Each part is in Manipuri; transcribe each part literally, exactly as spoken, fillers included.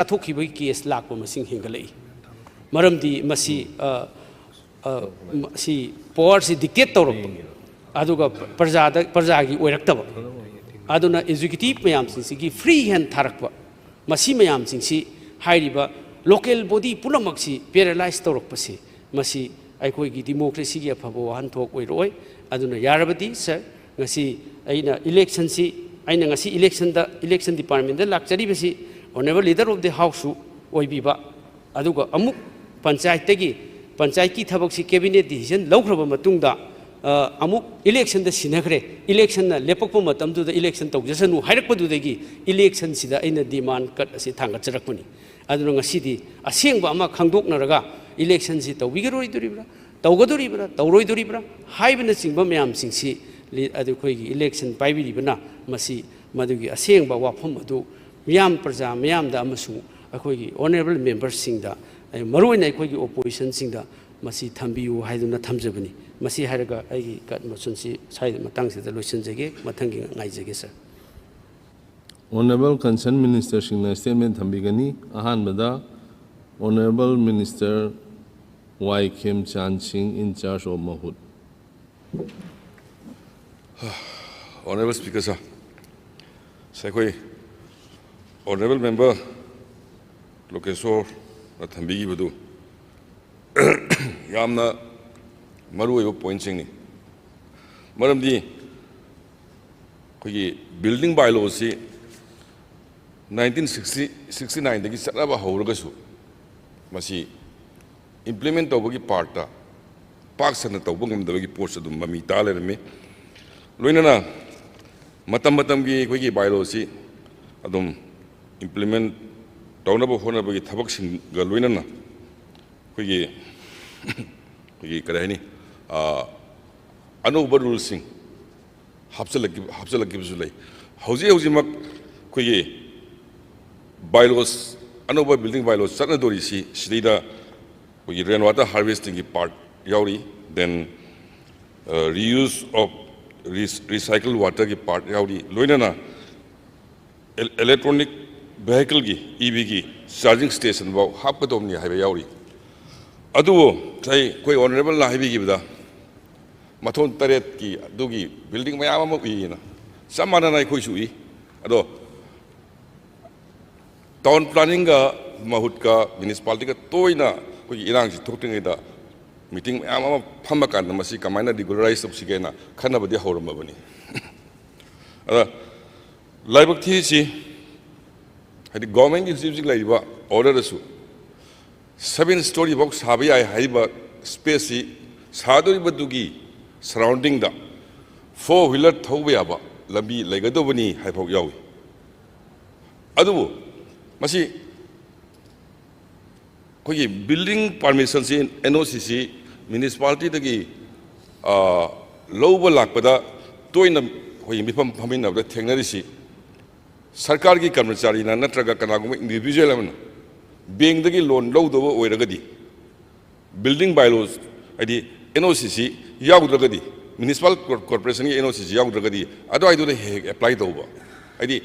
ꯆꯥꯊꯣꯛꯈꯤꯕꯒꯤ ꯀꯦꯁ ꯂꯥꯛꯄ ꯃꯁꯤꯡ ꯍꯦꯟꯒꯠꯂꯛꯏ꯫ ꯃꯔꯝꯗꯤ ꯃꯁꯤ, ꯑ, ꯑ, ꯃꯁꯤ ꯄꯋꯥꯔꯁꯤ ꯗꯤꯛꯇꯦꯠ ꯇꯧꯔꯛꯄ, ꯑꯗꯨꯒ ꯄ꯭ꯔꯖꯥꯗ, ꯄ꯭ꯔꯖꯥꯒꯤ ꯑꯣꯏꯔꯛꯇꯕ, ꯑꯗꯨꯅ ꯑꯦꯛꯖꯤꯀ꯭ꯌꯨꯇꯤꯚ ꯃꯌꯥꯝꯁꯤꯡꯁꯤꯒꯤ ꯐ꯭ꯔꯤ ꯍꯦꯟ ꯊꯥꯔꯛꯄ, ꯃꯁꯤ ꯃꯌꯥꯝꯁꯤꯡꯁꯤ, ꯍꯥꯏꯔꯤꯕ ꯂꯣꯀꯦꯜ ꯕꯣꯗꯤ ꯄꯨꯝꯅꯃꯛꯁꯤ ꯄꯦꯔꯥꯂꯥꯏꯁ ꯇꯧꯔꯛꯄꯁꯤ, ꯃꯁꯤ ꯑꯩꯈꯣꯏꯒꯤ ꯗꯤꯃꯣꯀ꯭ꯔꯦꯁꯤꯒꯤ ꯑꯐꯕ ꯋꯥꯍꯟꯊꯣꯛ ꯑꯣꯏꯔꯛꯑꯣꯏ꯫ ꯑꯗꯨꯅ ꯌꯥꯔꯕꯗꯤ ꯁꯥꯔ, ꯉꯁꯤ ꯑꯩꯅ ꯏꯂꯦꯛꯁꯟꯁꯤ, ꯑꯩꯅ ꯉꯁꯤ ꯏꯂꯦꯛꯁꯟꯗ, ꯏꯂꯦꯛꯁꯟ ꯗꯤꯄꯥꯔꯠꯃꯦꯟꯗ ꯂꯥꯛꯆꯔꯤꯕꯁꯤ, ꯑꯣꯅꯔꯦꯕꯜ ꯂꯤꯗꯔ ꯑꯣꯐ ꯗꯤ ꯍꯥꯎꯁꯁꯨ ꯑꯣꯏꯕꯤꯕ, ꯑꯗꯨꯒ ꯑꯃꯨꯛ ꯄꯟꯆꯥꯌꯠꯇꯒꯤ, ꯄꯟꯆꯥꯌꯠꯀꯤ ꯊꯕꯛꯁꯤ ꯀꯦꯕꯤꯅꯦꯠ ꯗꯤꯁꯤꯖꯟ ꯂꯧꯈ꯭ꯔꯕ ꯃꯇꯨꯡꯗ, ꯑ, ꯑꯃꯨꯛ ꯏꯂꯦꯛꯁꯟꯗ ꯁꯤꯟꯅꯈ꯭ꯔꯦ꯫ ꯏꯂꯦꯛꯁꯟꯅ ꯂꯦꯞꯄꯛꯄ ꯃꯇꯝꯗꯨꯗ ꯏꯂꯦꯛꯁꯟ ꯇꯧꯖꯁꯅꯨ ꯍꯥꯏꯔꯛꯄꯗꯨꯗꯒꯤ ꯏꯂꯦꯛꯁꯟꯁꯤꯗ ꯑꯩꯅ ꯗꯤꯃꯥꯟ ꯀꯠ ꯑꯁꯤ ꯊꯥꯡꯒꯠꯆꯔꯛꯄꯅꯤ꯫ ꯑꯗꯨꯅ ꯉꯁꯤꯗꯤ ꯑꯁꯦꯡꯕ ꯑꯃ ꯈꯪꯗꯣꯛꯅꯔꯒ ꯏꯂꯦꯛꯁꯟꯁꯤ ꯇꯧꯕꯤꯒꯔꯣꯏꯗꯣꯔꯤꯕ꯭ꯔꯥ, ꯇꯧꯒꯗꯣꯔꯤꯕ꯭ꯔꯥ, ꯇꯧꯔꯣꯏꯗꯣꯔꯤꯕ꯭ꯔꯥ ꯍꯥꯏꯕꯅꯆꯤꯡꯕ ꯃꯌꯥꯝꯁꯤꯡꯁꯤ ꯂꯤ-, ꯑꯗꯨ ꯑꯩꯈꯣꯏꯒꯤ ꯏꯂꯦꯛꯁꯟ ꯄꯥꯏꯕꯤꯔꯤꯕꯅ ꯃꯁꯤ ꯃꯗꯨꯒꯤ ꯑꯁꯦꯡꯕ ꯋꯥꯐꯝ ꯑꯗꯨ ꯃꯤꯌꯥꯝ, ꯄ꯭ꯔꯖꯥ ꯃꯤꯌꯥꯝꯗ ꯑꯃꯁꯨꯡ ꯑꯩꯈꯣꯏꯒꯤ ꯑꯣꯅꯔꯦꯕꯜ ꯃꯦꯝꯕꯔꯁꯤꯡꯗ, ꯑꯩ ꯃꯔꯨꯑꯣꯏꯅ ꯑꯩꯈꯣꯏꯒꯤ ꯑꯣꯄꯣꯖꯤꯁꯟꯁꯤꯡꯗ ꯃꯁꯤ ꯊꯝꯕꯤꯌꯨ ꯍꯥꯏꯗꯨꯅ ꯊꯝꯖꯕꯅꯤ꯫ ꯃꯁꯤ ꯍꯥꯏꯔꯒ ꯑꯩꯒꯤ ꯀꯠ ꯃꯣꯁꯟꯁꯤ ꯁ꯭ꯋꯥꯏꯗ, ꯃꯇꯥꯡꯁꯤꯗ ꯂꯣꯏꯁꯤꯟꯖꯒꯦ꯫ ꯃꯊꯪꯒꯤ ꯉꯥꯏꯖꯒꯦ, ꯁꯥꯔ꯫ ꯑꯣꯅꯔꯦꯕꯜ ꯀꯟꯁꯔꯟ ꯃꯤꯅꯤꯁꯇꯔꯁꯤꯡꯅ ꯁ꯭ꯇꯦꯠꯃꯦꯟ ꯊꯝꯕꯤꯒꯅꯤ꯫ ꯑꯍꯥꯟꯕꯗ ꯑꯣꯅꯔꯦꯕꯜ ꯃꯤꯅꯤꯁꯇꯔ ꯋꯥꯏ ꯈꯦꯝꯆꯥꯟ ꯁꯤꯡ, in charge of ꯃꯍꯨꯠ꯫ Honorable Speaker sir, ꯁꯥꯔ, ꯑꯩꯈꯣꯏ ꯑꯣꯅꯔꯦꯕꯜ ꯃꯦꯝꯕꯔ ꯂꯣꯀꯦꯁꯣꯔꯅ ꯊꯝꯕꯤꯈꯤꯕꯗꯨ ꯌꯥꯝꯅ ꯃꯔꯨꯑꯣꯏꯕ ꯄꯣꯏꯟꯠꯁꯤꯡꯅꯤ꯫ ꯃꯔꯝꯗꯤ ꯑꯩꯈꯣꯏꯒꯤ ꯕꯤꯜꯗꯤꯡ ꯕꯥꯏꯂꯣꯁꯤ ꯅꯥꯏꯟꯇꯤꯟ ꯁꯤꯛꯁꯇꯤ, ꯁꯤꯛꯁꯇꯤ ꯅꯥꯏꯟꯗꯒꯤ ꯆꯠꯅꯕ ꯍꯧꯔꯒꯁꯨ ꯃꯁꯤ ꯏꯝꯄ꯭ꯂꯤꯃꯦꯟ ꯇꯧꯕꯒꯤ ꯄꯥꯔꯠꯇ ꯄꯥꯛ ꯁꯟꯅ ꯇꯧꯕ ꯉꯝꯗꯕꯒꯤ ꯄꯣꯠꯁꯨ ꯑꯗꯨꯝ ꯃꯃꯤ ꯇꯥ ꯂꯩꯔꯝꯃꯤ꯫ ꯂꯣꯏꯅꯅ ꯃꯇꯝ ꯃꯇꯝꯒꯤ ꯑꯩꯈꯣꯏꯒꯤ ꯕꯥꯏꯂꯣꯁꯤ ꯑꯗꯨꯝ ꯏꯝꯄ꯭ꯂꯤꯃꯦꯟ ꯇꯧꯅꯕ ꯍꯣꯠꯅꯕꯒꯤ ꯊꯕꯛꯁꯤꯡꯒ ꯂꯣꯏꯅꯅ ꯑꯩꯈꯣꯏꯒꯤ, ꯑꯩꯈꯣꯏꯒꯤ ꯀꯔꯤ ꯍꯥꯏꯅꯤ, ꯑ, ꯑꯅꯧꯕ ꯔꯨꯜꯁꯤꯡ ꯍꯥꯞꯆꯤꯜꯂꯛꯈꯤꯕ, ꯍꯥꯞꯆꯤꯜꯂꯛꯈꯤꯕꯁꯨ ꯂꯩ꯫ ꯍꯧꯖꯤꯛ ꯍꯧꯖꯤꯛꯃꯛ ꯑꯩꯈꯣꯏꯒꯤ ꯕꯥꯏꯂꯣꯁ, ꯑꯅꯧꯕ ꯕꯤꯜꯗꯤꯡ ꯕꯥꯏꯂꯣꯁ ꯆꯠꯅꯗꯣꯔꯤꯁꯤ, ꯁꯤꯗꯩꯗ ꯑꯩꯈꯣꯏꯒꯤ ꯔꯦꯟ ꯋꯥꯇꯔ ꯍꯥꯔꯚꯦꯁꯇꯤꯡꯒꯤ ꯄꯥꯔꯠ ꯌꯥꯎꯔꯤ, then reuse of recycle waterꯒꯤ ꯄꯥꯔꯠ ꯌꯥꯎꯔꯤ, ꯂꯣꯏꯅꯅ electronic ꯚꯦꯍꯤꯀꯜꯒꯤ, ꯏ ꯚꯤꯒꯤ ꯆꯥꯔꯖꯤꯡ ꯁ꯭ꯇꯦꯁꯟꯐꯥꯎ ꯍꯥꯞꯀꯗꯧꯕꯅꯤ ꯍꯥꯏꯕ ꯌꯥꯎꯔꯤ꯫ ꯑꯗꯨꯕꯨ ꯉꯁꯥꯏ ꯑꯩꯈꯣꯏ ꯑꯣꯅꯔꯦꯕꯜꯅ ꯍꯥꯏꯕꯤꯈꯤꯕꯗ, ꯃꯊꯣꯟ ꯇꯔꯦꯠꯀꯤ ꯑꯗꯨꯒꯤ ꯕꯤꯜꯗꯤꯡ ꯃꯌꯥꯝ ꯑꯃ ꯎꯏꯌꯦꯅ, ꯆꯞ ꯃꯥꯟꯅꯅ ꯑꯩꯈꯣꯏꯁꯨ ꯎꯏ꯫ ꯑꯗꯣ ꯇꯥꯎꯟ ꯄ꯭ꯂꯥꯅꯤꯡꯒ ꯃꯍꯨꯠꯀ ꯃ꯭ꯌꯨꯅꯤꯁꯤꯄꯥꯂꯤꯇꯤꯒ ꯇꯣꯏꯅ ꯑꯩꯈꯣꯏꯒꯤ ꯏꯔꯥꯡꯁꯤ ꯊꯣꯛꯇ꯭ꯔꯤꯉꯩꯗ ꯃꯤꯇꯤꯡ ꯃꯌꯥꯝ ꯑꯃ ꯐꯝꯃꯀꯥꯟꯗ ꯃꯁꯤ ꯀꯃꯥꯏꯅ ꯔꯤꯒꯨꯂꯔꯥꯏꯁ ꯇꯧꯁꯤꯒꯦꯅ ꯈꯟꯅꯕꯗꯤ ꯍꯧꯔꯝꯃꯕꯅꯤ꯫ ꯑꯗ ꯂꯥꯏꯕꯛ ꯊꯤꯔꯤꯁꯤ, ꯍꯥꯏꯗꯤ ꯒꯣꯔꯃꯦꯟꯒꯤ ꯍꯧꯖꯤꯛ ꯍꯧꯖꯤꯛ ꯂꯩꯔꯤꯕ ꯑꯣꯔꯗꯔꯗꯁꯨ ꯁꯚꯦꯟ ꯁ꯭ꯇꯣꯔꯤ ꯐꯥꯎ ꯁꯥꯕ ꯌꯥꯏ ꯍꯥꯏꯔꯤꯕ ꯁ꯭ꯄꯦꯁꯁꯤ ꯁꯥꯗꯣꯔꯤꯕꯗꯨꯒꯤ ꯁꯔꯥꯎꯟꯗꯤꯡꯗ ꯐꯣꯔ ꯋꯤꯂꯔ ꯊꯧꯕ ꯌꯥꯕ ꯂꯝꯕꯤ ꯂꯩꯒꯗꯧꯕꯅꯤ ꯍꯥꯏꯐꯥꯎ ꯌꯥꯎꯏ꯫ ꯑꯗꯨꯕꯨ ꯃꯁꯤ ꯑꯩꯈꯣꯏꯒꯤ ꯕꯤꯜꯗꯤꯡ ꯄꯥꯔꯃꯤꯁꯟꯁꯤ, ꯑꯦꯟ ꯑꯣ ꯁꯤꯁꯤ ꯃ꯭ꯌꯨꯅꯤꯁꯤꯄꯥꯂꯤꯇꯤꯗꯒꯤ, ꯑ, ꯂꯧꯕ ꯂꯥꯛꯄꯗ ꯇꯣꯏꯅ ꯑꯩꯈꯣꯏꯒꯤ ꯃꯤꯐꯝ ꯐꯝꯃꯤꯟꯅꯕꯗ ꯊꯦꯡꯅꯔꯤꯁꯤ, ꯁꯔꯀꯥꯔꯒꯤ ꯀꯔꯃꯆꯥꯔꯤꯅ ꯅꯠꯇ꯭ꯔꯒ ꯀꯅꯥꯒꯨꯝꯕ ꯏꯟꯗꯤꯚꯤꯖꯨꯋꯦꯜ ꯑꯃꯅ ꯕꯦꯡꯗꯒꯤ ꯂꯣꯟ ꯂꯧꯗꯧꯕ ꯑꯣꯏꯔꯒꯗꯤ, ꯕꯤꯜꯗꯤꯡ ꯕꯥꯏꯂꯣꯁ, ꯍꯥꯏꯗꯤ ꯑꯦꯟ ꯑꯣ ꯁꯤꯁꯤ ꯌꯥꯎꯗ꯭ꯔꯒꯗꯤ, ꯃ꯭ꯌꯨꯅꯤꯁꯤꯄꯥꯜ ꯀꯣꯔ-, ꯀꯣꯔꯄꯣꯔꯦꯁꯟꯒꯤ ꯑꯦꯟ ꯑꯣ ꯁꯤꯁꯤ ꯌꯥꯎꯗ꯭ꯔꯒꯗꯤ, ꯑꯗꯨꯋꯥꯏꯗꯨꯗ ꯍꯦꯛ ꯍꯦꯛ ꯑꯦꯄ꯭ꯂꯥꯏ ꯇꯧꯕ꯫ ꯍꯥꯏꯗꯤ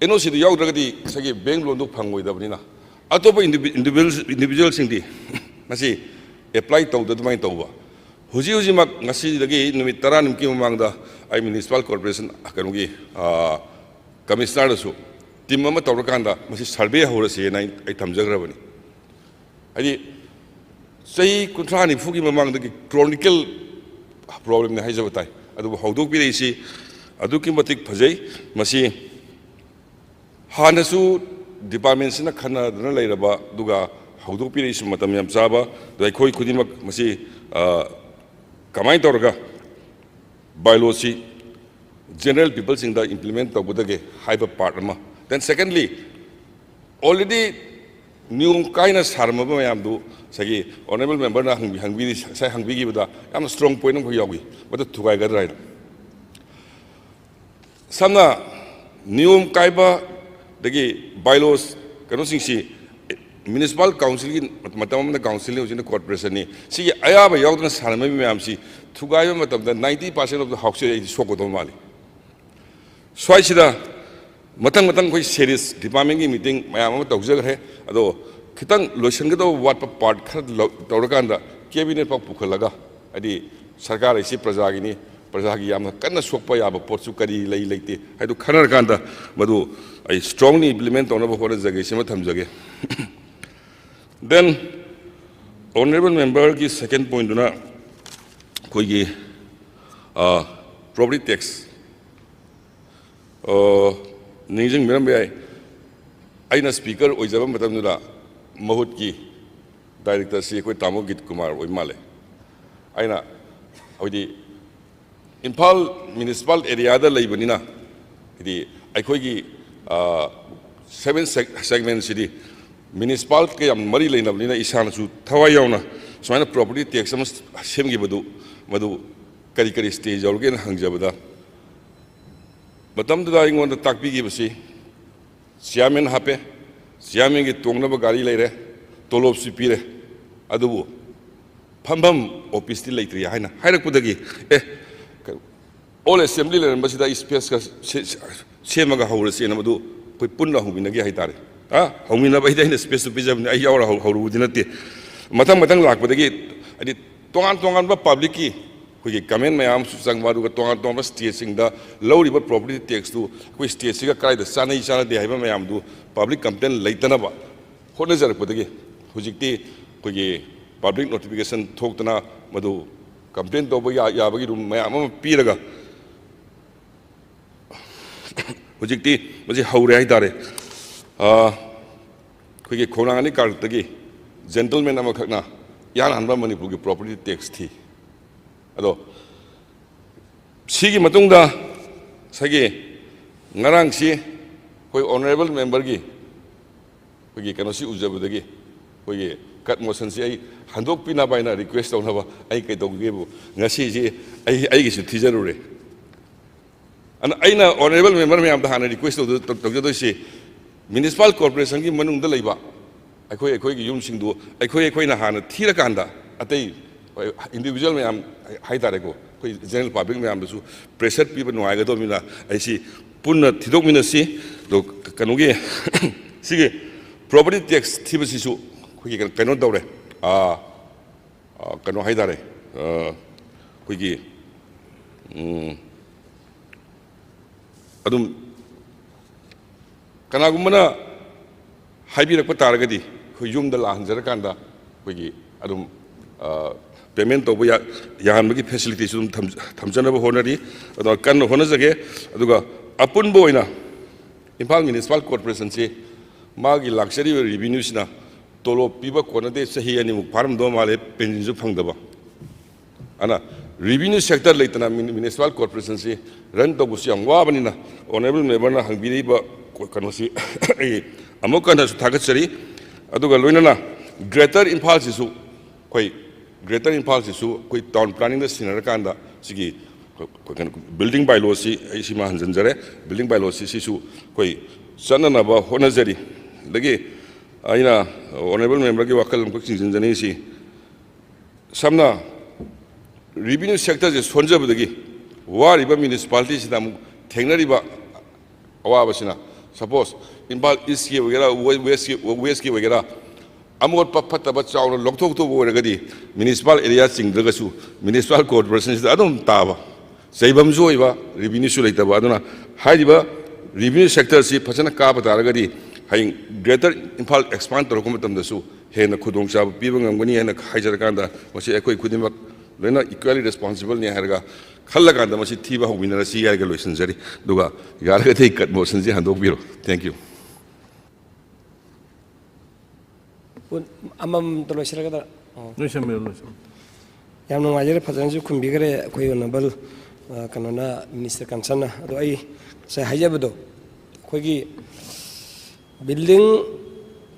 ꯑꯦꯟ ꯑꯣ ꯁꯤꯗꯨ ꯌꯥꯎꯗ꯭ꯔꯒꯗꯤ ꯉꯁꯥꯏꯒꯤ ꯕꯦꯡ ꯂꯣꯟꯗꯨ ꯐꯪꯉꯣꯏꯗꯕꯅꯤꯅ, ꯑꯇꯣꯞꯄ ꯏꯟꯗꯤꯚꯤ-, ꯏꯟꯗꯤꯚꯤꯖꯨꯋꯦꯜ-, ꯏꯟꯗꯤꯚꯤꯖꯨꯋꯦꯜꯁꯤꯡꯗꯤ ꯃꯁꯤ ꯑꯦꯄ꯭ꯂꯥꯏ ꯇꯧꯗ ꯑꯗꯨꯃꯥꯏꯅ ꯇꯧꯕ꯫ ꯍꯧꯖꯤꯛ ꯍꯧꯖꯤꯛꯃꯛ ꯉꯁꯤꯗꯒꯤ ꯅꯨꯃꯤꯠ ꯇꯔꯥꯅꯤꯃꯨꯛꯀꯤ ꯃꯃꯥꯡꯗ ꯑꯩ ꯃ꯭ꯌꯨꯅꯤꯁꯤꯄꯥꯜ ꯀꯣꯔꯄꯣꯔꯦꯁꯟ ꯀꯩꯅꯣꯒꯤ, ꯑ, ꯀꯃꯤꯁꯅꯔꯗꯁꯨ ꯇꯤꯝ ꯑꯃ ꯇꯧꯔꯀꯥꯟꯗ ꯃꯁꯤ ꯁꯔꯚꯦ ꯍꯧꯔꯁꯦꯅ ꯑꯩ, ꯑꯩ ꯊꯝꯖꯈ꯭ꯔꯕꯅꯤ꯫ ꯍꯥꯏꯗꯤ ꯆꯍꯤ ꯀꯨꯟꯊ꯭ꯔꯥ ꯅꯤꯐꯨꯒꯤ ꯃꯃꯥꯡꯗꯒꯤ ꯀ꯭ꯔꯣꯅꯤꯀꯦꯜ ꯄ꯭ꯔꯣꯕ꯭ꯂꯦꯝꯅꯤ ꯍꯥꯏꯖꯕ ꯇꯥꯏ, ꯑꯗꯨꯕꯨ ꯍꯧꯗꯣꯛꯄꯤꯔꯛꯏꯁꯤ ꯑꯗꯨꯛꯀꯤ ꯃꯇꯤꯛ ꯐꯖꯩ꯫ ꯃꯁꯤ ꯍꯥꯟꯅꯁꯨ ꯗꯤꯄꯥꯔꯠꯃꯦꯟꯁꯤꯅ ꯈꯟꯅꯗꯨꯅ ꯂꯩꯔꯕ, ꯑꯗꯨꯒ ꯍꯧꯗꯣꯛꯄꯤꯔꯛꯏꯁꯨ ꯃꯇꯝ ꯌꯥꯝ ꯆꯥꯕ꯫ ꯑꯗꯣ ꯑꯩꯈꯣꯏ ꯈꯨꯗꯤꯡꯃꯛ ꯃꯁꯤ, ꯑ, ꯀꯃꯥꯏꯅ ꯇꯧꯔꯒ ꯕꯥꯏꯂꯣꯁꯤ ꯖꯦꯅꯔꯦꯜ ꯄꯤꯄꯜꯁꯤꯡꯗ ꯏꯝꯄ꯭ꯂꯤꯃꯦꯟ ꯇꯧꯒꯗꯒꯦ ꯍꯥꯏꯕ ꯄꯥꯔꯠ ꯑꯃ꯫ Then secondly, already ꯅꯤꯌꯣꯝ ꯀꯥꯏꯅ ꯁꯥꯔꯝꯃꯕ ꯃꯌꯥꯝꯗꯨ ꯉꯁꯥꯏꯒꯤ ꯑꯣꯅꯔꯦꯕꯜ ꯃꯦꯝꯕꯔꯅ ꯍꯪꯕꯤ-, ꯍꯪꯕꯤꯔꯤ-, ꯉꯁꯥꯏ ꯍꯪꯕꯤꯈꯤꯕꯗ ꯌꯥꯝꯅ ꯁ꯭ꯇꯔꯣꯡ ꯄꯣꯏꯟ ꯑꯃꯈꯛ ꯌꯥꯎꯏ, ꯃꯗꯨ ꯊꯨꯒꯥꯏꯒꯗ꯭ꯔꯥ ꯍꯥꯏꯅ꯫ ꯁꯝꯅ ꯅꯤꯌꯣꯝ ꯀꯥꯏꯕ, ꯑꯗꯒꯤ ꯕꯥꯏꯂꯣꯁ ꯀꯩꯅꯣꯁꯤꯡꯁꯤ ꯃ꯭ꯌꯨꯅꯤꯁꯤꯄꯥꯜ ꯀꯥꯎꯟꯁꯤꯜꯒꯤ ꯃꯇꯝ ꯑꯃꯗ ꯀꯥꯎꯟꯁꯤꯜꯅꯤ, ꯍꯧꯖꯤꯛꯅ ꯀꯣꯔꯄꯣꯔꯦꯁꯟꯅꯤ, ꯁꯤꯒꯤ ꯑꯌꯥꯕ ꯌꯥꯎꯗꯅ ꯁꯥꯟꯅꯔꯝꯃꯤꯕ ꯃꯌꯥꯝꯁꯤ ꯊꯨꯒꯥꯏꯕ ꯃꯇꯝꯗ ninety percent of the house ꯑꯩꯗꯤ ꯁꯣꯛꯀꯗꯧꯕ ꯃꯥꯜꯂꯤ꯫ ꯁ꯭ꯋꯥꯏꯁꯤꯗ ꯃꯊꯪ ꯃꯊꯪ ꯑꯩꯈꯣꯏ ꯁꯦꯔꯤꯁ ꯗꯤꯄꯥꯔꯠꯃꯦꯟꯒꯤ ꯃꯤꯇꯤꯡ ꯃꯌꯥꯝ ꯑꯃ ꯇꯧꯖꯈ꯭ꯔꯦ꯫ ꯑꯗꯣ ꯈꯤꯇꯪ ꯂꯣꯏꯁꯤꯟꯒꯗꯧꯕ ꯋꯥꯠꯄ ꯄꯥꯔꯠ ꯈꯔ ꯂꯧ- ꯇꯧꯔꯀꯥꯟꯗ ꯀꯦꯕꯤꯅꯦꯠ ꯐꯥꯎ ꯄꯨꯈꯠꯂꯒ, ꯍꯥꯏꯗꯤ ꯁꯔꯀꯥꯔ ꯑꯁꯤ ꯄ꯭ꯔꯖꯥꯒꯤꯅꯤ, ꯄ꯭ꯔꯖꯥꯒꯤ ꯌꯥꯝꯅ ꯀꯟꯅ ꯁꯣꯛꯄ ꯌꯥꯕ ꯄꯣꯠꯁꯨ ꯀꯔꯤ ꯂꯩ ꯂꯩꯇꯦ ꯍꯥꯏꯗꯨ ꯈꯟꯅꯔꯀꯥꯟꯗ ꯃꯗꯨ ꯑꯩ ꯁ꯭ꯇ꯭ꯔꯣꯡꯂꯤ ꯏꯝꯄ꯭ꯂꯤꯃꯦꯟ ꯇꯧꯅꯕ ꯍꯣꯠꯅꯖꯒꯦ꯫ ꯁꯤꯃ ꯊꯝꯖꯒꯦ꯫ ꯗꯦꯟ ꯑꯣꯅꯔꯦꯕꯜ ꯃꯦꯝꯕꯔꯒꯤ ꯁꯦꯀꯦꯟ ꯄꯣꯏꯟꯗꯨꯅ ꯑꯩꯈꯣꯏꯒꯤ ꯄ꯭ꯔꯣꯄꯔꯇꯤ ꯇꯦꯛꯁ ꯅꯤꯡꯁꯤꯡꯕꯤꯔꯝꯕ ꯌꯥꯏ꯫ ꯑꯩꯅ ꯁ꯭ꯄꯤꯀꯔ ꯑꯣꯏꯖꯕ ꯃꯇꯝꯗꯨꯗ ꯃꯍꯨꯠꯀꯤ ꯗꯥꯏꯔꯦꯛꯇꯔꯁꯤ ꯑꯩꯈꯣꯏ ꯇꯥꯃꯣ ꯒꯤꯠ ꯀꯨꯃꯥꯔ ꯑꯣꯏ ꯃꯥꯜꯂꯦ꯫ ꯑꯩꯅ ꯍꯥꯏꯗꯤ ꯏꯝꯐꯥꯜ ꯃ꯭ꯌꯨꯅꯤꯁꯤꯄꯥꯜ ꯑꯦꯔꯤꯌꯥꯗ ꯂꯩꯕꯅꯤꯅ, ꯍꯥꯏꯗꯤ ꯑꯩꯈꯣꯏꯒꯤ ꯁꯕꯦꯟ ꯁꯦꯒꯃꯦꯟꯁꯤꯗꯤ ꯃ꯭ꯌꯨꯅꯤꯁꯤꯄꯥꯜꯒ ꯌꯥꯝ ꯃꯔꯤ ꯂꯩꯅꯕꯅꯤꯅ ꯏꯁꯥꯅꯁꯨ ꯊꯋꯥꯏ ꯌꯥꯎꯅ ꯁꯨꯃꯥꯏꯅ ꯄ꯭ꯔꯣꯄꯔꯇꯤ ꯇꯦꯛꯁ ꯑꯃ ꯁꯦꯝꯈꯤꯕꯗꯨ ꯃꯗꯨ ꯀꯔꯤ ꯀꯔꯤ ꯁ꯭ꯇꯦꯖ ꯌꯧꯔꯒꯦꯅ ꯍꯪꯖꯕꯗ, ꯃꯇꯝꯗꯨꯗ ꯑꯩꯉꯣꯟꯗ ꯇꯥꯛꯄꯤꯈꯤꯕꯁꯤ, ꯆꯤꯌꯥꯔꯃꯦꯟ ꯍꯥꯞꯄꯦ, ꯆꯤꯌꯥꯔꯃꯦꯟꯒꯤ ꯇꯣꯡꯅꯕ ꯒꯥꯔꯤ ꯂꯩꯔꯦ, ꯇꯣꯂꯣꯞꯁꯤ ꯄꯤꯔꯦ, ꯑꯗꯨꯕꯨ ꯐꯝꯐꯝ ꯑꯣꯐꯤꯁꯇꯤ ꯂꯩꯇ꯭ꯔꯤ ꯍꯥꯏꯅ ꯍꯥꯏꯔꯛꯄꯗꯒꯤ, ꯑꯦ, ꯑꯣꯜ ꯑꯦꯁꯦꯝꯕ꯭ꯂꯤ ꯂꯩꯔꯝꯕꯁꯤꯗ ꯏꯁꯄꯦꯁ ꯈꯔ ꯁꯦ- ꯁꯦꯝꯃꯒ ꯍꯧꯔꯁꯦꯅ ꯃꯗꯨ ꯑꯩꯈꯣꯏ ꯄꯨꯟꯅ ꯍꯧꯃꯤꯟꯅꯒꯦ ꯍꯥꯏꯇꯥꯔꯦ꯫ ꯑ, ꯍꯧꯃꯤꯟꯅꯕ ꯍꯥꯏꯗꯤ ꯑꯩꯅ ꯏꯁꯄꯦꯁꯇꯨ ꯄꯤꯖꯕꯅꯤ, ꯑꯩ ꯌꯥꯎꯔ ꯍꯧ- ꯍꯧꯔꯨꯕꯗꯤ ꯅꯠꯇꯦ꯫ ꯃꯊꯪ ꯃꯊꯪ ꯂꯥꯛꯄꯗꯒꯤ ꯍꯥꯏꯗꯤ ꯇꯣꯉꯥꯟ ꯇꯣꯉꯥꯟꯕ ꯄꯕ꯭ꯂꯤꯛꯀꯤ ꯑꯩꯈꯣꯏꯒꯤ ꯀꯃꯦꯟ ꯃꯌꯥꯝ ꯑꯃꯁꯨ ꯆꯪꯕ, ꯑꯗꯨꯒ ꯇꯣꯉꯥꯟ ꯇꯣꯉꯥꯟꯕ ꯁ꯭ꯇꯦꯠꯁꯤꯡꯗ ꯂꯧꯔꯤꯕ ꯄ꯭ꯔꯣꯄꯔꯇꯤ ꯇꯦꯛꯁꯇꯨ ꯑꯩꯈꯣꯏ ꯁ꯭ꯇꯦꯠꯁꯤꯒ ꯀꯗꯥꯏꯗ ꯆꯥꯅꯩ ꯆꯥꯅꯗꯦ ꯍꯥꯏꯕ ꯃꯌꯥꯝꯗꯨ ꯄꯕ꯭ꯂꯤꯛ ꯀꯝꯄ꯭ꯂꯦꯟ ꯂꯩꯇꯅꯕ ꯍꯣꯠꯅꯖꯔꯛꯄꯗꯒꯤ ꯍꯧꯖꯤꯛꯇꯤ ꯑꯩꯈꯣꯏꯒꯤ ꯄꯕ꯭ꯂꯤꯛ ꯅꯣꯇꯤꯐꯤꯀꯦꯁꯟ ꯊꯣꯛꯇꯅ ꯃꯗꯨ ꯀꯝꯄ꯭ꯂꯦꯟ ꯇꯧꯕ ꯌꯥ- ꯌꯥꯕꯒꯤ ꯔꯨꯝ ꯃꯌꯥꯝ ꯑꯃ ꯄꯤꯔꯒ ꯍꯧꯖꯤꯛꯇꯤ ꯃꯁꯤ ꯍꯧꯔꯦ ꯍꯥꯏꯇꯥꯔꯦ꯫ ꯑꯥ, ꯑꯩꯈꯣꯏꯒꯤ ꯈꯣꯡꯅꯥꯡ ꯑꯅꯤ ꯀꯥꯔꯛꯇꯒꯤ ꯖꯦꯟꯇꯜꯃꯦꯟ ꯑꯃꯈꯛꯅ ꯏꯍꯥꯟ ꯍꯥꯟꯕ ꯃꯅꯤꯄꯨꯔꯒꯤ ꯄ꯭ꯔꯣꯄꯔꯇꯤ ꯇꯦꯛꯁ ꯊꯤ꯫ ꯑꯗꯣ ꯁꯤꯒꯤ ꯃꯇꯨꯡꯗ ꯉꯁꯥꯏꯒꯤ ꯉꯔꯥꯡꯁꯤ ꯑꯩꯈꯣꯏ ꯑꯣꯅꯔꯦꯕꯜ ꯃꯦꯝꯕꯔꯒꯤ ꯑꯩꯈꯣꯏꯒꯤ ꯀꯩꯅꯣꯁꯤ ꯎꯖꯕꯗꯒꯤ ꯑꯩꯈꯣꯏꯒꯤ ꯀꯠ ꯃꯣꯁꯟꯁꯤ ꯑꯩ ꯍꯟꯗꯣꯛꯄꯤꯅꯕ ꯍꯥꯏꯅ ꯔꯤꯀ꯭ꯋꯦꯁ ꯇꯧꯅꯕ ꯑꯩ ꯀꯩꯗꯧꯒꯦꯕꯨ, ꯉꯁꯤꯁꯤ ꯑꯩ ꯑꯩꯒꯤꯁꯨ ꯊꯤꯖꯔꯨꯔꯦ꯫ ꯑꯗꯨꯅ ꯑꯩꯅ ꯑꯣꯅꯔꯦꯕꯜ ꯃꯦꯝꯕꯔ ꯃꯌꯥꯝꯗ ꯍꯥꯟꯅ ꯔꯤꯀ꯭ꯋꯦꯁ ꯇꯧꯗ- ꯇꯧ- ꯇꯧꯖꯗꯣꯏꯁꯤ, ꯃ꯭ꯌꯨꯅꯤꯁꯤꯄꯥꯜ ꯀꯣꯔꯄꯣꯔꯦꯁꯟꯒꯤ ꯃꯅꯨꯡꯗ ꯂꯩꯕ ꯑꯩꯈꯣꯏ ꯑꯩꯈꯣꯏꯒꯤ ꯌꯨꯝꯁꯤꯡꯗꯨ ꯑꯩꯈꯣꯏ ꯑꯩꯈꯣꯏꯅ ꯍꯥꯟꯅ ꯊꯤꯔꯀꯥꯟꯗ ꯑꯇꯩ ꯏꯟꯗꯤꯕꯤꯖꯨꯋꯦꯜ ꯃꯌꯥꯝ ꯍꯥꯏꯇꯥꯔꯦꯀꯣ, ꯑꯩꯈꯣꯏ ꯖꯦꯅꯔꯦꯜ ꯄꯕ꯭ꯂꯤꯛ ꯃꯌꯥꯝꯗꯁꯨ ꯄ꯭ꯔꯦꯁꯔ ꯄꯤꯕ ꯅꯨꯡꯉꯥꯏꯒꯗꯧꯕꯅꯤꯅ ꯑꯩꯁꯤ ꯄꯨꯟꯅ ꯊꯤꯗꯣꯛꯃꯤꯟꯅꯁꯤ꯫ ꯑꯗꯣ ꯀꯩꯅꯣꯒꯤ ꯁꯤꯒꯤ property tax ꯊꯤꯕꯁꯤꯁꯨ ꯑꯩꯈꯣꯏꯒꯤ ꯀꯩꯅꯣ, ꯀꯩꯅꯣ ꯇꯧꯔꯦ꯫ ꯑꯥ, ꯑꯥ, ꯀꯩꯅꯣ ꯍꯥꯏꯇꯥꯔꯦ꯫ ꯑꯥ, ꯑꯩꯈꯣꯏꯒꯤ, ꯎꯝ, ꯑꯗꯨꯝ ꯀꯅꯥꯒꯨꯝꯕꯅ ꯍꯥꯏꯕꯤꯔꯛꯄ ꯇꯥꯔꯒꯗꯤ ꯑꯩꯈꯣꯏ ꯌꯨꯝꯗ ꯂꯥꯛꯍꯟꯖꯔꯀꯥꯟꯗ ꯑꯩꯈꯣꯏꯒꯤ ꯑꯗꯨꯝ, ꯑ, payment ꯇꯧꯕ ꯌꯥ-, ꯌꯥꯍꯟꯕꯒꯤ facility ꯁꯨ ꯑꯗꯨꯝ ꯊꯝ-, ꯊꯝꯖꯅꯕ ꯍꯣꯠꯅꯔꯤ꯫ ꯑꯗꯨꯅ ꯀꯟꯅ ꯍꯣꯠꯅꯖꯒꯦ꯫ ꯑꯗꯨꯒ ꯑꯄꯨꯟꯕ ꯑꯣꯏꯅ ꯏꯝꯐꯥꯜ Municipal Corporation ꯁꯤ ꯃꯥꯒꯤ ꯂꯥꯛꯆꯔꯤꯕ revenue ꯁꯤꯅ ꯇꯣꯂꯣꯞ ꯄꯤꯕ ꯀꯣꯟꯅꯗꯦ, ꯆꯍꯤ ꯑꯅꯤꯃꯨꯛ ꯐꯥꯔꯝꯗꯧ ꯃꯥꯜꯂꯦ, pension ꯁꯨ ꯐꯪꯗꯕ꯫ ꯑꯗꯨꯅ revenue sector ꯂꯩꯇꯅ ꯃ꯭ꯌꯨꯅꯤ-, Municipal Corporation ꯁꯤ run ꯇꯧꯕꯁꯨ ꯌꯥꯝ ꯋꯥꯕꯅꯤꯅ, Honourable Member ꯅ ꯍꯪꯕꯤꯔꯤꯕ ꯀꯣ-, ꯀꯩꯅꯣꯁꯤ ꯑꯩ ꯑꯃꯨꯛ ꯍꯟꯅꯁꯨ ꯊꯥꯒꯠꯆꯔꯤ꯫ ꯑꯗꯨꯒ ꯂꯣꯏꯅꯅ Greater ꯏꯝꯐꯥꯜ ꯁꯤꯁꯨ ꯑꯩꯈꯣꯏ, Greater ꯏꯝꯐꯥꯜ ꯁꯤꯁꯨ ꯑꯩꯈꯣꯏ town planning ꯗ ꯁꯤꯟꯅꯔꯀꯥꯟꯗ ꯁꯤꯒꯤ ꯀꯩꯅꯣ, building by law ꯁꯤ ꯑꯩ ꯁꯤꯃ ꯍꯟꯖꯤꯟꯖꯔꯦ, building by law ꯁꯤ ꯁꯤꯁꯨ ꯑꯩꯈꯣꯏ ꯆꯠꯅꯅꯕ ꯍꯣꯠꯅꯖꯔꯤ꯫ ꯑꯗꯒꯤ ꯑꯩꯅ Honourable Member ꯒꯤ ꯋꯥꯈꯜ ꯑꯃꯈꯛ ꯆꯤꯡꯁꯤꯟꯖꯅꯤꯡꯉꯤꯁꯤ, ꯁꯝꯅ revenue sector ꯁꯦ ꯁꯣꯟꯖꯕꯗꯒꯤ ꯋꯥꯔꯤꯕ municipality ꯁꯤꯗ ꯑꯃꯨꯛ ꯊꯦꯡꯅꯔꯤꯕ ꯑꯋꯥꯕꯁꯤꯅ, suppose ꯏꯝꯐꯥꯜ East ꯀꯤ ꯑꯣꯏꯒꯦꯔꯥ, ꯋꯦ-, West ꯀꯤ, West ꯀꯤ ꯑꯣꯏꯒꯦꯔꯥ, ꯑꯃꯣꯠꯄ ꯐꯠꯇꯕ ꯆꯥꯎꯅ ꯂꯧꯊꯣꯛꯇꯧꯕ ꯑꯣꯏꯔꯒꯗꯤ municipal area ꯆꯤꯡꯗ꯭ꯔꯒꯁꯨ municipal corporation ꯁꯤꯗ ꯑꯗꯨꯝ ꯇꯥꯕ, ꯆꯩꯐꯝꯁꯨ ꯑꯣꯏꯕ, revenue ꯁꯨ ꯂꯩꯇꯕ꯫ ꯑꯗꯨꯅ ꯍꯥꯏꯔꯤꯕ revenue sector ꯁꯤ ꯐꯖꯅ ꯀꯥꯕ ꯇꯥꯔꯒꯗꯤ ꯍꯌꯦꯡ Greater ꯏꯝꯐꯥꯜ expand ꯇꯧꯔꯛꯄ ꯃꯇꯝꯗꯁꯨ ꯍꯦꯟꯅ ꯈꯨꯗꯣꯡꯆꯥꯕ ꯄꯤꯕ ꯉꯝꯒꯅꯤ ꯍꯥꯏꯅ ꯍꯥꯏꯖꯔꯀꯥꯟꯗ, ꯃꯁꯤ ꯑꯩꯈꯣꯏ ꯈꯨꯗꯤꯡꯃꯛ ꯂꯣꯏꯅ equally responsible ꯅꯤ ꯍꯥꯏꯔꯒ ꯈꯜꯂꯀꯥꯟꯗ ꯃꯁꯤ ꯊꯤꯕ ꯍꯧꯃꯤꯟꯅꯔꯁꯤ ꯍꯥꯏꯔꯒ ꯂꯣꯏꯁꯤꯟꯖꯔꯤ꯫ ꯑꯗꯨꯒ ꯌꯥꯔꯒꯗꯤ cut motion ꯁꯤ ꯍꯟꯗꯣꯛꯄꯤꯔꯣ꯫ Thank you꯫ ꯄꯨꯟ-, ꯑꯃꯃꯝꯇ ꯂꯣꯏꯁꯤꯜꯂꯒꯗ꯭ꯔꯥ? ꯑꯣ꯫ ꯂꯣꯏꯁꯟꯕꯤꯔꯣ, ꯂꯣꯏꯁꯟꯕꯤꯔꯣ꯫ ꯌꯥꯝ ꯅꯨꯡꯉꯥꯏꯖꯔꯦ, ꯐꯖꯅꯁꯨ ꯈꯨꯝꯕꯤꯈꯔꯦ ꯑꯩꯈꯣꯏ Honourable, ꯑ, ꯀꯩꯅꯣꯅ, Minister ꯀꯟꯁꯟꯅ꯫ ꯑꯗꯣ ꯑꯩ ꯉꯁꯥꯏ ꯍꯥꯏꯖꯕꯗꯣ, ꯑꯩꯈꯣꯏꯒꯤ building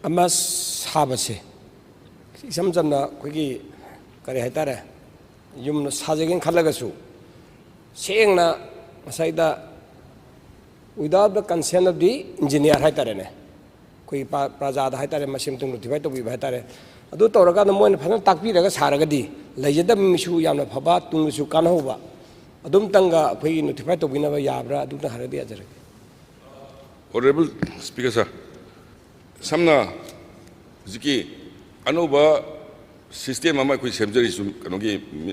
ꯑꯃ ꯁꯥꯕꯁꯦ, ꯏꯁꯝ ꯆꯝꯅ ꯑꯩꯈꯣꯏꯒꯤ ꯀꯔꯤ ꯍꯥꯏꯇꯥꯔꯦ, ꯌꯨꯝ ꯁꯥꯖꯒꯦꯅ ꯈꯜꯂꯒꯁꯨ, ꯁꯦꯡꯅ ꯉꯁꯥꯏꯗ without the consent of the engineer ꯍꯥꯏꯇꯥꯔꯦꯅꯦ, ꯑꯩꯈꯣꯏꯒꯤ ꯄ꯭ꯔ-, ꯄ꯭ꯔꯖꯥꯗ ꯍꯥꯏꯇꯥꯔꯦ, ꯃꯁꯤ ꯑꯃꯇꯪ notify ꯇꯧꯕꯤꯕ ꯍꯥꯏꯇꯥꯔꯦ꯫ ꯑꯗꯨ ꯇꯧꯔꯀꯥꯟꯗ ꯃꯣꯏꯅ ꯐꯖꯅ ꯇꯥꯛꯄꯤꯔꯒ ꯁꯥꯔꯒꯗꯤ ꯂꯩꯖꯗꯕ ꯃꯤꯁꯨ ꯌꯥꯝꯅ ꯐꯕ, ꯇꯨꯡꯗꯁꯨ ꯀꯥꯟꯅꯍꯧꯕ꯫ ꯑꯗꯨꯝꯇꯪꯒ ꯑꯩꯈꯣꯏꯒꯤ notify ꯇꯧꯕꯤꯅꯕ ꯌꯥꯕ꯭ꯔꯥ? ꯑꯗꯨꯝꯇꯪ ꯍꯥꯏꯔꯒꯗꯤ ꯌꯥꯖꯔꯒꯦ꯫ Honorable Speaker sir, ꯁꯝꯅ ꯍꯧꯖꯤꯛꯀꯤ ꯑꯅꯧꯕ system ꯑꯃ ꯑꯩꯈꯣꯏ ꯁꯦꯝꯖꯔꯤꯁꯨ, ꯀꯩꯅꯣꯒꯤ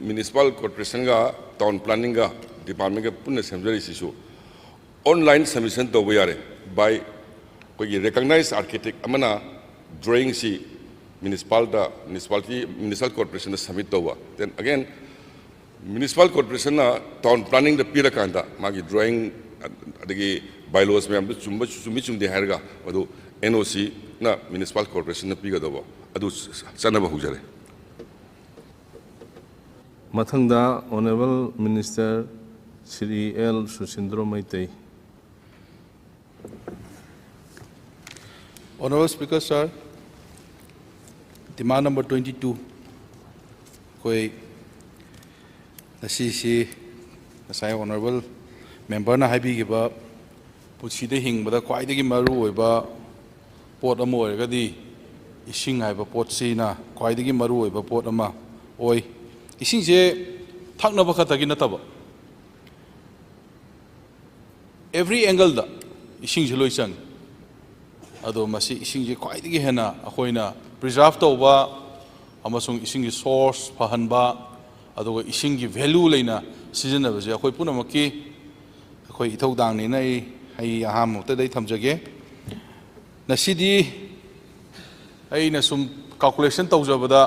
municipal corporation ꯒ town planning ꯒ department ꯒ ꯄꯨꯟꯅ ꯁꯦꯝꯖꯔꯤꯁꯤꯁꯨ online submission ꯇꯧꯕ ꯌꯥꯔꯦ꯫ By ꯑꯩꯈꯣꯏꯒꯤ recognized architect ꯑꯃꯅ drawing ꯁꯤ municipal ꯗ, municipality, municipal corporation ꯗ submit ꯇꯧꯕ, then again municipal corporation ꯅ town planning ꯗ ꯄꯤꯔꯀꯥꯟꯗ ꯃꯥꯒꯤ drawing ꯑꯗꯒꯤ bylaws ꯃꯌꯥꯝꯗꯨ ꯆꯨꯝꯕ, ꯆꯨꯝꯃꯤ ꯆꯨꯝꯗꯦ ꯍꯥꯏꯔꯒ ꯃꯗꯨ N O C ꯅ municipal corporation ꯅ ꯄꯤꯒꯗꯧꯕ ꯑꯗꯨ ꯆꯠꯅꯕ ꯍꯧꯖꯔꯦ꯫ ꯃꯊꯪꯗ Honorable Minister Shri L Susindro Meitei. Honorable Speaker sir, demand number twenty two, ꯑꯩꯈꯣꯏ ꯉꯁꯤꯁꯤ ꯉꯁꯥꯏ Honorable Member ꯅ ꯍꯥꯏꯕꯤꯈꯤꯕ ꯄꯨꯟꯁꯤꯗ ꯍꯤꯡꯕꯗ ꯈ꯭ꯋꯥꯏꯗꯒꯤ ꯃꯔꯨ ꯑꯣꯏꯕ ꯄꯣꯠ ꯑꯃ ꯑꯣꯏꯔꯒꯗꯤ ꯏꯁꯤꯡ ꯍꯥꯏꯕ ꯄꯣꯠꯁꯤꯅ ꯈ꯭ꯋꯥꯏꯗꯒꯤ ꯃꯔꯨ ꯑꯣꯏꯕ ꯄꯣꯠ ꯑꯃ ꯑꯣꯏ꯫ ꯏꯁꯤꯡꯁꯦ ꯊꯛꯅꯕ ꯈꯛꯇꯒꯤ ꯅꯠꯇꯕ, every angle ꯗ ꯏꯁꯤꯡꯁꯦ ꯂꯣꯏ ꯆꯪꯉꯤ꯫ ꯑꯗꯣ ꯃꯁꯤ ꯏꯁꯤꯡꯁꯦ ꯈ꯭ꯋꯥꯏꯗꯒꯤ ꯍꯦꯟꯅ ꯑꯩꯈꯣꯏꯅ preserve ꯇꯧꯕ ꯑꯃꯁꯨꯡ ꯏꯁꯤꯡꯒꯤ source ꯐꯍꯟꯕ, ꯑꯗꯨꯒ ꯏꯁꯤꯡꯒꯤ value ꯂꯩꯅ ꯁꯤꯖꯤꯟꯅꯕꯁꯦ ꯑꯩꯈꯣꯏ ꯄꯨꯝꯅꯃꯛꯀꯤ ꯑꯩꯈꯣꯏ ꯏꯊꯧꯗꯥꯡꯅꯤꯅ ꯑꯩ, ꯑꯩ ꯑꯍꯥꯟꯕꯃꯛꯇꯗ ꯑꯩ ꯊꯝꯖꯒꯦ꯫ ꯉꯁꯤꯗꯤ ꯑꯩꯅ ꯁꯨꯝ calculation ꯇꯧꯖꯕꯗ,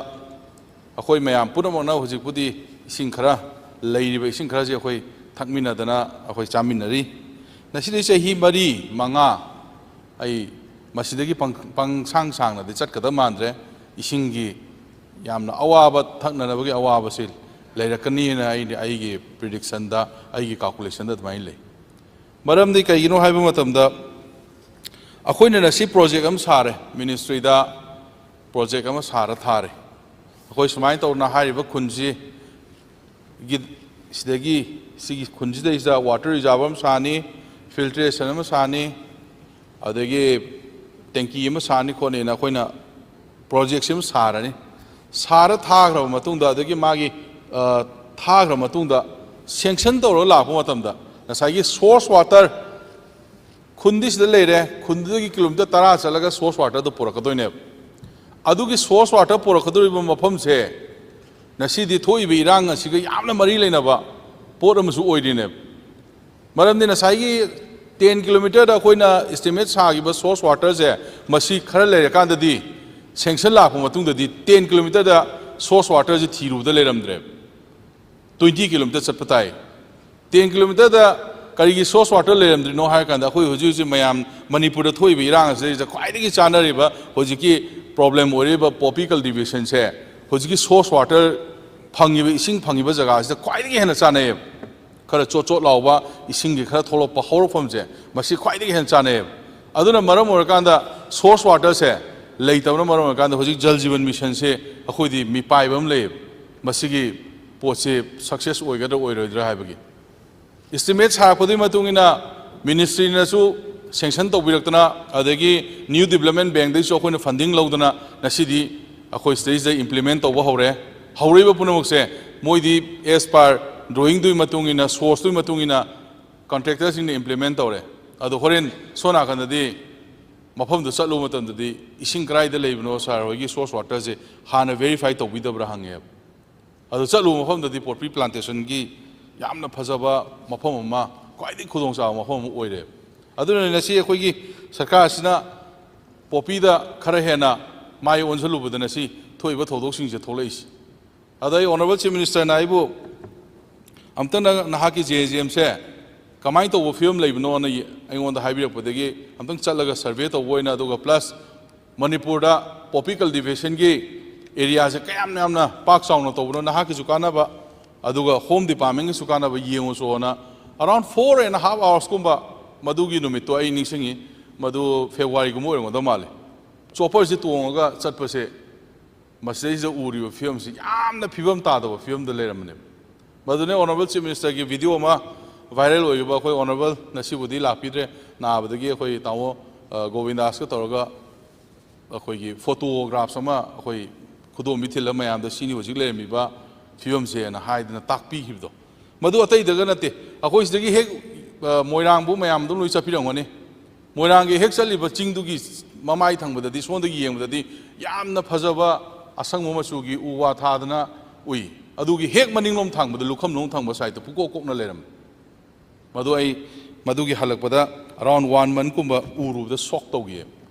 ꯑꯩꯈꯣꯏ ꯃꯌꯥꯝ ꯄꯨꯝꯅꯃꯛꯅ ꯍꯧꯖꯤꯛꯄꯨꯗꯤ ꯏꯁꯤꯡ ꯈꯔ, ꯂꯩꯔꯤꯕ ꯏꯁꯤꯡ ꯈꯔꯁꯤ ꯑꯩꯈꯣꯏ ꯊꯛꯃꯤꯟꯅꯗꯅ ꯑꯩꯈꯣꯏ ꯆꯥꯃꯤꯟꯅꯔꯤ꯫ ꯉꯁꯤꯗꯤ ꯆꯍꯤ ꯃꯔꯤ, ꯃꯉꯥ ꯑꯩ ꯃꯁꯤꯗꯒꯤ ꯄꯪ-, ꯄꯪꯁꯥꯡ ꯁꯥꯡꯅꯗꯤ ꯆꯠꯀꯗꯕ ꯃꯥꯟꯗ꯭ꯔꯦ꯫ ꯏꯁꯤꯡꯒꯤ ꯌꯥꯝꯅ ꯑꯋꯥꯕ, ꯊꯛꯅꯅꯕꯒꯤ ꯑꯋꯥꯕꯁꯤ ꯂꯩꯔꯛꯀꯅꯤꯅ ꯑꯩ, ꯑꯩꯒꯤ prediction ꯗ, ꯑꯩꯒꯤ calculation ꯗ ꯑꯗꯨꯃꯥꯏꯅ ꯂꯩ꯫ ꯃꯔꯝꯗꯤ ꯀꯩꯒꯤꯅꯣ ꯍꯥꯏꯕ ꯃꯇꯝꯗ, ꯑꯩꯈꯣꯏꯅ ꯉꯁꯤ project ꯑꯃ ꯁꯥꯔꯦ, ministry ꯗ project ꯑꯃ ꯁꯥꯔ ꯊꯥꯔꯦ꯫ ꯑꯩꯈꯣꯏ ꯁꯨꯃꯥꯏꯅ ꯇꯧꯗꯅ ꯍꯥꯏꯔꯤꯕ ꯈꯨꯟꯁꯤ ꯒꯤ-, ꯁꯤꯗꯒꯤ, ꯁꯤꯒꯤ ꯈꯨꯟꯁꯤꯗꯩꯁꯤꯗ water reserve ꯑꯃ ꯁꯥꯅꯤ, filtration ꯑꯃ ꯁꯥꯅꯤ, ꯑꯗꯒꯤ tank ꯑꯃ ꯁꯥꯅꯤ ꯈꯣꯠꯅꯤꯅ ꯑꯩꯈꯣꯏꯅ project ꯁꯤ ꯑꯃ ꯁꯥꯔꯅꯤ꯫ ꯁꯥꯔ ꯊꯥꯈ꯭ꯔꯕ ꯃꯇꯨꯡꯗ, ꯑꯗꯒꯤ ꯃꯥꯒꯤ, ꯑ, ꯊꯥꯈ꯭ꯔꯕ ꯃꯇꯨꯡꯗ sanction ꯇꯧꯔꯒ ꯂꯥꯛꯄ ꯃꯇꯝꯗ, ꯉꯁꯥꯏꯒꯤ source water ꯈꯨꯟꯗꯤ ꯁꯤꯗ ꯂꯩꯔꯦ, ꯈꯨꯟꯗꯨꯗꯒꯤ ꯀꯤꯂꯣꯃꯤꯇꯔ ꯇꯔꯥ ꯆꯠꯂꯒ ꯁꯣꯔꯁ ꯋꯥꯇꯔꯗꯨ ꯄꯨꯔꯛꯀꯗꯣꯏꯅꯦꯕ꯫ ꯑꯗꯨꯒꯤ ꯁꯣꯔꯁ ꯋꯥꯇꯔ ꯄꯨꯔꯛꯀꯗꯧꯔꯤꯕ ꯃꯐꯝꯁꯦ ꯉꯁꯤꯗꯤ ꯊꯣꯛꯏꯕ ꯏꯔꯥꯡ ꯑꯁꯤꯒ ꯌꯥꯝꯅ ꯃꯔꯤ ꯂꯩꯅꯕ ꯄꯣꯠ ꯑꯃꯁꯨ ꯑꯣꯏꯔꯤꯅꯦꯕ꯫ ꯃꯔꯝꯗꯤ ꯉꯁꯥꯏꯒꯤ ꯇꯦꯟ ꯀꯤꯂꯣꯃꯤꯇꯔꯗ ꯑꯩꯈꯣꯏꯅ ꯏꯁꯇꯤꯃꯦꯠ ꯁꯥꯈꯤꯕ ꯁꯣꯔꯁ ꯋꯥꯇꯔꯁꯦ, ꯃꯁꯤ ꯈꯔ ꯂꯩꯔꯀꯥꯟꯗꯗꯤ, ꯁꯦꯡꯁꯟ ꯂꯥꯛꯄ ꯃꯇꯨꯡꯗꯗꯤ ꯇꯦꯟ ꯀꯤꯂꯣꯃꯤꯇꯔꯗ ꯁꯣꯔꯁ ꯋꯥꯇꯔꯁꯦ ꯊꯤꯔꯨꯕꯗ ꯂꯩꯔꯝꯗ꯭ꯔꯦꯕ꯫ ꯇ꯭ꯋꯦꯟꯇꯤ ꯀꯤꯂꯣꯃꯤꯇꯔ ꯆꯠꯄ ꯇꯥꯏ꯫ ꯇꯦꯟ ꯀꯤꯂꯣꯃꯤꯇꯔꯗ ꯀꯔꯤꯒꯤ ꯁꯣꯔꯁ ꯋꯥꯇꯔ ꯂꯩꯔꯝꯗ꯭ꯔꯤꯅꯣ ꯍꯥꯏꯔ ꯀꯥꯟꯗ, ꯑꯩꯈꯣꯏ ꯍꯧꯖꯤꯛ ꯍꯧꯖꯤꯛ ꯃꯌꯥꯝ ꯃꯅꯤꯄꯨꯔꯗ ꯊꯣꯛꯏꯕ ꯏꯔꯥꯡ ꯑꯁꯤꯗꯩꯁꯤꯗ ꯈ꯭ꯋꯥꯏꯗꯒꯤ ꯆꯥꯅꯔꯤꯕ ꯍꯧꯖꯤꯛꯀꯤ ꯄ꯭ꯔꯣꯕ꯭ꯂꯦꯝ ꯑꯣꯏꯔꯤꯕ ꯄꯣꯄꯤ ꯀꯜꯇꯤꯚꯦꯁꯟꯁꯦ, ꯍꯧꯖꯤꯛꯀꯤ ꯁꯣꯔꯁ ꯋꯥꯇꯔ ꯐꯪꯉꯤꯕ, ꯏꯁꯤꯡ ꯐꯪꯉꯤꯕ ꯖꯒꯥꯁꯤꯗ ꯈ꯭ꯋꯥꯏꯗꯒꯤ ꯍꯦꯟꯅ ꯆꯥꯅꯩꯌꯦꯕ꯫ ꯈꯔ ꯆꯣꯠ ꯆꯣꯠ ꯂꯥꯎꯕ ꯏꯁꯤꯡꯒꯤ ꯈꯔ ꯊꯣꯛꯂꯛꯄ ꯍꯧꯔꯛꯐꯝꯁꯦ, ꯃꯁꯤ ꯈ꯭ꯋꯥꯏꯗꯒꯤ ꯍꯦꯟꯅ ꯆꯥꯅꯩꯌꯦꯕ꯫ ꯑꯗꯨꯅ ꯃꯔꯝ ꯑꯣꯏꯔꯀꯥꯟꯗ ꯁꯣꯔꯁ ꯋꯥꯇꯔꯁꯦ ꯂꯩꯇꯕꯅ ꯃꯔꯝ ꯑꯣꯏꯔꯀꯥꯟꯗ ꯍꯧꯖꯤꯛ ꯖꯜ ꯖꯤꯕꯟ ꯃꯤꯁꯟꯁꯦ ꯑꯩꯈꯣꯏꯗꯤ ꯃꯤꯄꯥꯏꯕ ꯑꯃ ꯂꯩꯌꯦꯕ꯫ ꯃꯁꯤꯒꯤ ꯄꯣꯠꯁꯦ ꯁꯛꯁꯦꯁ ꯑꯣꯏꯒꯗ꯭ꯔꯥ ꯑꯣꯏꯔꯣꯏꯗ꯭ꯔꯥ ꯍꯥꯏꯕꯒꯤ ꯏꯁꯇꯤꯃꯦꯠ ꯁꯥꯔꯛꯄꯗꯨꯒꯤ ꯃꯇꯨꯡ ꯏꯟꯅ ꯃꯤꯅꯤꯁꯇ꯭ꯔꯤꯅꯁꯨ ꯁꯦꯡꯁꯟ ꯇꯧꯕꯤꯔꯛꯇꯅ, ꯑꯗꯒꯤ ꯅ꯭ꯌꯨ ꯗꯤꯕꯂꯞꯃꯦꯟ ꯕꯦꯡꯗꯒꯤꯁꯨ ꯑꯩꯈꯣꯏꯅ ꯐꯟꯗꯤꯡ ꯂꯧꯗꯅ ꯉꯁꯤꯗꯤ ꯑꯩꯈꯣꯏ ꯁꯤꯗꯩꯁꯤꯗ ꯏꯝꯄ꯭ꯂꯤꯃꯦꯟ ꯇꯧꯕ ꯍꯧꯔꯦ꯫ ꯍꯧꯔꯛꯏꯕ ꯄꯨꯝꯅꯃꯛꯁꯦ ꯃꯣꯏꯗꯤ ꯑꯦꯁ ꯄꯥꯔ ꯗ꯭ꯔꯣꯌꯤꯡꯗꯨꯒꯤ ꯃꯇꯨꯡ ꯏꯟꯅ, ꯁꯣꯔꯁꯇꯨꯒꯤ ꯃꯇꯨꯡ ꯏꯟꯅ ꯀꯟꯇ꯭ꯔꯦꯛꯇꯔꯁꯤꯡꯅ ꯏꯝꯄ꯭ꯂꯤꯃꯦꯟ ꯇꯧꯔꯦ꯫ ꯑꯗꯣ ꯍꯣꯔꯦꯟ ꯁꯣꯝ ꯅꯥꯀꯟꯗꯗꯤ ꯃꯐꯝꯗꯨ ꯆꯠꯂꯨꯕ ꯃꯇꯝꯗꯗꯤ ꯏꯁꯤꯡ ꯀꯗꯥꯏꯗ ꯂꯩꯕꯅꯣ, ꯁꯥꯔ ꯍꯣꯏꯒꯤ ꯁꯣꯔꯁ ꯋꯥꯇꯔꯁꯦ ꯍꯥꯟꯅ ꯚꯦꯔꯤꯐꯥꯏ ꯇꯧꯕꯤꯗꯕ꯭ꯔꯥ ꯍꯪꯉꯦꯕ꯫ ꯑꯗꯨ ꯆꯠꯂꯨꯕ ꯃꯐꯝꯗꯗꯤ ꯄꯣꯄꯤ ꯄ꯭ꯂꯥꯟꯇꯦꯁꯟꯒꯤ ꯌꯥꯝꯅ ꯐꯖꯕ ꯃꯐꯝ ꯑꯃ, ꯈ꯭ꯋꯥꯏꯗꯒꯤ ꯈꯨꯗꯣꯡꯆꯥꯕ ꯃꯐꯝ ꯑꯃ ꯑꯣꯏꯔꯦꯕ꯫ ꯑꯗꯨꯅꯅꯤ ꯉꯁꯤ ꯑꯩꯈꯣꯏꯒꯤ ꯁꯔꯀꯥꯔꯁꯤꯅ ꯄꯣꯄꯤꯗ ꯈꯔ ꯍꯦꯟꯅ ꯃꯥꯏ ꯑꯣꯟꯁꯤꯜꯂꯨꯕꯗ ꯉꯁꯤ ꯊꯣꯛꯏꯕ ꯊꯧꯗꯣꯛꯁꯤꯡꯁꯦ ꯊꯣꯛꯂꯛꯏꯁꯦ꯫ ꯑꯗꯣ ꯑꯩ ꯑꯣꯅꯔꯦꯕꯜ ꯆꯤꯐ ꯃꯤꯅꯤꯁꯇꯔꯅ ꯑꯩꯕꯨ ꯑꯝꯇꯪ ꯅ-, ꯅꯍꯥꯛꯀꯤ ꯖꯦ ꯑꯦ ꯖꯦ ꯑꯦꯝꯁꯦ ꯀꯃꯥꯏꯅ ꯇꯧꯕ ꯐꯤꯕꯝ ꯂꯩꯕꯅꯣꯅ ꯌꯦ-, ꯑꯩꯉꯣꯟꯗ ꯍꯥꯏꯕꯤꯔꯛꯄꯗꯒꯤ ꯑꯝꯇꯪ ꯆꯠꯂꯒ ꯁꯔꯚꯦ ꯇꯧꯕ ꯑꯣꯏꯅ, ꯑꯗꯨꯒ ꯄ꯭ꯂꯁ ꯃꯅꯤꯄꯨꯔꯗ ꯄꯣꯄꯤ ꯀꯜꯇꯤꯚꯦꯁꯟꯒꯤ ꯑꯦꯔꯤꯌꯥꯁꯦ ꯀꯌꯥꯝ ꯌꯥꯝꯅ ꯄꯥꯛ ꯆꯥꯎꯅ ꯇꯧꯕꯅꯣ, ꯅꯍꯥꯛꯀꯤꯁꯨ ꯀꯥꯟꯅꯕ, ꯑꯗꯨꯒ ꯍꯣꯝ ꯗꯤꯄꯥꯔꯠꯃꯦꯟꯒꯤꯁꯨ ꯀꯥꯟꯅꯕ ꯌꯦꯡꯉꯨꯆꯣꯅ, ꯑꯔꯥꯎꯟ ꯐꯣꯔ ꯑꯦꯟ ꯍꯥꯐ ꯑꯋꯥꯔꯁꯀꯨꯝꯕ ꯃꯗꯨꯒꯤ ꯅꯨꯃꯤꯠꯇꯣ ꯑꯩ ꯅꯤꯡꯁꯤꯡꯉꯤ, ꯃꯗꯨ ꯐꯦꯕ꯭ꯔꯨꯋꯥꯔꯤꯒꯨꯝꯕ ꯑꯣꯏꯔꯝꯒꯗꯧ ꯃꯥꯜꯂꯦ꯫ ꯆꯣꯄꯔꯁꯤ ꯇꯣꯡꯉꯒ ꯆꯠꯄꯁꯦ, ꯃꯁꯤꯗꯩꯁꯤꯗ ꯎꯔꯤꯕ ꯐꯤꯕꯝꯁꯤ ꯌꯥꯝꯅ ꯐꯤꯕꯝ ꯇꯥꯗꯕ ꯐꯤꯕꯝꯗ ꯂꯩꯔꯝꯕꯅꯦꯕ꯫ ꯃꯗꯨꯅ ꯑꯣꯅꯔꯦꯕꯜ ꯆꯤꯐ ꯃꯤꯅꯤꯁꯇꯔꯒꯤ ꯚꯤꯗꯤꯑꯣ ꯑꯃ ꯚꯥꯏꯔꯦꯜ ꯑꯣꯏꯈꯤꯕ, ꯑꯩꯈꯣꯏ ꯑꯣꯅꯔꯦꯕꯜ ꯉꯁꯤꯕꯨꯗꯤ ꯂꯥꯛꯄꯤꯗ꯭ꯔꯦ, ꯅꯥꯕꯗꯒꯤ ꯑꯩꯈꯣꯏ ꯇꯥꯃꯣ, ꯑ, ꯒꯣꯕꯤꯟꯗꯥꯁꯀ ꯇꯧꯔꯒ ꯑꯩꯈꯣꯏꯒꯤ ꯐꯣꯇꯣꯒ꯭ꯔꯥꯐꯁ ꯑꯃ ꯑꯩꯈꯣꯏ ꯈꯨꯗꯣꯝꯕꯤ ꯊꯤꯜꯂ ꯃꯌꯥꯝꯗ ꯁꯤꯅꯤ ꯍꯧꯖꯤꯛ ꯂꯩꯔꯝꯃꯤꯕ ꯐꯤꯕꯝꯁꯦꯅ ꯍꯥꯏꯗꯅ ꯇꯥꯛꯄꯤꯈꯤꯕꯗꯣ, ꯃꯗꯨ ꯑꯇꯩꯗꯒ ꯅꯠꯇꯦ, ꯑꯩꯈꯣꯏ ꯁꯤꯗꯒꯤ ꯍꯦꯛ, ꯑ, ꯃꯣꯏꯔꯥꯡꯕꯨ ꯃꯌꯥꯝ ꯑꯗꯨꯝ ꯂꯣꯏ ꯆꯠꯄꯤꯔꯝꯒꯅꯤ꯫ ꯃꯣꯏꯔꯥꯡꯒꯤ ꯍꯦꯛ ꯆꯠꯂꯤꯕ ꯆꯤꯡꯗꯨꯒꯤ ꯃꯃꯥꯏ ꯊꯪꯕꯗꯗꯤ, ꯁꯣꯝꯗꯒꯤ ꯌꯦꯡꯕꯗꯗꯤ ꯌꯥꯝꯅ ꯐꯖꯕ ꯑꯁꯪꯕ ꯃꯆꯨꯒꯤ ꯎ ꯋꯥ ꯊꯥꯗꯅ ꯎꯏ꯫ ꯑꯗꯨꯒꯤ ꯍꯦꯛ ꯃꯅꯤꯡꯂꯣꯝ ꯊꯪꯕꯗ, ꯂꯨꯈꯝꯂꯣꯝ ꯊꯪꯕ ꯁꯥꯏꯠꯇ ꯄꯨꯀꯣꯛ ꯀꯣꯛꯅ ꯂꯩꯔꯝꯃꯤ꯫ ꯃꯗꯨ ꯑꯩ, ꯃꯗꯨꯒꯤ ꯍꯜꯂꯛꯄꯗ around one month ꯀꯨꯝꯕ ꯎꯔꯨꯕꯗ ꯁꯣꯛ ꯇꯧꯈꯤ꯫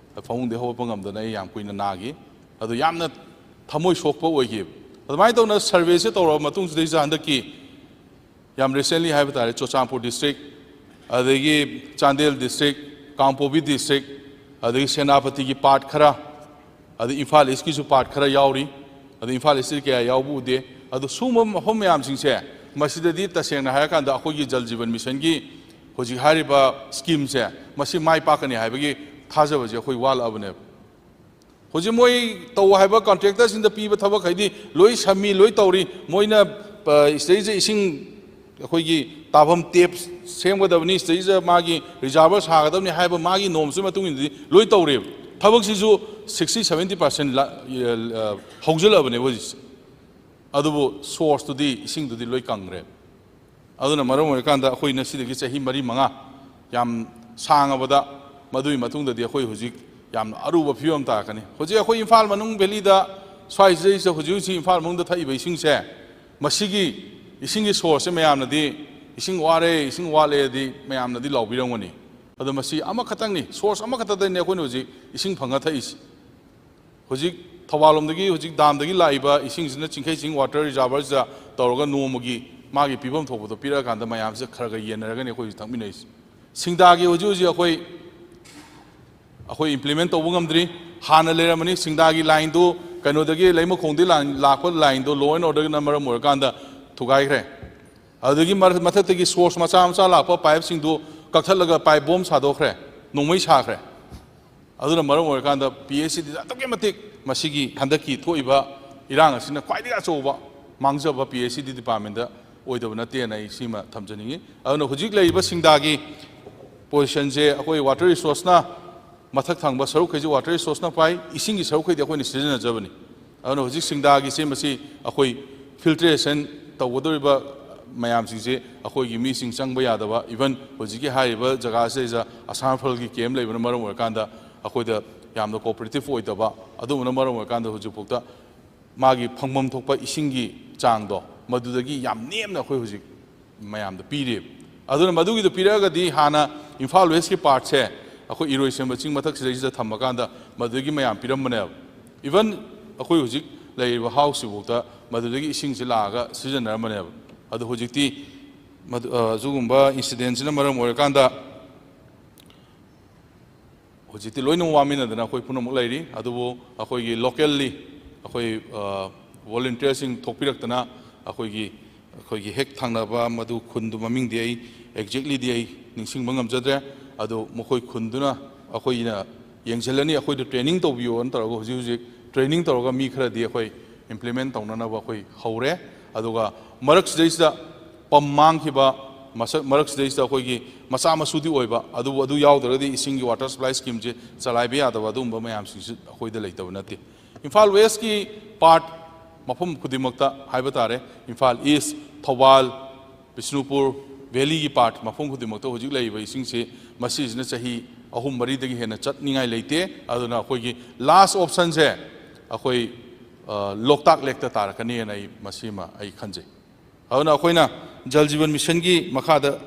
ꯐꯃꯨꯡꯗꯩ ꯍꯧꯒꯠꯄ ꯉꯝꯗꯅ ꯑꯩ ꯌꯥꯝ ꯀꯨꯏꯅ ꯅꯥꯈꯤ꯫ ꯑꯗꯨ ꯌꯥꯝꯅ ꯊꯃꯣꯏ ꯁꯣꯛꯄ ꯑꯣꯏꯈꯤ꯫ ꯑꯗꯨꯃꯥꯏꯅ ꯇꯧꯅ ꯁꯔꯚꯦꯁꯦ ꯇꯧꯔꯕ ꯃꯇꯨꯡꯁꯤꯗꯩꯁꯤꯗ ꯍꯟꯗꯛꯀꯤ ꯌꯥꯝ recently ꯍꯥꯏꯕ ꯇꯥꯔꯦ, ꯆꯨꯔꯆꯥꯟꯄꯨꯔ district, ꯑꯗꯒꯤ ꯆꯥꯟꯗꯦꯜ district, ꯀꯥꯡꯄꯣꯛꯄꯤ district, ꯑꯗꯒꯤ ꯁꯦꯅꯥꯄꯇꯤꯒꯤ part ꯈꯔ, ꯑꯗꯩ ꯏꯝꯐꯥꯜ ꯏꯁꯀꯤꯁꯨ part ꯈꯔ ꯌꯥꯎꯔꯤ꯫ ꯑꯗꯨ ꯏꯝꯐꯥꯜ ꯏꯁꯇꯗꯤ ꯀꯌꯥ ꯌꯥꯎꯕ ꯎꯗꯦ꯫ ꯑꯗꯨ ꯁꯨꯝꯕ ꯃꯐꯝ ꯃꯌꯥꯝꯁꯤꯡꯁꯦ, ꯃꯁꯤꯗꯗꯤ ꯇꯁꯦꯡꯅ ꯍꯥꯏꯔꯀꯥꯟꯗ ꯑꯩꯈꯣꯏꯒꯤ ꯖꯜ ꯖꯤꯕꯟ ꯃꯤꯁꯟꯒꯤ ꯍꯧꯖꯤꯛ ꯍꯥꯏꯔꯤꯕ ꯁ꯭ꯀꯤꯝꯁꯦ, ꯃꯁꯤ ꯃꯥꯏ ꯄꯥꯛꯀꯅꯤ ꯍꯥꯏꯕꯒꯤ ꯊꯥꯖꯕꯁꯦ ꯑꯩꯈꯣꯏ ꯋꯥꯠꯂꯛꯑꯕꯅꯦꯕ꯫ ꯍꯧꯖꯤꯛ ꯃꯣꯏ ꯇꯧ ꯍꯥꯏꯕ ꯀꯟꯇ꯭ꯔꯦꯛꯇꯔꯁꯤꯡꯗ ꯄꯤꯕ ꯊꯕꯛꯈꯩꯗꯤ ꯂꯣꯏ ꯁꯝꯃꯤ, ꯂꯣꯏ ꯇꯧꯔꯤ꯫ ꯃꯣꯏꯅ, ꯑ, ꯁꯤꯗꯩꯁꯤꯗ ꯏꯁꯤꯡ ꯑꯩꯈꯣꯏꯒꯤ ꯇꯥꯐꯝ ꯇꯦꯞ ꯁꯦꯝꯒꯗꯕꯅꯤ, ꯁꯤꯗꯩꯁꯤꯗ ꯃꯥꯒꯤ ꯔꯤꯖꯥꯔꯚꯔ ꯁꯥꯒꯗꯕꯅꯤ ꯍꯥꯏꯕ ꯃꯥꯒꯤ ꯅꯣꯝꯁꯀꯤ ꯃꯇꯨꯡ ꯏꯟꯅꯗꯤ ꯂꯣꯏ ꯇꯧꯔꯦꯕ꯫ ꯊꯕꯛꯁꯤꯁꯨ sixty seventy percent ꯍꯧꯖꯤꯜꯂꯛꯑꯕꯅꯦꯕ ꯍꯧꯖꯤꯛꯁꯦ꯫ ꯑꯗꯨꯕꯨ ꯁꯣꯔꯁꯇꯨꯗꯤ, ꯏꯁꯤꯡꯗꯨꯗꯤ ꯂꯣꯏ ꯀꯪꯈ꯭ꯔꯦ꯫ ꯑꯗꯨꯅ ꯃꯔꯝ ꯑꯣꯏꯔꯀꯥꯟꯗ ꯑꯩꯈꯣꯏꯅ ꯁꯤꯗꯒꯤ ꯆꯍꯤ ꯃꯔꯤ ꯃꯉꯥ ꯌꯥꯝ ꯁꯥꯡꯉꯕꯗ, ꯃꯗꯨꯒꯤ ꯃꯇꯨꯡꯗꯗꯤ ꯑꯩꯈꯣꯏ ꯍꯧꯖꯤꯛ ꯌꯥꯝꯅ ꯑꯔꯨꯕ ꯐꯤꯕꯝ ꯇꯥꯔꯛꯀꯅꯤ꯫ ꯍꯧꯖꯤꯛ ꯑꯩꯈꯣꯏ ꯏꯝꯐꯥꯜ ꯃꯅꯨꯡ ꯚꯦꯂꯤꯗ, ꯁ꯭ꯋꯥꯏꯁꯤꯗꯩꯁꯤꯗ ꯍꯧꯖꯤꯛ ꯍꯧꯖꯤꯛ ꯏꯝꯐꯥꯜ ꯃꯅꯨꯡꯗ ꯊꯛꯏꯕ ꯏꯁꯤꯡꯁꯦ, ꯃꯁꯤꯒꯤ ꯏꯁꯤꯡꯒꯤ ꯁꯣꯔꯁꯁꯦ ꯃꯌꯥꯝꯅꯗꯤ, "ꯏꯁꯤꯡ ꯋꯥꯔꯦ, ꯏꯁꯤꯡ ꯋꯥꯠꯂꯦꯗꯤ" ꯃꯌꯥꯝꯅꯗꯤ ꯂꯥꯎꯕꯤꯔꯝꯒꯅꯤ꯫ ꯑꯗꯣ ꯃꯁꯤ ꯑꯃꯈꯛꯇꯪꯅꯤ, ꯁꯣꯔꯁ ꯑꯃꯈꯛꯇꯗꯅꯤ ꯑꯩꯈꯣꯏꯅ ꯍꯧꯖꯤꯛ ꯏꯁꯤꯡ ꯐꯪꯉ ꯊꯛꯏꯁꯦ꯫ ꯍꯧꯖꯤꯛ ꯊꯧꯕꯥꯜꯂꯣꯝꯗꯒꯤ, ꯍꯧꯖꯤꯛ ꯗꯥꯝꯗꯒꯤ ꯂꯥꯛꯏꯕ ꯏꯁꯤꯡꯁꯤꯅ, ꯆꯤꯡꯈꯩ ꯆꯤꯡ ꯋꯥꯇꯔ ꯔꯤꯖꯥꯔꯚꯔꯁꯤꯗ ꯇꯧꯔꯒ ꯅꯣꯡꯃꯒꯤ ꯃꯥꯒꯤ ꯄꯤꯐꯝ ꯊꯣꯛꯄꯗꯣ ꯄꯤꯔꯛꯑꯀꯥꯟꯗ ꯃꯌꯥꯝꯁꯦ ꯈꯔ ꯈꯔ ꯌꯦꯟꯅꯔꯒꯅꯤ ꯑꯩꯈꯣꯏ ꯍꯧꯖꯤꯛ ꯊꯛꯃꯤꯟꯅꯔꯤꯁꯦ꯫ ꯁꯤꯡꯗꯥꯒꯤ ꯍꯧꯖꯤꯛ ꯍꯧꯖꯤꯛ ꯑꯩꯈꯣꯏ, ꯑꯩꯈꯣꯏ implement ꯇꯧꯕ ꯉꯝꯗ꯭ꯔꯤ꯫ ꯍꯥꯟꯅ ꯂꯩꯔꯝꯕꯅꯤ, ꯁꯤꯡꯗꯥꯒꯤ ꯂꯥꯏꯟꯗꯨ ꯀꯩꯅꯣꯗꯒꯤ, ꯂꯩꯃꯈꯣꯡꯗꯒꯤ ꯂꯥꯛꯄ ꯂꯥꯏꯟꯗꯣ law and order ꯅ ꯃꯔꯝ ꯑꯣꯏꯔꯀꯥꯟꯗ ꯊꯨꯒꯥꯏꯈ꯭ꯔꯦ꯫ ꯑꯗꯨꯗꯒꯤ ꯃꯊꯛꯇꯒꯤ ꯁꯣꯔꯁ ꯃꯆꯥ ꯃꯆꯥ ꯂꯥꯛꯄ ꯄꯥꯏꯞꯁꯤꯡꯗꯨ ꯀꯛꯊꯠꯂꯒ ꯄꯥꯏꯞ ꯕꯣꯝ ꯁꯥꯗꯣꯛꯈ꯭ꯔꯦ, ꯅꯣꯡꯃꯩ ꯁꯥꯈ꯭ꯔꯦ꯫ ꯑꯗꯨꯅ ꯃꯔꯝ ꯑꯣꯏꯔꯀꯥꯟꯗ ꯄꯤ ꯑꯩꯆ ꯁꯤ ꯗꯤꯗ ꯑꯗꯨꯛꯀꯤ ꯃꯇꯤꯛ ꯃꯁꯤꯒꯤ ꯍꯟꯗꯛꯀꯤ ꯊꯣꯛꯏꯕ ꯏꯔꯥꯡ ꯑꯁꯤꯅ ꯈ꯭ꯋꯥꯏꯗꯒꯤ ꯑꯆꯧꯕ ꯃꯥꯡꯖꯕ ꯄꯤ ꯑꯩꯆ ꯁꯤ ꯗꯤ ꯗꯤꯄꯥꯔꯠꯃꯦꯟꯗ ꯑꯣꯏꯗꯕ ꯅꯠꯇꯦꯅ ꯑꯩ ꯁꯤꯃ ꯊꯝꯖꯅꯤꯡꯉꯤ꯫ ꯑꯗꯨꯅ ꯍꯧꯖꯤꯛ ꯂꯩꯔꯤꯕ ꯁꯤꯡꯗꯥꯒꯤ ꯄꯣꯖꯤꯁꯟꯁꯦ ꯑꯩꯈꯣꯏ ꯋꯥꯇꯔ ꯔꯤꯁꯣꯔꯁꯅ, ꯃꯊꯛ ꯊꯪꯕ ꯁꯔꯨꯛꯈꯩꯁꯦ ꯋꯥꯇꯔ ꯔꯤꯁꯣꯔꯁꯅ ꯄꯥꯏ, ꯏꯁꯤꯡꯒꯤ ꯁꯔꯨꯛꯈꯩꯗꯤ ꯑꯩꯈꯣꯏꯅ ꯁꯤꯖꯤꯟꯅꯖꯕꯅꯤ꯫ ꯑꯗꯨꯅ ꯍꯧꯖꯤꯛ ꯁꯤꯡꯗꯥꯒꯤꯁꯦ ꯃꯁꯤ ꯑꯩꯈꯣꯏ ꯐꯤꯜꯇ꯭ꯔꯦꯁꯟ ꯇꯧꯒꯗꯧꯔꯤꯕ ꯃꯌꯥꯝꯁꯤꯡꯁꯦ ꯑꯩꯈꯣꯏꯒꯤ ꯃꯤꯁꯤꯡ ꯆꯪꯕ ꯌꯥꯗꯕ, even ꯍꯧꯖꯤꯛꯀꯤ ꯍꯥꯏꯔꯤꯕ ꯖꯒꯥꯁꯤꯗꯩꯁꯤꯗ ꯑꯁꯥꯝ ꯔꯥꯏꯐꯜꯒꯤ ꯀꯦꯝ ꯂꯩꯕꯅ ꯃꯔꯝ ꯑꯣꯏꯔꯀꯥꯟꯗ ꯑꯩꯈꯣꯏꯗ ꯌꯥꯝꯅ ꯀꯣꯑꯣꯄꯔꯦꯇꯤꯞ ꯑꯣꯏꯗꯕ, ꯑꯗꯨꯝꯕꯅ ꯃꯔꯝ ꯑꯣꯏꯔꯀꯥꯟꯗ ꯍꯧꯖꯤꯛꯐꯥꯎꯗ ꯃꯥꯒꯤ ꯐꯪꯐꯝ ꯊꯣꯛꯄ ꯏꯁꯤꯡꯒꯤ ꯆꯥꯡꯗꯣ ꯃꯗꯨꯗꯒꯤ ꯌꯥꯝ ꯅꯦꯝꯅ ꯑꯩꯈꯣꯏ ꯍꯧꯖꯤꯛ ꯃꯌꯥꯝꯗ ꯄꯤꯔꯤꯕ꯫ ꯑꯗꯨꯅ ꯃꯗꯨꯒꯤꯗꯣ ꯄꯤꯔꯛꯑꯒꯗꯤ ꯍꯥꯟꯅ ꯏꯝꯐꯥꯜ ꯋꯦꯁꯀꯤ ꯄꯥꯔꯠꯁꯦ ꯑꯩꯈꯣꯏ ꯏꯔꯣꯏꯁꯦꯝꯕ ꯆꯤꯡ ꯃꯊꯛꯁꯤꯗꯩꯁꯤꯗ ꯊꯝꯃꯀꯥꯟꯗ ꯃꯗꯨꯗꯒꯤ ꯃꯌꯥꯝ ꯄꯤꯔꯝꯕꯅꯦꯕ꯫ Even ꯑꯩꯈꯣꯏ ꯍꯧꯖꯤꯛ ꯂꯩꯔꯤꯕ ꯍꯥꯎꯁꯁꯤꯐꯥꯎꯗ ꯃꯗꯨꯗꯒꯤ ꯏꯁꯤꯡꯁꯤ ꯂꯥꯛꯑꯒ ꯁꯤꯖꯤꯟꯅꯔꯝꯕꯅꯦꯕ꯫ ꯑꯗꯣ ꯍꯧꯖꯤꯛꯇꯤ ꯃꯗꯨ, ꯑ, ꯑꯗꯨꯒꯨꯝꯕ ꯏꯟꯁꯤꯗꯦꯟꯁꯤꯅ ꯃꯔꯝ ꯑꯣꯏꯔꯀꯥꯟꯗ ꯍꯧꯖꯤꯛꯇꯤ ꯂꯣꯏꯅ ꯋꯥꯃꯤꯟꯅꯗꯅ ꯑꯩꯈꯣꯏ ꯄꯨꯝꯅꯃꯛ ꯂꯩꯔꯤ꯫ ꯑꯗꯨꯕꯨ ꯑꯩꯈꯣꯏꯒꯤ ꯂꯣꯀꯦꯜꯂꯤ ꯑꯩꯈꯣꯏ, ꯑ, ꯚꯣꯂꯨꯟꯇꯤꯌꯔꯁꯤꯡ ꯊꯣꯛꯄꯤꯔꯛꯇꯅ ꯑꯩꯈꯣꯏꯒꯤ, ꯑꯩꯈꯣꯏꯒꯤ ꯍꯦꯛ ꯊꯪꯅꯕ ꯃꯗꯨ ꯈꯨꯟꯗꯨ ꯃꯃꯤꯡꯗꯤ ꯑꯩ ꯑꯦꯛꯖꯦꯛꯂꯤꯗꯤ ꯑꯩ ꯅꯤꯡꯁꯤꯡꯕ ꯉꯝꯖꯗ꯭ꯔꯦ꯫ ꯑꯗꯨ ꯃꯈꯣꯏ ꯈꯨꯟꯗꯨꯅ ꯑꯩꯈꯣꯏꯅ ꯌꯦꯡꯁꯤꯜꯂꯅꯤ, ꯑꯩꯈꯣꯏꯗ ꯇ꯭ꯔꯦꯅꯤꯡ ꯇꯧꯕꯤꯌꯣꯅ ꯇꯧꯔꯒ ꯍꯧꯖꯤꯛ ꯍꯧꯖꯤꯛ ꯇ꯭ꯔꯦꯅꯤꯡ ꯇꯧꯔꯒ ꯃꯤ ꯈꯔꯗꯤ ꯑꯩꯈꯣꯏ ꯏꯝꯄ꯭ꯂꯤꯃꯦꯟ ꯇꯧꯅꯅꯕ ꯑꯩꯈꯣꯏ ꯍꯧꯔꯦ꯫ ꯑꯗꯨꯒ ꯃꯔꯛꯁꯤꯗꯩꯁꯤꯗ ꯄꯝ ꯃꯥꯡꯈꯤꯕ, ꯃꯁꯛ, ꯃꯔꯛꯁꯤꯗꯩꯁꯤꯗ ꯑꯩꯈꯣꯏꯒꯤ ꯃꯆꯥ ꯃꯁꯨꯗꯤ ꯑꯣꯏꯕ, ꯑꯗꯨꯕꯨ ꯑꯗꯨ ꯌꯥꯎꯗ꯭ꯔꯒꯗꯤ ꯏꯁꯤꯡꯒꯤ ꯋꯥꯇꯔ ꯁꯄ꯭ꯂꯥꯏ ꯁ꯭ꯀꯤꯝꯁꯦ ꯆꯂꯥꯏꯕ ꯌꯥꯗꯕ ꯑꯗꯨꯒꯨꯝꯕ ꯃꯌꯥꯝꯁꯤꯡꯁꯨ ꯑꯩꯈꯣꯏꯗ ꯂꯩꯇꯕ ꯅꯠꯇꯦ꯫ ꯏꯝꯐꯥꯜ ꯋꯦꯁꯀꯤ ꯄꯥꯔꯠ ꯃꯐꯝ ꯈꯨꯗꯤꯡꯃꯛꯇ ꯍꯥꯏꯕ ꯇꯥꯔꯦ, ꯏꯝꯐꯥꯜ ꯏꯁ, ꯊꯧꯕꯥꯜ, ꯕꯤꯁꯅꯨꯄꯨꯔ ꯚꯦꯂꯤꯒꯤ ꯄꯥꯔꯠ ꯃꯐꯝ ꯈꯨꯗꯤꯡꯃꯛꯇ ꯍꯧꯖꯤꯛ ꯂꯩꯔꯤꯕ ꯏꯁꯤꯡꯁꯤ ꯃꯁꯤꯁꯤꯅ ꯆꯍꯤ ꯑꯍꯨꯝ ꯃꯔꯤꯗꯒꯤ ꯍꯦꯟꯅ ꯆꯠꯅꯤꯡꯉꯥꯏ ꯂꯩꯇꯦ꯫ ꯑꯗꯨꯅ ꯑꯩꯈꯣꯏꯒꯤ ꯂꯥꯁ ꯑꯣꯞꯁꯟꯁꯦ ꯑꯩꯈꯣꯏ, ꯑ, ꯂꯣꯛꯇꯥꯛ ꯂꯦꯛꯇ ꯇꯥꯔꯛꯀꯅꯤꯅ ꯑꯩ ꯃꯁꯤꯃ ꯑꯩ ꯈꯟꯖꯩ꯫ ꯑꯗꯨꯅ ꯑꯩꯈꯣꯏꯅ ꯖꯜ ꯖꯤꯕꯟ ꯃꯤꯁꯟꯒꯤ ꯃꯈꯥꯗ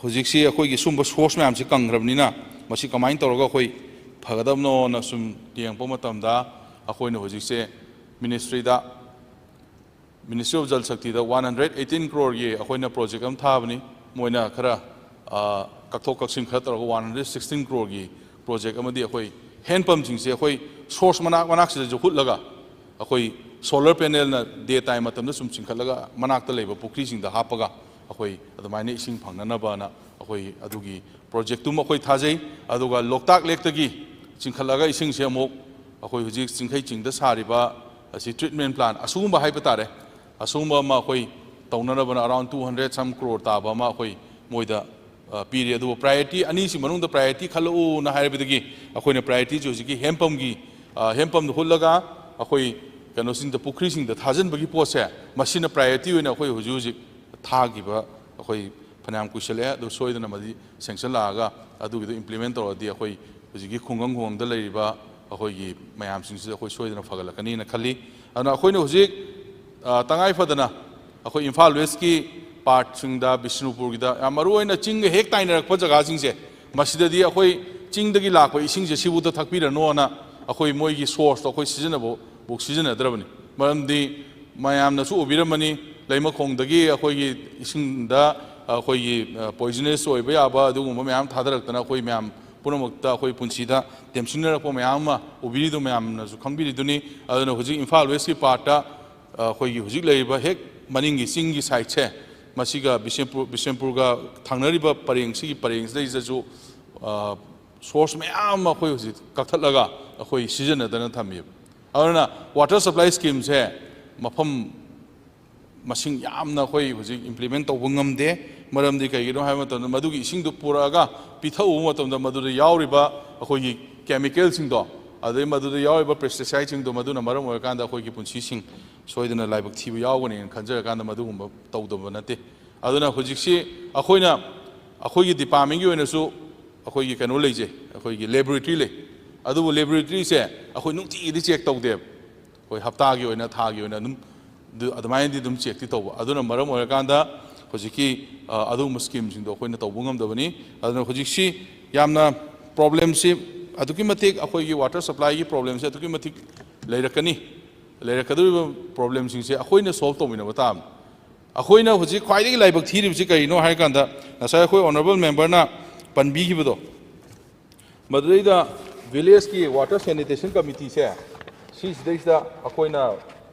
ꯍꯧꯖꯤꯛꯁꯤ ꯑꯩꯈꯣꯏꯒꯤ ꯁꯨꯝꯕ ꯁꯣꯔꯁ ꯃꯌꯥꯝꯁꯤ ꯀꯪꯈ꯭ꯔꯕꯅꯤꯅ ꯃꯁꯤ ꯀꯃꯥꯏꯅ ꯇꯧꯔꯒ ꯑꯩꯈꯣꯏ ꯐꯒꯗꯕꯅꯣꯅ ꯁꯨꯝ ꯌꯦꯡꯉꯛꯄ ꯃꯇꯝꯗ ꯑꯩꯈꯣꯏꯅ ꯍꯧꯖꯤꯛꯁꯦ ꯃꯤꯅꯤꯁꯇ꯭ꯔꯤꯗ, Ministry of Jal Shaktiꯗ one hundred eighteen crore ꯒꯤ ꯑꯩꯈꯣꯏꯅ ꯄ꯭ꯔꯣꯖꯦꯛ ꯑꯃ ꯊꯥꯕꯅꯤ꯫ ꯃꯣꯏꯅ ꯈꯔ, ꯑ, ꯀꯛꯊꯣꯛ ꯀꯛꯁꯤꯟ ꯈꯔ ꯇꯧꯔꯒ one hundred sixteen crore ꯒꯤ ꯄ꯭ꯔꯣꯖꯦꯛ ꯑꯃꯗꯤ ꯑꯩꯈꯣꯏ ꯍꯦꯟ ꯄꯝꯁꯤꯡꯁꯦ ꯑꯩꯈꯣꯏ ꯁꯣꯔꯁ ꯃꯅꯥꯛ ꯃꯅꯥꯛꯁꯤꯗꯁꯨ ꯍꯨꯠꯂꯒ ꯑꯩꯈꯣꯏ ꯁꯣꯂꯔ ꯄꯦꯅꯦꯜꯅ ꯗꯦ ꯇꯥꯏꯝ ꯃꯇꯝꯗ ꯁꯨꯝ ꯆꯤꯡꯈꯠꯂꯒ ꯃꯅꯥꯛꯇ ꯂꯩꯕ ꯄꯨꯈ꯭ꯔꯤꯁꯤꯡꯗ ꯍꯥꯞꯄꯒ ꯑꯩꯈꯣꯏ ꯑꯗꯨꯃꯥꯏꯅ ꯏꯁꯤꯡ ꯐꯪꯅꯅꯕꯅ ꯑꯩꯈꯣꯏ ꯑꯗꯨꯒꯤ ꯄ꯭ꯔꯣꯖꯦꯛꯇꯨꯃ ꯑꯩꯈꯣꯏ ꯊꯥꯖꯩ꯫ ꯑꯗꯨꯒ ꯂꯣꯛꯇꯥꯛ ꯂꯦꯛꯇꯒꯤ ꯆꯤꯡꯈꯠꯂꯒ ꯏꯁꯤꯡꯁꯦ ꯑꯃꯨꯛ ꯑꯩꯈꯣꯏ ꯍꯧꯖꯤꯛ ꯆꯤꯡꯈꯩ ꯆꯤꯡꯗ ꯁꯥꯔꯤꯕ ꯑꯁꯤ treatment plant ꯑꯁꯤꯒꯨꯝꯕ ꯍꯥꯏꯕ ꯇꯥꯔꯦ, ꯑꯁꯤꯒꯨꯝꯕ ꯑꯃ ꯑꯩꯈꯣꯏ ꯇꯧꯅꯅꯕꯅ around two hundred some crore ꯇꯥꯕ ꯑꯃ ꯑꯩꯈꯣꯏ ꯃꯣꯏꯗ, ꯑ, ꯄꯤꯔꯤ꯫ ꯑꯗꯨꯕꯨ priority ꯑꯅꯤꯁꯤ ꯃꯅꯨꯡꯗ priority ꯈꯜꯂꯛꯎꯅ ꯍꯥꯏꯔꯕꯗꯒꯤ ꯑꯩꯈꯣꯏꯅ priorityꯁꯤ ꯍꯧꯖꯤꯛꯀꯤ ꯍꯦꯟ ꯄꯝꯒꯤ, ꯑ, ꯍꯦꯟ ꯄꯝꯗ ꯍꯨꯠꯂꯒ ꯑꯩꯈꯣꯏ ꯀꯩꯅꯣꯁꯤꯡꯗ, ꯄꯨꯈ꯭ꯔꯤꯁꯤꯡꯗ ꯊꯥꯖꯤꯟꯕꯒꯤ ꯄꯣꯠꯁꯦ, ꯃꯁꯤꯅ priority ꯑꯣꯏꯅ ꯑꯩꯈꯣꯏ ꯍꯧꯖꯤꯛ ꯍꯧꯖꯤꯛ ꯊꯥꯈꯤꯕ ꯑꯩꯈꯣꯏ ꯐꯅꯌꯥꯝ ꯀꯨꯏꯁꯜꯂꯛꯑꯦ꯫ ꯑꯗꯨ ꯁꯣꯏꯗꯅ ꯃꯗꯤ sanction ꯂꯥꯛꯑꯒ ꯑꯗꯨꯒꯤꯗꯣ implement ꯇꯧꯔꯗꯤ ꯑꯩꯈꯣꯏ ꯍꯧꯖꯤꯛꯀꯤ ꯈꯨꯡꯒꯪ ꯈꯨꯡꯒꯪꯗ ꯂꯩꯔꯤꯕ ꯑꯩꯈꯣꯏꯒꯤ ꯃꯌꯥꯝꯁꯤꯡꯁꯤꯗ ꯑꯩꯈꯣꯏ ꯁꯣꯏꯗꯅ ꯐꯒꯠꯂꯛꯀꯅꯤꯅ ꯈꯜꯂꯤ꯫ ꯑꯗꯨꯅ ꯑꯩꯈꯣꯏꯅ ꯍꯧꯖꯤꯛ, ꯑ, ꯇꯉꯥꯏ ꯐꯗꯅ ꯑꯩꯈꯣꯏ ꯏꯝꯐꯥꯜ West ꯀꯤ part ꯁꯤꯡꯗ, ꯕꯤꯁꯅꯨꯄꯨꯔꯒꯤꯗ, ꯌꯥꯝ ꯃꯔꯨꯑꯣꯏꯅ ꯆꯤꯡꯒ ꯍꯦꯛ ꯇꯥꯏꯅꯔꯛꯄ ꯖꯒꯥꯁꯤꯡꯁꯦ, ꯃꯁꯤꯗꯗꯤ ꯑꯩꯈꯣꯏ ꯆꯤꯡꯗꯒꯤ ꯂꯥꯛꯄ ꯏꯁꯤꯡꯁꯦ ꯁꯤꯕꯨꯗ ꯊꯛꯄꯤꯔꯅꯣꯅ ꯑꯩꯈꯣꯏ ꯃꯣꯏꯒꯤ source ꯇꯣ ꯑꯩꯈꯣꯏ ꯁꯤꯖꯤꯟꯅꯕ ꯐꯥꯎ ꯁꯤꯖꯤꯟꯅꯗ꯭ꯔꯕꯅꯤ꯫ ꯃꯔꯝꯗꯤ ꯃꯌꯥꯝꯅꯁꯨ ꯎꯕꯤꯔꯝꯃꯅꯤ, ꯂꯩꯃꯈꯣꯡꯗꯒꯤ ꯑꯩꯈꯣꯏꯒꯤ ꯏꯁꯤꯡꯗ ꯑꯩꯈꯣꯏꯒꯤ, ꯑ, poisonous ꯑꯣꯏꯕ ꯌꯥꯕ ꯑꯗꯨꯒꯨꯝꯕ ꯃꯌꯥꯝ ꯊꯥꯗꯔꯛꯇꯅ ꯑꯩꯈꯣꯏ ꯃꯌꯥꯝ ꯄꯨꯝꯅꯃꯛꯇ ꯑꯩꯈꯣꯏ ꯄꯨꯟꯁꯤꯗ ꯇꯦꯝꯁꯤꯟꯅꯔꯛꯄ ꯃꯌꯥꯝ ꯑꯃ ꯎꯕꯤꯔꯤꯗꯨ ꯃꯌꯥꯝꯅꯁꯨ ꯈꯪꯕꯤꯔꯤꯗꯨꯅꯤ꯫ ꯑꯗꯨꯅ ꯍꯧꯖꯤꯛ ꯏꯝꯐꯥꯜ West ꯀꯤ part ꯇ, ꯑ, ꯑꯩꯈꯣꯏꯒꯤ ꯍꯧꯖꯤꯛ ꯂꯩꯔꯤꯕ ꯍꯦꯛ ꯃꯅꯤꯡꯒꯤ ꯆꯤꯡꯒꯤ side ꯁꯦ, ꯃꯁꯤꯒ ꯕꯤꯁꯦꯝꯄꯨꯔ, ꯕꯤꯁꯦꯝꯄꯨꯔꯒ ꯊꯪꯅꯔꯤꯕ ꯄꯔꯦꯡ, ꯁꯤꯒꯤ ꯄꯔꯦꯡꯁꯤꯗꯩꯁꯤꯗꯁꯨ, ꯑ, source ꯃꯌꯥꯝ ꯑꯃ ꯑꯩꯈꯣꯏ ꯍꯧꯖꯤꯛ ꯀꯛꯊꯠꯂꯒ ꯑꯩꯈꯣꯏ ꯁꯤꯖꯤꯟꯅꯗꯅ ꯊꯝꯃꯤꯕ꯫ ꯑꯗꯨꯅ water supply scheme ꯁꯦ ꯃꯐꯝ ꯃꯁꯤꯡ ꯌꯥꯝꯅ ꯑꯩꯈꯣꯏ ꯍꯧꯖꯤꯛ implement ꯇꯧꯕ ꯉꯝꯗꯦ꯫ ꯃꯔꯝꯗꯤ ꯀꯩꯒꯤꯅꯣ ꯍꯥꯏꯕ ꯃꯇꯝꯗ, ꯃꯗꯨꯒꯤ ꯏꯁꯤꯡꯗꯨ ꯄꯨꯔꯛꯑꯒ ꯄꯤꯊꯛꯎꯕ ꯃꯇꯝꯗ, ꯃꯗꯨꯗ ꯌꯥꯎꯔꯤꯕ ꯑꯩꯈꯣꯏꯒꯤ chemical ꯁꯤꯡꯗꯣ, ꯑꯗꯩ ꯃꯗꯨꯗ ꯌꯥꯎꯔꯤꯕ pesticide ꯁꯤꯡꯗꯣ, ꯃꯗꯨꯅ ꯃꯔꯝ ꯑꯣꯏꯔꯀꯥꯟꯗ ꯑꯩꯈꯣꯏꯒꯤ ꯄꯨꯟꯁꯤꯁꯤꯡ ꯁꯣꯏꯗꯅ ꯂꯥꯏꯕꯛ ꯊꯤꯕ ꯌꯥꯎꯒꯅꯤꯅ ꯈꯟꯖꯔꯀꯥꯟꯗ ꯃꯗꯨꯒꯨꯝꯕ ꯇꯧꯗꯕ ꯅꯠꯇꯦ꯫ ꯑꯗꯨꯅ ꯍꯧꯖꯤꯛꯁꯤ ꯑꯩꯈꯣꯏꯅ, ꯑꯩꯈꯣꯏꯒꯤ department ꯀꯤ ꯑꯣꯏꯅꯁꯨ ꯑꯩꯈꯣꯏꯒꯤ ꯀꯩꯅꯣ ꯂꯩꯖꯩ, ꯑꯩꯈꯣꯏꯒꯤ laboratory ꯂꯩ꯫ ꯑꯗꯨꯕꯨ laboratory ꯁꯦ ꯑꯩꯈꯣꯏ ꯅꯨꯡꯇꯤꯒꯤꯗꯤ check ꯇꯧꯗꯦꯕ꯫ ꯑꯩꯈꯣꯏ ꯍꯞꯇꯥꯒꯤ ꯑꯣꯏꯅ, ꯊꯥꯒꯤ ꯑꯣꯏꯅ ꯑꯗꯨꯝ ꯑꯗꯨ, ꯑꯗꯨꯃꯥꯏꯅꯗꯤ ꯑꯗꯨꯝ check ꯇꯤ ꯇꯧꯕ꯫ ꯑꯗꯨꯅ ꯃꯔꯝ ꯑꯣꯏꯔꯀꯥꯟꯗ ꯍꯧꯖꯤꯛꯀꯤ, ꯑ, ꯑꯗꯨꯒꯨꯝꯕ scheme ꯁꯤꯡꯗꯣ ꯑꯩꯈꯣꯏꯅ ꯇꯧꯕ ꯉꯝꯗꯕꯅꯤ꯫ ꯑꯗꯨꯅ ꯍꯧꯖꯤꯛꯁꯤ ꯌꯥꯝꯅ problem ꯁꯤ ꯑꯗꯨꯛꯀꯤ ꯃꯇꯤꯛ, ꯑꯩꯈꯣꯏꯒꯤ water supply ꯒꯤ problem ꯁꯦ ꯑꯗꯨꯛꯀꯤ ꯃꯇꯤꯛ ꯂꯩꯔꯛꯀꯅꯤ꯫ ꯂꯩꯔꯛꯀꯗꯧꯔꯤꯕ problem ꯁꯤꯡꯁꯦ ꯑꯩꯈꯣꯏꯅ solve ꯇꯧꯃꯤꯟꯅꯕ ꯇꯥꯕꯅꯤ꯫ ꯑꯩꯈꯣꯏꯅ ꯍꯧꯖꯤꯛ ꯈ꯭ꯋꯥꯏꯗꯒꯤ ꯂꯥꯏꯕꯛ ꯊꯤꯔꯤꯕꯁꯤ ꯀꯔꯤꯅꯣ ꯍꯥꯏꯔꯀꯥꯟꯗ, ꯉꯁꯥꯏ ꯑꯩꯈꯣꯏ honourable member ꯅ ꯄꯟꯕꯤꯈꯤꯕꯗꯣ, ꯃꯗꯨꯗꯩꯗ village ꯀꯤ water sanitation committee ꯁꯦ, ꯁꯤꯁꯤꯗꯩꯁꯤꯗ ꯑꯩꯈꯣꯏꯅ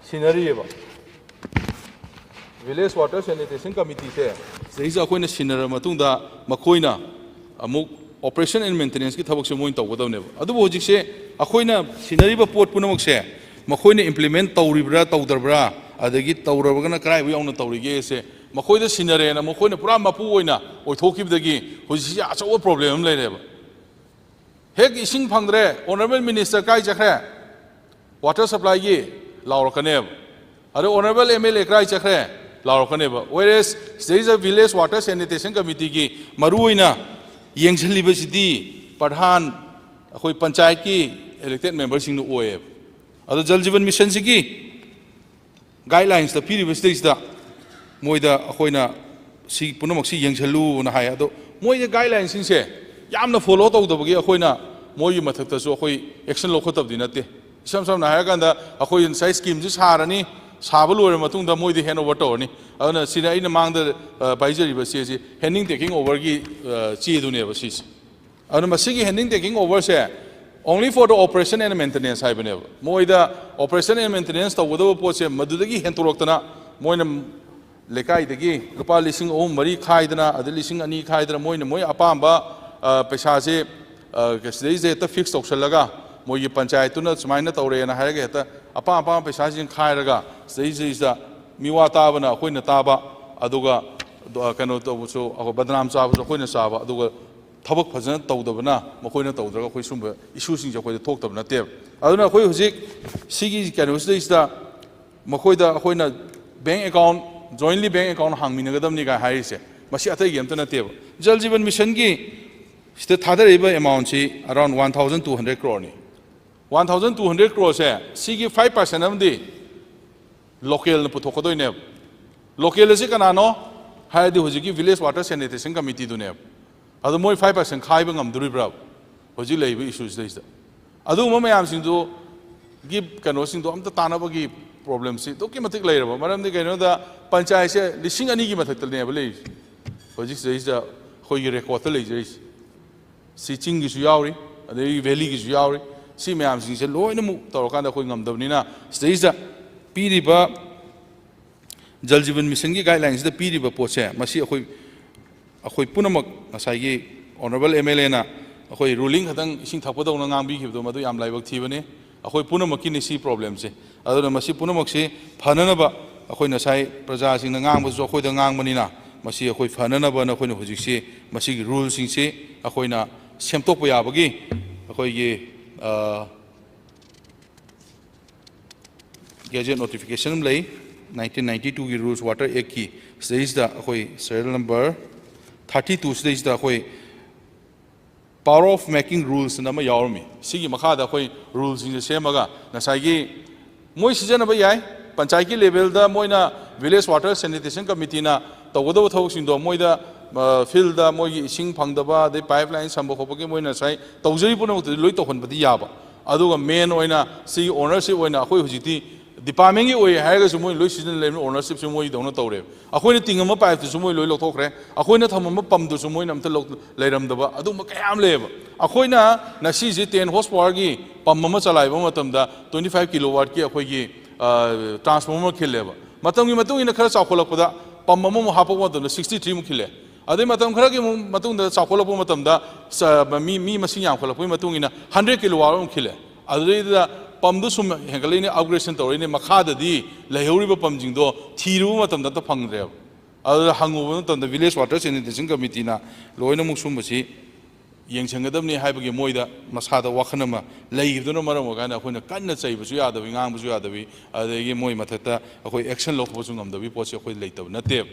ꯁꯤꯟꯅꯔꯤꯑꯕ꯫ Village water sanitation committee ꯁꯦ ꯁꯤꯗꯩꯁꯤꯗ ꯑꯩꯈꯣꯏꯅ ꯁꯤꯟꯅꯔꯕ ꯃꯇꯨꯡꯗ, ꯃꯈꯣꯏꯅ ꯑꯃꯨꯛ operation and maintenance ꯀꯤ ꯊꯕꯛꯁꯦ ꯃꯣꯏꯅ ꯇꯧꯒꯗꯕꯅꯦꯕ꯫ ꯑꯗꯨꯕꯨ ꯍꯧꯖꯤꯛꯁꯦ ꯑꯩꯈꯣꯏꯅ ꯁꯤꯟꯅꯔꯤꯕ ꯄꯣꯠ ꯄꯨꯝꯅꯃꯛꯁꯦ ꯃꯈꯣꯏꯅ implement ꯇꯧꯔꯤꯕ꯭ꯔꯥ, ꯇꯧꯗꯕ꯭ꯔꯥ, ꯑꯗꯒꯤ ꯇꯧꯔꯕꯒꯅ ꯀꯗꯥꯏꯐꯥꯎ ꯌꯧꯅ ꯇꯧꯔꯤꯒꯦꯁꯦ, ꯃꯈꯣꯏꯗ ꯁꯤꯟꯅꯔꯦꯅ ꯃꯈꯣꯏꯅ ꯄꯨꯔꯥ ꯃꯄꯨ ꯑꯣꯏꯅ ꯑꯣꯏꯊꯣꯛꯈꯤꯕꯗꯒꯤ ꯍꯧꯖꯤꯛꯁꯤ ꯑꯆꯧꯕ problem ꯑꯃ ꯂꯩꯔꯦꯕ꯫ ꯍꯦꯛ ꯏꯁꯤꯡ ꯐꯪꯗ꯭ꯔꯦ, honourable minister ꯀꯥꯏ ꯆꯠꯈ꯭ꯔꯦ? Water supply ꯒꯤ ꯂꯥꯎꯔꯛꯀꯅꯦꯕ꯫ ꯑꯗꯣ honourable M L A ꯀꯗꯥꯏ ꯆꯠꯈ꯭ꯔꯦ ꯂꯥꯎꯔꯛꯀꯅꯦꯕ꯫ Whereas ꯁꯤꯗꯩꯁꯤꯗ village water sanitation committeeꯒꯤ ꯃꯔꯨꯑꯣꯏꯅ ꯌꯦꯡꯁꯤꯜꯂꯤꯕꯁꯤꯗꯤ ꯄ꯭ꯔꯙꯥꯟ, ꯑꯩꯈꯣꯏ ꯄꯟꯆꯥꯌꯠꯀꯤ elected memberꯁꯤꯡꯅ ꯑꯣꯏꯌꯦꯕ꯫ ꯑꯗꯣ ꯖꯜ ꯖꯤꯕꯟ ꯃꯤꯁꯟꯁꯤꯒꯤ guidelinesꯇ ꯄꯤꯔꯤꯕꯁꯤꯗꯩꯁꯤꯗ ꯃꯣꯏꯗ ꯑꯩꯈꯣꯏꯅ ꯁꯤ ꯄꯨꯝꯅꯃꯛꯁꯤ ꯌꯦꯡꯁꯤꯜꯂꯨꯅ ꯍꯥꯏ꯫ ꯑꯗꯣ ꯃꯣꯏꯒꯤ guidelineꯁꯤꯡꯁꯦ ꯌꯥꯝꯅ follow ꯇꯧꯗꯕꯒꯤ ꯑꯩꯈꯣꯏꯅ ꯃꯣꯏꯒꯤ ꯃꯊꯛꯇꯁꯨ ꯑꯩꯈꯣꯏ action ꯂꯧꯈꯠꯇꯕꯗꯤ ꯅꯠꯇꯦ꯫ ꯏꯁꯝ ꯁꯝꯅ ꯍꯥꯏꯔꯀꯥꯟꯗ ꯑꯩꯈꯣꯏ ꯉꯁꯥꯏ schemeꯁꯤ ꯁꯥꯔꯅꯤ, ꯁꯥꯕ ꯂꯣꯏꯔꯕ ꯃꯇꯨꯡꯗ ꯃꯣꯏꯗ hand over ꯇꯧꯔꯅꯤ꯫ ꯑꯗꯨꯅ ꯁꯤꯅ ꯑꯩꯅ ꯃꯥꯡꯗ, ꯑ, ꯄꯥꯏꯖꯔꯤꯕ ꯆꯦꯁꯤ handing taking overꯒꯤ, ꯑ, ꯆꯦꯗꯨꯅꯦꯕ ꯁꯤꯁꯦ꯫ ꯑꯗꯨꯅ ꯃꯁꯤꯒꯤ handing taking overꯁꯦ only for the operation and maintenance ꯍꯥꯏꯕꯅꯦꯕ꯫ ꯃꯣꯏꯗ operation and maintenance ꯇꯧꯒꯗꯕ ꯄꯣꯠꯁꯦ ꯃꯗꯨꯗꯒꯤ ꯍꯦꯟꯇꯣꯔꯛꯇꯅ ꯃꯣꯏꯅ ꯂꯩꯀꯥꯏꯗꯒꯤ ꯂꯨꯄꯥ ꯂꯤꯁꯤꯡ ꯑꯍꯨꯝ ꯃꯔꯤ ꯈꯥꯏꯗꯅ, ꯑꯗꯩ ꯂꯤꯁꯤꯡ ꯑꯅꯤ ꯈꯥꯏꯗꯅ, ꯃꯣꯏꯅ ꯃꯣꯏ ꯑꯄꯥꯝꯕ, ꯑ, ꯄꯩꯁꯥꯁꯦ, ꯑ, ꯁꯤꯗꯩꯁꯤꯗ ꯍꯦꯛꯇ fix ꯇꯧꯁꯜꯂꯒ ꯃꯣꯏꯒꯤ ꯄꯟꯆꯥꯌꯠꯇꯨꯅ ꯁꯨꯃꯥꯏꯅ ꯇꯧꯔꯦꯅ ꯍꯥꯏꯔꯒ ꯍꯦꯛꯇ ꯑꯄꯥꯝ ꯑꯄꯥꯝꯕ ꯄꯩꯁꯥꯁꯤꯡ ꯈꯥꯏꯔꯒ ꯁꯤꯗꯩꯁꯤꯗ ꯃꯤꯋꯥ ꯇꯥꯕꯅ ꯑꯩꯈꯣꯏꯅ ꯇꯥꯕ, ꯑꯗꯨꯒ, ꯑ, ꯀꯩꯅꯣ ꯇꯧꯕꯁꯨ, ꯑꯩꯈꯣꯏ ꯕꯗꯅꯥꯝ ꯆꯥꯕꯁꯨ ꯑꯩꯈꯣꯏꯅ ꯆꯥꯕ, ꯑꯗꯨꯒ ꯊꯕꯛ ꯐꯖꯅ ꯇꯧꯗꯕꯅ ꯃꯈꯣꯏꯅ ꯇꯧꯗ꯭ꯔꯒ ꯑꯩꯈꯣꯏ ꯁꯨꯝꯕ issueꯁꯤꯡꯁꯦ ꯑꯩꯈꯣꯏꯗ ꯊꯣꯛꯇꯕ ꯅꯠꯇꯦꯕ꯫ ꯑꯗꯨꯅ ꯑꯩꯈꯣꯏ ꯍꯧꯖꯤꯛ ꯁꯤꯒꯤ ꯀꯩꯅꯣꯁꯤꯗꯩꯁꯤꯗ ꯃꯈꯣꯏꯗ ꯑꯩꯈꯣꯏꯅ bank account, jointly bank account ꯍꯥꯡꯃꯤꯟꯅꯒꯗꯕꯅꯤ ꯀꯥꯏ ꯍꯥꯏꯔꯤꯁꯦ, ꯃꯁꯤ ꯑꯇꯩꯒꯤ ꯑꯝꯇ ꯅꯠꯇꯦꯕ꯫ ꯖꯜ ꯖꯤꯕꯟ ꯃꯤꯁꯟꯒꯤ ꯁꯤꯗ ꯊꯥꯗꯔꯛꯏꯕ amountꯁꯤ around one thousand two hundred croreꯅꯤ꯫ One thousand two hundred croreꯁꯦ ꯁꯤꯒꯤ five percent ꯑꯃꯗꯤ localꯅ ꯄꯨꯊꯣꯛꯀꯗꯣꯏꯅꯦꯕ꯫ Local ꯑꯁꯤ ꯀꯅꯥꯅꯣ ꯍꯥꯏꯔꯗꯤ ꯍꯧꯖꯤꯛꯀꯤ village water sanitation committeeꯗꯨꯅꯦꯕ꯫ ꯑꯗꯣ ꯃꯣꯏ five percent ꯈꯥꯏꯕ ꯉꯝꯗꯣꯔꯤꯕ꯭ꯔꯥ ꯍꯧꯖꯤꯛ ꯂꯩꯔꯤꯕ issueꯁꯤꯗꯩꯁꯤꯗ? ꯑꯗꯨꯒꯨꯝꯕ ꯃꯌꯥꯝꯁꯤꯡꯗꯨꯒꯤ ꯀꯩꯅꯣꯁꯤꯡꯗꯣ ꯑꯝꯇ ꯇꯥꯟꯅꯕꯒꯤ problemꯁꯤ ꯑꯗꯨꯛꯀꯤ ꯃꯇꯤꯛ ꯂꯩꯔꯕ꯫ ꯃꯔꯝꯗꯤ ꯀꯩꯅꯣꯗ ꯄꯟꯆꯥꯌꯠꯁꯦ ꯂꯤꯁꯤꯡ ꯑꯅꯤꯒꯤ ꯃꯊꯛꯇꯅꯦꯕ ꯂꯩꯔꯤꯁꯦ ꯍꯧꯖꯤꯛ ꯁꯤꯗꯩꯁꯤꯗ ꯑꯩꯈꯣꯏꯒꯤ recordꯇ ꯂꯩꯖꯔꯤꯁꯦ꯫ ꯁꯤ ꯆꯤꯡꯒꯤꯁꯨ ꯌꯥꯎꯔꯤ, ꯑꯗꯒꯤ valleyꯒꯤꯁꯨ ꯌꯥꯎꯔꯤ꯫ ꯁꯤ ꯃꯌꯥꯝꯁꯤꯡꯁꯦ ꯂꯣꯏꯅꯃꯛ ꯇꯧꯔꯀꯥꯟꯗ ꯑꯩꯈꯣꯏ ꯉꯝꯗꯕꯅꯤꯅ ꯁꯤꯗꯩꯁꯤꯗ ꯄꯤꯔꯤꯕ ꯖꯜ ꯖꯤꯕꯟ ꯃꯤꯁꯟꯒꯤ guidelineꯁꯤꯗ ꯄꯤꯔꯤꯕ ꯄꯣꯠꯁꯦ, ꯃꯁꯤ ꯑꯩꯈꯣꯏ, ꯑꯩꯈꯣꯏ ꯄꯨꯝꯅꯃꯛ ꯉꯁꯥꯏꯒꯤ honourable MLAꯅ ꯑꯩꯈꯣꯏ ruling ꯈꯛꯇꯪ ꯏꯁꯤꯡ ꯊꯛꯄꯗꯧꯅ ꯉꯥꯡꯕꯤꯈꯤꯕꯗꯣ ꯃꯗꯨ ꯌꯥꯝ ꯂꯥꯏꯕꯛ ꯊꯤꯕꯅꯤ꯫ ꯑꯩꯈꯣꯏ ꯄꯨꯝꯅꯃꯛꯀꯤꯅꯤ ꯁꯤ problemꯁꯦ꯫ ꯑꯗꯨꯅ ꯃꯁꯤ ꯄꯨꯝꯅꯃꯛꯁꯤ ꯐꯅꯅꯕ ꯑꯩꯈꯣꯏ ꯉꯁꯥꯏ ꯄ꯭ꯔꯖꯥꯁꯤꯡꯅ ꯉꯥꯡꯕꯁꯨ ꯑꯩꯈꯣꯏꯗ ꯉꯥꯡꯕꯅꯤꯅ ꯃꯁꯤ ꯑꯩꯈꯣꯏ ꯐꯅꯅꯕꯅ ꯑꯩꯈꯣꯏꯅ ꯍꯧꯖꯤꯛꯁꯤ ꯃꯁꯤꯒꯤ ruleꯁꯤꯡꯁꯤ ꯑꯩꯈꯣꯏꯅ ꯁꯦꯝꯗꯣꯛꯄ ꯌꯥꯕꯒꯤ ꯑꯩꯈꯣꯏꯒꯤ, ꯑ, ꯒꯦꯖꯦꯠ ꯅꯣꯇꯤꯐꯤꯀꯦꯁꯟ ꯑꯃ ꯂꯩ, ꯅꯥꯏꯟꯇꯤꯟ ꯅꯥꯏꯟꯇꯤ ꯇꯨꯒꯤ ꯔꯨꯜꯁ ꯋꯥꯇꯔ ꯑꯦꯛꯀꯤ꯫ ꯁꯤꯗꯩꯁꯤꯗ ꯑꯩꯈꯣꯏ ꯁꯦꯔꯤꯌꯦꯜ ꯅꯝꯕꯔ ꯊꯥꯔꯇꯤ ꯇꯨ ꯁꯤꯗꯩꯁꯤꯗ ꯑꯩꯈꯣꯏ ꯄꯥꯋꯔ ꯑꯣꯐ ꯃꯦꯀꯤꯡ ꯔꯨꯜꯁꯅ ꯑꯃ ꯌꯥꯎꯔꯝꯃꯤ꯫ ꯁꯤꯒꯤ ꯃꯈꯥꯗ ꯑꯩꯈꯣꯏ ꯔꯨꯜꯁꯤꯡꯁꯦ ꯁꯦꯝꯃꯒ ꯉꯁꯥꯏꯒꯤ ꯃꯣꯏ ꯁꯤꯖꯤꯟꯅꯕ ꯌꯥꯏ, ꯄꯟꯆꯥꯌꯠꯀꯤ ꯂꯦꯚꯦꯜꯗ ꯃꯣꯏꯅ ꯚꯤꯂꯦꯖ ꯋꯥꯇꯔ ꯁꯦꯅꯤꯇꯦꯁꯟ ꯀꯃꯤꯇꯤꯅ ꯇꯧꯒꯗꯕ ꯊꯕꯛꯁꯤꯡꯗꯣ ꯃꯣꯏꯗ, ꯐꯤꯜꯗ ꯃꯣꯏꯒꯤ ꯏꯁꯤꯡ ꯐꯪꯗꯕ, ꯑꯗꯩ ꯄꯥꯏꯞ ꯂꯥꯏꯟ ꯁꯝꯕ ꯈꯣꯠꯄꯒꯤ ꯃꯣꯏꯅ ꯉꯁꯥꯏ ꯇꯧꯖꯔꯤ ꯄꯨꯝꯅꯃꯛꯇꯨꯗꯤ ꯂꯣꯏ ꯇꯧꯍꯟꯕꯗꯤ ꯌꯥꯕ꯫ ꯑꯗꯨꯒ ꯃꯦꯟ ꯑꯣꯏꯅ ꯁꯤꯒꯤ ꯑꯣꯅꯔꯁꯤꯞ ꯑꯣꯏꯅ ꯑꯩꯈꯣꯏ ꯍꯧꯖꯤꯛꯇꯤ ꯗꯤꯄꯥꯔꯠꯃꯦꯟꯒꯤ ꯑꯣꯏ ꯍꯥꯏꯔꯒꯁꯨ ꯃꯣꯏ ꯂꯣꯏ ꯁꯤꯖꯤꯟꯅ ꯂꯩꯕꯅꯤꯅ ꯑꯣꯅꯔꯁꯤꯞꯁꯦ ꯃꯣꯏꯗꯧꯅ ꯇꯧꯔꯦꯕ꯫ ꯑꯩꯈꯣꯏꯅ ꯇꯤꯡꯉꯝꯕ ꯄꯥꯏꯞꯇꯨꯁꯨ ꯃꯣꯏ ꯂꯣꯏ ꯂꯧꯊꯣꯛꯈ꯭ꯔꯦ, ꯑꯩꯈꯣꯏꯅ ꯊꯝꯃꯝꯕ ꯄꯝꯗꯨꯁꯨ ꯃꯣꯏꯅ ꯑꯝꯇ ꯂꯧ-, ꯂꯩꯔꯝꯗꯕ, ꯑꯗꯨꯒꯨꯝꯕ ꯀꯌꯥ ꯑꯃ ꯂꯩꯌꯦꯕ꯫ ꯑꯩꯈꯣꯏꯅ ꯉꯁꯤꯁꯦ ꯇꯦꯟ ꯍꯣꯔꯁ ꯄꯥꯋꯔꯒꯤ ꯄꯝ ꯑꯃ ꯆꯂꯥꯏꯕ ꯃꯇꯝꯗ ꯇ꯭ꯋꯦꯟꯇꯤ ꯐꯥꯏꯚ ꯀꯤꯂꯣ ꯋꯥꯠꯀꯤ ꯑꯩꯈꯣꯏꯒꯤ, ꯑ, ꯇ꯭ꯔꯥꯟꯁꯐꯣꯔꯃꯔ ꯈꯤꯜꯂꯦꯕ꯫ ꯃꯇꯝꯒꯤ ꯃꯇꯨꯡ ꯏꯟꯅ ꯈꯔ ꯆꯥꯎꯈꯠꯂꯛꯄꯗ ꯄꯝ ꯑꯃꯃꯨꯛ ꯍꯥꯞꯄꯛꯄ ꯃꯇꯝꯗ ꯁꯤꯛꯁꯇꯤ ꯊ꯭ꯔꯤꯃꯨꯛ ꯈꯤꯜꯂꯦ꯫ ꯑꯗꯩ ꯃꯇꯝ ꯈꯔꯒꯤ ꯑꯃꯨꯛ ꯃꯇꯨꯡꯗ ꯆꯥꯎꯈꯠꯂꯛꯄ ꯃꯇꯝꯗ ꯆ-, ꯃꯤ, ꯃꯤ ꯃꯁꯤꯡ ꯌꯥꯝꯈꯠꯂꯛꯄꯒꯤ ꯃꯇꯨꯡ ꯏꯟꯅ ꯍꯟꯗ꯭ꯔꯦꯠ ꯀꯤꯂꯣ ꯋꯥꯠ ꯑꯃꯨꯛ ꯈꯤꯜꯂꯦ꯫ ꯑꯗꯨꯗꯩꯗꯨꯗ ꯄꯝꯗꯨ ꯁꯨꯝ ꯍꯦꯟꯒꯠꯂꯛꯏꯅꯦ, ꯑꯞꯒ꯭ꯔꯦꯗꯦꯁꯟ ꯇꯧꯔꯛꯏꯅꯦ, ꯃꯈꯥꯗꯗꯤ ꯂꯩꯍꯧꯔꯤꯕ ꯄꯝꯁꯤꯡꯗꯣ ꯊꯤꯔꯨꯕ ꯃꯇꯝꯗ ꯑꯝꯇ ꯐꯪꯗ꯭ꯔꯦꯕ꯫ ꯑꯗꯨꯗ ꯍꯪꯉꯨꯕ ꯃꯇꯝꯗ ꯚꯤꯂꯦꯖ ꯋꯥꯇꯔ ꯁꯦꯅꯤꯇꯦꯁꯟ ꯀꯃꯤꯇꯤꯅ ꯂꯣꯏꯅꯃꯛ ꯁꯨꯝꯕꯁꯤ ꯌꯦꯡꯁꯤꯟꯒꯗꯕꯅꯤ ꯍꯥꯏꯕꯒꯤ ꯃꯣꯏꯗ ꯃꯁꯥꯗ ꯋꯥꯈꯜ ꯑꯃ ꯂꯩꯈꯤꯕꯗꯨꯅ ꯃꯔꯝ ꯑꯣꯏꯔꯀꯥꯟꯗ ꯑꯩꯈꯣꯏꯅ ꯀꯟꯅ ꯆꯩꯕꯁꯨ ꯌꯥꯗꯕꯤ, ꯉꯥꯡꯕꯁꯨ ꯌꯥꯗꯕꯤ, ꯑꯗꯒꯤ ꯃꯣꯏ ꯃꯊꯛꯇ ꯑꯩꯈꯣꯏ ꯑꯦꯛꯁꯟ ꯂꯧꯈꯠꯄꯁꯨ ꯉꯝꯗꯕꯤ ꯄꯣꯠꯁꯤ ꯑꯩꯈꯣꯏ ꯂꯩꯇꯕ ꯅꯠꯇꯦꯕ꯫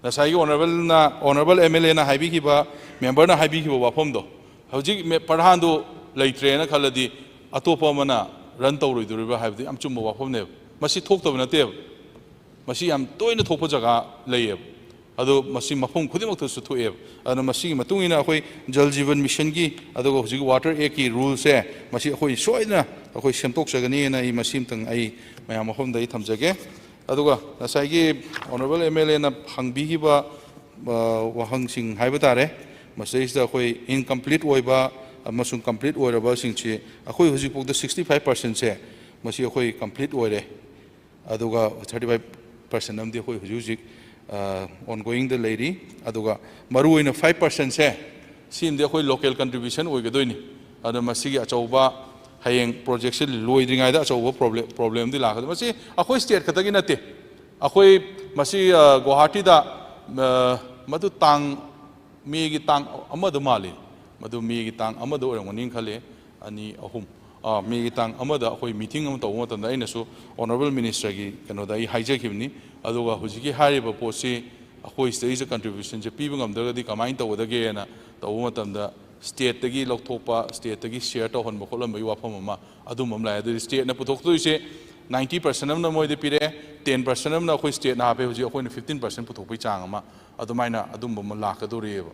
ꯉꯁꯥꯏꯒꯤ ꯑꯣꯅꯔꯦꯕꯜꯅ, ꯑꯣꯅꯔꯦꯕꯜ ꯑꯦꯝ ꯑꯦꯜ ꯑꯦꯅ ꯍꯥꯏꯕꯤꯈꯤꯕ, ꯃꯦꯝꯕꯔꯅ ꯍꯥꯏꯕꯤꯈꯤꯕ ꯋꯥꯐꯝꯗꯣ, ꯍꯧꯖꯤꯛ ꯃꯦ-, ꯄ꯭ꯔꯙꯥꯟꯗꯨ ꯂꯩꯇ꯭ꯔꯦꯅ ꯈꯜꯂꯗꯤ ꯑꯇꯣꯞꯄ ꯑꯃꯅ ꯔꯟ ꯇꯧꯔꯣꯏꯗꯣꯔꯤꯕ꯭ꯔꯥ ꯍꯥꯏꯕꯗꯨ ꯌꯥꯝ ꯆꯨꯝꯕ ꯋꯥꯐꯝꯅꯦꯕ꯫ ꯃꯁꯤ ꯊꯣꯛꯇꯕ ꯅꯠꯇꯦꯕ꯫ ꯃꯁꯤ ꯌꯥꯝ ꯇꯣꯏꯅ ꯊꯣꯛꯄ ꯖꯒꯥ ꯂꯩꯌꯦꯕ꯫ ꯑꯗꯣ ꯃꯁꯤ ꯃꯐꯝ ꯈꯨꯗꯤꯡꯃꯛꯇꯁꯨ ꯊꯣꯛꯑꯦꯕ꯫ ꯑꯗꯨꯅ ꯃꯁꯤꯒꯤ ꯃꯇꯨꯡ ꯏꯟꯅ ꯑꯩꯈꯣꯏ ꯖꯜ ꯖꯤꯕꯟ ꯃꯤꯁꯟꯒꯤ, ꯑꯗꯨꯒ ꯍꯧꯖꯤꯛ ꯋꯥꯇꯔ ꯑꯦꯛꯀꯤ ꯔꯨꯜꯁꯦ, ꯃꯁꯤ ꯑꯩꯈꯣꯏ ꯁꯣꯏꯗꯅ ꯑꯩꯈꯣꯏ ꯁꯦꯝꯗꯣꯛꯆꯒꯅꯤꯅ ꯑꯩ ꯃꯁꯤ ꯑꯃꯇꯪ ꯑꯩ ꯃꯌꯥꯝ ꯃꯐꯝꯗ ꯑꯩ ꯊꯝꯖꯒꯦ꯫ ꯑꯗꯨꯒ ꯉꯁꯥꯏꯒꯤ ꯑꯣꯅꯔꯦꯕꯜ ꯑꯦꯝ ꯑꯦꯜ ꯑꯦꯅ ꯍꯪꯕꯤꯈꯤꯕ, ꯑ, ꯋꯥꯍꯪꯁꯤꯡ ꯍꯥꯏꯕ ꯇꯥꯔꯦ, ꯃꯁꯤꯗꯩꯁꯤꯗ ꯑꯩꯈꯣꯏ ꯏꯟꯀꯝꯄ꯭ꯂꯤꯠ ꯑꯣꯏꯕ ꯑꯃꯁꯨꯡ ꯀꯝꯄ꯭ꯂꯤꯠ ꯑꯣꯏꯔꯕꯁꯤꯡꯁꯤ ꯑꯩꯈꯣꯏ ꯍꯧꯖꯤꯛꯐꯥꯎꯗ ꯁꯤꯛꯁꯇꯤ ꯐꯥꯏꯚ ꯄꯥꯔꯁꯦꯟꯁꯦ ꯃꯁꯤ ꯑꯩꯈꯣꯏ ꯀꯝꯄ꯭ꯂꯤꯠ ꯑꯣꯏꯔꯦ꯫ ꯑꯗꯨꯒ ꯊꯥꯔꯇꯤ ꯐꯥꯏꯚ ꯄꯥꯔꯁꯦꯟ ꯑꯃꯗꯤ ꯑꯩꯈꯣꯏ ꯍꯧꯖꯤꯛ ꯍꯧꯖꯤꯛ, ꯑ, ꯑꯣꯟꯒꯣꯌꯤꯡꯗ ꯂꯩꯔꯤ꯫ ꯑꯗꯨꯒ ꯃꯔꯨꯑꯣꯏꯅ ꯐꯥꯏꯚ ꯄꯥꯔꯁꯦꯟꯁꯦ ꯁꯤꯃꯗꯤ ꯑꯩꯈꯣꯏ ꯂꯣꯀꯦꯜ ꯀꯟꯇ꯭ꯔꯤꯕ꯭ꯌꯨꯁꯟ ꯑꯣꯏꯒꯗꯣꯏꯅꯤ꯫ ꯑꯗꯨꯅ ꯃꯁꯤꯒꯤ ꯑꯆꯧꯕ ꯍꯌꯦꯡ ꯄ꯭ꯔꯣꯖꯦꯛꯁꯦ ꯂꯣꯏꯗ꯭ꯔꯤꯉꯩꯗ ꯑꯆꯧꯕ ꯄ꯭ꯔꯣꯕ꯭ꯂꯦꯝ, ꯄ꯭ꯔꯣꯕ꯭ꯂꯦꯝꯗꯤ ꯂꯥꯛꯀꯗꯣꯏ꯫ ꯃꯁꯤ ꯑꯩꯈꯣꯏ ꯁ꯭ꯇꯦꯠ ꯈꯛꯇꯒꯤ ꯅꯠꯇꯦ꯫ ꯑꯩꯈꯣꯏ ꯃꯁꯤ, ꯑ, ꯒꯨꯋꯥꯍꯥꯇꯤꯗ, ꯑ, ꯃꯗꯨ ꯇꯥꯡ, ꯃꯦꯒꯤ ꯇꯥꯡ ꯑꯃꯗ ꯃꯥꯜꯂꯤ꯫ ꯃꯗꯨ ꯃꯦꯒꯤ ꯇꯥꯡ ꯑꯃꯗ ꯑꯣꯏꯔꯝꯒꯅꯤ ꯈꯜꯂꯤ꯫ ꯑꯅꯤ, ꯑꯍꯨꯝ꯫ ꯑꯥ, ꯃꯦꯒꯤ ꯇꯥꯡ ꯑꯃꯗ ꯑꯩꯈꯣꯏ ꯃꯤꯇꯤꯡ ꯑꯃ ꯇꯧꯕ ꯃꯇꯝꯗ ꯑꯩꯅꯁꯨ ꯑꯣꯅꯔꯦꯕꯜ ꯃꯤꯅꯤꯁꯇꯔꯒꯤ ꯀꯩꯅꯣꯗ ꯑꯩ ꯍꯥꯏꯖꯈꯤꯕꯅꯤ꯫ ꯑꯗꯨꯒ ꯍꯧꯖꯤꯛꯀꯤ ꯍꯥꯏꯔꯤꯕ ꯄꯣꯠꯁꯤ ꯑꯩꯈꯣꯏ ꯁꯤꯗꯩꯁꯤꯗ ꯀꯟꯇ꯭ꯔꯤꯕ꯭ꯌꯨꯁꯟꯁꯦ ꯄꯤꯕ ꯉꯝꯗ꯭ꯔꯒꯗꯤ ꯀꯃꯥꯏꯅ ꯇꯧꯒꯗꯒꯦꯅ ꯇꯧꯕ ꯃꯇꯝꯗ, ꯁ꯭ꯇꯦꯠꯇꯒꯤ ꯂꯧꯊꯣꯛꯄ, ꯁ꯭ꯇꯦꯠꯇꯒꯤ ꯁꯤꯌꯔ ꯇꯧꯍꯟꯕ ꯈꯣꯠꯍꯟꯕꯒꯤ ꯋꯥꯐꯝ ꯑꯃ, ꯑꯗꯨꯝꯕ ꯑꯃ ꯂꯥꯛꯑꯦ꯫ ꯑꯗꯨꯗꯤ ꯁ꯭ꯇꯦꯠꯅ ꯄꯨꯊꯣꯛꯇꯣꯏꯁꯦ ꯅꯥꯏꯟꯇꯤ ꯄꯥꯔꯁꯦꯟ ꯑꯃꯅ ꯃꯣꯏꯗ ꯄꯤꯔꯛꯑꯦ, ꯇꯦꯟ ꯄꯥꯔꯁꯦꯟ ꯑꯃꯅ ꯑꯩꯈꯣꯏ ꯁ꯭ꯇꯦꯠꯅ ꯍꯥꯞꯄꯦ, ꯍꯧꯖꯤꯛ ꯑꯩꯈꯣꯏꯅ ꯐꯤꯐꯇꯤꯟ ꯄꯥꯔꯁꯦꯟ ꯄꯨꯊꯣꯛꯄꯒꯤ ꯆꯥꯡ ꯑꯃ, ꯑꯗꯨꯃꯥꯏꯅ ꯑꯗꯨꯝꯕ ꯑꯃ ꯂꯥꯛꯀꯗꯧꯔꯤꯑꯕ꯫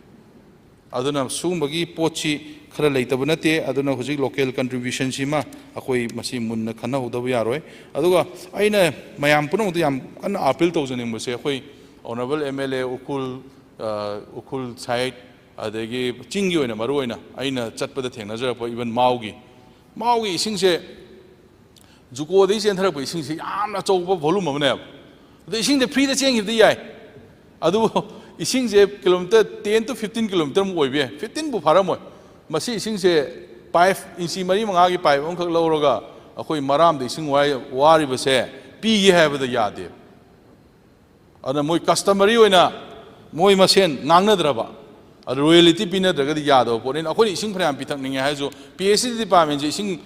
ꯑꯗꯨꯅ ꯁꯤꯒꯨꯝꯕꯒꯤ ꯄꯣꯠꯁꯤ ꯈꯔ ꯂꯩꯇꯕ ꯅꯠꯇꯦ꯫ ꯑꯗꯨꯅ ꯍꯧꯖꯤꯛ ꯂꯣꯀꯦꯜ ꯀꯟꯇ꯭ꯔꯤꯕ꯭ꯌꯨꯁꯟꯁꯤꯃ ꯑꯩꯈꯣꯏ ꯃꯁꯤ ꯃꯨꯟꯅ ꯈꯟꯅꯍꯧꯗꯕ ꯌꯥꯔꯣꯏ꯫ ꯑꯗꯨꯒ ꯑꯩꯅ ꯃꯌꯥꯝ ꯄꯨꯝꯅꯃꯛꯇ ꯌꯥꯝ ꯀꯟꯅ ꯑꯥꯄꯤꯜ ꯇꯧꯖꯅꯤꯡꯕꯁꯦ, ꯑꯩꯈꯣꯏ honourable M L A Ukhrul, ꯑ, ꯎꯈ꯭ꯔꯨꯜ ꯁꯥꯏꯠ, ꯑꯗꯒꯤ ꯆꯤꯡꯒꯤ ꯑꯣꯏꯅ ꯃꯔꯨ ꯑꯣꯏꯅ ꯑꯩꯅ ꯆꯠꯄꯗ ꯊꯦꯡꯅꯖꯔꯛꯄ, ꯏꯚꯟ ꯃꯥꯎꯒꯤ, ꯃꯥꯎꯒꯤ ꯏꯁꯤꯡꯁꯦ ꯖꯨꯀꯣꯗꯒꯤ ꯆꯦꯟꯊꯔꯛꯄ ꯏꯁꯤꯡꯁꯤ ꯌꯥꯝꯅ ꯑꯆꯧꯕ ꯚꯣꯂꯨꯝ ꯑꯃꯅꯦꯕ꯫ ꯑꯗꯣ ꯏꯁꯤꯡꯁꯦ ꯐ꯭ꯔꯤꯗ ꯆꯦꯟꯈꯤꯕꯗꯤ ꯌꯥꯏ, ꯑꯗꯨꯕꯨ ꯏꯁꯤꯡꯁꯦ ꯀꯤꯂꯣꯃꯤꯇꯔ ꯇꯦꯟ to ꯐꯤꯐꯇꯤꯟ ꯀꯤꯂꯣꯃꯤꯇꯔꯃꯨꯛ ꯑꯣꯏꯕ ꯌꯥꯏ, ꯐꯤꯐꯇꯤꯟꯕꯨ ꯐꯥꯔꯝꯃꯣꯏ꯫ ꯃꯁꯤ ꯏꯁꯤꯡꯁꯦ ꯄꯥꯏꯞ ꯏꯟꯆꯤ ꯃꯔꯤ ꯃꯉꯥꯒꯤ ꯄꯥꯏꯞ ꯑꯃꯈꯛ ꯂꯧꯔꯒ ꯑꯩꯈꯣꯏ ꯃꯔꯥꯝꯗ ꯏꯁꯤꯡ ꯋꯥꯏ-, ꯋꯥꯔꯤꯕꯁꯦ ꯄꯤꯒꯦ ꯍꯥꯏꯕꯗ ꯌꯥꯗꯦ꯫ ꯑꯗꯨꯅ ꯃꯣꯏ ꯀꯁꯇꯃꯔꯤ ꯑꯣꯏꯅ ꯃꯣꯏ ꯃꯁꯦꯟ ꯉꯥꯡꯅꯗ꯭ꯔꯕ, ꯑꯗꯨ ꯔꯣꯌꯦꯂꯤꯇꯤ ꯄꯤꯅꯗ꯭ꯔꯒꯗꯤ ꯌꯥꯗꯕ ꯄꯣꯠꯅꯤꯅ, ꯑꯩꯈꯣꯏꯅ ꯏꯁꯤꯡ ꯐꯅꯌꯥꯝ ꯄꯤꯊꯛꯅꯤꯡꯉꯦ ꯍꯥꯏꯔꯁꯨ, ꯄꯤ ꯑꯩꯆ ꯏ ꯗꯤꯄꯥꯔꯠꯃꯦꯟꯁꯦ ꯏꯁꯤꯡ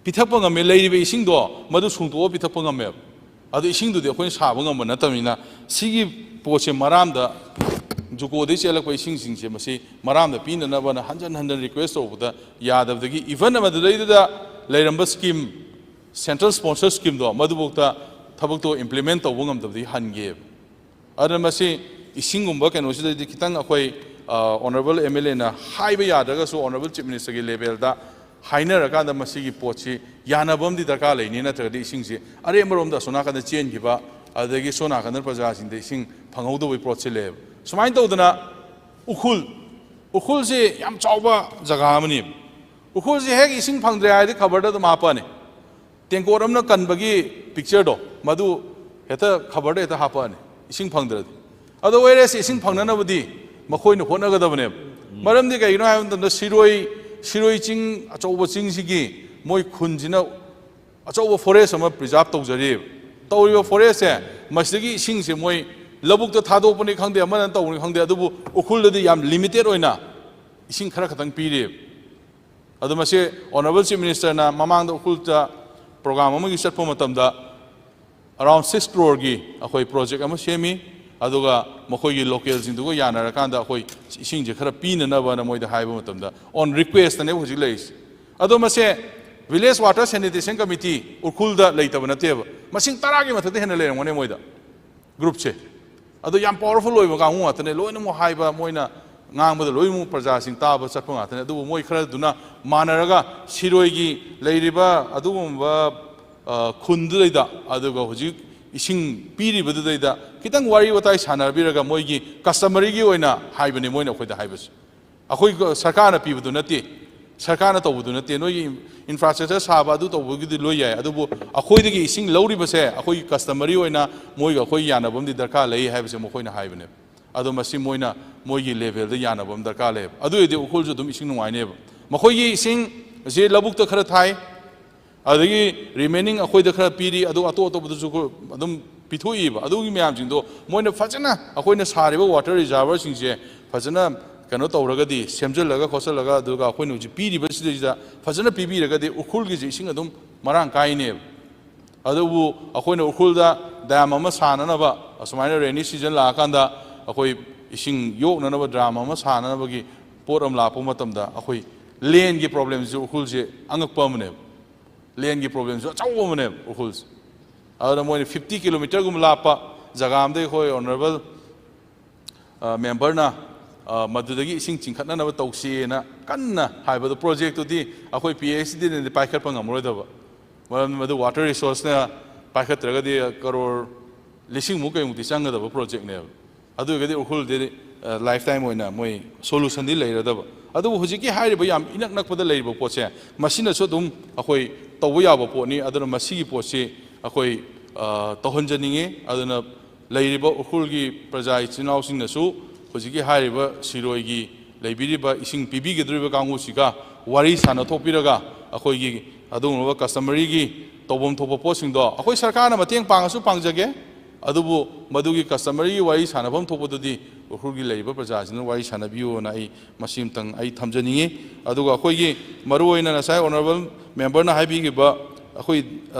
ꯄꯤꯊꯛꯄ ꯉꯝꯃꯦ, ꯂꯩꯔꯤꯕ ꯏꯁꯤꯡꯗꯣ ꯃꯗꯨ ꯁꯨꯡꯇꯣꯛꯑ ꯄꯤꯊꯛꯄ ꯉꯝꯃꯦꯕ꯫ ꯑꯗꯨ ꯏꯁꯤꯡꯗꯨꯗꯤ ꯑꯩꯈꯣꯏꯅ ꯁꯥꯕ ꯉꯝꯕ ꯅꯠꯇꯕꯅꯤꯅ, ꯁꯤꯒꯤ ꯄꯣꯠꯁꯦ ꯃꯔꯥꯝꯗ, ꯖꯨꯀꯣꯗꯒꯤ ꯆꯦꯜꯂꯛꯄ ꯏꯁꯤꯡꯁꯤꯡꯁꯦ ꯃꯁꯤ ꯃꯔꯥꯝꯗ ꯄꯤꯅꯅꯕꯅ ꯍꯟꯖꯟ ꯍꯟꯖꯟ ꯔꯤꯀ꯭ꯋꯦꯁ ꯇꯧꯕꯗ ꯌꯥꯗꯕꯗꯒꯤ, ꯏꯚꯟ ꯃꯗꯨꯗꯩꯗꯨꯗ ꯂꯩꯔꯝꯕ ꯁ꯭ꯀꯤꯝ, ꯁꯦꯟꯇ꯭ꯔꯦꯜ ꯁ꯭ꯄꯣꯟꯁꯔ ꯁ꯭ꯀꯤꯝꯗꯣ, ꯃꯗꯨꯐꯥꯎꯗ ꯊꯕꯛꯇꯣ ꯏꯝꯄ꯭ꯂꯤꯃꯦꯟ ꯇꯧꯕ ꯉꯝꯗꯕꯗꯒꯤ ꯍꯟꯒꯤꯑꯕ꯫ ꯑꯗꯨꯅ ꯃꯁꯤ ꯏꯁꯤꯡꯒꯨꯝꯕ ꯀꯩꯅꯣꯁꯤꯗꯗꯤ ꯈꯤꯇꯪ ꯑꯩꯈꯣꯏ, ꯑ, ꯑꯣꯅꯔꯦꯕꯜ ꯑꯦꯝ ꯑꯦꯜ ꯑꯦꯅ ꯍꯥꯏꯕ ꯌꯥꯗ꯭ꯔꯒꯁꯨ, ꯑꯣꯅꯔꯦꯕꯜ ꯆꯤꯐ ꯃꯤꯅꯤꯁꯇꯔꯒꯤ ꯂꯦꯚꯦꯜꯗ ꯍꯥꯏꯅꯔꯀꯥꯟꯗ ꯃꯁꯤꯒꯤ ꯄꯣꯠꯁꯤ ꯌꯥꯅꯕ ꯑꯃꯗꯤ ꯗꯔꯀꯥꯔ ꯂꯩꯅꯤ꯫ ꯅꯠꯇ꯭ꯔꯒꯗꯤ ꯏꯁꯤꯡꯁꯤ ꯑꯔꯦꯝꯕꯔꯣꯝꯗ ꯑꯁꯣꯝ ꯅꯥꯀꯟꯗ ꯆꯦꯟꯈꯤꯕ, ꯑꯗꯒꯤ ꯁꯣꯝ ꯅꯥꯀꯟꯗ ꯄ꯭ꯔꯖꯥꯁꯤꯡꯗ ꯏꯁꯤꯡ ꯐꯪꯍꯧꯗꯕꯒꯤ ꯄꯣꯠꯁꯤ ꯂꯩꯌꯦꯕ꯫ ꯁꯨꯃꯥꯏꯅ ꯇꯧꯗꯅ ꯎꯈ꯭ꯔꯨꯜ, ꯎꯈ꯭ꯔꯨꯜꯁꯤ ꯌꯥꯝ ꯆꯥꯎꯕ ꯖꯒꯥ ꯑꯃꯅꯦꯕ꯫ ꯎꯈ꯭ꯔꯨꯜꯁꯤ ꯍꯦꯛ ꯏꯁꯤꯡ ꯐꯪꯗ꯭ꯔꯦ ꯍꯥꯏꯔꯗꯤ ꯈꯕꯔꯗ ꯑꯗꯨꯝ ꯍꯥꯞꯄꯛꯑꯅꯤ꯫ ꯇꯦꯡꯀꯣꯠ ꯑꯃꯅ ꯀꯟꯕꯒꯤ ꯄꯤꯛꯆꯔꯗꯣ, ꯃꯗꯨ ꯍꯦꯛꯇ ꯈꯕꯔꯗ ꯍꯦꯛꯇ ꯍꯥꯞꯄꯛꯑꯅꯤ, ꯏꯁꯤꯡ ꯐꯪꯗ꯭ꯔꯗꯤ꯫ ꯑꯗꯣ whereas ꯏꯁꯤꯡ ꯐꯪꯅꯅꯕꯗꯤ ꯃꯈꯣꯏꯅ ꯍꯣꯠꯅꯒꯗꯕꯅꯦꯕ꯫ ꯃꯔꯝꯗꯤ ꯀꯩꯒꯤꯅꯣ ꯍꯥꯏꯕ ꯃꯇꯝꯗ, ꯁꯤꯔꯣꯏ, ꯁꯤꯔꯣꯏ ꯆꯤꯡ, ꯑꯆꯧꯕ ꯆꯤꯡꯁꯤꯒꯤ ꯃꯣꯏ ꯈꯨꯟꯁꯤꯅ ꯑꯆꯧꯕ ꯐꯣꯔꯦꯁ ꯑꯃ ꯄ꯭ꯔꯤꯖꯥꯔꯚ ꯇꯧꯖꯔꯤꯕ꯫ ꯇꯧꯔꯤꯕ ꯐꯣꯔꯦꯁꯁꯦ, ꯃꯁꯤꯗꯒꯤ ꯏꯁꯤꯡꯁꯦ ꯃꯣꯏ ꯂꯧꯕꯨꯛꯇ ꯊꯥꯗꯣꯛꯄꯅꯤ ꯈꯪꯗꯦ, ꯑꯃꯅ ꯇꯧꯕꯅꯤ ꯈꯪꯗꯦ, ꯑꯗꯨꯕꯨ ꯎꯈ꯭ꯔꯨꯜꯗꯗꯤ ꯌꯥꯝ ꯂꯤꯃꯤꯇꯦꯠ ꯑꯣꯏꯅ ꯏꯁꯤꯡ ꯈꯔ ꯈꯛꯇꯪ ꯄꯤꯔꯤꯕ꯫ ꯑꯗꯣ ꯃꯁꯤ Honourable Chief Minister ꯅ ꯃꯃꯥꯡꯗ ꯎꯈ꯭ꯔꯨꯜꯗ program ꯑꯃꯒꯤ ꯆꯠꯄ ꯃꯇꯝꯗ around six crore ꯒꯤ ꯑꯩꯈꯣꯏ project ꯑꯃ ꯁꯦꯝꯃꯤ꯫ ꯑꯗꯨꯒ ꯃꯈꯣꯏꯒꯤ local ꯁꯤꯡꯗꯨꯒ ꯌꯥꯅꯔꯀꯥꯟꯗ ꯑꯩꯈꯣꯏ ꯏꯁꯤꯡꯁꯦ ꯈꯔ ꯄꯤꯅꯅꯕꯅ ꯃꯣꯏꯗ ꯍꯥꯏꯕ ꯃꯇꯝꯗ on request ꯅꯦꯕ ꯍꯧꯖꯤꯛ ꯂꯩꯔꯤꯁꯦ꯫ ꯑꯗꯣ ꯃꯁꯦ Village Water Sanitation Committee ꯎꯈ꯭ꯔꯨꯜꯗ ꯂꯩꯇꯕ ꯅꯠꯇꯦꯕ, ꯃꯁꯤꯡ ꯇꯔꯥꯒꯤ ꯃꯊꯛꯇ ꯍꯦꯟꯅ ꯂꯩꯔꯝꯒꯅꯤ ꯃꯣꯏꯗ group ꯁꯦ꯫ ꯑꯗꯣ ꯌꯥꯝ powerful ꯑꯣꯏꯕ ꯀꯥꯡꯕꯨ ꯉꯥꯛꯇꯅꯦ, ꯂꯣꯏꯅꯃꯛ ꯍꯥꯏꯕ, ꯃꯣꯏꯅ ꯉꯥꯡꯕꯗ ꯂꯣꯏꯅꯃꯛ ꯄ꯭ꯔꯖꯥꯁꯤꯡ ꯇꯥꯕ ꯆꯠꯄ ꯉꯥꯛꯇꯅꯦ꯫ ꯑꯗꯨꯕꯨ ꯃꯣꯏ ꯈꯔꯗꯨꯅ ꯃꯥꯟꯅꯔꯒ ꯁꯤꯔꯣꯏꯒꯤ ꯂꯩꯔꯤꯕ ꯑꯗꯨꯒꯨꯝꯕ, ꯑ, ꯈꯨꯟꯗꯨꯗꯩꯗ, ꯑꯗꯨꯒ ꯍꯧꯖꯤꯛ ꯏꯁꯤꯡ ꯄꯤꯔꯤꯕꯗꯨꯗꯩꯗ ꯈꯤꯇꯪ ꯋꯥꯔꯤ ꯋꯥꯇꯥꯏ ꯁꯥꯟꯅꯕꯤꯔꯒ ꯃꯣꯏꯒꯤ customary ꯒꯤ ꯑꯣꯏꯅ ꯍꯥꯏꯕꯅꯦ ꯃꯣꯏꯅ ꯑꯩꯈꯣꯏꯗ ꯍꯥꯏꯕꯁꯦ꯫ ꯑꯩꯈꯣꯏ ꯁꯔꯀꯥꯔꯅ ꯄꯤꯕꯗꯨ ꯅꯠꯇꯦ, ꯁꯔꯀꯥꯔꯅ ꯇꯧꯕꯗꯨ ꯅꯠꯇꯦ꯫ ꯅꯣꯏꯒꯤ infrastructure ꯁꯥꯕ ꯑꯗꯨ ꯇꯧꯕꯒꯤꯗꯤ ꯂꯣꯏ ꯌꯥꯏ, ꯑꯗꯨꯕꯨ ꯑꯩꯈꯣꯏꯗꯒꯤ ꯏꯁꯤꯡ ꯂꯧꯔꯤꯕꯁꯦ ꯑꯩꯈꯣꯏꯒꯤ customary ꯑꯣꯏꯅ ꯃꯣꯏꯒ ꯑꯩꯈꯣꯏ ꯌꯥꯅꯕ ꯑꯃꯗꯤ ꯗꯔꯀꯥꯔ ꯂꯩ ꯍꯥꯏꯕꯁꯦ ꯃꯈꯣꯏꯅ ꯍꯥꯏꯕꯅꯦꯕ꯫ ꯑꯗꯣ ꯃꯁꯤ ꯃꯣꯏꯅ ꯃꯣꯏꯒꯤ level ꯗ ꯌꯥꯅꯕ ꯑꯃ ꯗꯔꯀꯥꯔ ꯂꯩꯌꯦꯕ꯫ ꯑꯗꯨ ꯑꯣꯏꯔꯗꯤ ꯎꯈ꯭ꯔꯨꯜꯁꯨ ꯑꯗꯨꯝ ꯏꯁꯤꯡ ꯅꯨꯡꯉꯥꯏꯅꯦꯕ꯫ ꯃꯈꯣꯏꯒꯤ ꯏꯁꯤꯡ ꯑꯁꯤ ꯂꯧꯕꯨꯛꯇ ꯈꯔ ꯊꯥꯏ, ꯑꯗꯒꯤ remaining ꯑꯩꯈꯣꯏꯗ ꯈꯔ ꯄꯤꯔꯤ, ꯑꯗꯨ ꯑꯇꯣꯞ ꯑꯇꯣꯞꯄꯗꯁꯨ ꯑꯗꯨꯝ ꯄꯤꯊꯣꯛꯏꯕ꯫ ꯑꯗꯨꯒꯤ ꯃꯌꯥꯝꯁꯤꯡꯗꯣ ꯃꯣꯏꯅ ꯐꯖꯅ ꯑꯩꯈꯣꯏꯅ ꯁꯥꯔꯤꯕ water reservoir ꯁꯤꯡꯁꯦ ꯐꯖꯅ ꯀꯩꯅꯣ ꯇꯧꯔꯒꯗꯤ, ꯁꯦꯝꯖꯤꯜꯂꯒ ꯈꯣꯠꯆꯜꯂꯒ, ꯑꯗꯨꯒ ꯑꯩꯈꯣꯏꯅ ꯍꯧꯖꯤꯛ ꯄꯤꯔꯤꯕꯁꯤꯗꯩꯁꯤꯗ ꯐꯖꯅ ꯄꯤꯕꯤꯔꯒꯗꯤ ꯎꯈ꯭ꯔꯨꯜꯒꯤꯁꯦ ꯏꯁꯤꯡ ꯑꯗꯨꯝ ꯃꯔꯥꯡ ꯀꯥꯏꯅꯦꯕ꯫ ꯑꯗꯨꯕꯨ ꯑꯩꯈꯣꯏꯅ ꯎꯈ꯭ꯔꯨꯜꯗ dam ꯑꯃ ꯁꯥꯅꯅꯕ, ꯑꯁꯨꯃꯥꯏꯅ rainy season ꯂꯥꯛꯑꯀꯥꯟꯗ ꯑꯩꯈꯣꯏ ꯏꯁꯤꯡ ꯌꯣꯛꯅꯅꯕ dam ꯑꯃ ꯁꯥꯅꯅꯕꯒꯤ ꯄꯣꯠ ꯑꯃ ꯂꯥꯛꯄ ꯃꯇꯝꯗ ꯑꯩꯈꯣꯏ land ꯒꯤ problem ꯁꯨ ꯎꯈ꯭ꯔꯨꯜꯁꯦ ꯑꯉꯛꯄ ꯑꯃꯅꯦꯕ꯫ Land ꯒꯤ problem ꯁꯨ ꯑꯆꯧꯕ ꯑꯃꯅꯦꯕ ꯎꯈ꯭ꯔꯨꯜꯁꯦ꯫ ꯑꯗꯨꯅ ꯃꯣꯏꯅ fifty kilometre ꯒꯨꯝꯕ ꯂꯥꯞꯄ ꯖꯒꯥ ꯑꯃꯗꯒꯤ ꯑꯩꯈꯣꯏ Honourable ꯑ, member ꯅ, ꯑ, ꯃꯗꯨꯗꯒꯤ ꯏꯁꯤꯡ ꯆꯤꯡꯈꯠꯅꯅꯕ ꯇꯧꯁꯤꯅ ꯀꯟꯅ ꯍꯥꯏꯕꯗꯣ, project ꯇꯨꯗꯤ ꯑꯩꯈꯣꯏ P H E D ꯅꯗꯤ ꯄꯥꯏꯈꯠꯄ ꯉꯝꯃꯔꯣꯏꯗꯕ, ꯃꯔꯝꯗꯤ ꯃꯗꯨ water resource ꯅ ꯄꯥꯏꯈꯠꯇ꯭ꯔꯒꯗꯤ ꯀꯔꯣꯔ ꯂꯤꯁꯤꯡꯃꯨꯛ ꯀꯩꯃꯨꯛꯇꯤ ꯆꯪꯒꯗꯕ project ꯅꯦꯕ꯫ ꯑꯗꯨ ꯑꯣꯏꯔꯒꯗꯤ ꯎꯈ꯭ꯔꯨꯜꯗꯤ, ꯑ, lifetime ꯑꯣꯏꯅ ꯃꯣꯏ solution ꯗꯤ ꯂꯩꯔꯗꯕ꯫ ꯑꯗꯨꯕꯨ ꯍꯧꯖꯤꯛꯀꯤ ꯍꯥꯏꯔꯤꯕ ꯌꯥꯝ ꯏꯅꯛ ꯅꯛꯄꯗ ꯂꯩꯔꯤꯕ ꯄꯣꯠꯁꯦ, ꯃꯁꯤꯅꯁꯨ ꯑꯗꯨꯝ ꯑꯩꯈꯣꯏ ꯇꯧꯕ ꯌꯥꯕ ꯄꯣꯠꯅꯤ꯫ ꯑꯗꯨꯅ ꯃꯁꯤꯒꯤ ꯄꯣꯠꯁꯤ ꯑꯩꯈꯣꯏ, ꯑ, ꯇꯧꯍꯟꯖꯅꯤꯡꯉꯤ꯫ ꯑꯗꯨꯅ ꯂꯩꯔꯤꯕ ꯎꯈ꯭ꯔꯨꯜꯒꯤ ꯄ꯭ꯔꯖꯥ ꯏꯆꯤꯟ ꯏꯅꯥꯎꯁꯤꯡꯅꯁꯨ ꯍꯧꯖꯤꯛꯀꯤ ꯍꯥꯏꯔꯤꯕ ꯁꯤꯔꯣꯏꯒꯤ ꯂꯩꯕꯤꯔꯤꯕ ꯏꯁꯤꯡ ꯄꯤꯕꯤꯒꯗꯧꯔꯤꯕ ꯀꯥꯡꯕꯨꯁꯤꯒ ꯋꯥꯔꯤ ꯁꯥꯟꯅꯊꯣꯛꯄꯤꯔꯒ, ꯑꯩꯈꯣꯏꯒꯤ ꯑꯗꯨꯒꯨꯝꯂꯕ customary ꯒꯤ ꯇꯧꯐꯝ ꯊꯣꯛꯄ ꯄꯣꯠꯁꯤꯡꯗꯣ ꯑꯩꯈꯣꯏ ꯁꯔꯀꯥꯔꯅ ꯃꯇꯦꯡ ꯄꯥꯡꯉꯁꯨ ꯄꯥꯡꯖꯒꯦ, ꯑꯗꯨꯕꯨ ꯃꯗꯨꯒꯤ customary ꯒꯤ ꯋꯥꯔꯤ ꯁꯥꯟꯅꯐꯝ ꯊꯣꯛꯄꯗꯨꯗꯤ ꯎꯈ꯭ꯔꯨꯜꯒꯤ ꯂꯩꯔꯤꯕ ꯄ꯭ꯔꯖꯥꯁꯤꯡꯗꯨꯅ ꯋꯥꯔꯤ ꯁꯥꯟꯅꯕꯤꯌꯨꯅ ꯑꯩ ꯃꯁꯤ ꯑꯃꯇꯪ ꯑꯩ ꯊꯝꯖꯅꯤꯡꯉꯤ꯫ ꯑꯗꯨꯒ ꯑꯩꯈꯣꯏꯒꯤ ꯃꯔꯨꯑꯣꯏꯅ ꯉꯁꯥꯏ honourable member ꯅ ꯍꯥꯏꯕꯤꯈꯤꯕ ꯑꯩꯈꯣꯏ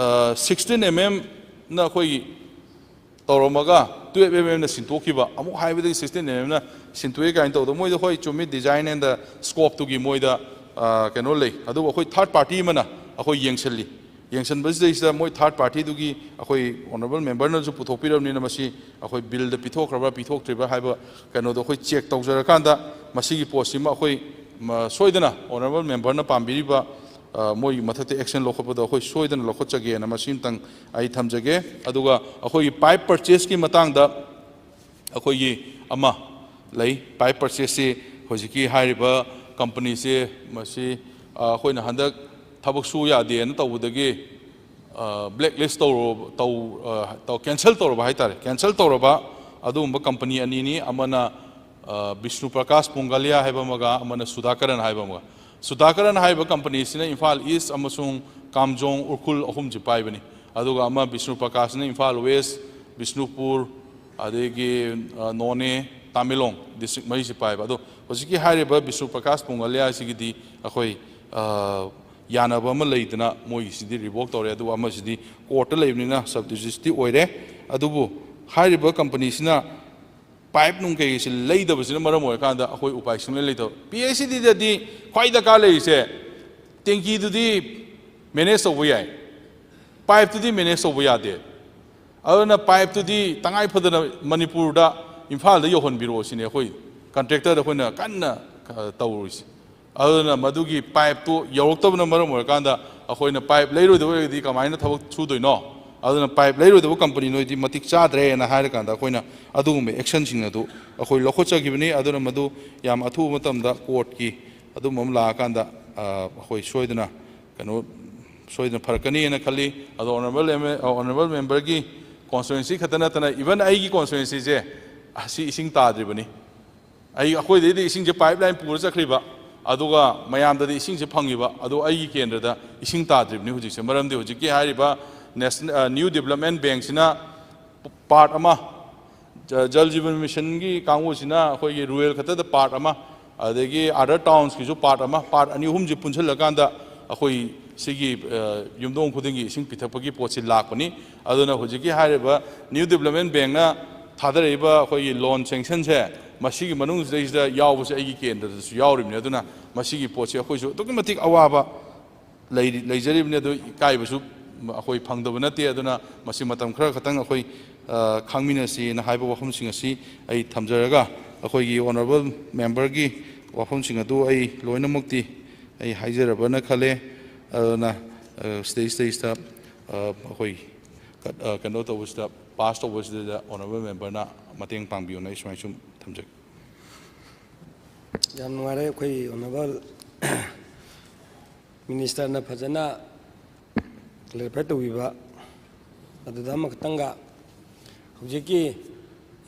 sixteen M M ꯅ ꯑꯩꯈꯣꯏꯒꯤ ꯇꯧꯔꯝꯃꯒ twelve M M ꯅ ꯁꯤꯟꯇꯣꯛꯈꯤꯕ, ꯑꯃꯨꯛ ꯍꯥꯏꯕꯗꯒꯤ sixteen M M ꯅ ꯁꯤꯟꯇꯣꯛꯑꯦ ꯀꯥꯏꯅ ꯇꯧꯗꯣ, ꯃꯣꯏꯗ ꯍꯣꯏ ꯆꯨꯝꯃꯤ, design and scope ꯇꯨꯒꯤ ꯃꯣꯏꯗ ꯀꯩꯅꯣ ꯂꯩ꯫ ꯑꯗꯨꯕꯨ ꯑꯩꯈꯣꯏ third party ꯑꯃꯅ ꯑꯩꯈꯣꯏ ꯌꯦꯡꯁꯤꯜꯂꯤ꯫ ꯌꯦꯡꯁꯤꯟꯕꯁꯤꯗꯩꯁꯤꯗ ꯃꯣꯏ third party ꯗꯨꯒꯤ ꯑꯩꯈꯣꯏ honourable member ꯅꯁꯨ ꯄꯨꯊꯣꯛꯄꯤꯔꯕꯅꯤꯅ ꯃꯁꯤ ꯑꯩꯈꯣꯏ bill ꯗ ꯄꯤꯊꯣꯛꯈ꯭ꯔꯕ꯭ꯔꯥ ꯄꯤꯊꯣꯛꯇ꯭ꯔꯤꯕ꯭ꯔꯥ ꯍꯥꯏꯕ ꯀꯩꯅꯣꯗꯣ ꯑꯩꯈꯣꯏ check ꯇꯧꯖꯔꯀꯥꯟꯗ ꯃꯁꯤꯒꯤ ꯄꯣꯠꯁꯤꯃ ꯑꯩꯈꯣꯏ ꯁꯣꯏꯗꯅ honourable member ꯅ ꯄꯥꯝꯕꯤꯔꯤꯕ ꯃꯣꯏꯒꯤ ꯃꯊꯛꯇ action ꯂꯧꯈꯠꯄꯗꯣ ꯑꯩꯈꯣꯏ ꯁꯣꯏꯗꯅ ꯂꯧꯈꯠꯆꯒꯦꯅ ꯃꯁꯤ ꯑꯃꯇꯪ ꯑꯩ ꯊꯝꯖꯒꯦ꯫ ꯑꯗꯨꯒ ꯑꯩꯈꯣꯏꯒꯤ pipe purchase ꯀꯤ ꯃꯇꯥꯡꯗ ꯑꯩꯈꯣꯏꯒꯤ ꯑꯃ ꯂꯩ꯫ Pipe purchase ꯁꯤ ꯍꯧꯖꯤꯛꯀꯤ ꯍꯥꯏꯔꯤꯕ company ꯁꯦ ꯃꯁꯤ ꯑꯩꯈꯣꯏꯅ ꯍꯟꯗꯛ ꯊꯕꯛ ꯁꯨ ꯌꯥꯗꯦꯅ ꯇꯧꯕꯗꯒꯤ blacklist ꯇꯧꯔꯕ, ꯇꯧ, cancel ꯇꯧꯔꯕ ꯍꯥꯏꯇꯥꯔꯦ, cancel ꯇꯧꯔꯕ ꯑꯗꯨꯒꯨꯝꯕ company ꯑꯅꯤꯅꯤ꯫ ꯑꯃꯅ ꯕꯤꯁꯅꯨ ꯄ꯭ꯔꯀꯥꯁ ꯄꯨꯡꯒꯥꯂꯤꯌꯥ ꯍꯥꯏꯕ ꯑꯃꯒ, ꯑꯃꯅ ꯁꯨꯙꯥꯀꯔꯟ ꯍꯥꯏꯕ ꯑꯃꯒ꯫ ꯁꯨꯙꯥꯀꯔꯟ ꯍꯥꯏꯕ company ꯁꯤꯅ ꯏꯝꯐꯥꯜ East ꯑꯃꯁꯨꯡ ꯀꯥꯝꯖꯣꯡ ꯎꯈ꯭ꯔꯨꯜ ꯑꯍꯨꯝꯁꯤ ꯄꯥꯏꯕꯅꯤ꯫ ꯑꯗꯨꯒ ꯑꯃ ꯕꯤꯁꯅꯨ ꯄ꯭ꯔꯀꯥꯁꯅ ꯏꯝꯐꯥꯜ West, ꯕꯤꯁꯅꯨꯄꯨꯔ, ꯑꯗꯒꯤ ꯅꯣꯅꯦ, ꯇꯥꯃꯦꯡꯂꯣꯡ district ꯃꯔꯤꯁꯤ ꯄꯥꯏꯕ꯫ ꯑꯗꯣ ꯍꯧꯖꯤꯛꯀꯤ ꯍꯥꯏꯔꯤꯕ ꯕꯤꯁꯅꯨ ꯄ꯭ꯔꯀꯥꯁ ꯄꯨꯡꯒꯥꯂꯤꯌꯥ ꯑꯁꯤꯒꯤꯗꯤ ꯑꯩꯈꯣꯏ ꯌꯥꯅꯕ ꯑꯃ ꯂꯩꯗꯅ ꯃꯣꯏꯒꯤꯁꯤꯗꯤ revoke ꯇꯧꯔꯦ꯫ ꯑꯗꯨꯒ ꯑꯃꯁꯤꯗꯤ court ꯇ ꯂꯩꯕꯅꯤꯅ sub judice ꯇꯤ ꯑꯣꯏꯔꯦ꯫ ꯑꯗꯨꯕꯨ ꯍꯥꯏꯔꯤꯕ company ꯁꯤꯅ pipe ꯅꯨꯡ ꯀꯩꯁꯤ ꯂꯩꯗꯕꯁꯤꯅ ꯃꯔꯝ ꯑꯣꯏꯔꯀꯥꯟꯗ ꯑꯩꯈꯣꯏ ꯎꯄꯥꯏ ꯁꯨꯡꯂꯩ ꯂꯩꯇꯕ꯫ P H E D ꯗꯗꯤ ꯈ꯭ꯋꯥꯏ ꯗꯔꯀꯥꯔ ꯂꯩꯔꯤꯁꯦ tank ꯗꯨꯗꯤ manage ꯇꯧꯕ ꯌꯥꯏ, pipe ꯇꯨꯗꯤ manage ꯇꯧꯕ ꯌꯥꯗꯦ꯫ ꯑꯗꯨꯅ pipe ꯇꯨꯗꯤ ꯇꯉꯥꯏ ꯐꯗꯅ ꯃꯅꯤꯄꯨꯔꯗ, ꯏꯝꯐꯥꯜꯗ ꯌꯧꯍꯟꯕꯤꯔꯛꯑꯣ ꯁꯤꯅꯤ ꯑꯩꯈꯣꯏ contractor ꯗ ꯑꯩꯈꯣꯏꯅ ꯀꯟꯅ ꯇꯧꯔꯤꯁꯦ꯫ ꯑꯗꯨꯅ ꯃꯗꯨꯒꯤ pipe ꯇꯨ ꯌꯧꯔꯛꯇꯕꯅ ꯃꯔꯝ ꯑꯣꯏꯔꯀꯥꯟꯗ ꯑꯩꯈꯣꯏꯅ pipe ꯂꯩꯔꯣꯏꯗꯕ ꯑꯣꯏꯔꯒꯗꯤ ꯀꯃꯥꯏꯅ ꯊꯕꯛ ꯁꯨꯗꯣꯏꯅꯣ? ꯑꯗꯨꯅ pipe ꯂꯩꯔꯣꯏꯗꯕ company ꯅꯣꯏꯗꯤ ꯃꯇꯤꯛ ꯆꯥꯗ꯭ꯔꯦꯅ ꯍꯥꯏꯔꯀꯥꯟꯗ ꯑꯩꯈꯣꯏꯅ ꯑꯗꯨꯒꯨꯝꯕ action ꯁꯤꯡ ꯑꯗꯨ ꯑꯩꯈꯣꯏ ꯂꯧꯈꯠꯆꯈꯤꯕꯅꯤ꯫ ꯑꯗꯨꯅ ꯃꯗꯨ ꯌꯥꯝ ꯑꯊꯨꯕ ꯃꯇꯝꯗ court ꯀꯤ ꯑꯗꯨꯝꯕ ꯑꯃ ꯂꯥꯛꯑꯀꯥꯟꯗ ꯑꯩꯈꯣꯏ ꯁꯣꯏꯗꯅ ꯀꯩꯅꯣ ꯁꯣꯏꯗꯅ ꯐꯔꯛꯀꯅꯤꯅ ꯈꯜꯂꯤ꯫ ꯑꯗꯣ honourable member, honourable member ꯒꯤ constituency ꯈꯛꯇ ꯅꯠꯇꯅ even ꯑꯩꯒꯤ constituency ꯁꯦ ꯑꯁꯤ ꯏꯁꯤꯡ ꯇꯥꯗ꯭ꯔꯤꯕꯅꯤ꯫ ꯑꯩ, ꯑꯩꯈꯣꯏꯗꯩꯗꯤ ꯏꯁꯤꯡꯁꯦ pipeline ꯄꯨꯔ ꯆꯠꯈ꯭ꯔꯤꯕ, ꯑꯗꯨꯒ ꯃꯌꯥꯝꯗꯗꯤ ꯏꯁꯤꯡꯁꯦ ꯐꯪꯉꯤꯕ, ꯑꯗꯣ ꯑꯩꯒꯤ ꯀꯦꯟꯗ꯭ꯔꯗ ꯏꯁꯤꯡ ꯇꯥꯗ꯭ꯔꯤꯕꯅꯤ ꯍꯧꯖꯤꯛꯁꯦ꯫ ꯃꯔꯝꯗꯤ ꯍꯧꯖꯤꯛꯀꯤ ꯍꯥꯏꯔꯤꯕ National, New Development Bank ꯁꯤꯅ part ꯑꯃ ꯖ- ꯖꯜ ꯖꯤꯕꯟ ꯃꯤꯁꯟꯒꯤ ꯀꯥꯡꯕꯨꯁꯤꯅ ꯑꯩꯈꯣꯏꯒꯤ ꯔꯨꯔꯦꯜ ꯈꯛꯇꯗ ꯄꯥꯔꯠ ꯑꯃ, ꯑꯗꯒꯤ ꯑꯗꯔ ꯇꯥꯎꯟꯁꯀꯤꯁꯨ ꯄꯥꯔꯠ ꯑꯃ, ꯄꯥꯔꯠ ꯑꯅꯤ ꯑꯍꯨꯝꯁꯤ ꯄꯨꯟꯁꯤꯜꯂꯀꯥꯟꯗ ꯑꯩꯈꯣꯏ ꯁꯤꯒꯤ, ꯑ, ꯌꯨꯝꯊꯣꯡ ꯈꯨꯗꯤꯡꯒꯤ ꯏꯁꯤꯡ ꯄꯤꯊꯛꯄꯒꯤ ꯄꯣꯠꯁꯤ ꯂꯥꯛꯄꯅꯤ꯫ ꯑꯗꯨꯅ ꯍꯧꯖꯤꯛꯀꯤ ꯍꯥꯏꯔꯤꯕ ꯅ꯭ꯌꯨ ꯗꯤꯕꯂꯞꯃꯦꯟ ꯕꯦꯡꯅ ꯊꯥꯗꯔꯛꯏꯕ ꯑꯩꯈꯣꯏꯒꯤ ꯂꯣꯟ ꯁꯦꯡꯁꯟꯁꯦ, ꯃꯁꯤꯒꯤ ꯃꯅꯨꯡꯁꯤꯗꯩꯁꯤꯗ ꯌꯥꯎꯕꯁꯦ ꯑꯩꯒꯤ ꯀꯦꯟꯗ꯭ꯔꯗꯁꯨ ꯌꯥꯎꯔꯤꯕꯅꯤ꯫ ꯑꯗꯨꯅ ꯃꯁꯤꯒꯤ ꯄꯣꯠꯁꯤ ꯑꯩꯈꯣꯏꯁꯨ ꯑꯗꯨꯛꯀꯤ ꯃꯇꯤꯛ ꯑꯋꯥꯕ ꯂꯩꯔꯤ-, ꯂꯩꯖꯔꯤꯕꯅꯤ꯫ ꯑꯗꯨ ꯏꯀꯥꯏꯕꯁꯨ ꯑꯩꯈꯣꯏ ꯐꯪꯗꯕ ꯅꯠꯇꯦ꯫ ꯑꯗꯨꯅ ꯃꯁꯤ ꯃꯇꯝ ꯈꯔ ꯈꯛꯇꯪ ꯑꯩꯈꯣꯏ, ꯑ, ꯈꯥꯡꯃꯤꯟꯅꯁꯤꯅ ꯍꯥꯏꯕ ꯋꯥꯐꯝꯁꯤꯡ ꯑꯁꯤ ꯑꯩ ꯊꯝꯖꯔꯒ, ꯑꯩꯈꯣꯏꯒꯤ ꯑꯣꯅꯔꯦꯕꯜ ꯃꯦꯝꯕꯔꯒꯤ ꯋꯥꯐꯝꯁꯤꯡ ꯑꯗꯨ ꯑꯩ ꯂꯣꯏꯅꯃꯛꯇꯤ ꯑꯩ ꯍꯥꯏꯖꯔꯕꯅ ꯈꯜꯂꯦ꯫ ꯑꯗꯨꯅ, ꯑ, ꯁꯤꯗꯩ-, ꯁꯤꯗꯩꯁꯤꯗ, ꯑ, ꯑꯩꯈꯣꯏ ꯀ-, ꯑ, ꯀꯩꯅꯣ ꯇꯧꯕꯁꯤꯗ, ꯄꯥꯁ ꯇꯧꯕꯁꯤꯗ ꯑꯣꯅꯔꯦꯕꯜ ꯃꯦꯝꯕꯔꯅ ꯃꯇꯦꯡ ꯄꯥꯡꯕꯤꯌꯣꯅ ꯑꯩ ꯁꯨꯃꯥꯏꯅ ꯁꯨꯝ ꯊꯝꯖꯒꯦ꯫ ꯌꯥꯝ ꯅꯨꯡꯉꯥꯏꯔꯦ ꯑꯩꯈꯣꯏ ꯑꯣꯅꯔꯦꯕꯜ ꯃꯤꯅꯤꯁꯇꯔꯅ ꯐꯖꯅ ꯀ꯭ꯂꯦꯔꯤꯐꯥꯏ ꯇꯧꯕꯤꯕ꯫ ꯑꯗꯨꯗ ꯑꯃꯈꯛꯇꯪꯒ, ꯍꯧꯖꯤꯛꯀꯤ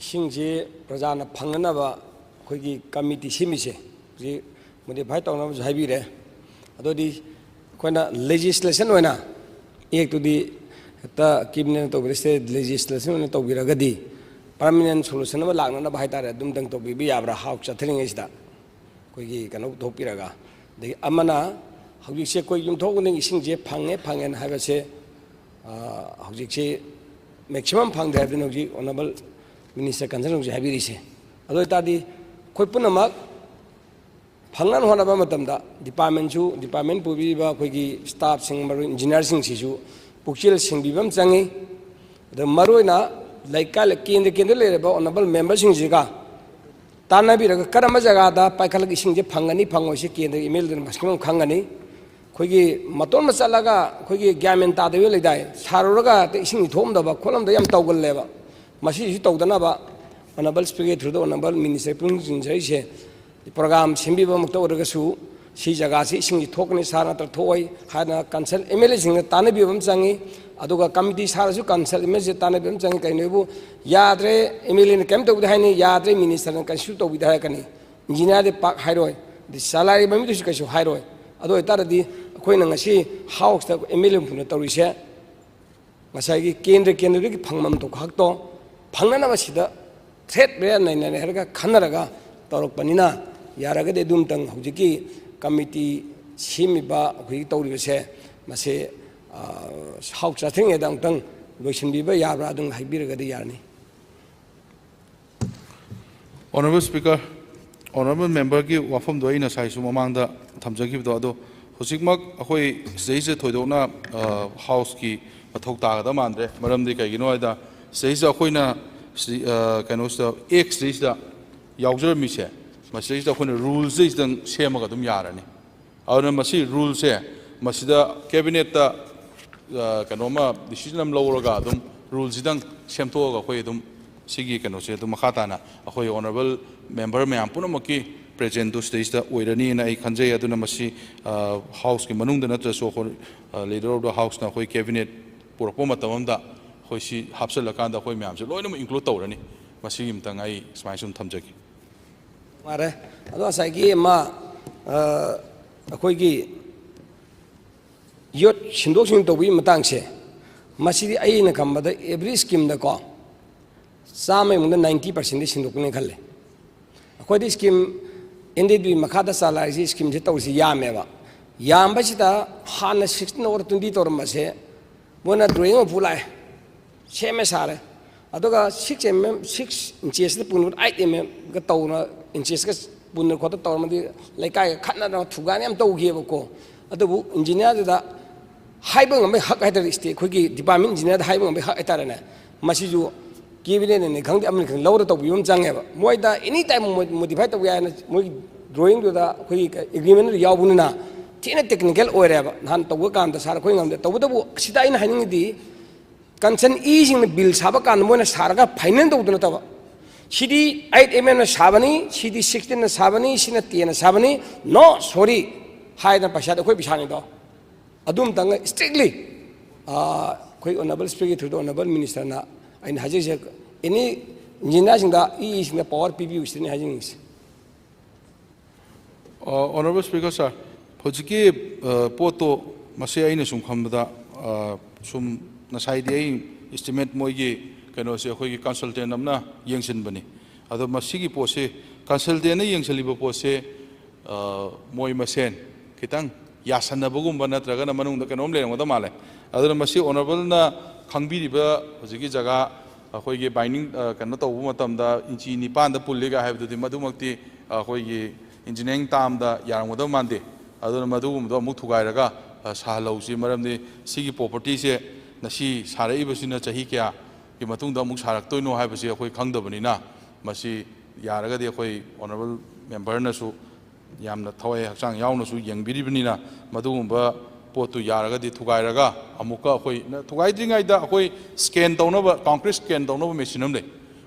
ꯏꯁꯤꯡꯁꯤ ꯄ꯭ꯔꯖꯥꯅ ꯐꯪꯅꯅꯕ ꯑꯩꯈꯣꯏꯒꯤ ꯀꯃꯤꯇꯤ ꯁꯦꯝꯃꯤꯁꯦ ꯍꯧꯖꯤꯛ ꯃꯣꯗꯤꯐꯥꯏ ꯇꯧꯅꯕꯁꯨ ꯍꯥꯏꯕꯤꯔꯦ꯫ ꯑꯗꯨꯗꯤ ꯑꯩꯈꯣꯏꯅ ꯂꯦꯖꯤꯁꯂꯦꯁꯟ ꯑꯣꯏꯅ, ꯑꯦꯛꯇꯨꯗꯤ ꯍꯦꯛꯇ ꯀꯦꯕꯤꯅꯦꯠꯅ ꯇꯧꯕꯤꯔꯁꯦ, ꯂꯦꯖꯤꯁꯂꯦꯁꯟ ꯑꯣꯏꯅ ꯇꯧꯕꯤꯔꯒꯗꯤ ꯄꯔꯃꯅꯦꯟ ꯁꯣꯂꯨꯁꯟ ꯑꯃ ꯂꯥꯛꯅꯅꯕ ꯍꯥꯏꯇꯥꯔꯦ, ꯑꯗꯨꯝꯇꯪ ꯇꯧꯕꯤꯕ ꯌꯥꯕ꯭ꯔꯥ, ꯍꯥꯎꯁ ꯆꯠꯊꯔꯤꯉꯩꯁꯤꯗ ꯑꯩꯈꯣꯏꯒꯤ ꯀꯩꯅꯣ ꯄꯨꯊꯣꯛꯄꯤꯔꯒ? ꯑꯗꯒꯤ ꯑꯃꯅ ꯍꯧꯖꯤꯛꯁꯦ ꯑꯩꯈꯣꯏ ꯌꯨꯝꯊꯣꯡ ꯈꯨꯗꯤꯡ ꯏꯁꯤꯡꯁꯦ ꯐꯪꯉꯦ ꯐꯪꯉꯦꯅ ꯍꯥꯏꯕꯁꯦ, ꯑ, ꯍꯧꯖꯤꯛꯁꯤ ꯃꯦꯛꯁꯤꯃꯝ ꯐꯪꯗꯦ ꯍꯥꯏꯕꯗꯨꯅ ꯍꯧꯖꯤꯛ ꯑꯣꯅꯔꯦꯕꯜ ꯃꯤꯅꯤꯁꯇꯔ ꯀꯟꯁꯔꯟ ꯍꯧꯖꯤꯛ ꯍꯥꯏꯕꯤꯔꯤꯁꯦ꯫ ꯑꯗꯨ ꯑꯣꯏꯇꯥꯔꯗꯤ ꯑꯩꯈꯣꯏ ꯄꯨꯝꯅꯃꯛ ꯐꯪꯅꯅ ꯍꯣꯠꯅꯕ ꯃꯇꯝꯗ ꯗꯤꯄꯥꯔꯠꯃꯦꯟꯁꯨ, ꯗꯤꯄꯥꯔꯠꯃꯦꯟ ꯄꯨꯕꯤꯔꯤꯕ ꯑꯩꯈꯣꯏꯒꯤ ꯁ꯭ꯇꯥꯐꯁꯤꯡ, ꯃꯔꯨ ꯏꯟꯖꯤꯅꯤꯌꯥꯔꯁꯤꯡꯁꯤꯁꯨ ꯄꯨꯛꯆꯦꯜ ꯁꯦꯡꯕꯤꯕ ꯑꯃ ꯆꯪꯉꯤ꯫ ꯑꯗ ꯃꯔꯨꯑꯣꯏꯅ ꯂꯩꯀꯥꯏ, ꯀꯦꯟꯗ꯭ꯔ ꯀꯦꯟꯗ꯭ꯔ ꯂꯩꯔꯤꯕ ꯑꯣꯅꯔꯦꯕꯜ ꯃꯦꯝꯕꯔꯁꯤꯡꯁꯤꯒ ꯇꯥꯟꯅꯕꯤꯔꯒ ꯀꯔꯝꯕ ꯖꯒꯥꯗ ꯄꯥꯏꯈꯠꯂꯒ ꯏꯁꯤꯡꯁꯦ ꯐꯪꯒꯅꯤ ꯐꯪꯉꯣꯏꯁꯦ ꯀꯦꯟꯗ꯭ꯔꯒꯤ ꯑꯦꯝ ꯑꯦꯜ ꯑꯦꯗꯨꯅ ꯃꯁꯤꯡ ꯑꯃ ꯈꯪꯒꯅꯤ꯫ ꯑꯩꯈꯣꯏꯒꯤ ꯃꯇꯣꯟ ꯑꯃ ꯆꯠꯂꯒ ꯑꯩꯈꯣꯏꯒꯤ ꯒ꯭ꯌꯥꯟ ꯃꯦꯟ ꯇꯥꯗꯕ ꯂꯩꯗꯥꯏ, ꯁꯥꯔꯨꯔꯒ ꯍꯦꯛꯇ ꯏꯁꯤꯡ ꯊꯣꯛꯑꯝꯗꯕ ꯈꯣꯠꯂꯝꯗꯕ ꯌꯥꯝ ꯇꯧꯒꯜꯂꯦꯕ꯫ ꯃꯁꯤꯁꯨ ꯇꯧꯗꯅꯕ ꯑꯣꯅꯔꯦꯕꯜ ꯁ꯭ꯄꯤꯀꯔꯒꯤ ꯊ꯭ꯔꯨꯗ ꯑꯣꯅꯔꯦꯕꯜ ꯃꯤꯅꯤꯁꯇꯔ ꯄꯨꯛꯅꯤꯡ ꯆꯤꯡꯖꯔꯤꯁꯦ, ꯄ꯭ꯔꯣꯒ꯭ꯔꯥꯝ ꯁꯦꯝꯕꯤꯕꯃꯛꯇ ꯑꯣꯏꯔꯒꯁꯨ ꯁꯤ ꯖꯒꯥꯁꯤ ꯏꯁꯤꯡꯁꯤ ꯊꯣꯛꯀꯅꯤ ꯁꯥꯔ ꯅꯠꯇ꯭ꯔ ꯊꯣꯛꯑꯣꯏ ꯍꯥꯏꯅ ꯀꯟꯁꯜ ꯑꯦꯝ ꯑꯦꯜ ꯑꯦꯁꯤꯡꯅ ꯇꯥꯟꯅꯕꯤꯕ ꯑꯃ ꯆꯪꯉꯤ꯫ ꯑꯗꯨꯒ ꯀꯃꯤꯇꯤ ꯁꯥꯔꯁꯨ ꯀꯟꯁꯜ ꯑꯦꯝ ꯑꯦꯜ ꯑꯦꯁꯤ ꯇꯥꯟꯅꯕꯤꯕ ꯑꯃ ꯆꯪꯉꯤ꯫ ꯀꯩꯅꯣꯕꯨ ꯌꯥꯗ꯭ꯔꯦ, ꯑꯦꯝ ꯑꯦꯜ ꯑꯦꯅ ꯀꯩꯝ ꯇꯧꯗꯦ ꯍꯥꯏꯅꯤ, ꯌꯥꯗ꯭ꯔꯦ, ꯃꯤꯅꯤꯁꯇꯔꯅ ꯀꯩꯁꯨ ꯇꯧꯕꯤꯗꯦ ꯍꯥꯏꯔꯛꯀꯅꯤ꯫ ꯏꯟꯖꯤꯅꯤꯌꯥꯔꯗꯤ ꯄꯥꯛ ꯍꯥꯏꯔꯣꯏ, ꯑꯗꯩ ꯁꯂꯥꯏꯔꯤ ꯃꯃꯤꯡꯗꯨꯁꯨ ꯀꯩꯁꯨ ꯍꯥꯏꯔꯣꯏ꯫ ꯑꯗꯨ ꯑꯣꯏꯇꯥꯔꯗꯤ ꯑꯩꯈꯣꯏꯅ ꯉꯁꯤ ꯍꯥꯎꯁꯇ ꯑꯦꯝ ꯑꯦꯜ ꯑꯦ ꯄꯨꯅ ꯇꯧꯔꯤꯁꯦ, ꯉꯁꯥꯏꯒꯤ ꯀꯦꯟꯗ꯭ꯔ ꯀꯦꯟꯗ꯭ꯔꯗꯒꯤ ꯐꯪꯐꯝ ꯊꯣꯛꯄ ꯍꯛꯇꯣ ꯐꯪꯅꯅꯕ ꯁꯤꯗ ꯊ꯭ꯔꯦꯠ ꯃꯌꯥꯝ ꯅꯩꯅꯔꯦ ꯍꯥꯏꯔꯒ ꯈꯟꯅꯔꯒ ꯇꯧꯔꯛꯄꯅꯤꯅ, ꯌꯥꯔꯒꯗꯤ ꯑꯗꯨꯝꯇꯪ ꯍꯧꯖꯤꯛꯀꯤ ꯀꯃꯤꯇꯤ ꯁꯦꯝꯃꯤꯕ ꯑꯩꯈꯣꯏꯒꯤ ꯇꯧꯔꯤꯕꯁꯦ, ꯃꯁꯤ ꯍꯥꯎꯁ ꯆꯠꯊ꯭ꯔꯤꯉꯩꯗ ꯑꯃꯨꯛꯇꯪ ꯂꯣꯏꯁꯤꯟꯕꯤꯕ ꯌꯥꯕ꯭ꯔꯥ, ꯑꯗꯨꯝ ꯍꯥꯏꯕꯤꯔꯒꯗꯤ ꯌꯥꯔꯅꯤ꯫ Honorable Speaker, Honorable Memberꯒꯤ ꯋꯥꯐꯝꯗꯣ ꯑꯩ ꯉꯁꯥꯏꯁꯨ ꯃꯃꯥꯡꯗ ꯊꯝꯖꯈꯤꯕꯗꯣ, ꯑꯗꯣ ꯍꯧꯖꯤꯛꯃꯛ ꯑꯩꯈꯣꯏ ꯁꯤꯗꯩꯁꯤꯗ ꯊꯣꯏꯗꯣꯛꯅ ꯍꯥꯎꯁꯀꯤ ꯃꯊꯧ ꯇꯥꯒꯗꯕ ꯃꯥꯟꯗ꯭ꯔꯦ꯫ ꯃꯔꯝꯗꯤ ꯀꯩꯒꯤꯅꯣ ꯍꯥꯏꯗ, ꯁꯤꯗꯩꯁꯤꯗ ꯑꯩꯈꯣꯏꯅ ꯀꯩꯅꯣꯁꯤꯗ, ꯑꯦꯛꯁꯤꯗꯩꯁꯤꯗ ꯌꯥꯎꯖꯔꯝꯃꯤꯁꯦ, ꯃꯁꯤꯗꯩꯁꯤꯗ ꯑꯩꯈꯣꯏꯅ ꯔꯨꯜꯁꯤꯗꯩꯁꯤꯗꯪ ꯁꯦꯝꯃꯒ ꯑꯗꯨꯝ ꯌꯥꯔꯅꯤ꯫ ꯑꯗꯨꯅ ꯃꯁꯤ ꯔꯨꯜꯁꯦ ꯃꯁꯤꯗ ꯀꯦꯕꯤꯅꯦꯠꯇ ꯀꯩꯅꯣꯝꯃ ꯗꯤꯁꯤꯖꯟ ꯑꯃ ꯂꯧꯔꯒ ꯑꯗꯨꯝ ꯔꯨꯜꯁꯤꯗꯪ ꯁꯦꯝꯗꯣꯛꯑꯒ ꯑꯩꯈꯣꯏ ꯑꯗꯨꯝ ꯁꯤꯒꯤ ꯀꯩꯅꯣꯁꯦ ꯑꯗꯨꯝ ꯃꯈꯥ ꯇꯥꯅ ꯑꯩꯈꯣꯏ ꯑꯣꯅꯔꯦꯕꯜ ꯃꯦꯝꯕꯔ ꯃꯌꯥꯝ ꯄꯨꯝꯅꯃꯛꯀꯤ ꯄ꯭ꯔꯦꯖꯦꯟꯗꯨ ꯁꯤꯗꯩꯁꯤꯗ ꯑꯣꯏꯔꯅꯤꯅ ꯑꯩ ꯈꯟꯖꯩ꯫ ꯑꯗꯨꯅ ꯃꯁꯤ ꯍꯥꯎꯁꯀꯤ ꯃꯅꯨꯡꯗ ꯅꯠꯇ꯭ꯔꯁꯨ ꯑꯩꯈꯣꯏ ꯂꯤꯗꯔ ꯑꯣꯐ ꯗ ꯍꯥꯎꯁꯅ ꯑꯩꯈꯣꯏ ꯀꯦꯕꯤꯅꯦꯠ ꯄꯨꯔꯛꯄ ꯃꯇꯝ ꯑꯃꯗ ꯑꯩꯈꯣꯏ ꯁꯤ ꯍꯥꯞꯆꯤꯜꯂꯀꯥꯟꯗ ꯑꯩꯈꯣꯏ ꯃꯌꯥꯝꯁꯦ ꯂꯣꯏꯅꯃꯛ ꯏꯟꯀ꯭ꯂꯨꯗ ꯇꯧꯔꯅꯤ꯫ ꯃꯁꯤꯒꯤ ꯑꯃꯇꯪ ꯑꯩ ꯁꯨꯃꯥꯏꯅ ꯁꯨꯝ ꯊꯝꯖꯒꯦ꯫ ꯅꯨꯡꯉꯥꯏꯔꯦ꯫ ꯑꯗꯣ ꯉꯁꯥꯏꯒꯤ ꯑꯃ ꯑꯩꯈꯣꯏꯒꯤ ꯌꯣꯠ ꯁꯤꯟꯗꯣꯛ ꯁꯤꯟꯖꯤꯟ ꯇꯧꯕꯒꯤ ꯃꯇꯥꯡꯁꯦ, ꯃꯁꯤꯗꯤ ꯑꯩꯅ ꯈꯟꯕꯗ ꯑꯦꯕ꯭ꯔꯤ ꯁ꯭ꯀꯤꯝꯗꯀꯣ ꯆꯥꯝꯃꯒꯤ ꯃꯅꯨꯡꯗ ꯅꯥꯏꯟꯇꯤ ꯄꯥꯔꯁꯦꯟꯗꯤ ꯁꯤꯟꯗꯣꯛꯄꯅꯦ ꯈꯜꯂꯦ꯫ ꯑꯩꯈꯣꯏꯗꯤ ꯁ꯭ꯀꯤꯝ, ꯑꯦꯟ ꯗꯤ ꯕꯤ ꯃꯈꯥꯗ ꯆꯂꯥꯏꯔꯤꯁꯤ, ꯁ꯭ꯀꯤꯝꯁꯤ ꯇꯧꯔꯤꯁꯤ ꯌꯥꯝꯃꯦꯕ꯫ ꯌꯥꯝꯕꯁꯤꯗ ꯍꯥꯟꯅ ꯁꯤꯛꯁꯇꯤꯟ ꯑꯣꯚꯔ ꯇ꯭ꯋꯦꯟꯇꯤ ꯇꯧꯔꯝꯕꯁꯦ ꯃꯣꯏꯅ ꯗ꯭ꯔꯣꯌꯤꯡ ꯑꯃ ꯄꯨ ꯂꯥꯛꯑꯦ, ꯁꯦꯝꯃꯦ ꯁꯥꯔꯦ꯫ ꯑꯗꯨꯒ ꯁꯤꯛꯁ ꯑꯦꯝ ꯑꯦꯝ, ꯁꯤꯛꯁ ꯏꯟꯆꯦꯁꯇ ꯄꯨꯟꯕ ꯑꯩꯠ ꯑꯦꯝ ꯑꯦꯝꯒ ꯇꯧꯅ, ꯏꯟꯆꯦꯁꯀ ꯄꯨꯟꯅ ꯈꯣꯠꯇ ꯇꯧꯔꯝꯃꯗꯤ ꯂꯩꯀꯥꯏꯒ ꯈꯠꯅꯗꯅ ꯊꯨꯒꯥꯏꯅ ꯌꯥꯝ ꯇꯧꯈꯤꯑꯕꯀꯣ꯫ ꯑꯗꯨꯕꯨ ꯏꯟꯖꯤꯅꯤꯌꯥꯔꯗꯨꯗ ꯍꯥꯏꯕ ꯉꯝꯕꯒꯤ ꯍꯛ ꯍꯥꯏꯇꯥꯔꯦ, ꯁ꯭ꯇꯦꯠ ꯑꯩꯈꯣꯏꯒꯤ ꯗꯤꯄꯥꯔꯠꯃꯦꯟ ꯏꯟꯖꯤꯅꯤꯌꯥꯔꯗ ꯍꯥꯏꯕ ꯉꯝꯕꯒꯤ ꯍꯛ ꯍꯥꯏꯇꯥꯔꯦꯅꯦ, ꯃꯁꯤꯁꯨ ꯀꯦꯕꯤꯅꯦꯠꯅꯅꯤ ꯈꯪꯗꯦ, ꯑꯃꯅꯤ ꯈꯪꯗꯦ, ꯂꯧꯔ ꯇꯧꯕꯤꯕ ꯑꯃ ꯆꯪꯉꯦꯕ꯫ ꯃꯣꯏꯗ ꯑꯦꯅꯤ ꯇꯥꯏꯝ ꯃꯣꯗꯤꯐꯥꯏ ꯇꯧꯕ ꯌꯥꯏꯅ ꯃꯣꯏꯒꯤ ꯗ꯭ꯔꯣꯌꯤꯡꯗꯨꯗ ꯑꯩꯈꯣꯏꯒꯤ ꯑꯦꯒ꯭ꯔꯤꯃꯦꯟꯗꯨꯗ ꯌꯥꯎꯕꯅꯤꯅ ꯊꯤꯅ ꯇꯦꯛꯅꯤꯀꯦꯜ ꯑꯣꯏꯔꯦꯕ꯫ ꯅꯍꯥꯟ ꯇꯧꯕ ꯀꯥꯟꯗ ꯁꯥꯔ ꯑꯩꯈꯣꯏ ꯉꯝꯗꯦ꯫ ꯇꯧꯕꯇꯕꯨ ꯁꯤꯗ ꯑꯩꯅ ꯍꯥꯏꯅꯤꯡꯉꯤꯗꯤ, ꯀꯟꯁꯔꯟ ꯏꯁꯤꯡꯅ ꯕꯤꯜ ꯁꯥꯕ ꯀꯥꯟꯗ ꯃꯣꯏꯅ ꯁꯥꯔꯒ ꯐꯥꯏꯅꯦꯜ ꯇꯧꯕꯗꯨ ꯅꯠꯇꯕ, ꯁꯤꯗꯤ ꯑꯩꯠ ꯑꯦꯝ ꯑꯦꯝꯅ ꯁꯥꯕꯅꯤ, ꯁꯤꯗꯤ ꯁꯤꯛꯁꯇꯤꯟꯅ ꯁꯥꯕꯅꯤ, ꯁꯤꯅ ꯇꯦꯟꯅ ꯁꯥꯕꯅꯤ, ꯅꯣ ꯁꯣꯔꯤ ꯍꯥꯏꯗꯅ ꯄꯩꯁꯥꯗꯤ ꯑꯩꯈꯣꯏ ꯄꯩꯁꯥꯅꯤꯗꯣ꯫ ꯑꯗꯨꯝꯇꯪꯒ ꯏꯁꯇ꯭ꯔꯤꯛꯂꯤ ꯑꯩꯈꯣꯏ ꯑꯣꯅꯔꯦꯕꯜ ꯁ꯭ꯄꯤꯀꯔꯒꯤ ꯊ꯭ꯔꯨꯗ ꯑꯣꯅꯔꯦꯕꯜ ꯃꯤꯅꯤꯁꯇꯔꯅ ꯑꯩꯅ ꯍꯥꯏꯖꯔꯤꯁꯦ, ꯑꯦꯅꯤ ꯏꯟꯖꯤꯅꯤꯌꯥꯔꯁꯤꯡꯗ, ꯏ ꯏꯁꯤꯡꯗ ꯄꯥꯋꯔ ꯄꯤꯕꯤꯌꯨ ꯁꯤꯅꯤ ꯍꯥꯏꯖꯅꯤꯡꯉꯤꯁꯦ꯫ Honorable Speaker sir, ꯍꯧꯖꯤꯛꯀꯤ ꯄꯣꯠꯇꯣ ꯃꯁꯤ ꯑꯩꯅ ꯁꯨꯝ ꯈꯟꯕꯗ, ꯁꯨꯝ ꯉꯁꯥꯏꯗꯤ ꯑꯩ ꯏꯁꯇꯤꯃꯦꯠ ꯃꯣꯏꯒꯤ ꯀꯩꯅꯣꯁꯦ ꯑꯩꯈꯣꯏꯒꯤ ꯀꯟꯁꯜꯇꯦꯟ ꯑꯃꯅ ꯌꯦꯡꯁꯤꯟꯕꯅꯤ꯫ ꯑꯗꯣ ꯃꯁꯤꯒꯤ ꯄꯣꯠꯁꯦ, ꯀꯟꯁꯜꯇꯦꯟꯅ ꯌꯦꯡꯁꯤꯜꯂꯤꯕ ꯄꯣꯠꯁꯦ, ꯑ, ꯃꯣꯏ ꯃꯁꯦꯟ ꯈꯤꯇꯪ ꯌꯥꯁꯟꯅꯕꯒꯨꯝꯕ ꯅꯠꯇ꯭ꯔꯒꯅ ꯃꯅꯨꯡꯗ ꯀꯩꯅꯣꯝ ꯂꯩꯔꯝꯒꯗꯕ ꯃꯥꯜꯂꯦ꯫ ꯑꯗꯨꯅ ꯃꯁꯤ ꯑꯣꯅꯔꯦꯕꯜꯅ ꯈꯪꯕꯤꯔꯤꯕ ꯍꯧꯖꯤꯛꯀꯤ ꯖꯒꯥ ꯑꯩꯈꯣꯏꯒꯤ ꯕꯥꯏꯟꯗꯤꯡ, ꯑ, ꯀꯩꯅꯣ ꯇꯧꯕ ꯃꯇꯝꯗ ꯏꯟꯆꯤ ꯅꯤꯄꯥꯟꯗ ꯄꯨꯜꯂꯤꯒ ꯍꯥꯏꯕꯗꯨꯗꯤ ꯃꯗꯨꯃꯛꯇꯤ ꯑꯩꯈꯣꯏꯒꯤ ꯏꯟꯖꯤꯅꯤꯌꯥꯔꯤꯡ ꯇꯥꯝꯗ ꯌꯥꯔꯝꯒꯗꯕ ꯃꯥꯟꯗꯦ꯫ ꯑꯗꯨꯅ ꯃꯗꯨꯒꯨꯝꯕꯗꯣ ꯑꯃꯨꯛ ꯊꯨꯒꯥꯏꯔꯒ, ꯑ, ꯁꯥꯍꯜꯍꯧꯁꯤ꯫ ꯃꯔꯝꯗꯤ ꯁꯤꯒꯤ ꯄ꯭ꯔꯣꯄꯔꯇꯤꯁꯦ ꯉꯁꯤ ꯁꯥꯔꯛꯏꯕꯁꯤꯅ ꯆꯍꯤ ꯀꯌꯥꯒꯤ ꯃꯇꯨꯡꯗ ꯑꯃꯨꯛ ꯁꯥꯔꯛꯇꯣꯏꯅꯣ ꯍꯥꯏꯕꯁꯤ ꯑꯩꯈꯣꯏ ꯈꯪꯗꯕꯅꯤꯅ, ꯃꯁꯤ ꯌꯥꯔꯒꯗꯤ ꯑꯩꯈꯣꯏ ꯑꯣꯅꯔꯦꯕꯜ ꯃꯦꯝꯕꯔꯅꯁꯨ ꯌꯥꯝꯅ ꯊꯋꯥꯏ ꯍꯛꯆꯥꯡ ꯌꯥꯎꯅꯁꯨ ꯌꯦꯡꯕꯤꯔꯤꯕꯅꯤꯅ, ꯃꯗꯨꯒꯨꯝꯕ ꯄꯣꯠꯇꯨ ꯌꯥꯔꯒꯗꯤ ꯊꯨꯒꯥꯏꯔꯒ ꯑꯃꯨꯛꯀ ꯑꯩꯈꯣꯏ, ꯊꯨꯒꯥꯏꯗ꯭ꯔꯤꯉꯩꯗ ꯑꯩꯈꯣꯏ ꯁ꯭ꯀꯦꯟ ꯇꯧꯅꯕ, ꯀꯣꯟꯀ꯭ꯔꯤꯠ ꯁ꯭ꯀꯦꯟ ꯇꯧꯅꯕ ꯃꯦꯆꯤꯟ ꯑꯃ ꯂꯩ,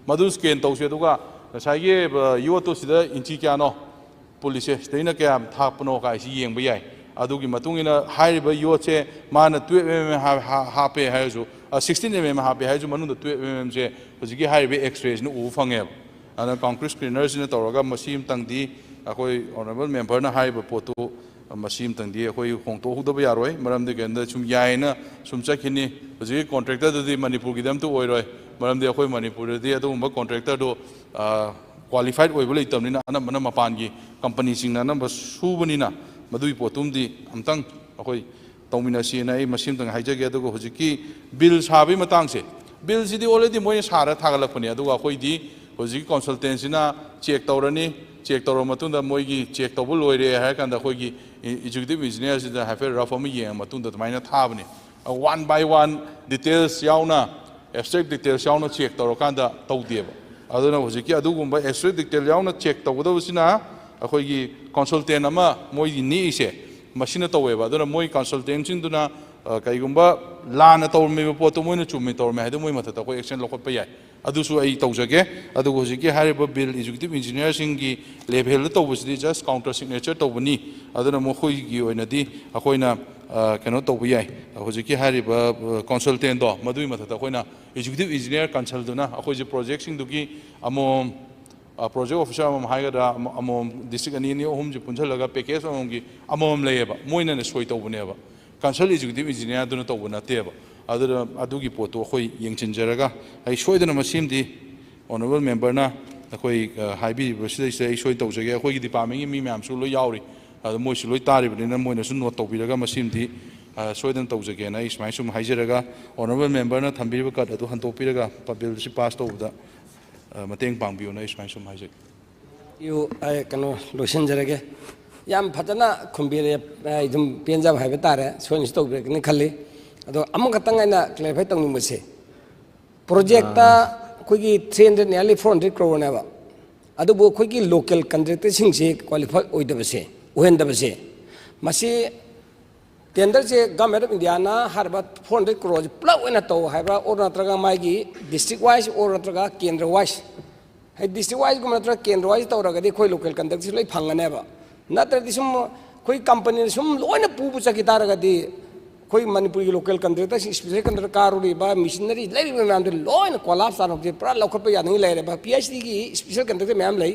ꯃꯗꯨ ꯁ꯭ꯀꯦꯟ ꯇꯧꯁꯤ꯫ ꯑꯗꯨꯒ ꯉꯁꯥꯏꯒꯤ, ꯑ, ꯌꯣꯠꯇꯨ ꯁꯤꯗ ꯏꯟꯆꯤ ꯀꯌꯥꯅꯣ ꯄꯨꯜꯂꯤꯁꯦ, ꯁꯤꯗꯩꯅ ꯀꯌꯥꯝ ꯊꯥꯞꯄꯅꯣ ꯀꯥꯏꯁꯤ ꯌꯦꯡꯕ ꯌꯥꯏ꯫ ꯑꯗꯨꯒꯤ ꯃꯇꯨꯡ ꯏꯟꯅ ꯍꯥꯏꯔꯤꯕ ꯌꯣꯠꯁꯦ ꯃꯥꯅ twelve mm ꯍꯥ-, ꯍꯥ-, ꯍꯥꯞꯄꯦ ꯍꯥꯏꯔꯁꯨ, ꯑ, sixteen mm ꯍꯥꯞꯄꯦ ꯍꯥꯏꯔꯁꯨ, ꯃꯅꯨꯡꯗ twelve mmꯁꯦ ꯍꯧꯖꯤꯛꯀꯤ ꯍꯥꯏꯔꯤꯕ X-rayꯁꯤꯅ ꯎꯕ ꯐꯪꯉꯦꯕ꯫ ꯑꯗꯨꯅ ꯀꯣꯟꯀ꯭ꯔꯤꯠ ꯁ꯭ꯀ꯭ꯔꯤꯅꯔꯁꯤꯅ ꯇꯧꯔꯒ ꯃꯁꯤ ꯑꯃꯇꯪꯗꯤ ꯑꯩꯈꯣꯏ ꯑꯣꯅꯔꯦꯕꯜ ꯃꯦꯝꯕꯔꯅ ꯍꯥꯏꯔꯤꯕ ꯄꯣꯠꯇꯨ, ꯃꯁꯤ ꯑꯃꯇꯪꯗꯤ ꯑꯩꯈꯣꯏ ꯍꯣꯡꯗꯣꯛꯍꯧꯗꯕ ꯌꯥꯔꯣꯏ꯫ ꯃꯔꯝꯗꯤ ꯀꯩꯒꯤꯅꯣꯗ ꯁꯨꯝ ꯌꯥꯏꯅ ꯁꯨꯝ ꯆꯠꯈꯤꯅꯤ꯫ ꯍꯧꯖꯤꯛꯀꯤ ꯀꯣꯟꯇ꯭ꯔꯦꯛꯇꯔꯗꯨꯗꯤ ꯃꯅꯤꯄꯨꯔꯒꯤꯗ ꯑꯝꯇ ꯑꯣꯏꯔꯣꯏ꯫ ꯃꯔꯝꯗꯤ ꯑꯩꯈꯣꯏ ꯃꯅꯤꯄꯨꯔꯗꯗꯤ ꯑꯗꯨꯒꯨꯝꯕ ꯀꯣꯟꯇ꯭ꯔꯦꯛꯇꯔꯗꯨ, ꯑ, ꯀ꯭ꯋꯥꯂꯤꯐꯥꯏꯠ ꯑꯣꯏꯕ ꯂꯩꯇꯕꯅꯤꯅ ꯑꯅꯝꯕꯅ ꯃꯄꯥꯟꯒꯤ ꯀꯝꯄꯅꯤꯁꯤꯡꯅ ꯑꯅꯝꯕ ꯁꯨꯕꯅꯤꯅ, ꯃꯗꯨꯒꯤ ꯄꯣꯠꯇꯨꯝꯗꯤ ꯑꯝꯇꯪ ꯑꯩꯈꯣꯏ ꯇꯧꯃꯤꯟꯅꯁꯤꯅ ꯑꯩ ꯃꯁꯤ ꯑꯝꯇꯪ ꯍꯥꯏꯖꯒꯦ꯫ ꯑꯗꯨꯒ ꯍꯧꯖꯤꯛꯀꯤ ꯕꯤꯜ ꯁꯥꯕꯒꯤ ꯃꯇꯥꯡꯁꯦ, ꯕꯤꯜꯁꯤꯗꯤ already ꯃꯣꯏꯅ ꯁꯥꯔ ꯊꯥꯒꯠꯂꯛꯄꯅꯦ꯫ ꯑꯗꯨꯒ ꯑꯩꯈꯣꯏꯗꯤ ꯍꯧꯖꯤꯛꯀꯤ ꯀꯣꯟꯁꯜꯇꯦꯟꯁꯤꯅ ꯆꯦꯛ ꯇꯧꯔꯅꯤ, ꯆꯦꯛ ꯇꯧꯔꯕ ꯃꯇꯨꯡꯗ ꯃꯣꯏꯒꯤ ꯆꯦꯛ ꯇꯧꯕ ꯂꯣꯏꯔꯦ ꯍꯥꯏꯔ ꯀꯥꯟꯗ ꯑꯩꯈꯣꯏꯒꯤ ꯑꯦꯛꯖꯤꯀ꯭ꯌꯨꯇꯤꯚ ꯏꯟꯖꯤꯅꯤꯌꯔꯁꯤꯗ ꯍꯥꯏꯐꯦꯠ ꯔꯐ ꯑꯃ ꯌꯦꯡꯉ ꯃꯇꯨꯡꯗ ꯑꯗꯨꯃꯥꯏꯅ ꯊꯥꯕꯅꯦ꯫ One by one details ꯌꯥꯎꯅ, abstract details ꯌꯥꯎꯅ ꯆꯦꯛ ꯇꯧꯔꯀꯥꯟꯗ ꯇꯧꯗꯦꯕ꯫ ꯑꯗꯨꯅ ꯍꯧꯖꯤꯛꯀꯤ ꯑꯗꯨꯒꯨꯝꯕ abstract detail ꯌꯥꯎꯅ ꯆꯦꯛ ꯇꯧꯒꯗꯕꯁꯤꯅ ꯑꯩꯈꯣꯏꯒꯤ ꯀꯣꯟꯁꯜꯇꯦꯟ ꯑꯃ ꯃꯣꯏꯒꯤ ꯅꯦꯛꯏꯁꯦ ꯃꯁꯤꯅ ꯇꯧꯋꯦꯕ꯫ ꯑꯗꯨꯅ ꯃꯣꯏ ꯀꯣꯟꯁꯜꯇꯦꯟꯁꯤꯡꯗꯨꯅ, ꯑ, ꯀꯩꯒꯨꯝꯕ ꯂꯥꯟꯅ ꯇꯧꯔꯝꯃꯤꯕ ꯄꯣꯠꯇꯣ ꯃꯣꯏꯅ ꯆꯨꯝꯃꯤ ꯇꯧꯔꯝꯃꯦ ꯍꯥꯏꯗꯤ ꯃꯣꯏ ꯃꯊꯛꯇ ꯑꯩꯈꯣꯏ action ꯂꯧꯈꯠꯄ ꯌꯥꯏ꯫ ꯑꯗꯨꯁꯨ ꯑꯩ ꯇꯧꯖꯒꯦ꯫ ꯑꯗꯨꯒ ꯍꯧꯖꯤꯛꯀꯤ ꯍꯥꯏꯔꯤꯕ ꯕꯤꯜ ꯑꯦꯛꯖꯤꯀ꯭ꯌꯨꯇꯤꯚ ꯏꯟꯖꯤꯅꯤꯌꯔꯁꯤꯡꯒꯤ ꯂꯦꯚꯦꯜꯗ ꯇꯧꯕꯁꯤꯗꯤ just counter signature ꯇꯧꯕꯅꯤ꯫ ꯑꯗꯨꯅ ꯃꯈꯣꯏꯒꯤ ꯑꯣꯏꯅꯗꯤ ꯑꯩꯈꯣꯏꯅ, ꯑ, ꯀꯩꯅꯣ ꯇꯧꯕ ꯌꯥꯏ꯫ ꯍꯧꯖꯤꯛꯀꯤ ꯍꯥꯏꯔꯤꯕ, ꯑ, ꯀꯣꯟꯁꯜꯇꯦꯟꯗꯣ ꯃꯗꯨꯒꯤ ꯃꯊꯛꯇ ꯑꯩꯈꯣꯏꯅ ꯑꯦꯛꯖꯤꯀ꯭ꯌꯨꯇꯤꯚ ꯏꯟꯖꯤꯅꯤꯌꯔ ꯀꯟꯁꯜꯗꯨꯅ ꯑꯩꯈꯣꯏꯁꯦ ꯄ꯭ꯔꯣꯖꯦꯛꯁꯤꯡꯗꯨꯒꯤ ꯑꯃꯃꯝ, ꯑ, ꯄ꯭ꯔꯣꯖꯦꯛ ꯑꯣꯐꯤꯁꯥꯔ ꯑꯃꯃꯝ ꯍꯥꯏꯒꯗ꯭ꯔꯥ, ꯑꯃ-, ꯑꯃꯃꯝ ꯗꯤꯁꯇ꯭ꯔꯤꯛ ꯑꯅꯤ, ꯑꯅꯤ, ꯑꯍꯨꯝꯁꯦ ꯄꯨꯟꯁꯤꯜꯂꯒ ꯄꯦꯀꯦꯖ ꯑꯃꯃꯝꯒꯤ ꯑꯃꯃꯝ ꯂꯩꯌꯦꯕ, ꯃꯣꯏꯅꯅꯦ ꯁꯣꯏ ꯇꯧꯕꯅꯦꯕ꯫ ꯀꯟꯁꯜ ꯑꯦꯛꯖꯤꯀ꯭ꯌꯨꯇꯤꯚ ꯏꯟꯖꯤꯅꯤꯌꯔꯗꯨꯅ ꯇꯧꯕ ꯅꯠꯇꯦꯕ꯫ ꯑꯗꯨꯅ ꯑꯗꯨꯒꯤ ꯄꯣꯠꯇꯨ ꯑꯩꯈꯣꯏ ꯌꯦꯡꯁꯤꯟꯖꯔꯒ, ꯑꯩ ꯁꯣꯏꯗꯅ ꯃꯁꯤꯃꯗꯤ honourable memberꯅ ꯑꯩꯈꯣꯏ, ꯑ, ꯍꯥꯏꯕꯤꯔꯤꯕꯁꯤꯗꯩꯁꯤꯗ ꯑꯩ ꯁꯣꯏꯅ ꯇꯧꯖꯒꯦ꯫ ꯑꯩꯈꯣꯏꯒꯤ departmentꯀꯤ ꯃꯤ ꯃꯌꯥꯝꯁꯨ ꯂꯣꯏ ꯌꯥꯎꯔꯤ, ꯑꯗꯣ ꯃꯣꯏꯁꯨ ꯂꯣꯏ ꯇꯥꯔꯤꯕꯅꯤꯅ ꯃꯣꯏꯅꯁꯨ note ꯇꯧꯕꯤꯔꯒ ꯃꯁꯤꯃꯗꯤ, ꯑ, ꯁꯣꯏꯗꯅ ꯇꯧꯖꯒꯦꯅ ꯑꯩ ꯁꯨꯃꯥꯏꯅ ꯁꯨꯝ ꯍꯥꯏꯖꯔꯒ, honourable memberꯅ ꯊꯝꯕꯤꯔꯤꯕ cut ꯑꯗꯨ ꯍꯟꯗꯣꯛꯄꯤꯔꯒ billꯁꯤ pass ꯇꯧꯕꯗ, ꯑ, ꯃꯇꯦꯡ ꯄꯥꯡꯕꯤꯌꯨꯅ ꯑꯩ ꯁꯨꯃꯥꯏꯅ ꯁꯨꯝ ꯍꯥꯏꯖꯒꯦ꯫ ꯌꯨ, ꯑꯩ ꯀꯩꯅꯣ ꯂꯣꯏꯁꯤꯟꯖꯔꯒꯦ꯫ ꯌꯥꯝ ꯐꯖꯅ ꯈꯨꯝꯕꯤꯔꯦ꯫ ꯑꯩ ꯑꯗꯨꯝ ꯄꯦꯟꯖꯕ ꯍꯥꯏꯕ ꯇꯥꯔꯦ꯫ ꯁꯣꯏꯅꯁꯨ ꯇꯧꯕꯤꯔꯛꯀꯅꯤ ꯈꯜꯂꯤ꯫ ꯑꯗꯣ ꯑꯃꯈꯛꯇꯪ ꯑꯩꯅ clarify ꯇꯧꯅꯤꯡꯕꯁꯦ, projectꯇ ꯑꯩꯈꯣꯏꯒꯤ three hundred, nearly four hundred crore ꯅꯦꯕ, ꯑꯗꯨꯕꯨ ꯑꯩꯈꯣꯏꯒꯤ local contractorꯁꯤꯡꯁꯦ qualify ꯑꯣꯏꯗꯕꯁꯦ, ꯑꯣꯏꯍꯟꯗꯕꯁꯦ, ꯃꯁꯤ tenderꯁꯦ Government of Indiaꯅ ꯍꯥꯏꯔꯤꯕ four hundred croreꯁꯦ ꯄꯨꯂꯞ ꯑꯣꯏꯅ ꯇꯧ ꯍꯥꯏꯕ꯭ꯔꯥ, or ꯅꯠꯇ꯭ꯔꯒ ꯃꯥꯒꯤ district wise, or ꯅꯠꯇ꯭ꯔꯒ ꯀꯦꯟꯗ꯭ꯔ wise? ꯍꯥꯏꯗꯤ district wiseꯒꯨꯝꯕ ꯅꯠꯇ꯭ꯔꯒ ꯀꯦꯟꯗ꯭ꯔ wise ꯇꯧꯔꯒꯗꯤ ꯑꯩꯈꯣꯏ local contractorꯁꯦ ꯂꯣꯏ ꯐꯪꯒꯅꯦꯕ꯫ ꯅꯠꯇ꯭ꯔꯗꯤ ꯁꯨꯝ ꯑꯩꯈꯣꯏ companyꯅ ꯁꯨꯝ ꯂꯣꯏꯅ ꯄꯨꯕ ꯆꯠꯈꯤ ꯇꯥꯔꯒꯗꯤ, ꯑꯩꯈꯣꯏ ꯃꯅꯤꯄꯨꯔꯒꯤ local contractorꯁꯤꯡ, special contractor ꯀꯥꯔꯨꯔꯤꯕ, machinery ꯂꯩꯔꯤꯕ ꯃꯌꯥꯝꯗꯣ ꯂꯣꯏꯅ collapse ꯇꯥꯔꯛꯄꯁꯦ ꯄꯨꯔꯥ ꯂꯧꯈꯠꯄ ꯌꯥꯗꯉꯩ ꯂꯩꯔꯦꯕ꯫ PHECꯒꯤ special contractor ꯃꯌꯥꯝ ꯂꯩ꯫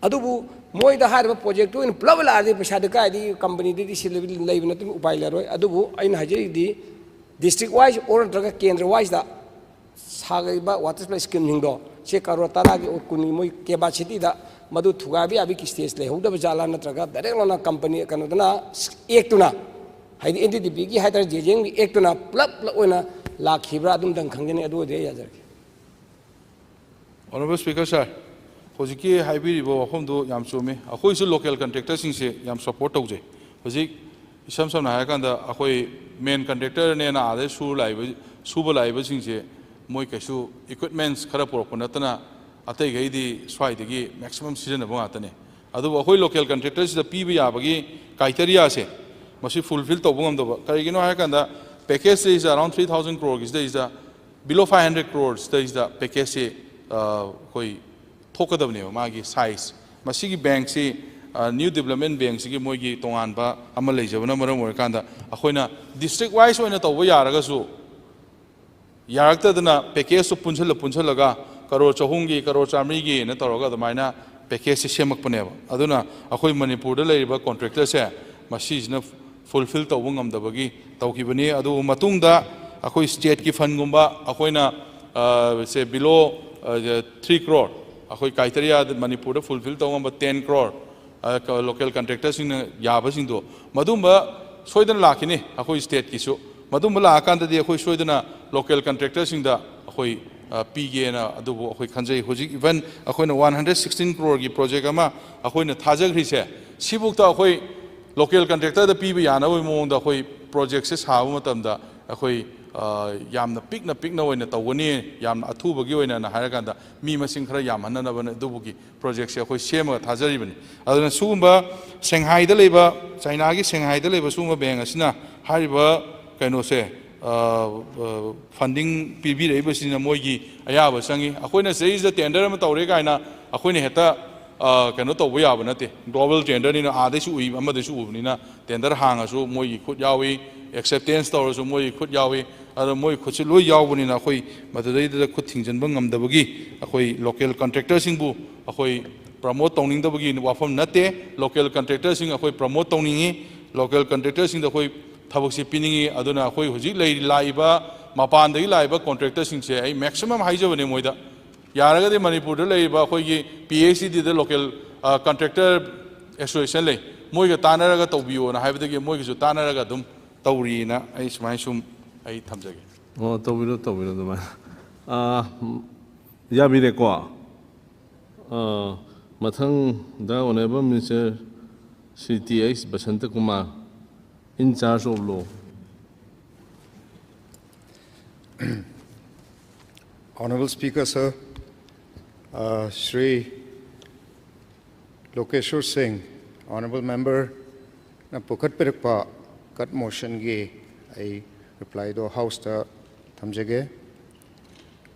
ꯑꯗꯨꯕꯨ ꯃꯣꯏꯗ ꯍꯥꯏꯔꯤꯕ projectꯇꯨ ꯑꯣꯏꯅ ꯄꯨꯂꯞ ꯂꯥꯛꯑꯗꯤ ꯄꯩꯁꯥꯗꯤ ꯀꯥꯏꯗꯒꯤ companyꯗꯗꯤ ꯁꯤꯜꯂꯕ ꯂꯩꯕ ꯅꯠꯇꯅ ꯎꯄꯥꯏ ꯂꯩꯔꯣꯏ꯫ ꯑꯗꯨꯕꯨ ꯑꯩꯅ ꯍꯥꯏꯖꯔꯤꯗꯤ district wise or ꯅꯠꯇ꯭ꯔꯒ ꯀꯦꯟꯗ꯭ꯔ wiseꯇ ꯁꯥꯒꯠꯂꯤꯕ water supply schemeꯁꯤꯡꯗꯣ, ꯁꯤ crore ꯇꯔꯥꯒꯤ or ꯀꯨꯟꯒꯤ ꯃꯣꯏ capacityꯗ ꯃꯗꯨ ꯊꯨꯒꯥꯏꯕ ꯌꯥꯕꯒꯤ stage ꯂꯩꯍꯧꯗꯕ ꯖꯥꯠꯂꯥ, ꯅꯠꯇ꯭ꯔꯒ direct ꯂꯥꯎꯅ company ꯀꯩꯅꯣꯗꯅ ꯑꯦꯛꯇꯨꯅ, ꯍꯥꯏꯗꯤ NDDBꯒꯤ ꯍꯥꯏꯇꯥꯔꯦ, JJMꯒꯤ ꯑꯦꯛꯇꯨꯅ ꯄꯨꯂꯞ ꯄꯨꯂꯞ ꯑꯣꯏꯅ ꯂꯥꯛꯈꯤꯕ꯭ꯔꯥ? ꯑꯗꯨꯝꯇꯪ ꯈꯪꯖꯅꯤꯡꯉꯤ꯫ ꯑꯗꯨ ꯑꯣꯏꯔꯗꯤ ꯑꯩ ꯌꯥꯖꯔꯒꯦ꯫ Honourable Speaker Sir, ꯍꯧꯖꯤꯛꯀꯤ ꯍꯥꯏꯕꯤꯔꯤꯕ ꯋꯥꯐꯝꯗꯨ ꯌꯥꯝ ꯆꯨꯝꯃꯤ꯫ ꯑꯩꯈꯣꯏꯁꯨ local contractorꯁꯤꯡꯁꯦ ꯌꯥꯝ support ꯇꯧꯖꯩ꯫ ꯍꯧꯖꯤꯛ ꯏꯁꯝ ꯁꯝꯅ ꯍꯥꯏꯔꯀꯥꯟꯗ ꯑꯩꯈꯣꯏ main contractorꯅꯦꯅ ꯑꯥꯗꯩ ꯁꯨꯔ ꯂꯥꯛꯏꯕ, ꯁꯨꯕ ꯂꯥꯛꯏꯕꯁꯤꯡꯁꯦ ꯃꯣꯏ ꯀꯩꯁꯨ equipments ꯈꯔ ꯄꯨꯔꯛꯄ ꯅꯠꯇꯅ ꯑꯇꯩꯈꯩꯗꯤ ꯁ꯭ꯋꯥꯏꯗꯒꯤ maximum ꯁꯤꯖꯤꯟꯅꯕ ꯉꯥꯛꯇꯅꯦ꯫ ꯑꯗꯨꯕꯨ ꯑꯩꯈꯣꯏ local contractorꯁꯤꯗ ꯄꯤꯕ ꯌꯥꯕꯒꯤ criteriaꯁꯦ ꯃꯁꯤ fulfill ꯇꯧꯕ ꯉꯝꯗꯕ꯫ ꯀꯔꯤꯒꯤꯅꯣ ꯍꯥꯏꯔꯀꯥꯟꯗ packageꯁꯤꯗꯩꯁꯤꯗ around three thousand croreꯒꯤꯁꯤꯗꯩꯁꯤꯗ below five hundred croresꯗꯩꯁꯤꯗ packageꯁꯤ, ꯑ, ꯑꯩꯈꯣꯏ ꯊꯣꯛꯀꯗꯕꯅꯦꯕ ꯃꯥꯒꯤ size꯫ ꯃꯁꯤꯒꯤ bankꯁꯤ, ꯑ, New Development Bankꯁꯤꯒꯤ ꯃꯣꯏꯒꯤ ꯇꯣꯉꯥꯟꯕ ꯑꯃ ꯂꯩꯖꯕꯅ ꯃꯔꯝ ꯑꯣꯏꯔꯀꯥꯟꯗ ꯑꯩꯈꯣꯏꯅ district wise ꯑꯣꯏꯅ ꯇꯧꯕ ꯌꯥꯔꯒꯁꯨ, ꯌꯥꯔꯛꯇꯗꯅ packageꯇꯨ ꯄꯨꯟꯁꯤꯜꯂ ꯄꯨꯟꯁꯤꯜꯂꯒ crore ꯆꯍꯨꯝꯒꯤ, crore ꯆꯥꯃꯔꯤꯒꯤꯅ ꯇꯧꯔꯒ ꯑꯗꯨꯃꯥꯏꯅ packageꯁꯦ ꯁꯦꯝꯃꯛꯄꯅꯦꯕ꯫ ꯑꯗꯨꯅ ꯑꯩꯈꯣꯏ ꯃꯅꯤꯄꯨꯔꯗ ꯂꯩꯔꯤꯕ contractorꯁꯦ ꯃꯁꯤꯁꯤꯅ ꯐꯨꯜꯐꯤꯜ ꯇꯧꯕ ꯉꯝꯗꯕꯒꯤ ꯇꯧꯈꯤꯕꯅꯤ꯫ ꯑꯗꯨꯕꯨ ꯃꯇꯨꯡꯗ ꯑꯩꯈꯣꯏ ꯁ꯭ꯇꯦꯠꯀꯤ ꯐꯟꯒꯨꯝꯕ ꯑꯩꯈꯣꯏꯅ, ꯑ, ꯁꯦ below, ꯑ, three crore, ꯑꯩꯈꯣꯏ ꯀ꯭ꯔꯥꯏꯇꯦꯔꯤꯌꯥꯗ ꯃꯅꯤꯄꯨꯔꯗ ꯐꯨꯜꯐꯤꯜ ꯇꯧꯕ ꯉꯝꯕ ten crore, ꯑ, ꯀ-, ꯂꯣꯀꯦꯜ ꯀꯟꯇ꯭ꯔꯦꯛꯇꯔꯁꯤꯡꯅ ꯌꯥꯕꯁꯤꯡꯗꯣ, ꯃꯗꯨꯝꯕ ꯁꯣꯏꯗꯅ ꯂꯥꯛꯈꯤꯅꯤ ꯑꯩꯈꯣꯏ ꯁ꯭ꯇꯦꯠꯀꯤꯁꯨ꯫ ꯃꯗꯨꯝꯕ ꯂꯥꯛꯑꯀꯥꯟꯗꯗꯤ ꯑꯩꯈꯣꯏ ꯁꯣꯏꯗꯅ ꯂꯣꯀꯦꯜ ꯀꯟꯇ꯭ꯔꯦꯛꯇꯔꯁꯤꯡꯗ ꯑꯩꯈꯣꯏ, ꯑ, ꯄꯤꯒꯦꯅ ꯑꯗꯨꯕꯨ ꯑꯩꯈꯣꯏ ꯈꯟꯖꯩ꯫ ꯍꯧꯖꯤꯛ even ꯑꯩꯈꯣꯏꯅ one hundred sixteen crore ꯒꯤ ꯄ꯭ꯔꯣꯖꯦꯛ ꯑꯃ ꯑꯩꯈꯣꯏꯅ ꯊꯥꯖꯈ꯭ꯔꯤꯁꯦ, ꯁꯤꯐꯥꯎꯗ ꯑꯩꯈꯣꯏ ꯂꯣꯀꯦꯜ ꯀꯟꯇ꯭ꯔꯦꯛꯇꯔꯗ ꯄꯤꯕ ꯌꯥꯅꯕꯒꯤ ꯃꯑꯣꯡꯗ ꯑꯩꯈꯣꯏ ꯄ꯭ꯔꯣꯖꯦꯛꯁꯦ ꯁꯥꯕ ꯃꯇꯝꯗ ꯑꯩꯈꯣꯏ, ꯑ, ꯌꯥꯝꯅ ꯄꯤꯛꯅ ꯄꯤꯛꯅ ꯑꯣꯏꯅ ꯇꯧꯒꯅꯤ, ꯌꯥꯝꯅ ꯑꯊꯨꯕꯒꯤ ꯑꯣꯏꯅꯅ ꯍꯥꯏꯔꯀꯥꯟꯗ ꯃꯤ ꯃꯁꯤꯡ ꯈꯔ ꯌꯥꯝꯍꯟꯅꯅꯕꯅ ꯑꯗꯨꯕꯨꯒꯤ ꯄ꯭ꯔꯣꯖꯦꯛꯁꯦ ꯑꯩꯈꯣꯏ ꯁꯦꯝꯃꯒ ꯊꯥꯖꯔꯤꯕꯅꯤ꯫ ꯑꯗꯨꯅ ꯁꯤꯒꯨꯝꯕ ꯁꯦꯡꯍꯥꯏꯗ ꯂꯩꯕ, ꯆꯥꯏꯅꯥꯒꯤ ꯁꯦꯡꯍꯥꯏꯗ ꯂꯩꯕ ꯁꯤꯒꯨꯝꯕ ꯕꯦꯡꯛ ꯑꯁꯤꯅ ꯍꯥꯏꯔꯤꯕ ꯀꯩꯅꯣꯁꯦ, ꯑ, ꯑ, ꯐꯟꯗꯤꯡ ꯄꯤꯕꯤꯔꯛꯏꯕꯁꯤꯅ ꯃꯣꯏꯒꯤ ꯑꯌꯥꯕ ꯆꯪꯉꯤ꯫ ꯑꯩꯈꯣꯏꯅ ꯁꯤꯗꯩꯁꯤꯗ ꯇꯦꯟꯗꯔ ꯑꯃ ꯇꯧꯔꯦ ꯀꯥꯏꯅ ꯑꯩꯈꯣꯏꯅ ꯍꯦꯛꯇ, ꯑ, ꯀꯩꯅꯣ ꯇꯧꯕ ꯌꯥꯕ ꯅꯠꯇꯦ꯫ ꯒ꯭ꯂꯣꯕꯦꯜ ꯇꯦꯟꯗꯔꯅꯤꯅ ꯑꯥꯗꯩꯁꯨ ꯎꯏ, ꯑꯃꯗꯩꯁꯨ ꯎꯕꯅꯤꯅ ꯇꯦꯟꯗꯔ ꯍꯥꯡꯉꯁꯨ ꯃꯣꯏꯒꯤ ꯈꯨꯠ ꯌꯥꯎꯏ, ꯑꯦꯛꯁꯦꯞꯇꯦꯟꯁ ꯇꯧꯔꯁꯨ ꯃꯣꯏꯒꯤ ꯈꯨꯠ ꯌꯥꯎꯏ꯫ ꯑꯗꯣ ꯃꯣꯏ ꯈꯨꯠꯁꯤ ꯂꯣꯏ ꯌꯥꯎꯕꯅꯤꯅ ꯑꯩꯈꯣꯏ ꯃꯗꯨꯗꯩꯗꯨꯗ ꯈꯨꯠ ꯊꯤꯡꯖꯤꯟꯕ ꯉꯝꯗꯕꯒꯤ ꯑꯩꯈꯣꯏ ꯂꯣꯀꯦꯜ ꯀꯟꯇ꯭ꯔꯦꯛꯇꯔꯁꯤꯡꯕꯨ ꯑꯩꯈꯣꯏ ꯄ꯭ꯔꯃꯣꯠ ꯇꯧꯅꯤꯡꯗꯕꯒꯤ ꯋꯥꯐꯝ ꯅꯠꯇꯦ꯫ ꯂꯣꯀꯦꯜ ꯀꯟꯇ꯭ꯔꯦꯛꯇꯔꯁꯤꯡ ꯑꯩꯈꯣꯏ ꯄ꯭ꯔꯃꯣꯠ ꯇꯧꯅꯤꯡꯉꯤ, ꯂꯣꯀꯦꯜ ꯀꯟꯇ꯭ꯔꯦꯛꯇꯔꯁꯤꯡꯗ ꯑꯩꯈꯣꯏ ꯊꯕꯛꯁꯤ ꯄꯤꯅꯤꯡꯉꯤ꯫ ꯑꯗꯨꯅ ꯑꯩꯈꯣꯏ ꯍꯧꯖꯤꯛ ꯂꯩ-, ꯂꯥꯛꯏꯕ, ꯃꯄꯥꯟꯗꯒꯤ ꯂꯥꯛꯏꯕ ꯀꯣꯟꯇ꯭ꯔꯦꯛꯇꯔꯁꯤꯡꯁꯦ ꯑꯩ ꯃꯦꯛꯁꯤꯃꯝ ꯍꯥꯏꯖꯕꯅꯦ ꯃꯣꯏꯗ, ꯌꯥꯔꯒꯗꯤ ꯃꯅꯤꯄꯨꯔꯗ ꯂꯩꯔꯤꯕ ꯑꯩꯈꯣꯏꯒꯤ P H E Dꯗ ꯂꯣꯀꯦꯜ, ꯑ, ꯀꯟꯇ꯭ꯔꯦꯛꯇꯔ ꯑꯦꯁꯣꯁꯤꯌꯦꯁꯟ ꯂꯩ, ꯃꯣꯏꯒ ꯇꯥꯟꯅꯔꯒ ꯇꯧꯕꯤꯌꯣꯅ ꯍꯥꯏꯕꯗꯒꯤ ꯃꯣꯏꯒꯤꯁꯨ ꯇꯥꯟꯅꯔꯒ ꯑꯗꯨꯝ ꯇꯧꯔꯤꯅ ꯑꯩ ꯁꯨꯃꯥꯏꯅ ꯁꯨꯝ ꯑꯩ ꯊꯝꯖꯒꯦ꯫ ꯑꯣ, ꯇꯧꯕꯤꯔꯣ, ꯇꯧꯕꯤꯔꯣ ꯑꯗꯨꯃꯥꯏꯅ꯫ ꯑ, ꯌꯥꯕꯤꯔꯦꯀꯣ꯫ ꯑ, ꯃꯊꯪꯗ Honourable Minister Shri T H Basanta Kumar, in charge of law. Honorable Speaker, sir, uh, Shri Lokeshwar Singh, Honorable Member ꯅ ꯄꯨꯈꯠꯄꯤꯔꯛꯄ ꯀꯠ ꯃꯣꯁꯟꯒꯤ ꯑꯩ ꯔꯤꯄ꯭ꯂꯥꯏꯗꯣ ꯍꯥꯎꯁꯇ ꯊꯝꯖꯒꯦ꯫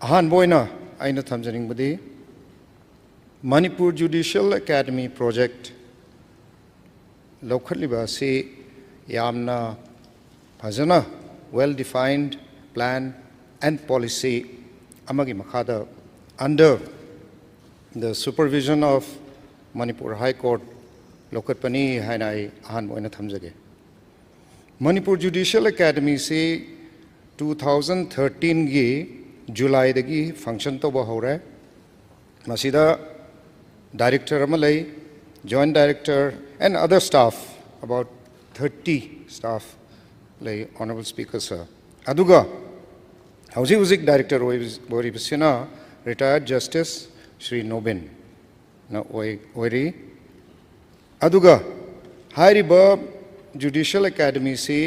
ꯑꯍꯥꯟꯕ ꯑꯣꯏꯅ ꯑꯩꯅ ꯊꯝꯖꯅꯤꯡꯕꯗꯤ, ꯃꯅꯤꯄꯨꯔ ꯖꯨꯗꯤꯁꯤꯌꯦꯜ ꯑꯦꯀꯥꯗꯃꯤ ꯄ꯭ꯔꯣꯖꯦꯛ ꯂꯧꯈꯠꯂꯤꯕ ꯑꯁꯤ ꯌꯥꯝꯅ ꯐꯖꯅ well defined plan and policy ꯑꯃꯒꯤ ꯃꯈꯥꯗ under the supervision of Manipur High Court ꯂꯧꯈꯠꯄꯅꯤ ꯍꯥꯏꯅ ꯑꯩ ꯑꯍꯥꯟꯕ ꯑꯣꯏꯅ ꯊꯝꯖꯒꯦ꯫ ꯃꯅꯤꯄꯨꯔ ꯖꯨꯗꯤꯁꯤꯌꯦꯜ ꯑꯦꯀꯥꯗꯃꯤꯁꯤ ꯇꯨ ꯊꯥꯎꯖꯟ ꯊꯥꯔꯇꯤꯟꯒꯤ ꯖꯨꯂꯥꯏꯗꯒꯤ ꯐꯪꯁꯟ ꯇꯧꯕ ꯍꯧꯔꯦ꯫ ꯃꯁꯤꯗ ꯗꯥꯏꯔꯦꯛꯇꯔ ꯑꯃ ꯂꯩ, join director and other staff, about thirty staff ꯂꯩ, Honourable Speaker Sir꯫ ꯑꯗꯨꯒ ꯍꯧꯖꯤꯛ ꯍꯧꯖꯤꯛ ꯗꯥꯏꯔꯦꯛꯇꯔ ꯑꯣꯏꯔꯤꯕꯁꯤꯅ ꯔꯤꯇꯥꯌꯔꯗ ꯖꯁꯇꯤꯁ ꯁ꯭ꯔꯤ ꯅꯣꯕꯤꯟꯅ ꯑꯣꯏ ꯑꯣꯏꯔꯤ꯫ ꯑꯗꯨꯒ ꯍꯥꯏꯔꯤꯕ ꯖꯨꯗꯤꯁꯤꯌꯦꯜ ꯑꯦꯀꯥꯗꯃꯤꯁꯤ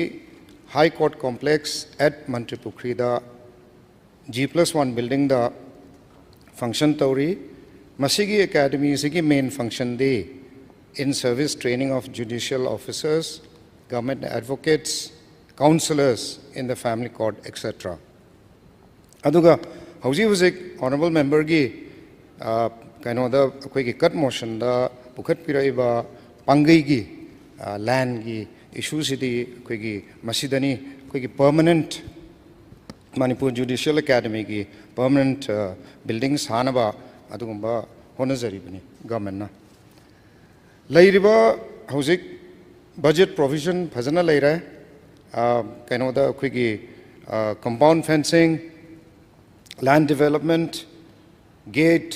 ꯍꯥꯏ ꯀꯣꯔꯠ ꯀꯣꯝꯄ꯭ꯂꯦꯛꯁ ꯑꯦꯠ ꯃꯟꯇ꯭ꯔꯤꯄꯨꯈ꯭ꯔꯤꯗ ꯖꯤ ꯄ꯭ꯂꯁ ꯋꯥꯟ ꯕꯤꯜꯗꯤꯡꯗ ꯐꯪꯁꯟ ꯇꯧꯔꯤ꯫ ꯃꯁꯤꯒꯤ ꯑꯦꯀꯥꯗꯃꯤꯁꯤꯒꯤ ꯃꯦꯟ ꯐꯪꯁꯟꯗꯤ in service training of judicial officers, government advocates, counsellors in the family court, et cetera꯫ ꯑꯗꯨꯒ ꯍꯧꯖꯤꯛ ꯍꯧꯖꯤꯛ ꯑꯣꯅꯔꯦꯕꯜ ꯃꯦꯝꯕꯔꯒꯤ ꯀꯩꯅꯣꯗ ꯑꯩꯈꯣꯏꯒꯤ ꯀꯠ ꯃꯣꯁꯟꯗ ꯄꯨꯈꯠꯄꯤꯔꯛꯏꯕ ꯄꯥꯡꯒꯩꯒꯤ ꯂꯦꯟꯒꯤ ꯏꯁꯨꯁꯤꯗꯤ ꯑꯩꯈꯣꯏꯒꯤ ꯃꯁꯤꯗꯅꯤ꯫ ꯑꯩꯈꯣꯏꯒꯤ permanent Manipur judicial ꯑꯦꯀꯥꯗꯃꯤꯒꯤ permanent building ꯁꯥꯅꯕ ꯑꯗꯨꯒꯨꯝꯕ ꯍꯣꯠꯅꯖꯔꯤꯕꯅꯤ ꯒꯃꯦꯟꯅ꯫ ꯂꯩꯔꯤꯕ ꯍꯧꯖꯤꯛ ꯕꯖꯦꯠ ꯄ꯭ꯔꯣꯕꯤꯖꯟ ꯐꯖꯅ ꯂꯩꯔꯦ꯫ ꯀꯩꯅꯣꯗ ꯑꯩꯈꯣꯏꯒꯤ compound fencing, land development, gate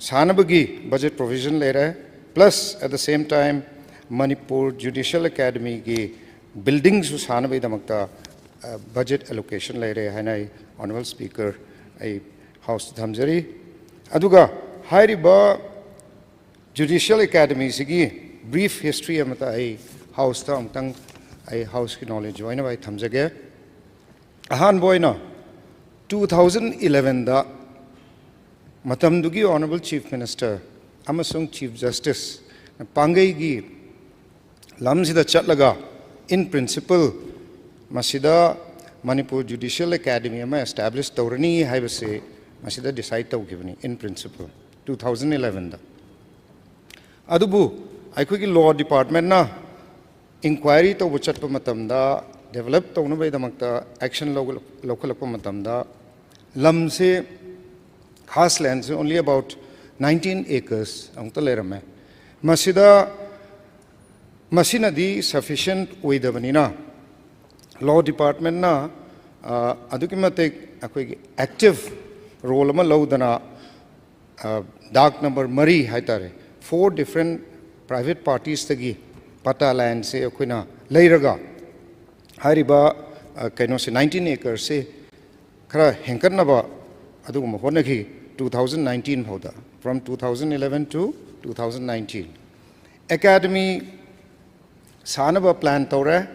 ꯁꯥꯅꯕꯒꯤ ꯕꯖꯦꯠ ꯄ꯭ꯔꯣꯕꯤꯖꯟ ꯂꯩꯔꯦ꯫ Plus at the same time Manipur judicial ꯑꯦꯀꯥꯗꯃꯤꯒꯤ ꯕꯤꯜꯗꯤꯡꯁꯨ ꯁꯥꯅꯕꯒꯤꯗꯃꯛꯇ ꯕꯖꯦꯠ ꯑꯦꯂꯣꯀꯦꯁꯟ ꯂꯩꯔꯦ ꯍꯥꯏꯅ ꯑꯩ ꯑꯣꯅꯔꯦꯕꯜ ꯁ꯭ꯄꯤꯀꯔ ꯑꯩ ꯍꯥꯎꯁꯇ ꯊꯝꯖꯔꯤ꯫ ꯑꯗꯨꯒ ꯍꯥꯏꯔꯤꯕ ꯖꯨꯗꯤꯁꯤꯌꯦꯜ ꯑꯦꯀꯥꯗꯃꯤꯁꯤꯒꯤ ꯕ꯭ꯔꯤꯐ ꯍꯤꯁꯇ꯭ꯔꯤ ꯑꯃꯇ ꯑꯩ ꯍꯥꯎꯁꯇ ꯑꯃꯨꯛꯇꯪ ꯑꯩ ꯍꯥꯎꯁꯀꯤ ꯅꯣꯂꯦꯖ ꯑꯣꯏꯅꯕ ꯑꯩ ꯊꯝꯖꯒꯦ꯫ ꯑꯍꯥꯟꯕ ꯑꯣꯏꯅ ꯇꯨ ꯊꯥꯎꯖꯟ ꯏꯂꯦꯚꯦꯟꯗ ꯃꯇꯝꯗꯨꯒꯤ ꯑꯣꯅꯔꯦꯕꯜ ꯆꯤꯐ ꯃꯤꯅꯤꯁꯇꯔ ꯑꯃꯁꯨꯡ ꯆꯤꯐ ꯖꯁꯇꯤꯁꯅ ꯄꯥꯡꯒꯩꯒꯤ ꯂꯝꯁꯤꯗ ꯆꯠꯂꯒ in principle ꯃꯁꯤꯗ ꯃꯅꯤꯄꯨꯔ ꯖꯨꯗꯤꯁꯤꯌꯦꯜ ꯑꯦꯀꯥꯗꯃꯤ ꯑꯃ ꯑꯦꯁꯇꯥꯕ꯭ꯂꯤꯁ ꯇꯧꯔꯅꯤ ꯍꯥꯏꯕꯁꯤ ꯃꯁꯤꯗ ꯗꯤꯁꯥꯏꯠ ꯇꯧꯈꯤꯕꯅꯤ in principle ꯇꯨ ꯊꯥꯎꯖꯟ ꯏꯂꯦꯚꯦꯟꯗ꯫ ꯑꯗꯨꯕꯨ ꯑꯩꯈꯣꯏꯒꯤ ꯂꯣ ꯗꯤꯄꯥꯔꯠꯃꯦꯟꯅ ꯏꯟꯀ꯭ꯋꯥꯏꯔꯤ ꯇꯧꯕ ꯆꯠꯄ ꯃꯇꯝꯗ, ꯗꯦꯕꯂꯞ ꯇꯧꯅꯕꯒꯤꯗꯃꯛꯇ ꯑꯦꯛꯁꯟ ꯂꯧꯈꯠꯂꯛꯄ ꯃꯇꯝꯗ ꯂꯝꯁꯦ, ꯈꯥꯁ ꯂꯦꯟꯁꯦ only about nineteen acres ꯑꯃꯨꯛꯇ ꯂꯩꯔꯝꯃꯦ꯫ ꯃꯁꯤꯗ ꯃꯁꯤꯅꯗꯤ ꯁꯐꯤꯁꯤꯌꯦꯟꯠ ꯑꯣꯏꯗꯕꯅꯤꯅ ꯂꯣ ꯗꯤꯄꯥꯔꯠꯃꯦꯟꯅ ꯑꯗꯨꯛꯀꯤ ꯃꯇꯤꯛ ꯑꯩꯈꯣꯏꯒꯤ ꯑꯦꯛꯇꯤꯚ ꯔꯣꯜ ꯑꯃ ꯂꯧꯗꯅ, ꯗꯥꯛ ꯅꯝꯕꯔ ꯃꯔꯤ ꯍꯥꯏꯇꯥꯔꯦ, four different private parties ꯇꯒꯤ ꯄꯇꯥ ꯂꯦꯟꯁꯦ ꯑꯩꯈꯣꯏꯅ ꯂꯩꯔꯒ, ꯍꯥꯏꯔꯤꯕ ꯀꯩꯅꯣꯁꯦ, nineteen acres ꯁꯦ ꯈꯔ ꯍꯦꯟꯒꯠꯅꯕ ꯑꯗꯨꯒꯨꯝꯕ ꯍꯣꯠꯅꯈꯤ, two thousand nineteen ꯐꯥꯎꯗ, from two thousand eleven to two thousand nineteen꯫ Academy ꯁꯥꯅꯕ ꯄ꯭ꯂꯥꯟ ꯇꯧꯔꯦ,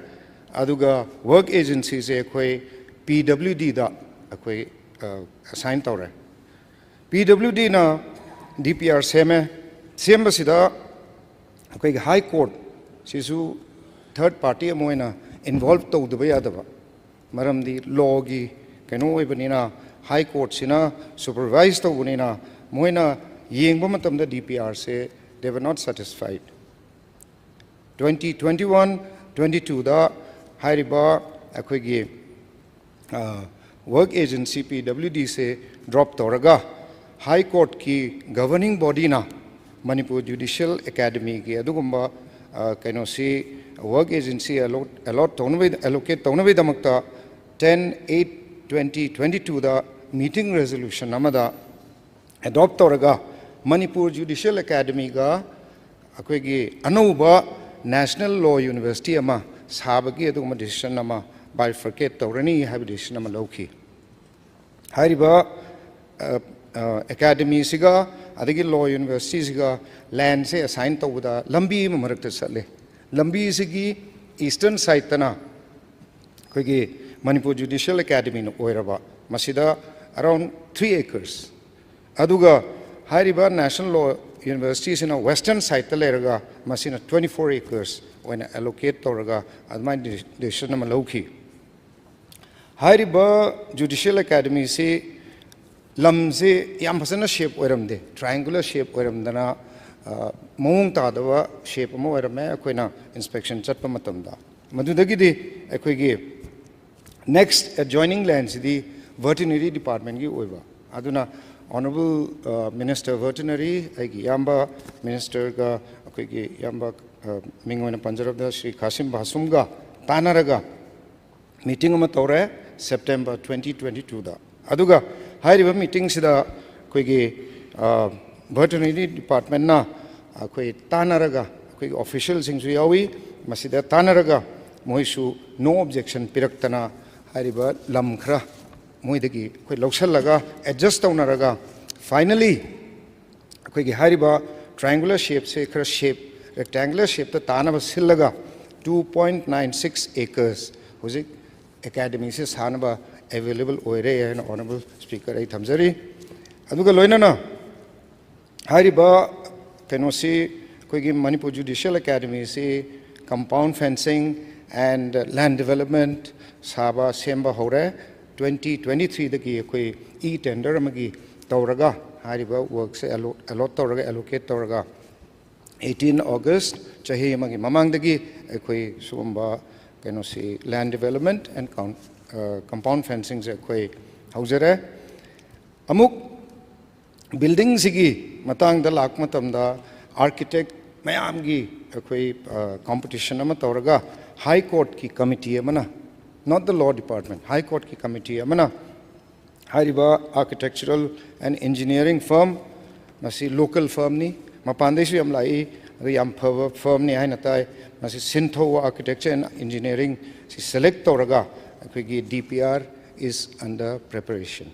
ꯑꯗꯨꯒ ꯋꯔꯛ ꯑꯦꯖꯦꯟꯁꯤꯁꯦ ꯑꯩꯈꯣꯏ ꯄꯤ ꯗꯕ꯭ꯂꯤꯎ ꯗꯤꯗ ꯑꯩꯈꯣꯏ ꯑꯁꯥꯏꯟ ꯇꯧꯔꯦ꯫ ꯄꯤ ꯗꯕ꯭ꯂꯤꯎ ꯗꯤꯅ ꯗꯤ ꯄꯤ ꯑꯥꯔ ꯁꯦꯝꯃꯦ꯫ ꯁꯦꯝꯕꯁꯤꯗ ꯑꯩꯈꯣꯏꯒꯤ ꯍꯥꯏ ꯀꯣꯔꯠ ꯁꯤꯁꯨ ꯊꯔꯗ ꯄꯥꯔꯇꯤ ꯑꯃ ꯑꯣꯏꯅ ꯏꯟꯚꯣꯜꯕ ꯇꯧꯗꯕ ꯌꯥꯗꯕ, ꯃꯔꯝꯗꯤ ꯂꯣꯒꯤ ꯀꯩꯅꯣ ꯑꯣꯏꯕꯅꯤꯅ, ꯍꯥꯏ ꯀꯣꯔꯠꯁꯤꯅ ꯁꯨꯄꯔꯚꯥꯏꯁ ꯇꯧꯕꯅꯤꯅ, ꯃꯣꯏꯅ ꯌꯦꯡꯕ ꯃꯇꯝꯗ ꯗꯤ ꯄꯤ ꯑꯥꯔꯁꯦ they were not satisfied꯫ Twenty twenty one twenty twoꯗ ꯍꯥꯏꯔꯤꯕ ꯑꯩꯈꯣꯏꯒꯤ ꯋꯔꯛ ꯑꯦꯖꯦꯟꯁꯤ ꯄꯤ ꯗꯕ꯭ꯂꯤꯎ ꯗꯤꯁꯦ ꯗ꯭ꯔꯣꯞ ꯇꯧꯔꯒ, ꯍꯥꯏ ꯀꯣꯔꯠꯀꯤ ꯒꯚꯔꯅꯤꯡ ꯕꯣꯗꯤꯅ ꯃꯅꯤꯄꯨꯔ ꯖꯨꯗꯤꯁꯤꯌꯦꯜ ꯑꯦꯀꯥꯗꯃꯤꯒꯤ ꯑꯗꯨꯒꯨꯝꯕ ꯀꯩꯅꯣꯁꯤ ꯋꯔꯛ ꯑꯦꯖꯦꯟꯁꯤ ꯑꯦꯂꯣꯠ ꯇꯧꯅꯕ, ꯑꯦꯂꯣꯀꯦꯠ ꯇꯧꯅꯕꯒꯤꯗꯃꯛꯇ ten eight twenty twenty twoꯗ ꯃꯤꯇꯤꯡ ꯔꯦꯖꯣꯂꯨꯁꯟ ꯑꯃꯗ ꯑꯦꯗꯣꯞ ꯇꯧꯔꯒ ꯃꯅꯤꯄꯨꯔ ꯖꯨꯗꯤꯁꯤꯌꯦꯜ ꯑꯦꯀꯥꯗꯃꯤꯒ ꯑꯩꯈꯣꯏꯒꯤ ꯑꯅꯧꯕ ꯅꯦꯁꯅꯦꯜ ꯂꯣ ꯌꯨꯅꯤꯚꯔꯁꯤꯇꯤ ꯑꯃ ꯁꯥꯕꯒꯤ ꯑꯗꯨꯒꯨꯝꯕ ꯗꯤꯁꯤꯖꯟ ꯑꯃ, ꯕꯥꯏꯐꯔꯀꯦꯠ ꯇꯧꯔꯅꯤ ꯍꯥꯏꯕ ꯗꯤꯁꯤꯖꯟ ꯑꯃ ꯂꯧꯈꯤ꯫ ꯍꯥꯏꯔꯤꯕ ꯑꯦꯀꯥꯗꯃꯤꯁꯤꯒ ꯑꯗꯒꯤ ꯂꯣ ꯌꯨꯅꯤꯚꯔꯁꯤꯇꯤꯁꯤꯒ ꯂꯦꯟꯁꯦ ꯑꯁꯥꯏꯟ ꯇꯧꯕꯗ ꯂꯝꯕꯤ ꯑꯃ ꯃꯔꯛꯇ ꯆꯠꯂꯦ꯫ ꯂꯝꯕꯤꯁꯤꯒꯤ ꯏꯁꯇꯔꯟ ꯁꯥꯏꯠꯇꯅ ꯑꯩꯈꯣꯏꯒꯤ ꯃꯅꯤꯄꯨꯔ ꯖꯨꯗꯤꯁꯤꯌꯦꯜ ꯑꯦꯀꯥꯗꯃꯤꯅ ꯑꯣꯏꯔꯕ, ꯃꯁꯤꯗ around three acres, ꯑꯗꯨꯒ ꯍꯥꯏꯔꯤꯕ ꯅꯦꯁꯅꯦꯜ ꯂꯣ ꯌꯨꯅꯤꯚꯔꯁꯤꯇꯤꯁꯤꯅ ꯋꯦꯁꯇꯔꯟ ꯁꯥꯏꯠꯇ ꯂꯩꯔꯒ ꯃꯁꯤꯅ twenty four acres ꯑꯣꯏꯅ ꯑꯦꯂꯣꯀꯦꯠ ꯇꯧꯔꯒ ꯑꯗꯨꯃꯥꯏꯅ ꯗꯤꯁꯤꯖꯟ ꯑꯃ ꯂꯧꯈꯤ꯫ ꯍꯥꯏꯔꯤꯕ ꯖꯨꯗꯤꯁꯤꯌꯦꯜ ꯑꯦꯀꯥꯗꯃꯤꯁꯤ ꯂꯝꯁꯤ ꯌꯥꯝ ꯐꯖꯅ ꯁꯦꯞ ꯑꯣꯏꯔꯝꯗꯦ, ꯇ꯭ꯔꯥꯏꯌꯦꯡꯒꯨꯂꯔ ꯁꯦꯞ ꯑꯣꯏꯔꯝꯗꯅ ꯃꯑꯣꯡ ꯇꯥꯗꯕ ꯁꯦꯞ ꯑꯃ ꯑꯣꯏꯔꯝꯃꯦ ꯑꯩꯈꯣꯏꯅ ꯏꯟꯁꯄꯦꯛꯁꯟ ꯆꯠꯄ ꯃꯇꯝꯗ꯫ ꯃꯗꯨꯗꯒꯤꯗꯤ ꯑꯩꯈꯣꯏꯒꯤ ꯅꯦꯛꯁ ꯑꯦꯗꯖꯣꯏꯅꯤꯡ ꯂꯦꯟꯁꯤꯗꯤ ꯚꯦꯇꯤꯅꯔꯤ ꯗꯤꯄꯥꯔꯠꯃꯦꯟꯒꯤ ꯑꯣꯏꯕ꯫ ꯑꯗꯨꯅ Honourable Minister Veterinary, ꯑꯩꯒꯤ ꯏꯌꯥꯝꯕ ꯃꯤꯅꯤꯁꯇꯔꯒ, ꯑꯩꯈꯣꯏꯒꯤ ꯏꯌꯥꯝꯕ ꯃꯤꯡ ꯑꯣꯏꯅ ꯄꯟꯖꯔꯕꯗ ꯁ꯭ꯔꯤ ꯈꯥꯁꯤꯝ ꯕꯥꯁꯨꯝꯒ ꯇꯥꯟꯅꯔꯒ ꯃꯤꯇꯤꯡ ꯑꯃ ꯇꯧꯔꯦ September twenty twenty twoꯗ꯫ ꯑꯗꯨꯒ ꯍꯥꯏꯔꯤꯕ ꯃꯤꯇꯤꯡꯁꯤꯗ ꯑꯩꯈꯣꯏꯒꯤ ꯚꯦꯇꯔꯤꯅꯔꯤ ꯗꯤꯄꯥꯔꯠꯃꯦꯟꯅ ꯑꯩꯈꯣꯏ ꯇꯥꯟꯅꯔꯒ, ꯑꯩꯈꯣꯏꯒꯤ ꯑꯣꯐꯤꯁꯤꯌꯦꯜꯁꯤꯡꯁꯨ ꯌꯥꯎꯏ, ꯃꯁꯤꯗ ꯇꯥꯟꯅꯔꯒ ꯃꯣꯏꯁꯨ no objection ꯄꯤꯔꯛꯇꯅ ꯍꯥꯏꯔꯤꯕ ꯂꯝ ꯈꯔ ꯃꯣꯏꯗꯒꯤ ꯑꯩꯈꯣꯏ ꯂꯧꯁꯤꯜꯂꯒ, ꯑꯦꯗꯖꯁ ꯇꯧꯅꯔꯒ, finally ꯑꯩꯈꯣꯏꯒꯤ ꯍꯥꯏꯔꯤꯕ triangular shapeꯁꯦ ꯈꯔ shape, rectangular shapeꯇ ꯇꯥꯅꯕ ꯁꯤꯜꯂꯒ two point nine six acres ꯍꯧꯖꯤꯛ ꯑꯦꯀꯥꯗꯃꯤꯁꯦ ꯁꯥꯅꯕ available ꯑꯣꯏꯔꯦ ꯍꯥꯏꯅ Honourable Speaker ꯑꯩ ꯊꯝꯖꯔꯤ꯫ ꯑꯗꯨꯒ ꯂꯣꯏꯅꯅ ꯍꯥꯏꯔꯤꯕ ꯀꯩꯅꯣꯁꯤ ꯑꯩꯈꯣꯏꯒꯤ Manipur ꯖꯨꯗꯤꯁꯤꯌꯦꯜ ꯑꯦꯀꯥꯗꯃꯤꯁꯤ compound fencing and land development ꯁꯥꯕ ꯁꯦꯝꯕ ꯍꯧꯔꯦ꯫ Twenty twenty threeꯗꯒꯤ ꯑꯩꯈꯣꯏ e tender ꯑꯃꯒꯤ ꯇꯧꯔꯒ ꯍꯥꯏꯔꯤꯕ ꯋꯥꯔꯛꯁꯦ allot ꯇꯧꯔꯒ, allocate ꯇꯧꯔꯒ eighteen August ꯆꯍꯤ ꯑꯃꯒꯤ ꯃꯃꯥꯡꯗꯒꯤ ꯑꯩꯈꯣꯏ ꯁꯤꯒꯨꯝꯕ ꯀꯩꯅꯣꯁꯤ land development and compound fencingꯁꯦ ꯑꯩꯈꯣꯏ ꯍꯧꯖꯔꯦ꯫ ꯑꯃꯨꯛ buildingꯁꯤꯒꯤ ꯃꯇꯥꯡꯗ ꯂꯥꯛꯄ ꯃꯇꯝꯗ architect ꯃꯌꯥꯝꯒꯤ ꯑꯩꯈꯣꯏ competition ꯑꯃ ꯇꯧꯔꯒ High Courtꯀꯤ committee ꯑꯃꯅ, not the law department, High Courtꯀꯤ committee ꯑꯃꯅ ꯍꯥꯏꯔꯤꯕ architectural and engineering firm, ꯃꯁꯤ local firmꯅꯤ, ꯃꯄꯥꯟꯗꯩꯁꯨ ꯌꯥꯝ ꯂꯥꯛꯏ, ꯑꯗꯨ ꯌꯥꯝ ꯐꯕ firmꯅꯤ ꯍꯥꯏꯅ ꯇꯥꯏ꯫ ꯃꯁꯤ ꯁꯤꯟꯊꯧ Architecture and Engineeringꯁꯤ select ꯇꯧꯔꯒ ꯑꯩꯈꯣꯏꯒꯤ DPR is under preparation꯫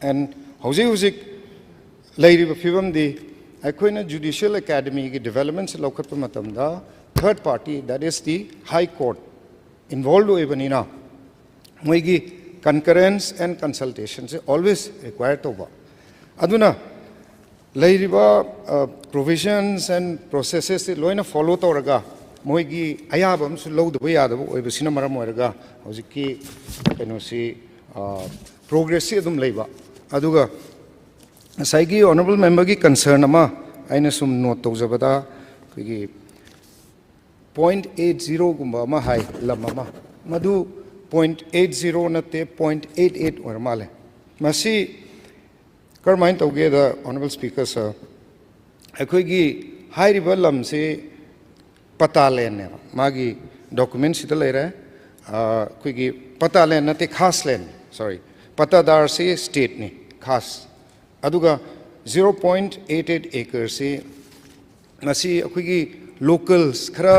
And ꯍꯧꯖꯤꯛ ꯍꯧꯖꯤꯛ ꯂꯩꯔꯤꯕ ꯐꯤꯕꯝꯗꯤ ꯑꯩꯈꯣꯏꯅ ꯖꯨꯗꯤꯁꯤꯌꯦꯜ ꯑꯦꯀꯥꯗꯃꯤꯒꯤ developmentꯁꯦ ꯂꯧꯈꯠꯄ ꯃꯇꯝꯗ third party, that is the High Court, involved ꯑꯣꯏꯕꯅꯤꯅ ꯃꯣꯏꯒꯤ concurrence and consultationꯁꯦ always require ꯇꯧꯕ꯫ ꯑꯗꯨꯅ ꯂꯩꯔꯤꯕ provisions and processesꯁꯦ ꯂꯣꯏꯅ follow ꯇꯧꯔꯒ ꯃꯣꯏꯒꯤ ꯑꯌꯥꯕ ꯑꯃꯁꯨ ꯂꯧꯗꯕ ꯌꯥꯗꯕ ꯑꯣꯏꯕꯁꯤꯅ ꯃꯔꯝ ꯑꯣꯏꯔꯒ ꯍꯧꯖꯤꯛꯀꯤ ꯀꯩꯅꯣꯁꯤ progressꯁꯤ ꯑꯗꯨꯝ ꯂꯩꯕ꯫ ꯑꯗꯨꯒ ꯉꯁꯥꯏꯒꯤ Honourable Memberꯒꯤ concern ꯑꯃ ꯑꯩꯅ ꯁꯨꯝ note ꯇꯧꯖꯕꯗ ꯑꯩꯈꯣꯏꯒꯤ point eight zeroꯒꯨꯝꯕ ꯑꯃ ꯍꯥꯏ, ꯂꯝ ꯑꯃ, ꯃꯗꯨ point eight zero ꯅꯠꯇꯦ, point eight eight ꯑꯣꯏꯔ ꯃꯥꯜꯂꯦ꯫ ꯃꯁꯤ ꯀꯔꯝꯍꯥꯏꯅ ꯇꯧꯒꯦꯗ Honourable Speaker sir, ꯑꯩꯈꯣꯏꯒꯤ ꯍꯥꯏꯔꯤꯕ ꯂꯝꯁꯤ ꯄꯇꯥ landꯅꯦꯕ, ꯃꯥꯒꯤ documentꯁꯤꯗ ꯂꯩꯔꯦ꯫ ꯑꯩꯈꯣꯏꯒꯤ ꯄꯇꯥ ꯂꯦꯟ ꯅꯠꯇꯦ, ꯈꯥꯁ ꯂꯦꯟ, ꯁꯣꯔꯤ, ꯄꯇꯥꯗꯥꯔꯁꯤ ꯁ꯭ꯇꯦꯠꯅꯤ, ꯈꯥꯁ꯫ ꯑꯗꯨꯒ zero point eight eight acreꯁꯤ ꯃꯁꯤ ꯑꯩꯈꯣꯏꯒꯤ ꯂꯣꯀꯦꯜꯁ ꯈꯔ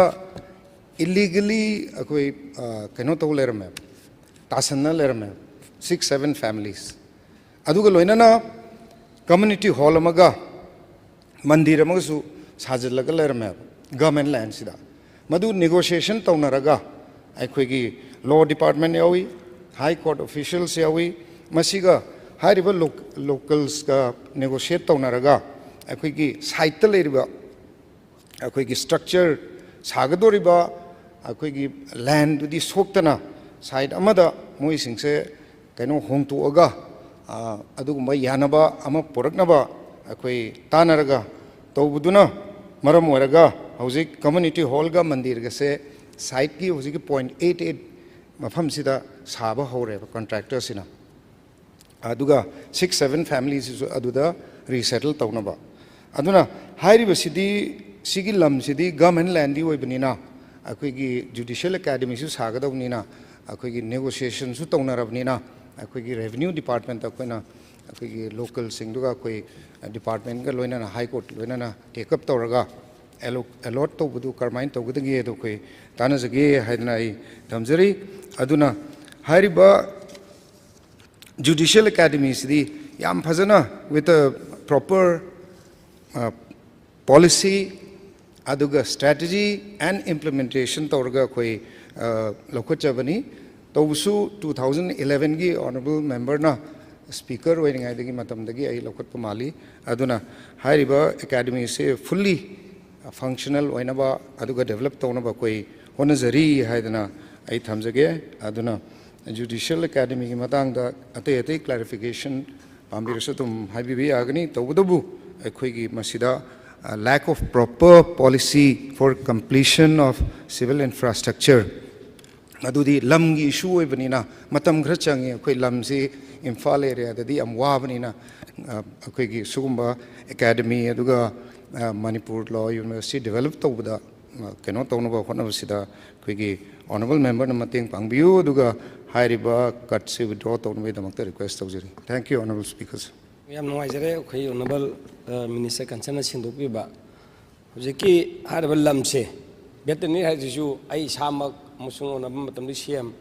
ꯏꯂꯤꯒꯦꯂꯤ ꯑꯩꯈꯣꯏ ꯀꯩꯅꯣ ꯇꯧ ꯂꯩꯔꯝꯃꯦꯕ, ꯇꯥꯁꯟꯅ ꯂꯩꯔꯝꯃꯦꯕ, ꯁꯤꯛꯁ ꯁꯚꯦꯟ ꯐꯦꯃꯤꯂꯤꯁ꯫ ꯑꯗꯨꯒ ꯂꯣꯏꯅꯅ ꯀꯝꯃ꯭ꯌꯨꯅꯤꯇꯤ ꯍꯣꯜ ꯑꯃꯒ ꯃꯟꯗꯤꯔ ꯑꯃꯒꯁꯨ ꯁꯥꯖꯤꯜꯂꯒ ꯂꯩꯔꯝꯃꯦꯕ ꯒꯚꯔꯟꯃꯦꯟ ꯂꯦꯟꯁꯤꯗ꯫ ꯃꯗꯨ ꯅꯦꯒꯣꯁꯤꯌꯦꯁꯟ ꯇꯧꯅꯔꯒ ꯑꯩꯈꯣꯏꯒꯤ ꯂꯣ ꯗꯤꯄꯥꯔꯠꯃꯦꯟ ꯌꯥꯎꯏ, ꯍꯥꯏ ꯀꯣꯔꯠ ꯑꯣꯐꯤꯁꯤꯌꯦꯜꯁ ꯌꯥꯎꯏ, ꯃꯁꯤꯒ ꯍꯥꯏꯔꯤꯕ ꯂꯣꯀꯦꯜꯁꯀ ꯅꯦꯒꯣꯁꯤꯌꯦꯠ ꯇꯧꯅꯔꯒ ꯑꯩꯈꯣꯏꯒꯤ ꯁꯥꯏꯠꯇ ꯂꯩꯔꯤꯕ ꯑꯩꯈꯣꯏꯒꯤ ꯁ꯭ꯇ꯭ꯔꯛꯆꯔ ꯁꯥꯒꯗꯧꯔꯤꯕ ꯑꯩꯈꯣꯏꯒꯤ ꯂꯦꯟꯗꯨꯗꯤ ꯁꯣꯛꯇꯅ ꯁꯥꯏꯠ ꯑꯃꯗ ꯃꯣꯏꯁꯤꯡꯁꯦ ꯀꯩꯅꯣ ꯍꯣꯡꯇꯣꯛꯑꯒ ꯑꯗꯨꯒꯨꯝꯕ ꯌꯥꯅꯕ ꯑꯃ ꯄꯨꯔꯛꯅꯕ ꯑꯩꯈꯣꯏ ꯇꯥꯟꯅꯔꯒ ꯇꯧꯕꯗꯨꯅ ꯃꯔꯝ ꯑꯣꯏꯔꯒ ꯍꯧꯖꯤꯛ ꯀꯝꯃ꯭ꯌꯨꯅꯤꯇꯤ ꯍꯣꯜꯒ ꯃꯟꯗꯤꯔꯒꯁꯦ ꯁꯥꯏꯠꯀꯤ ꯍꯧꯖꯤꯛꯀꯤ ꯄꯣꯏꯟꯠ ꯑꯩꯠ ꯑꯩꯠ ꯃꯐꯝꯁꯤꯗ ꯁꯥꯕ ꯍꯧꯔꯦꯕ ꯀꯟꯇ꯭ꯔꯦꯛꯇꯔꯁꯤꯅ꯫ ꯑꯗꯨꯒ ꯁꯤꯛꯁ ꯁꯚꯦꯟ ꯐꯦꯃꯤꯂꯤꯁꯤꯁꯨ ꯑꯗꯨꯗ ꯔꯤꯁꯦꯇꯜ ꯇꯧꯅꯕ꯫ ꯑꯗꯨꯅ ꯍꯥꯏꯔꯤꯕꯁꯤꯗꯤ, ꯁꯤꯒꯤ ꯂꯝꯁꯤꯗꯤ ꯒꯚꯔꯟꯃꯦꯟ ꯂꯦꯟꯗꯤ ꯑꯣꯏꯕꯅꯤꯅ ꯑꯩꯈꯣꯏꯒꯤ ꯖꯨꯗꯤꯁꯤꯌꯦꯜ ꯑꯦꯀꯥꯗꯃꯤꯁꯨ ꯁꯥꯒꯗꯧꯕꯅꯤꯅ ꯑꯩꯈꯣꯏꯒꯤ ꯅꯦꯒꯣꯁꯤꯌꯦꯁꯟꯁꯨ ꯇꯧꯅꯔꯕꯅꯤꯅ ꯑꯩꯈꯣꯏꯒꯤ ꯔꯦꯚꯤꯅ꯭ꯌꯨ ꯗꯤꯄꯥꯔꯠꯃꯦꯟꯇ ꯑꯩꯈꯣꯏꯅ ꯑꯩꯈꯣꯏꯒꯤ ꯂꯣꯀꯦꯜꯁꯤꯡꯗꯨꯒ ꯑꯩꯈꯣꯏ ꯗꯤꯄꯥꯔꯠꯃꯦꯟꯒ ꯂꯣꯏꯅꯅ ꯍꯥꯏ ꯀꯣꯔꯠ ꯂꯣꯏꯅꯅ ꯇꯦꯛ ꯑꯞ ꯇꯧꯔꯒ ꯑꯦꯂꯣ-, ꯑꯦꯂꯣꯠ ꯇꯧꯕꯗꯨ ꯀꯔꯝꯍꯥꯏꯅ ꯇꯧꯒꯗꯒꯦ ꯑꯗꯨ ꯑꯩꯈꯣꯏ ꯇꯥꯟꯅꯖꯒꯦ ꯍꯥꯏꯗꯅ ꯑꯩ ꯊꯝꯖꯔꯤ꯫ ꯑꯗꯨꯅ ꯍꯥꯏꯔꯤꯕ ꯖꯨꯗꯤꯁꯤꯌꯦꯜ ꯑꯦꯀꯥꯗꯃꯤꯁꯤꯗꯤ ꯌꯥꯝ ꯐꯖꯅ with a proper policy ꯑꯗꯨꯒ strategy and implementation ꯇꯧꯔꯒ ꯑꯩꯈꯣꯏ ꯂꯧꯈꯠꯆꯕꯅꯤ꯫ ꯇꯧꯕꯁꯨ two thousand elevenꯒꯤ ꯑꯣꯅꯔꯦꯕꯜ ꯃꯦꯝꯕꯔꯅ ꯁ꯭ꯄꯤꯀꯔ ꯑꯣꯏꯔꯤꯉꯩꯗꯒꯤ ꯃꯇꯝꯗꯒꯤ ꯑꯩ ꯂꯧꯈꯠꯄ ꯃꯥꯜꯂꯤ꯫ ꯑꯗꯨꯅ ꯍꯥꯏꯔꯤꯕ ꯑꯦꯀꯥꯗꯃꯤꯁꯦ ꯐꯨꯜꯂꯤ ꯐꯪꯁꯅꯦꯜ ꯑꯣꯏꯅꯕ ꯑꯗꯨꯒ ꯗꯦꯕꯂꯞ ꯇꯧꯅꯕ ꯑꯩꯈꯣꯏ ꯍꯣꯠꯅꯖꯔꯤ ꯍꯥꯏꯗꯅ ꯑꯩ ꯊꯝꯖꯒꯦ꯫ ꯑꯗꯨꯅ ꯖꯨꯗꯤꯁꯤꯌꯦꯜ ꯑꯦꯀꯥꯗꯃꯤꯒꯤ ꯃꯇꯥꯡꯗ ꯑꯇꯩ ꯑꯇꯩ ꯀ꯭ꯂꯥꯔꯤꯐꯤꯀꯦꯁꯟ ꯄꯥꯝꯕꯤꯔꯁꯨ ꯑꯗꯨꯝ ꯍꯥꯏꯕꯤꯕ ꯌꯥꯒꯅꯤ꯫ ꯇꯧꯕꯇꯕꯨ ꯑꯩꯈꯣꯏꯒꯤ ꯃꯁꯤꯗ lack of proper policy for completion of civil infrastructure, ꯃꯗꯨꯗꯤ ꯂꯝꯒꯤ ꯏꯁꯨ ꯑꯣꯏꯕꯅꯤꯅ ꯃꯇꯝ ꯈꯔ ꯆꯪꯉꯤ꯫ ꯑꯩꯈꯣꯏ ꯂꯝꯁꯤ ꯏꯝꯐꯥꯜ ꯑꯦꯔꯤꯌꯥꯗꯗꯤ ꯌꯥꯝ ꯋꯥꯕꯅꯤꯅ ꯑꯩꯈꯣꯏꯒꯤ ꯁꯤꯒꯨꯝꯕ ꯑꯦꯀꯥꯗꯃꯤ ꯑꯗꯨꯒ ꯃꯅꯤꯄꯨꯔ ꯂꯣ ꯌꯨꯅꯤꯚꯔꯁꯤꯇꯤ ꯗꯤꯕꯦꯂꯞ ꯇꯧꯕꯗ ꯀꯩꯅꯣ ꯇꯧꯅꯕ ꯍꯣꯠꯅꯕꯁꯤꯗ ꯑꯩꯈꯣꯏꯒꯤ honourable memberꯅ ꯃꯇꯦꯡ ꯄꯥꯡꯕꯤꯌꯨ, ꯑꯗꯨꯒ ꯍꯥꯏꯔꯤꯕ cutꯁꯤ withdraw ꯇꯧꯅꯕꯒꯤꯗꯃꯛꯇ request ꯇꯧꯖꯔꯤ꯫ Thank you, honourable speakers. ꯌꯥꯝ ꯅꯨꯡꯉꯥꯏꯖꯔꯦ, ꯑꯩꯈꯣꯏ honourable minister ꯀꯟꯁꯟꯅ ꯁꯦꯡꯗꯣꯛꯄꯤꯕ꯫ ꯍꯧꯖꯤꯛꯀꯤ ꯍꯥꯏꯔꯤꯕ ꯂꯝꯁꯦ, veterinary ꯍꯥꯏꯁꯤꯁꯨ ꯑꯩ ꯏꯁꯥꯃꯛ ꯑꯃꯁꯨꯡ ꯎꯅꯕ ꯃꯇꯝꯗ ꯁꯤ ꯑꯦꯝ,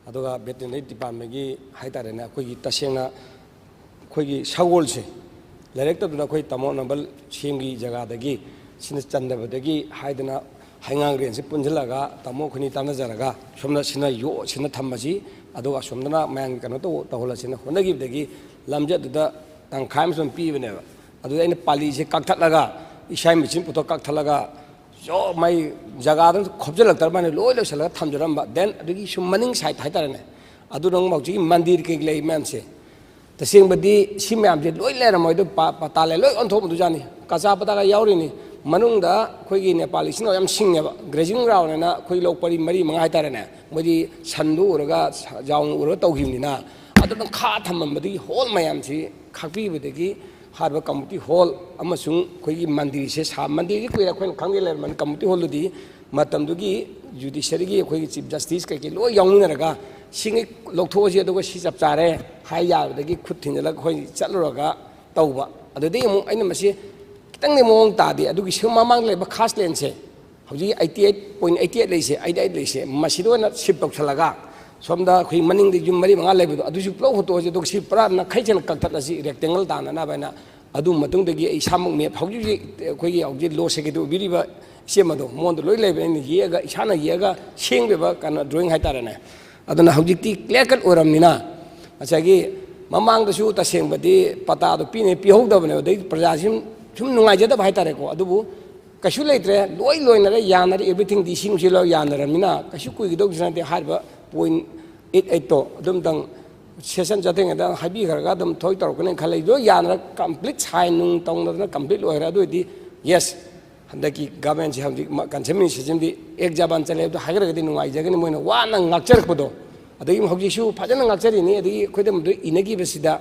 ꯑꯗꯨꯒ veterinary departmentꯀꯤ ꯍꯥꯏꯇꯥꯔꯦꯅꯦ, ꯑꯩꯈꯣꯏꯒꯤ ꯇꯁꯦꯡꯅ ꯑꯩꯈꯣꯏꯒꯤ ꯁꯒꯣꯜꯁꯦ ꯂꯩꯔꯛꯇꯗꯨꯅ ꯑꯩꯈꯣꯏ ꯇꯥꯃꯣ ꯅꯝꯕꯜ ꯁꯤ ꯑꯦꯝꯒꯤ ꯖꯒꯥꯗꯒꯤ ꯁꯤꯅ ꯆꯟꯗꯕꯗꯒꯤ ꯍꯥꯏꯗꯅ ꯍꯩꯉꯥꯡ ꯔꯦꯟꯖꯁꯦ ꯄꯨꯟꯁꯤꯜꯂꯒ ꯇꯥꯃꯣ ꯑꯩꯈꯣꯏꯅꯤ ꯇꯥꯟꯅꯖꯔꯒ ꯁꯣꯝꯗ ꯁꯤꯅ ꯌꯣ-, ꯁꯤꯅ ꯊꯝꯃꯁꯤ, ꯑꯗꯨꯒ ꯑꯁꯣꯝꯗꯅ ꯃꯌꯥꯝꯒꯤ ꯀꯩꯅꯣ ꯇꯧ-, ꯇꯧꯍꯜꯂꯁꯤꯅ ꯍꯣꯠꯅꯈꯤꯕꯗꯒꯤ ꯂꯝꯁꯦ ꯑꯗꯨꯗ ꯇꯪꯈꯥꯏ ꯑꯃ ꯁꯨꯝ ꯄꯤꯕꯅꯦꯕ꯫ ꯑꯗꯨꯗ ꯑꯩꯅ ꯄꯥꯂꯤꯁꯦ ꯀꯛꯊꯠꯂꯒ, ꯏꯁꯥꯒꯤ ꯃꯦꯆꯤꯟ ꯄꯨꯊꯣꯛ ꯀꯛꯊꯠꯂꯒ, ꯖꯣ-, ꯃꯥꯏ ꯖꯒꯥꯗ ꯈꯣꯞꯆꯤꯜꯂꯛꯇ꯭ꯔꯕꯅꯤꯅ ꯂꯣꯏ ꯂꯣꯏꯁꯤꯜꯂꯒ ꯊꯝꯖꯔꯝꯕ꯫ Then ꯑꯗꯨꯒꯤ ꯁꯨꯝ ꯃꯅꯤꯡ side ꯍꯥꯏꯇꯥꯔꯦꯅꯦ, ꯑꯗꯨꯅ ꯑꯃꯨꯛ ꯍꯧꯖꯤꯛꯀꯤ ꯃꯟꯗꯤꯔ ꯀꯩ ꯂꯩ ꯃꯌꯥꯝꯁꯦ, ꯇꯁꯦꯡꯕꯗꯤ ꯁꯤ ꯃꯌꯥꯝꯁꯦ ꯂꯣꯏ ꯂꯩꯔꯝꯃꯣꯏ, ꯑꯗꯨ ꯄ-, ꯄꯇꯥ ꯂꯩ ꯂꯣꯏ ꯑꯣꯟꯊꯣꯛꯄꯗꯨꯖꯥꯠꯅꯤ꯫ ꯀꯆꯥ ꯄꯇꯥꯒ ꯌꯥꯎꯔꯤꯅꯤ꯫ ꯃꯅꯨꯡꯗ ꯑꯩꯈꯣꯏꯒꯤ ꯅꯦꯄꯥꯂꯤꯁꯤꯡꯅ ꯌꯥꯝ ꯁꯤꯡꯉꯦꯕ꯫ Grazing ground ꯍꯥꯏꯅ ꯑꯩꯈꯣꯏ ꯂꯧ ꯄꯔꯤ ꯃꯔꯤ ꯃꯉꯥ ꯍꯥꯏꯇꯥꯔꯦꯅꯦ, ꯃꯣꯏꯗꯤ ꯁꯟꯗꯨ ꯎꯔꯒ, ꯁ-, ꯌꯥꯎꯅ ꯎꯔꯒ ꯇꯧꯈꯤꯕꯅꯤꯅ, ꯑꯗꯨ ꯑꯗꯨꯝ ꯈꯥ ꯊꯝꯃꯝꯕꯗꯒꯤ ꯍꯣꯜ ꯃꯌꯥꯝꯁꯤ ꯈꯥꯛꯄꯤꯕꯗꯒꯤ ꯍꯥꯏꯔꯤꯕ community hall ꯑꯃꯁꯨꯡ ꯑꯩꯈꯣꯏꯒꯤ ꯃꯟꯗꯤꯔꯁꯦ ꯁꯥ-, ꯃꯟꯗꯤꯔꯁꯤ ꯀꯨꯏꯔꯦ ꯑꯩꯈꯣꯏꯅ ꯈꯪꯗꯦ ꯂꯩꯔꯝꯕꯅꯤ꯫ Community hallꯗꯨꯗꯤ ꯃꯇꯝꯗꯨꯒꯤ judiciaryꯒꯤ ꯑꯩꯈꯣꯏꯒꯤ chief justice ꯀꯩꯀꯩ ꯂꯣꯏ ꯌꯥꯎꯃꯤꯟꯅꯔꯒ ꯁꯤꯉꯩ ꯂꯧꯊꯣꯛꯑꯁꯤ, ꯑꯗꯨꯒ ꯁꯤ ꯆꯞ ꯆꯥꯔꯦ ꯍꯥꯏ ꯌꯥꯕꯗꯒꯤ ꯈꯨꯠ ꯊꯤꯟꯖꯤꯜꯂꯒ ꯑꯩꯈꯣꯏ ꯆꯠꯂꯨꯔꯒ ꯇꯧꯕ꯫ ꯑꯗꯨꯗꯒꯤ ꯑꯃꯨꯛ ꯑꯩꯅ ꯃꯁꯤ ꯈꯤꯇꯪꯗꯤ ꯃꯑꯣꯡ ꯇꯥꯗꯦ꯫ ꯑꯗꯨꯒꯤ ꯁꯤ ꯃꯃꯥꯡꯗ ꯂꯩꯕ ꯈꯥꯁ ꯂꯦꯟꯁꯦ ꯍꯧꯖꯤꯛ eighty eight point eight eight ꯂꯩꯁꯦ, eight eight ꯂꯩꯁꯦ, ꯃꯁꯤꯗ ꯑꯣꯏꯅ shift ꯇꯧꯁꯜꯂꯒ ꯁꯣꯝꯗ ꯑꯩꯈꯣꯏ ꯃꯅꯤꯡꯗ ꯌꯨꯝ ꯃꯔꯤ ꯃꯉꯥ ꯂꯩꯕꯗꯣ ꯑꯗꯨꯁꯨ ꯄꯨꯂꯞ ꯍꯨꯠꯇꯣꯛꯑꯁꯤ, ꯑꯗꯨꯒ ꯁꯤ ꯄꯨꯔꯥ ꯅꯥꯈꯩ ꯁꯦꯡꯅ ꯀꯛꯊꯠꯂꯁꯤ, rectangle ꯇꯥꯅꯅꯕ ꯍꯥꯏꯅ꯫ ꯑꯗꯨ ꯃꯇꯨꯡꯗꯒꯤ ꯑꯩ ꯏꯁꯥꯃꯛ map, ꯍꯧꯖꯤꯛ ꯍꯧꯖꯤꯛ ꯑꯩꯈꯣꯏꯒꯤ ꯍꯧꯖꯤꯛ law secretary ꯑꯣꯏꯕꯤꯔꯤꯕ ꯏꯆꯦ ꯑꯃꯗꯣ, ꯃꯉꯣꯟꯗ ꯂꯣꯏ ꯂꯩꯕꯅꯦ, ꯑꯩꯅ ꯌꯦꯛꯑꯒ, ꯏꯁꯥꯅ ꯌꯦꯛꯑꯒ ꯁꯦꯝꯈꯤꯕ ꯀꯩꯅꯣ drawing ꯍꯥꯏꯇꯥꯔꯦꯅꯦ꯫ ꯑꯗꯨꯅ ꯍꯧꯖꯤꯛꯇꯤ clear cut ꯑꯣꯏꯔꯕꯅꯤꯅ, ꯉꯁꯥꯏꯒꯤ ꯃꯃꯥꯡꯗꯁꯨ ꯇꯁꯦꯡꯕꯗꯤ ꯄꯇꯥꯗꯣ ꯄꯤꯅꯤ, ꯄꯤꯍꯧꯗꯕꯅꯦꯕ, ꯑꯗꯩ ꯄ꯭ꯔꯖꯥꯁꯤ ꯁꯨꯝ, ꯁꯨꯝ ꯅꯨꯡꯉꯥꯏꯖꯗꯕ ꯍꯥꯏꯇꯥꯔꯦꯀꯣ꯫ ꯑꯗꯨꯕꯨ ꯀꯩꯁꯨ ꯂꯩꯇ꯭ꯔꯦ, ꯂꯣꯏ ꯂꯣꯏꯅꯔꯦ, ꯌꯥꯅꯔꯦ, everything ꯗꯤ ꯁꯤꯡꯁꯤ ꯂꯣꯏ ꯌꯥꯅꯔꯕꯅꯤꯅ ꯀꯩꯁꯨ ꯀꯨꯏꯒꯗꯧꯕꯁꯨ ꯅꯠꯇꯦ꯫ ꯍꯥꯏꯔꯤꯕ point eight eight ꯇꯣ ꯑꯗꯨꯝꯇꯪ session ꯆꯠꯇ꯭ꯔꯤꯉꯩꯗ ꯍꯥꯏꯕꯤꯈ꯭ꯔꯒ ꯑꯗꯨꯝ ꯊꯣꯏ ꯇꯧꯔꯛꯀꯅꯤ ꯈꯜꯂꯦ꯫ ꯂꯣꯏ ꯌꯥꯅꯔ complete sign ꯅꯨꯡ ꯇꯧꯅꯗꯅ complete ꯑꯣꯏꯈ꯭ꯔꯦ꯫ ꯑꯗꯨ ꯑꯣꯏꯗꯤ yes, ꯍꯟꯗꯛꯀꯤ government ꯁꯤ ꯍꯧꯖꯤꯛ ꯃ-, concerned minister ꯁꯤꯃꯗꯤ ꯑꯦꯛ ꯖꯕꯥꯟ ꯆꯠꯂꯦ ꯍꯥꯏꯕꯗꯣ ꯍꯥꯏꯈ꯭ꯔꯒꯗꯤ ꯅꯨꯡꯉꯥꯏꯖꯒꯅꯤ, ꯃꯣꯏꯅ ꯋꯥꯅ ꯉꯥꯛꯆꯔꯛꯄꯗꯣ꯫ ꯑꯗꯒꯤ ꯍꯧꯖꯤꯛꯁꯨ ꯐꯖꯅ ꯉꯥꯛꯆꯔꯤꯅꯤ꯫ ꯑꯗꯒꯤ ꯑꯩꯈꯣꯏꯗ ꯃꯗꯨ ꯏꯅꯈꯤꯕꯁꯤꯗ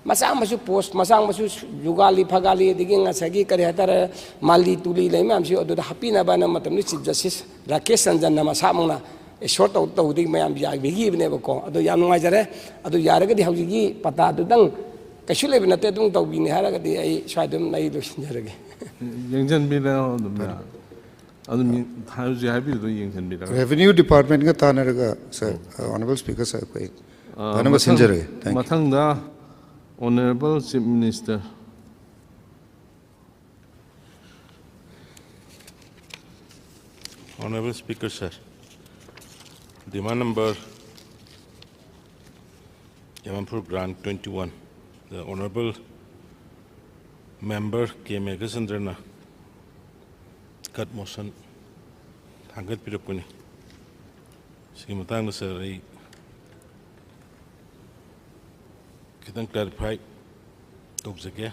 ꯃꯆꯥ ꯃꯁꯨ post, ꯃꯆꯥ ꯃꯁꯨ ꯖꯨꯒꯥꯂꯤ ꯐꯒꯥꯂꯤ, ꯑꯗꯒꯤ ꯉꯁꯥꯏꯒꯤ ꯀꯔꯤ ꯍꯥꯏꯇꯥꯔꯦ, ꯃꯥꯂꯤ ꯇꯨꯂꯤ ꯂꯩ ꯃꯌꯥꯝꯁꯤ ꯑꯗꯨꯗ ꯍꯥꯞꯄꯤꯅꯕꯅ ꯃꯇꯝꯗꯨ Chief Justice ꯔꯥꯀꯦꯁ ꯔꯟꯖꯟꯅ ꯃꯁꯥꯃꯛꯅ assure ꯇꯧ-, ꯇꯧꯗꯒꯤ ꯃꯌꯥꯝ ꯌꯥꯕꯤꯈꯤꯕꯅꯦꯕꯀꯣ꯫ ꯑꯗꯣ ꯌꯥꯝ ꯅꯨꯡꯉꯥꯏꯖꯔꯦ꯫ ꯑꯗꯨ ꯌꯥꯔꯒꯗꯤ ꯍꯧꯖꯤꯛꯀꯤ ꯄꯇꯥꯗꯨꯗꯪ ꯀꯩꯁꯨ ꯂꯩꯕ ꯅꯠꯇꯦ, ꯑꯗꯨꯝ ꯇꯧꯕꯤꯅꯤ ꯍꯥꯏꯔꯒꯗꯤ ꯑꯩ ꯁ꯭ꯋꯥꯏꯗ ꯑꯗꯨꯝ ꯑꯩ ꯂꯣꯏꯁꯤꯟꯖꯔꯒꯦ꯫ ꯌꯦꯡꯁꯤꯟꯕꯤꯔꯣ ꯑꯗꯨꯝ꯫ ꯑꯗꯨꯝ ꯌꯦꯡ-, ꯍꯧꯖꯤꯛ ꯍꯥꯏꯕꯤꯔꯤꯗꯣ ꯌꯦꯡꯁꯤꯟꯕꯤꯔꯒ꯫ Revenue Department ꯇꯥꯟꯅꯔꯒ, sir, Honourable Speaker, sir, ꯑꯩꯈꯣꯏ ꯑ, ꯐꯅꯕ ꯃꯊꯪ-, ꯁꯤꯟꯖꯔꯒꯦ꯫ Thank you. ꯃꯊꯪꯗ Honourable Chief Minister. Honourable Speaker, sir, demand number Yamanpur Grant twenty-one, the Honourable Member K Meghachandrana cut motion ꯊꯥꯡꯒꯠꯄꯤꯔꯛꯄꯅꯤ꯫ ꯁꯤꯒꯤ ꯃꯇꯥꯡꯗ, sir, ꯑꯩ ꯈꯤꯇꯪ clarify ꯇꯧꯖꯒꯦ,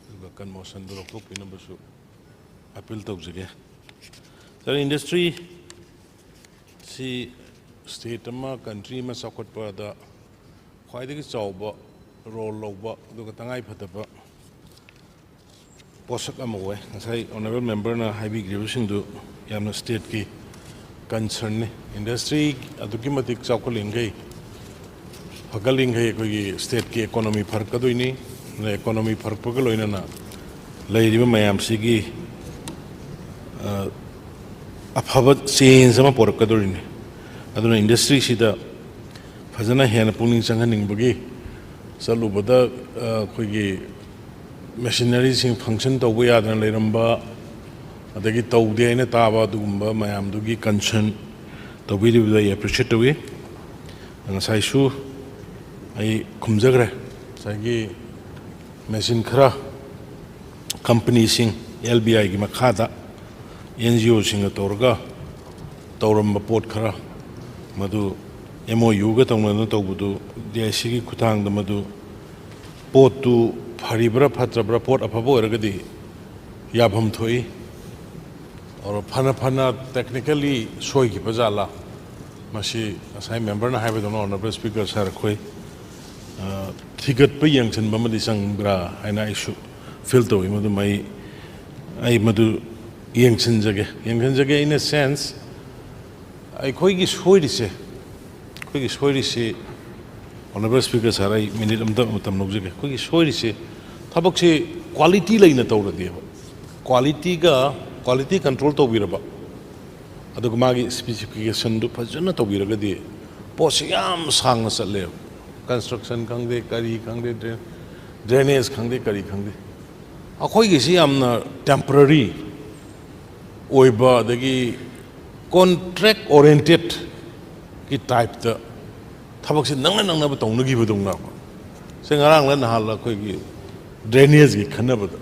ꯑꯗꯨꯒ cut motionꯗꯨ ꯂꯧꯊꯣꯛꯄꯤꯅꯕꯁꯨ appeal ꯇꯧꯖꯒꯦ꯫ Sir, industry ꯁꯤ state ꯑꯃ, country ꯑꯃ ꯆꯥꯎꯈꯠꯄꯗ ꯈ꯭ꯋꯥꯏꯗꯒꯤ ꯆꯥꯎꯕ role ꯂꯧꯕ, ꯑꯗꯨꯒ ꯇꯉꯥꯏ ꯐꯗꯕ ꯄꯣꯠꯁꯛ ꯑꯃ ꯑꯣꯏ꯫ ꯉꯁꯥꯏ Honourable Memberꯅ ꯍꯥꯏꯕꯤꯈ꯭ꯔꯤꯕꯁꯤꯡꯗꯨ ꯌꯥꯝꯅ stateꯀꯤ concernꯅꯤ꯫ Industry ꯑꯗꯨꯛꯀꯤ ꯃꯇꯤꯛ ꯆꯥꯎꯈꯠꯂꯤꯈꯩ, ꯐꯒꯠꯂꯤꯈꯩ ꯑꯩꯈꯣꯏꯒꯤ stateꯀꯤ economy ꯐꯔꯛꯀꯗꯣꯏꯅꯤ꯫ ꯑꯗꯨꯅ economy ꯐꯔꯛꯄꯒ ꯂꯣꯏꯅꯅ ꯂꯩꯔꯤꯕ ꯃꯌꯥꯝꯁꯤꯒꯤ, ꯑ, ꯑꯐꯕ change ꯑꯃ ꯄꯨꯔꯛꯀꯗꯣꯔꯤꯅꯤ꯫ ꯑꯗꯨꯅ industryꯁꯤꯗ ꯐꯖꯅ ꯍꯦꯟꯅ ꯄꯨꯛꯅꯤꯡ ꯆꯪꯍꯟꯅꯤꯡꯕꯒꯤ ꯆꯠꯂꯨꯕꯗ, ꯑ, ꯑꯩꯈꯣꯏꯒꯤ machineryꯁꯤꯡ function ꯇꯧꯕ ꯌꯥꯗꯅ ꯂꯩꯔꯝꯕ, ꯑꯗꯒꯤ ꯇꯧꯗꯦ ꯍꯥꯏꯅ ꯇꯥꯕ ꯑꯗꯨꯒꯨꯝꯕ ꯃꯌꯥꯝꯗꯨꯒꯤ concern ꯇꯧꯕꯤꯔꯤꯕꯗ ꯑꯩ appreciate ꯇꯧꯏ꯫ ꯉꯁꯥꯏꯁꯨ ꯑꯩ ꯈꯨꯝꯖꯈ꯭ꯔꯦ, ꯉꯁꯥꯏꯒꯤ machine ꯈꯔ companyꯁꯤꯡ, LBIꯒꯤ ꯃꯈꯥꯗ NGOꯁꯤꯡꯒ ꯇꯧꯔꯒ ꯇꯧꯔꯝꯕ ꯄꯣꯠ ꯈꯔ, ꯃꯗꯨ MOUꯒ ꯇꯧꯅꯗꯨꯅ ꯇꯧꯕꯗꯨ, DICꯒꯤ ꯈꯨꯠꯊꯥꯡꯗ ꯃꯗꯨ ꯄꯣꯠꯇꯨ ꯐꯔꯤꯕ꯭ꯔꯥ ꯐꯠꯇ꯭ꯔꯕ꯭ꯔꯥ, ꯄꯣꯠ ꯑꯐꯕ ꯑꯣꯏꯔꯒꯗꯤ ꯌꯥꯐꯝ ꯊꯣꯛꯏ꯫ ꯑꯗꯨꯒ ꯐꯅ ꯐꯅ technically ꯁꯣꯏꯈꯤꯕ ꯖꯥꯠꯂꯥ, ꯃꯁꯤ ꯉꯁꯥꯏ memberꯅ ꯍꯥꯏꯕꯗꯧꯅ, Honourable Speaker sir, ꯑꯩꯈꯣꯏ ꯊꯤꯒꯠꯄ ꯌꯦꯡꯁꯤꯟꯕ ꯑꯃꯗꯤ ꯆꯪꯕ꯭ꯔꯥ ꯍꯥꯏꯅ ꯑꯩꯁꯨ ꯐꯤꯜ ꯇꯧꯏ꯫ ꯃꯗꯨꯃ ꯑꯩ ꯑꯩ ꯃꯗꯨ ꯌꯦꯡꯁꯤꯟꯖꯒꯦ꯫ ꯌꯦꯡꯁꯤꯟꯖꯒꯦ in a sense, ꯑꯩꯈꯣꯏꯒꯤ ꯁꯣꯏꯔꯤꯁꯦ ꯑꯩꯈꯣꯏꯒꯤ ꯁꯣꯏꯔꯤꯁꯤ ꯑꯣꯅꯔꯦꯕꯜ ꯁ꯭ꯄꯤꯀꯔ ꯁꯥꯔ, ꯑꯩ ꯃꯤꯅꯤꯠ ꯑꯃꯇ ꯃꯇꯝ ꯂꯧꯖꯒꯦ꯫ ꯑꯩꯈꯣꯏꯒꯤ ꯁꯣꯏꯔꯤꯁꯤ ꯊꯕꯛꯁꯤ ꯀ꯭ꯋꯥꯂꯤꯇꯤ ꯂꯩꯅ ꯇꯧꯔꯗꯤꯕ, ꯀ꯭ꯋꯥꯂꯤꯇꯤꯒ ꯀ꯭ꯋꯥꯂꯤꯇꯤ ꯀꯟꯇ꯭ꯔꯣꯜ ꯇꯧꯕꯤꯔꯕ, ꯑꯗꯨꯒ ꯃꯥꯒꯤ ꯁ꯭ꯄꯦꯁꯤꯐꯤꯀꯦꯁꯟꯗꯨ ꯐꯖꯅ ꯇꯧꯕꯤꯔꯒꯗꯤ ꯄꯣꯠꯁꯤ ꯌꯥꯝ ꯁꯥꯡꯅ ꯆꯠꯂꯦꯕ꯫ ꯀꯟꯁꯇ꯭ꯔꯛꯁꯟ ꯈꯪꯗꯦ, ꯀꯔꯤ ꯈꯪꯗꯦ, ꯗ꯭ꯔꯦꯅꯦꯖ ꯈꯪꯗꯦ, ꯀꯔꯤ ꯈꯪꯗꯦ꯫ ꯑꯩꯈꯣꯏꯒꯤꯁꯤ ꯌꯥꯝꯅ ꯇꯦꯝꯄꯔꯔꯤ ꯑꯣꯏꯕ, ꯑꯗꯒꯤ ꯀꯣꯟꯇ꯭ꯔꯦꯛ ꯑꯣꯔꯤꯌꯦꯟꯇꯦꯠꯀꯤ ꯇꯥꯏꯞꯇ ꯊꯕꯛꯁꯤ ꯅꯪꯅ ꯅꯪꯅꯕ ꯇꯧꯅꯈꯤꯕꯗꯧꯅ꯫ ꯁꯦ, ꯉꯔꯥꯡꯂ ꯅꯍꯥꯟꯂ ꯑꯩꯈꯣꯏꯒꯤ ꯗ꯭ꯔꯦꯅꯦꯖꯀꯤ ꯈꯟꯅꯕꯗ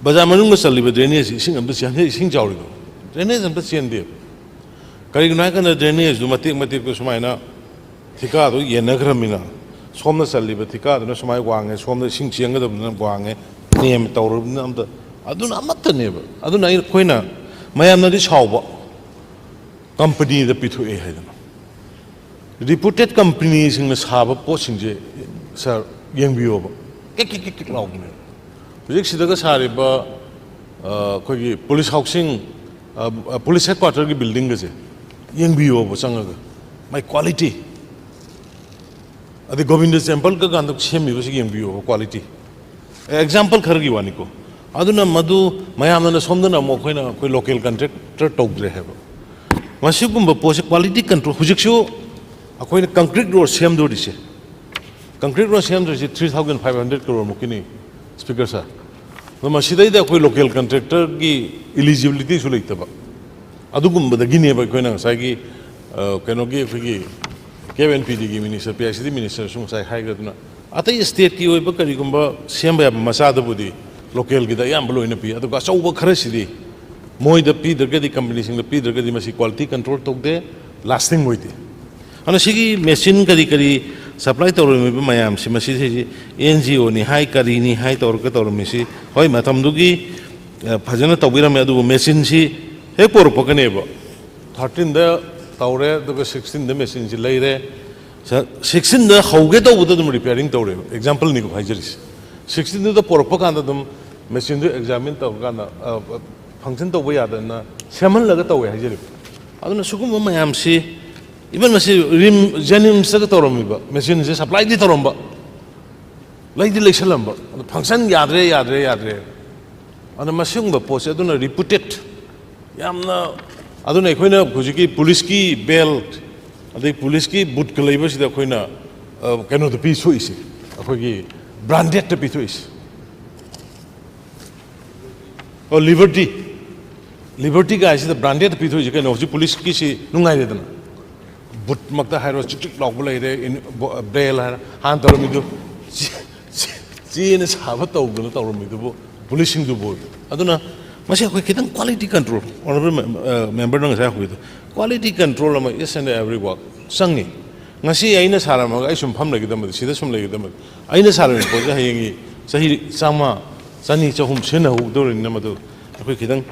ꯕꯖꯥꯔ ꯃꯅꯨꯡꯗ ꯆꯜꯂꯤꯕ ꯗ꯭ꯔꯦꯅꯦꯖꯁꯤ ꯏꯁꯤꯡ ꯑꯝꯇ ꯆꯦꯟ-, ꯏꯁꯤꯡ ꯆꯥꯎꯔꯤꯗꯣ ꯗ꯭ꯔꯦꯅꯦꯖ ꯑꯝꯇ ꯆꯦꯟꯗꯦꯕ꯫ ꯀꯔꯤꯒꯤꯅꯣ ꯍꯥꯏꯀꯥꯟꯗ ꯗ꯭ꯔꯦꯅꯦꯖꯇꯨ ꯃꯇꯦꯛ ꯃꯇꯦꯛꯇꯨ ꯁꯨꯃꯥꯏꯅ ꯊꯤꯀꯥꯗꯣ ꯌꯦꯟꯅꯈ꯭ꯔꯃꯤꯅ, ꯁꯣꯝꯗ ꯆꯜꯂꯤꯕ ꯊꯤꯀꯥꯗꯨꯅ ꯁꯨꯃꯥꯏꯅ ꯋꯥꯡꯉꯦ, ꯁꯣꯝꯗ ꯏꯁꯤꯡ ꯆꯦꯟꯒꯗꯕꯗꯨꯅ ꯋꯥꯡꯉꯦ, ꯅꯦꯝꯃꯦ ꯇꯧꯔꯕꯅꯤꯅ ꯑꯝꯇ, ꯑꯗꯨꯅ ꯑꯃꯠꯇꯅꯦꯕ꯫ ꯑꯗꯨꯅ ꯑꯩ, ꯑꯩꯈꯣꯏꯅ ꯃꯌꯥꯝꯅꯗꯤ ꯁꯥꯎꯕ, ꯀꯝꯄꯅꯤꯗ ꯄꯤꯊꯣꯛꯑꯦ ꯍꯥꯏꯗꯅ꯫ ꯔꯤꯄꯨꯇꯦꯠ ꯀꯝꯄꯅꯤꯁꯤꯡꯅ ꯁꯥꯕ ꯄꯣꯠꯁꯤꯡꯁꯦ, ꯁꯥꯔ, ꯌꯦꯡꯕꯤꯌꯣꯕ, ꯀꯤꯛ ꯀꯤꯛ ꯀꯤꯛ ꯀꯤꯛ ꯂꯥꯎꯕꯅꯦ꯫ ꯍꯧꯖꯤꯛ ꯁꯤꯗꯒ ꯁꯥꯔꯤꯕ, ꯑ, ꯑꯩꯈꯣꯏꯒꯤ ꯄꯨꯂꯤꯁ ꯍꯥꯎꯁꯤꯡ, ꯑ, ꯑ, ꯄꯨꯂꯤꯁ ꯍꯦꯗꯀ꯭ꯋꯥꯇꯔꯒꯤ ꯕꯤꯜꯗꯤꯡꯒꯁꯦ ꯌꯦꯡꯕꯤꯌꯣꯕ ꯆꯪꯉꯒ, ꯃꯥꯏ ꯀ꯭ꯋꯥꯂꯤꯇꯤ꯫ ꯑꯗꯩ ꯒꯣꯕꯤꯟꯗ ꯇꯦꯝꯄꯜ ꯀꯀꯥꯟꯗ ꯁꯦꯝꯃꯤꯕꯁꯤ ꯌꯦꯡꯕꯤꯌꯨꯕ, ꯀ꯭ꯋꯥꯂꯤꯇꯤ꯫ ꯑꯦꯛꯖꯥꯝꯄꯜ ꯈꯔꯒꯤ ꯋꯥꯅꯤꯀꯣ꯫ ꯑꯗꯨꯅ ꯃꯗꯨ ꯃꯌꯥꯝꯅ ꯁꯣꯝꯗꯅ ꯑꯃꯨꯛ ꯑꯩꯈꯣꯏꯅ, ꯑꯩꯈꯣꯏ ꯂꯣꯀꯦꯜ ꯀꯟꯇ꯭ꯔꯦꯛꯇꯔ ꯇꯧꯗ꯭ꯔꯦ ꯍꯥꯏꯕ꯫ ꯃꯁꯤꯒꯨꯝꯕ ꯄꯣꯠꯁꯦ ꯀ꯭ꯋꯥꯂꯤꯇꯤ ꯀꯟꯇ꯭ꯔꯣꯜ, ꯍꯧꯖꯤꯛꯁꯨ ꯑꯩꯈꯣꯏꯅ ꯀꯪꯀ꯭ꯔꯤꯠ ꯔꯣꯗ ꯁꯦꯝꯗꯣꯔꯤꯁꯦ, ꯀꯪꯀ꯭ꯔꯤꯠ ꯔꯣꯗ ꯁꯦꯝꯗꯣꯔꯤꯁꯦ three thousand five hundred crore ꯃꯨꯛꯀꯤꯅꯤ, ꯁ꯭ꯄꯤꯀꯔ ꯁꯥꯔ꯫ ꯑꯗꯣ ꯃꯁꯤꯗꯩꯗ ꯑꯩꯈꯣꯏ ꯂꯣꯀꯦꯜ ꯀꯟꯇ꯭ꯔꯦꯛꯇꯔꯒꯤ ꯏꯂꯤꯖꯤꯕꯤꯂꯤꯇꯤꯁꯨ ꯂꯩꯇꯕ꯫ ꯑꯗꯨꯒꯨꯝꯕꯗꯒꯤꯅꯦꯕ ꯑꯩꯈꯣꯏꯅ ꯉꯁꯥꯏꯒꯤ, ꯑ, ꯀꯩꯅꯣꯒꯤ, ꯑꯩꯈꯣꯏꯒꯤ ꯀꯦꯞ N P ꯗꯤꯒꯤ minister, P I C ꯗꯤ ꯃꯤꯅꯤꯁꯇꯔꯁꯨ ꯉꯁꯥꯏ ꯍꯥꯏꯈ꯭ꯔꯗꯨꯅ, ꯑꯇꯩ ꯁ꯭ꯇꯦꯠꯀꯤ ꯑꯣꯏꯕ ꯀꯔꯤꯒꯨꯝꯕ ꯁꯦꯝꯕ ꯌꯥꯕ ꯃꯆꯥꯗꯕꯨꯗꯤ ꯂꯣꯀꯦꯜꯒꯤꯗ ꯑꯌꯥꯝꯕ ꯂꯣꯏꯅ ꯄꯤ, ꯑꯗꯨꯒ ꯑꯆꯧꯕ ꯈꯔꯁꯤꯗꯤ ꯃꯣꯏꯗ ꯄꯤꯗ꯭ꯔꯒꯗꯤ, ꯀꯝꯄꯅꯤꯁꯤꯡꯗ ꯄꯤꯗ꯭ꯔꯒꯗꯤ ꯃꯁꯤ ꯀ꯭ꯋꯥꯂꯤꯇꯤ ꯀꯟꯇ꯭ꯔꯣꯜ ꯇꯧꯗꯦ, ꯂꯥꯁꯇꯤꯡ ꯑꯣꯏꯗꯦ꯫ ꯑꯗꯨꯅ ꯁꯤꯒꯤ ꯃꯦꯆꯤꯟ ꯀꯔꯤ ꯀꯔꯤ ꯁꯄ꯭ꯂꯥꯏ ꯇꯧꯔꯝꯃꯤꯕ ꯃꯌꯥꯝꯁꯤ, ꯃꯁꯤꯁꯤ ꯑꯦꯟ ꯖꯤ ꯑꯣꯅꯤ ꯍꯥꯏ, ꯀꯔꯤꯅꯤ ꯍꯥꯏ ꯇꯧꯔꯒ ꯇꯧꯔꯝꯃꯤꯁꯤ, ꯍꯣꯏ, ꯃꯇꯝꯗꯨꯒꯤ, ꯑ, ꯐꯖꯅ ꯇꯧꯕꯤꯔꯝꯃꯦ, ꯑꯗꯨꯕꯨ ꯃꯦꯆꯤꯟꯁꯤ ꯍꯦꯛ ꯄꯣꯔꯛꯄꯒꯅꯦꯕ, ꯊꯥꯔꯇꯤꯟꯗ ꯇꯧꯔꯦ, ꯑꯗꯨꯒ ꯁꯤꯛꯁꯇꯤꯟꯗ ꯃꯦꯆꯤꯟꯁꯤ ꯂꯩꯔꯦ, ꯁꯤꯛꯁꯇꯤꯟꯗ ꯍꯧꯒꯦ ꯇꯧꯕꯗ ꯑꯗꯨꯝ ꯔꯤꯄꯤꯌꯥꯔꯤꯡ ꯇꯧꯔꯦꯕ, ꯑꯦꯛꯖꯥꯝꯄꯜꯅꯤꯀꯣ ꯍꯥꯏꯖꯔꯤꯁꯦ꯫ ꯁꯤꯛꯁꯇꯤꯟꯗꯨꯗ ꯄꯣꯔꯛꯄ ꯀꯥꯟꯗ ꯑꯗꯨꯝ ꯃꯦꯆꯤꯟꯗꯨ ꯑꯦꯛꯖꯥꯃꯤꯟ ꯇꯧꯔꯀꯥꯟꯗ, ꯐꯪꯁꯟ ꯇꯧꯕ ꯌꯥꯗꯗꯅ ꯁꯦꯝꯍꯜꯂꯒ ꯇꯧꯋꯦ ꯍꯥꯏꯖꯔꯤꯕ꯫ ꯑꯗꯨꯅ ꯁꯤꯒꯨꯝꯕ ꯃꯌꯥꯝꯁꯤ, ꯏꯚꯟ ꯃꯁꯤ ꯔꯤꯝ ꯖꯦꯅꯤꯝꯁꯇꯒ ꯇꯧꯔꯝꯃꯤꯕ, ꯃꯦꯆꯤꯟꯁꯦ ꯁꯄ꯭ꯂꯥꯏꯗꯤ ꯇꯧꯔꯝꯕ, ꯂꯩꯗꯤ ꯂꯩꯁꯜꯂꯝꯕ, ꯑꯗꯣ ꯐꯪꯁꯟ ꯌꯥꯗ꯭ꯔꯦ, ꯌꯥꯗ꯭ꯔꯦ, ꯌꯥꯗ꯭ꯔꯦ꯫ ꯑꯗꯣ ꯃꯁꯤꯒꯨꯝꯕ ꯄꯣꯠꯁꯦ ꯑꯗꯨꯅ ꯔꯤꯄꯨꯇꯦꯠ ꯌꯥꯝꯅ, ꯑꯗꯨꯅ ꯑꯩꯈꯣꯏꯅ ꯍꯧꯖꯤꯛꯀꯤ ꯄꯨꯂꯤꯁꯀꯤ ꯕꯦꯜꯠ, ꯑꯗꯩ ꯄꯨꯂꯤꯁꯀꯤ ꯕꯨꯠꯀ ꯂꯩꯕꯁꯤꯗ ꯑꯩꯈꯣꯏꯅ, ꯑ, ꯀꯩꯅꯣꯗ ꯄꯤꯊꯣꯛꯏꯁꯦ, ꯑꯩꯈꯣꯏꯒꯤ ꯕ꯭ꯔꯥꯟꯗꯦꯗꯇ ꯄꯤꯊꯣꯛꯏꯁꯦ꯫ ꯑꯣ, ꯂꯤꯕꯔꯇꯤ, ꯂꯤꯕꯔꯇꯤ ꯀꯥꯏꯁꯤꯗ ꯕ꯭ꯔꯥꯟꯗꯦꯗ ꯄꯤꯊꯣꯛꯏꯁꯦ ꯀꯩꯅꯣ? ꯍꯧꯖꯤꯛ ꯄꯨꯂꯤꯁꯀꯤꯁꯤ ꯅꯨꯡꯉꯥꯏꯔꯦꯗꯅ, ꯕꯨꯠꯃꯛꯇ ꯍꯥꯏꯔꯣ, ꯆꯤꯛ ꯆꯤꯛ ꯂꯥꯎꯕ ꯂꯩꯔꯦ, ꯏꯟ-, ꯕꯣ-, ꯕ꯭ꯔꯦꯜ ꯍꯥꯏꯔ, ꯍꯥꯟꯅ ꯇꯧꯔꯝꯃꯤꯗꯨ ꯆꯦ-, ꯆꯦ-, ꯆꯦꯅ ꯁꯥꯕ ꯇꯧꯗꯅ ꯇꯧꯔꯝꯃꯤꯗꯨꯕꯨ ꯄꯨꯂꯤꯁꯁꯤꯡꯗꯨꯕꯨ꯫ ꯑꯗꯨꯅ ꯃꯁꯤ ꯑꯩꯈꯣꯏ ꯈꯤꯇꯪ quality control, honourable mem-, ꯑ, memberꯅ ꯉꯁꯥꯏ ꯍꯧꯕꯤꯗꯣ, quality control ꯑꯃ each and every work ꯆꯪꯉꯤ꯫ ꯉꯁꯤ ꯑꯩꯅ ꯁꯥꯔꯝꯃꯒ ꯑꯩ ꯁꯨꯝ ꯐꯝ ꯂꯩꯒꯗꯕꯗꯤ, ꯁꯤꯗ ꯁꯨꯝ ꯂꯩꯒꯗꯕꯗꯤ, ꯑꯩꯅ ꯁꯥꯔꯝꯃꯤꯕ ꯄꯣꯠꯁꯦ ꯍꯌꯦꯡꯒꯤ ꯆꯍꯤ ꯆꯥꯝꯃ, ꯆꯅꯤ, ꯆꯍꯨꯝ ꯁꯤꯖꯤꯟꯅꯍꯧꯗꯧꯔꯤꯅꯤꯅ ꯃꯗꯨ ꯑꯩꯈꯣꯏ ꯈꯤꯇꯪ,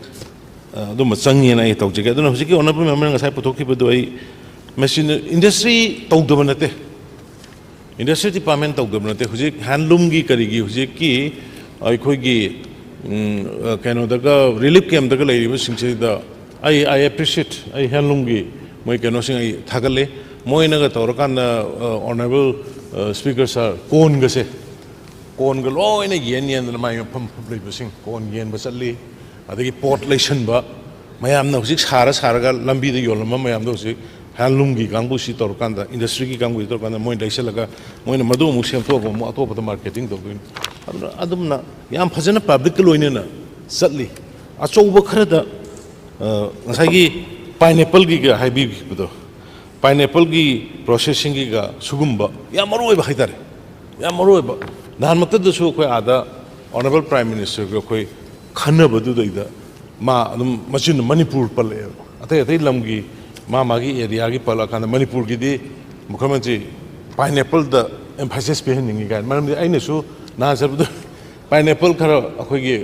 ꯑ, ꯑꯗꯨꯝꯕ ꯆꯪꯉꯦꯅ ꯑꯩ ꯇꯧꯖꯒꯦ꯫ ꯑꯗꯨꯅ ꯍꯧꯖꯤꯛꯀꯤ honourable memberꯅ ꯉꯁꯥꯏ ꯄꯨꯊꯣꯛꯈꯤꯕꯗꯣ ꯑꯩ ꯃꯦꯆꯤꯟ industry ꯇꯧꯗꯕ ꯅꯠꯇꯦ, industry department ꯇꯧꯗꯕ ꯅꯠꯇꯦ꯫ ꯍꯧꯖꯤꯛ handloomꯒꯤ ꯀꯔꯤꯒꯤ ꯍꯧꯖꯤꯛꯀꯤ ꯑꯩꯈꯣꯏꯒꯤ, ꯎꯝ, ꯑ, ꯀꯩꯅꯣꯗꯒ relief campꯇꯒ ꯂꯩꯔꯤꯕꯁꯤꯡꯁꯤꯗ ꯑꯩ, I appreciate, ꯑꯩ handloomꯒꯤ ꯃꯣꯏ ꯀꯩꯅꯣꯁꯤꯡ ꯑꯩ ꯊꯥꯒꯠꯂꯦ꯫ ꯃꯣꯏꯅꯒ ꯇꯧꯔꯀꯥꯟꯗ, ꯑ, honourable, ꯑ, speaker sir, ꯀꯣꯟꯒꯁꯦ, ꯀꯣꯟꯒ ꯂꯣꯏꯅ ꯌꯦꯟ ꯌꯦꯟꯗꯅ ꯃꯥꯏ ꯃꯐꯝ ꯃꯐꯝ ꯂꯩꯕꯁꯤꯡ ꯀꯣꯟ ꯌꯦꯟꯕ ꯆꯠꯂꯤ꯫ ꯑꯗꯒꯤ ꯄꯣꯠ ꯂꯩꯁꯟꯕ, ꯃꯌꯥꯝꯅ ꯍꯧꯖꯤꯛ ꯁꯥꯔ ꯁꯥꯔꯒ ꯂꯝꯕꯤꯗ ꯌꯣꯜꯂꯝꯕ ꯃꯌꯥꯝꯗꯣ ꯍꯧꯖꯤꯛ handloomꯒꯤ ꯀꯥꯡꯕꯨꯁꯤ ꯇꯧꯔꯀꯥꯟꯗ, industryꯒꯤ ꯀꯥꯡꯕꯨꯁꯤ ꯇꯧꯔꯀꯥꯟꯗ ꯃꯣꯏ ꯂꯩꯁꯜꯂꯒ ꯃꯣꯏꯅ ꯃꯗꯨ ꯑꯃꯨꯛ ꯁꯦꯝꯗꯣꯛꯑꯒ ꯑꯃꯨꯛ ꯑꯇꯣꯞꯄꯗ marketing ꯇꯧꯗꯣꯏꯅꯤ꯫ ꯑꯗꯨꯅ ꯑꯗꯨꯝꯅ ꯌꯥꯝ ꯐꯖꯅ publicꯀ ꯂꯣꯏꯅꯅ ꯆꯠꯂꯤ꯫ ꯑꯆꯧꯕ ꯈꯔꯗ, ꯑ, ꯉꯁꯥꯏꯒꯤ pineappleꯒꯤꯒ ꯍꯥꯏꯕꯤꯈꯤꯕꯗꯣ, pineappleꯒꯤ processingꯒꯤꯒ ꯁꯤꯒꯨꯝꯕ ꯌꯥꯝ ꯃꯔꯨ ꯑꯣꯏꯕ ꯍꯥꯏꯇꯥꯔꯦ, ꯌꯥꯝ ꯃꯔꯨ ꯑꯣꯏꯕ꯫ ꯅꯍꯥꯟꯃꯛꯇꯗꯁꯨ ꯑꯩꯈꯣꯏ ꯑꯥꯗ honourable prime ministerꯒ ꯑꯩꯈꯣꯏ ꯈꯟꯅꯕꯗꯨꯗꯩꯗ ꯃꯥ ꯑꯗꯨꯝ ꯃꯆꯤꯟ ꯃꯅꯤꯄꯨꯔ ꯄꯜꯂꯛꯑꯦꯕ꯫ ꯑꯇꯩ ꯑꯇꯩ ꯂꯝꯒꯤ ꯃꯥ ꯃꯥꯒꯤ areaꯒꯤ ꯄꯜꯂꯛꯑꯀꯥꯟꯗ ꯃꯅꯤꯄꯨꯔꯒꯤꯗꯤ ꯃꯨꯈ꯭ꯌꯃꯟꯇ꯭ꯔꯤ pineappleꯗ emphasis ꯄꯤꯍꯟꯅꯤꯡꯉꯤ ꯀꯥꯏꯅ꯫ ꯃꯔꯝꯗꯤ ꯑꯩꯅꯁꯨ ꯅꯍꯥꯟ ꯆꯠꯄꯗ pineapple ꯈꯔ ꯑꯩꯈꯣꯏꯒꯤ,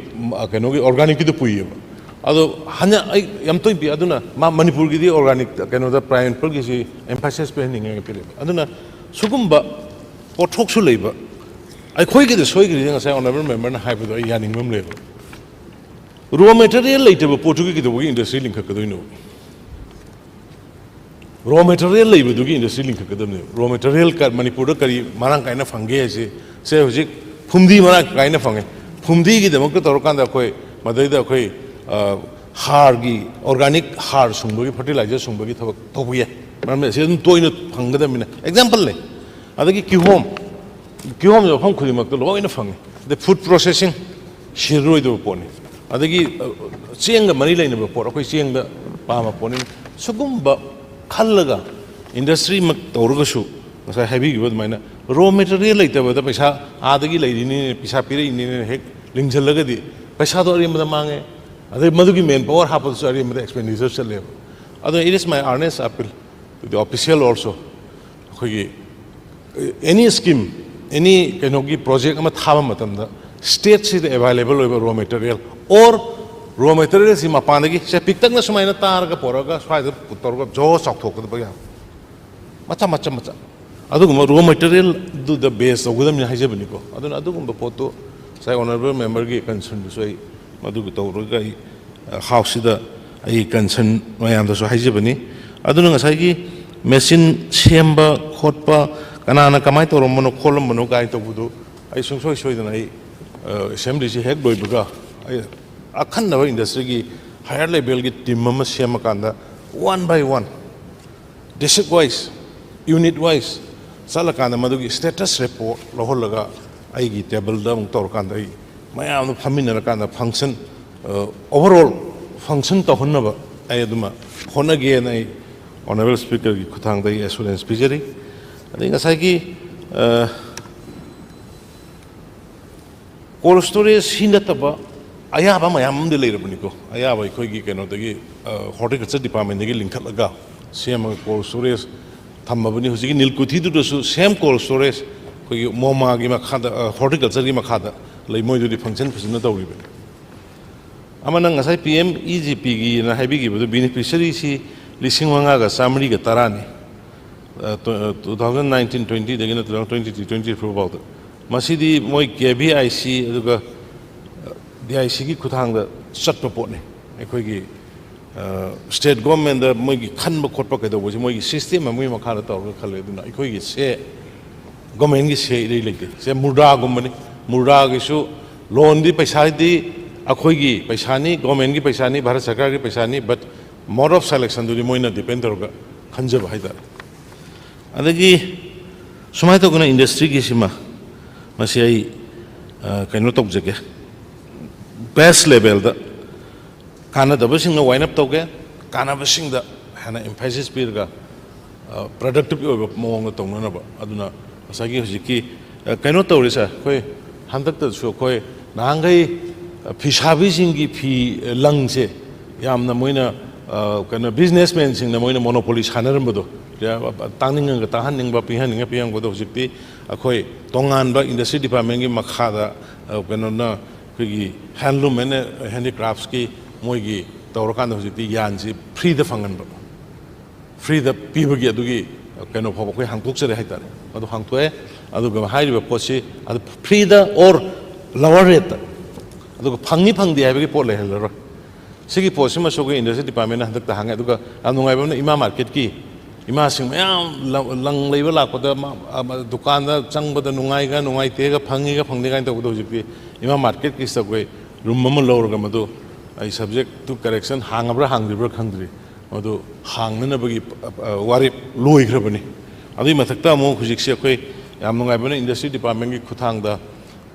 ꯀꯩꯅꯣꯒꯤ organicꯀꯤꯗꯨ ꯄꯨꯏꯌꯦꯕ꯫ ꯑꯗꯣ ꯍꯟꯅ ꯑꯩ ꯌꯥꯝ ꯇꯣꯏꯅ ꯄꯤ꯫ ꯑꯗꯨꯅ ꯃꯥ ꯃꯅꯤꯄꯨꯔꯒꯤꯗꯤ organic ꯀꯩꯅꯣꯗ, pineappleꯒꯤꯁꯤ emphasis ꯄꯤꯍꯟꯅꯤꯡꯉꯦ ꯄꯤꯔꯛꯑꯦ꯫ ꯑꯗꯨꯅ ꯁꯤꯒꯨꯝꯕ ꯄꯣꯠꯊꯣꯛꯁꯨ ꯂꯩꯕ, ꯑꯩꯈꯣꯏꯒꯤꯗ ꯁꯣꯏꯈ꯭ꯔꯤꯁꯦ ꯉꯁꯥꯏ honourable memberꯅ ꯍꯥꯏꯕꯗꯣ ꯑꯩ ꯌꯥꯅꯤꯡꯕ ꯑꯃ ꯂꯩꯕ꯫ Raw material ꯂꯩꯇꯕ ꯄꯣꯠꯇꯨꯒꯤ ꯀꯩꯗꯧꯕꯒꯤ industry ꯂꯤꯡꯈꯠꯀꯗꯣꯏꯅꯣ? Raw material ꯂꯩꯕꯗꯨꯒꯤ industry ꯂꯤꯡꯈꯠꯀꯗꯕꯅꯦꯕ꯫ Raw material ꯀ-, ꯃꯅꯤꯄꯨꯔꯗ ꯀꯔꯤ ꯃꯔꯥꯡ ꯀꯥꯏꯅ ꯐꯪꯒꯦ ꯍꯥꯏꯁꯦ, ꯁꯦ ꯍꯧꯖꯤꯛ ꯐꯨꯝꯗꯤ ꯃꯔꯥꯡ ꯀꯥꯏꯅ ꯐꯪꯉꯦ꯫ ꯐꯨꯝꯗꯤꯒꯤꯗꯃꯛꯇ ꯇꯧꯔꯀꯥꯟꯗ ꯑꯩꯈꯣꯏ ꯃꯗꯩꯗ ꯑꯩꯈꯣꯏ, ꯑ, ꯍꯥꯔꯒꯤ, organic ꯍꯥꯔ ꯁꯨꯡꯕꯒꯤ, fertilizer ꯁꯨꯡꯕꯒꯤ ꯊꯕꯛ ꯇꯧꯕ ꯌꯥꯏ꯫ ꯃꯔꯝꯗꯤ ꯑꯁꯤ ꯑꯗꯨꯝ ꯇꯣꯏꯅ ꯐꯪꯒꯗꯕꯅꯤꯅ꯫ Example ꯂꯩ꯫ ꯑꯗꯒꯤ ꯀꯤꯍꯣꯝ, ꯀꯤꯍꯣꯝꯁꯦ ꯃꯐꯝ ꯈꯨꯗꯤꯡꯃꯛꯇ ꯂꯣꯏꯅ ꯐꯪꯉꯤ꯫ ꯑꯗꯩ food processing ꯁꯤꯔꯔꯣꯏꯗꯕ ꯄꯣꯠꯅꯤ꯫ ꯑꯗꯒꯤ, ꯑ, ꯆꯦꯡꯒ ꯃꯔꯤ ꯂꯩꯅꯕ ꯄꯣꯠ, ꯑꯩꯈꯣꯏ ꯆꯦꯡꯗ ꯄꯥꯝꯕ ꯄꯣꯠꯅꯤ꯫ ꯁꯤꯒꯨꯝꯕ ꯈꯜꯂꯒ industryꯃꯛ ꯇꯧꯔꯒꯁꯨ, ꯉꯁꯥꯏ ꯍꯥꯏꯕꯤꯈꯤꯕ ꯑꯗꯨꯃꯥꯏꯅ raw material ꯂꯩꯇꯕꯗ ꯄꯩꯁꯥ ꯑꯥꯗꯒꯤ ꯂꯩꯔꯤꯅꯤ, ꯄꯩꯁꯥ ꯄꯤꯔꯛꯏꯅꯤꯅ ꯍꯦꯛ ꯂꯤꯡꯁꯤꯜꯂꯒꯗꯤ ꯄꯩꯁꯥꯗꯣ ꯑꯔꯦꯝꯕꯗ ꯃꯥꯡꯉꯦ꯫ ꯑꯗꯩ ꯃꯗꯨꯒꯤ manpower ꯍꯥꯞꯄꯗꯁꯨ ꯑꯔꯦꯝꯕꯗ expenditure ꯆꯠꯂꯦꯕ꯫ ꯑꯗꯣ it is my earnest appeal to the official also, ꯑꯩꯈꯣꯏꯒꯤ any scheme, any ꯀꯩꯅꯣꯒꯤ project ꯑꯃ ꯊꯥꯕ ꯃꯇꯝꯗ stateꯁꯤꯗ available ꯑꯣꯏꯕ raw material or raw materialꯁꯤ ꯃꯄꯥꯟꯗꯒꯤ ꯁꯦ ꯄꯤꯛꯇꯛꯅ ꯁꯨꯃꯥꯏꯅ ꯇꯥꯔꯒ ꯄꯨꯔꯛꯑꯒ ꯁ꯭ꯋꯥꯏꯗ ꯇꯧꯔꯒ ꯖꯣ ꯆꯥꯎꯊꯣꯛꯀꯗꯕ ꯌꯥꯕ ꯃꯆꯥ ꯃꯆꯥ ꯃꯆꯥ ꯑꯗꯨꯒꯨꯝꯕ raw materialꯗꯨꯗ base ꯇꯧꯒꯗꯕꯅꯤ ꯍꯥꯏꯖꯕꯅꯤꯀꯣ꯫ ꯑꯗꯨꯅ ꯑꯗꯨꯒꯨꯝꯕ ꯄꯣꯠꯇꯨ ꯉꯁꯥꯏ honourable memberꯒꯤ concernꯗꯨꯁꯨ ꯑꯩ ꯃꯗꯨꯒꯤ ꯇꯧꯔꯒ ꯑꯩ ꯍꯥꯎꯁꯁꯤꯗ ꯑꯩ concern ꯃꯌꯥꯝꯗꯁꯨ ꯍꯥꯏꯖꯕꯅꯤ꯫ ꯑꯗꯨꯅ ꯉꯁꯥꯏꯒꯤ machine ꯁꯦꯝꯕ ꯈꯣꯠꯄ, ꯀꯅꯥꯅ ꯀꯃꯥꯏꯅ ꯇꯧꯔꯝꯕꯅꯣ ꯈꯣꯠꯂꯝꯕꯅꯣ ꯀꯥꯏꯅ ꯇꯧꯕꯗꯨ ꯑꯩ ꯁꯨꯡꯁꯣꯏ ꯁꯣꯏꯗꯅ ꯑꯩ, ꯑ, assemblyꯁꯤ ꯍꯦꯛ ꯂꯣꯏꯕꯒ ꯑꯩ ꯑꯈꯟꯅꯕ industryꯒꯤ higher levelꯒꯤ team ꯑꯃ ꯁꯦꯝꯃꯀꯥꯟꯗ one by one, district wise, unit wise ꯆꯠꯂꯀꯥꯟꯗ ꯃꯗꯨꯒꯤ status report ꯂꯧꯍꯜꯂꯒ ꯑꯩꯒꯤ tableꯗ ꯑꯃꯨꯛ ꯇꯧꯔꯀꯥꯟꯗ ꯑꯩ ꯃꯌꯥꯝꯗꯣ ꯐꯝꯃꯤꯟꯅꯔꯀꯥꯟꯗ function, ꯑ, overall function ꯇꯧꯍꯟꯅꯕ ꯑꯩ ꯑꯗꯨꯃ ꯍꯣꯠꯅꯒꯦꯅ ꯑꯩ honourable speakerꯒꯤ ꯈꯨꯠꯊꯥꯡꯗ ꯑꯩ assurance ꯄꯤꯖꯔꯤ꯫ ꯑꯗꯩ ꯉꯁꯥꯏꯒꯤ, ꯑ, cold storage ꯁꯤ ꯅꯠꯇꯕ ꯑꯌꯥꯕ ꯃꯌꯥꯝ ꯑꯃꯗꯤ ꯂꯩꯔꯕꯅꯤꯀꯣ꯫ ꯑꯌꯥꯕ ꯑꯩꯈꯣꯏꯒꯤ ꯀꯩꯅꯣꯗꯒꯤ, ꯑ, horticulture departmentꯗꯒꯤ ꯂꯤꯡꯈꯠꯂꯒ ꯁꯦꯝꯃꯒ cold storage ꯊꯝꯃꯕꯅꯤ꯫ ꯍꯧꯖꯤꯛꯀꯤ ꯅꯤꯜꯀꯨꯊꯤꯗꯨꯗꯁꯨ same cold storage ꯑꯩꯈꯣꯏꯒꯤ MoMAꯒꯤ ꯃꯈꯥꯗ, ꯑ, horticultureꯒꯤ ꯃꯈꯥꯗ ꯂꯩ, ꯃꯣꯏꯗꯨꯗꯤ function ꯐꯖꯅ ꯇꯧꯔꯤꯕꯅꯤ꯫ ꯑꯃꯅ ꯉꯁꯥꯏ ꯄꯤ ꯑꯦꯝ ꯏ ꯖꯤ ꯄꯤꯒꯤꯅ ꯍꯥꯏꯕꯤꯈꯤꯕꯗꯨ, ꯕꯦꯅꯤꯐꯤꯁꯔꯤꯁꯤ ꯂꯤꯁꯤꯡ ꯃꯉꯥꯒ ꯆꯥꯃꯔꯤꯒ ꯇꯔꯥꯅꯤ꯫ ꯇꯨ ꯊꯥꯎꯖꯟ ꯅꯥꯏꯟꯇꯤꯟ ꯇ꯭ꯋꯦꯟꯇꯤꯗꯒꯤꯅ two thousand twenty twenty four ꯐꯥꯎꯗ꯫ ꯃꯁꯤꯗꯤ ꯃꯣꯏ ꯀꯦ ꯚꯤ ꯑꯥꯏ ꯁꯤ ꯑꯗꯨꯒ ꯗꯤ ꯑꯥꯏ ꯁꯤꯒꯤ ꯈꯨꯠꯊꯥꯡꯗ ꯆꯠꯄ ꯄꯣꯠꯅꯤ꯫ ꯑꯩꯈꯣꯏꯒꯤ ꯁ꯭ꯇꯦꯠ ꯒꯣꯔꯃꯦꯟꯗ ꯃꯣꯏꯒꯤ ꯈꯟꯕ ꯈꯣꯠꯄ ꯀꯩꯗꯧꯕꯁꯦ ꯃꯣꯏꯒꯤ ꯁꯤꯁꯇꯦꯝ ꯑꯃꯒꯤ ꯃꯈꯥꯗ ꯇꯧꯔꯒ ꯈꯜꯂꯦ꯫ ꯑꯗꯨꯅ ꯑꯩꯈꯣꯏꯒꯤ ꯁꯦ ꯒꯣꯔꯃꯦꯟꯒꯤ ꯁꯦ ꯏꯔꯩ ꯂꯩꯇꯦ꯫ ꯁꯦ ꯃꯨꯗ꯭ꯔꯥꯒꯨꯝꯕꯅꯤ꯫ ꯃꯨꯗ꯭ꯔꯥꯒꯤꯁꯨ ꯂꯣꯟꯗꯤ, ꯄꯩꯁꯥꯗꯤ ꯑꯩꯈꯣꯏꯒꯤ ꯄꯩꯁꯥꯅꯤ, ꯒꯣꯔꯃꯦꯟꯒꯤ ꯄꯩꯁꯥꯅꯤ, ꯚꯥꯔꯠ ꯁꯔꯀꯥꯔꯒꯤ ꯄꯩꯁꯥꯅꯤ, but mode of selectionꯗꯨꯗꯤ ꯃꯣꯏꯅ depend ꯇꯧꯔꯒ ꯈꯟꯖꯕ ꯍꯥꯏꯇꯥꯔꯦ꯫ ꯑꯗꯒꯤ ꯁꯨꯃꯥꯏꯅ ꯇꯧꯗꯅ ꯏꯟꯗꯁꯇ꯭ꯔꯤꯒꯤꯁꯤꯃ, ꯃꯁꯤ ꯑꯩ, ꯑ, ꯀꯩꯅꯣ ꯇꯧꯖꯒꯦ, base levelꯗ ꯀꯥꯟꯅꯗꯕꯁꯤꯡꯅ wind up ꯇꯧꯒꯦ, ꯀꯥꯟꯅꯕꯁꯤꯡꯗ ꯍꯦꯟꯅ emphasis ꯄꯤꯔꯒ, ꯑ, productive ꯑꯣꯏꯕ ꯃꯑꯣꯡꯗ ꯇꯧꯅꯅꯕ꯫ ꯑꯗꯨꯅ ꯉꯁꯥꯏꯒꯤ ꯍꯧꯖꯤꯛꯀꯤ, ꯑ, ꯀꯩꯅꯣ ꯇꯧꯔꯤꯁꯦ, ꯑꯩꯈꯣꯏ ꯍꯟꯗꯛꯇꯁꯨ ꯑꯩꯈꯣꯏ ꯅꯍꯥꯟꯈꯩ, ꯑ, ꯐꯤꯁꯥꯕꯤꯁꯤꯡꯒꯤ ꯐꯤ, ꯑ, ꯂꯪꯁꯦ ꯌꯥꯝꯅ ꯃꯣꯏꯅ, ꯑ, ꯀꯩꯅꯣ, businessmanꯁꯤꯡꯅ ꯃꯣꯏꯅ monopoly ꯁꯥꯟꯅꯔꯝꯕꯗꯣ, ꯇꯥꯡꯅꯤꯡꯉꯒ ꯇꯥꯡꯍꯟꯅꯤꯡꯕ, ꯄꯤꯍꯟꯅꯤꯡꯉ ꯄꯤꯍꯟꯕꯗꯣ, ꯍꯧꯖꯤꯛꯇꯤ ꯑꯩꯈꯣꯏ ꯇꯣꯉꯥꯟꯕ industry departmentꯀꯤ ꯃꯈꯥꯗ, ꯑ, ꯀꯩꯅꯣꯅ, ꯑꯩꯈꯣꯏꯒꯤ handloom and handicraftsꯀꯤ ꯃꯣꯏꯒꯤ ꯇꯧꯔꯀꯥꯟꯗ ꯍꯧꯖꯤꯛꯇꯤ ꯌꯥꯟꯁꯤ freeꯗ ꯐꯪꯍꯟꯕ, freeꯗ ꯄꯤꯕꯒꯤ ꯑꯗꯨꯒꯤ ꯀꯩꯅꯣ ꯐꯥꯎꯕ ꯑꯩꯈꯣꯏ ꯍꯥꯡꯗꯣꯛꯆꯔꯦ ꯍꯥꯏꯇꯥꯔꯦ꯫ ꯑꯗꯨ ꯍꯥꯡꯗꯣꯛꯑꯦ꯫ ꯑꯗꯨꯒ ꯍꯥꯏꯔꯤꯕ ꯄꯣꯠꯁꯤ ꯑꯗꯨ freeꯗ or lower rateꯇ, ꯑꯗꯨꯒ ꯐꯪꯅꯤ ꯐꯪꯗꯦ ꯍꯥꯏꯕꯒꯤ ꯄꯣꯠ ꯂꯩꯍꯜꯂꯔꯣꯏ꯫ ꯁꯤꯒꯤ ꯄꯣꯠꯁꯤꯃꯁꯨ ꯑꯩꯈꯣꯏ industry departmentꯅ ꯍꯟꯗꯛꯇ ꯍꯥꯡꯉꯦ꯫ ꯑꯗꯨꯒ ꯌꯥꯝ ꯅꯨꯡꯉꯥꯏꯕ ꯑꯃꯅ, ꯏꯃꯥ marketꯀꯤ ꯏꯃꯥꯁꯤꯡ ꯃꯌꯥꯝ ꯂꯪ, ꯂꯪ ꯂꯩꯕ ꯂꯥꯛꯄꯗ, ꯃꯥ, ꯑ, ꯃꯥ, ꯗꯨꯀꯥꯟꯗ ꯆꯪꯕꯗ ꯅꯨꯡꯉꯥꯏꯒ ꯅꯨꯡꯉꯥꯏꯇꯦꯒ, ꯐꯪꯉꯤꯒ ꯐꯪꯗꯦ ꯀꯥꯏꯅ ꯇꯧꯕꯗꯣ, ꯍꯧꯖꯤꯛꯇꯤ ꯏꯃꯥ marketꯀꯤꯁꯤꯗ ꯑꯩꯈꯣꯏ room ꯑꯃ ꯂꯧꯔꯒ, ꯃꯗꯨ ꯑꯩ subject to correction ꯍꯥꯡꯉꯕ꯭ꯔꯥ ꯍꯥꯡꯗ꯭ꯔꯤꯕ꯭ꯔꯥ ꯈꯪꯗ꯭ꯔꯤ, ꯃꯗꯨ ꯍꯥꯡꯅꯅꯕꯒꯤ, ꯑ, ꯑ, ꯋꯥꯔꯦꯞ ꯂꯣꯏꯈ꯭ꯔꯕꯅꯤ꯫ ꯑꯗꯨꯒꯤ ꯃꯊꯛꯇ ꯑꯃꯨꯛ ꯍꯧꯖꯤꯛꯁꯦ ꯑꯩꯈꯣꯏ ꯌꯥꯝ ꯅꯨꯡꯉꯥꯏꯕꯅ industry departmentꯀꯤ ꯈꯨꯠꯊꯥꯡꯗ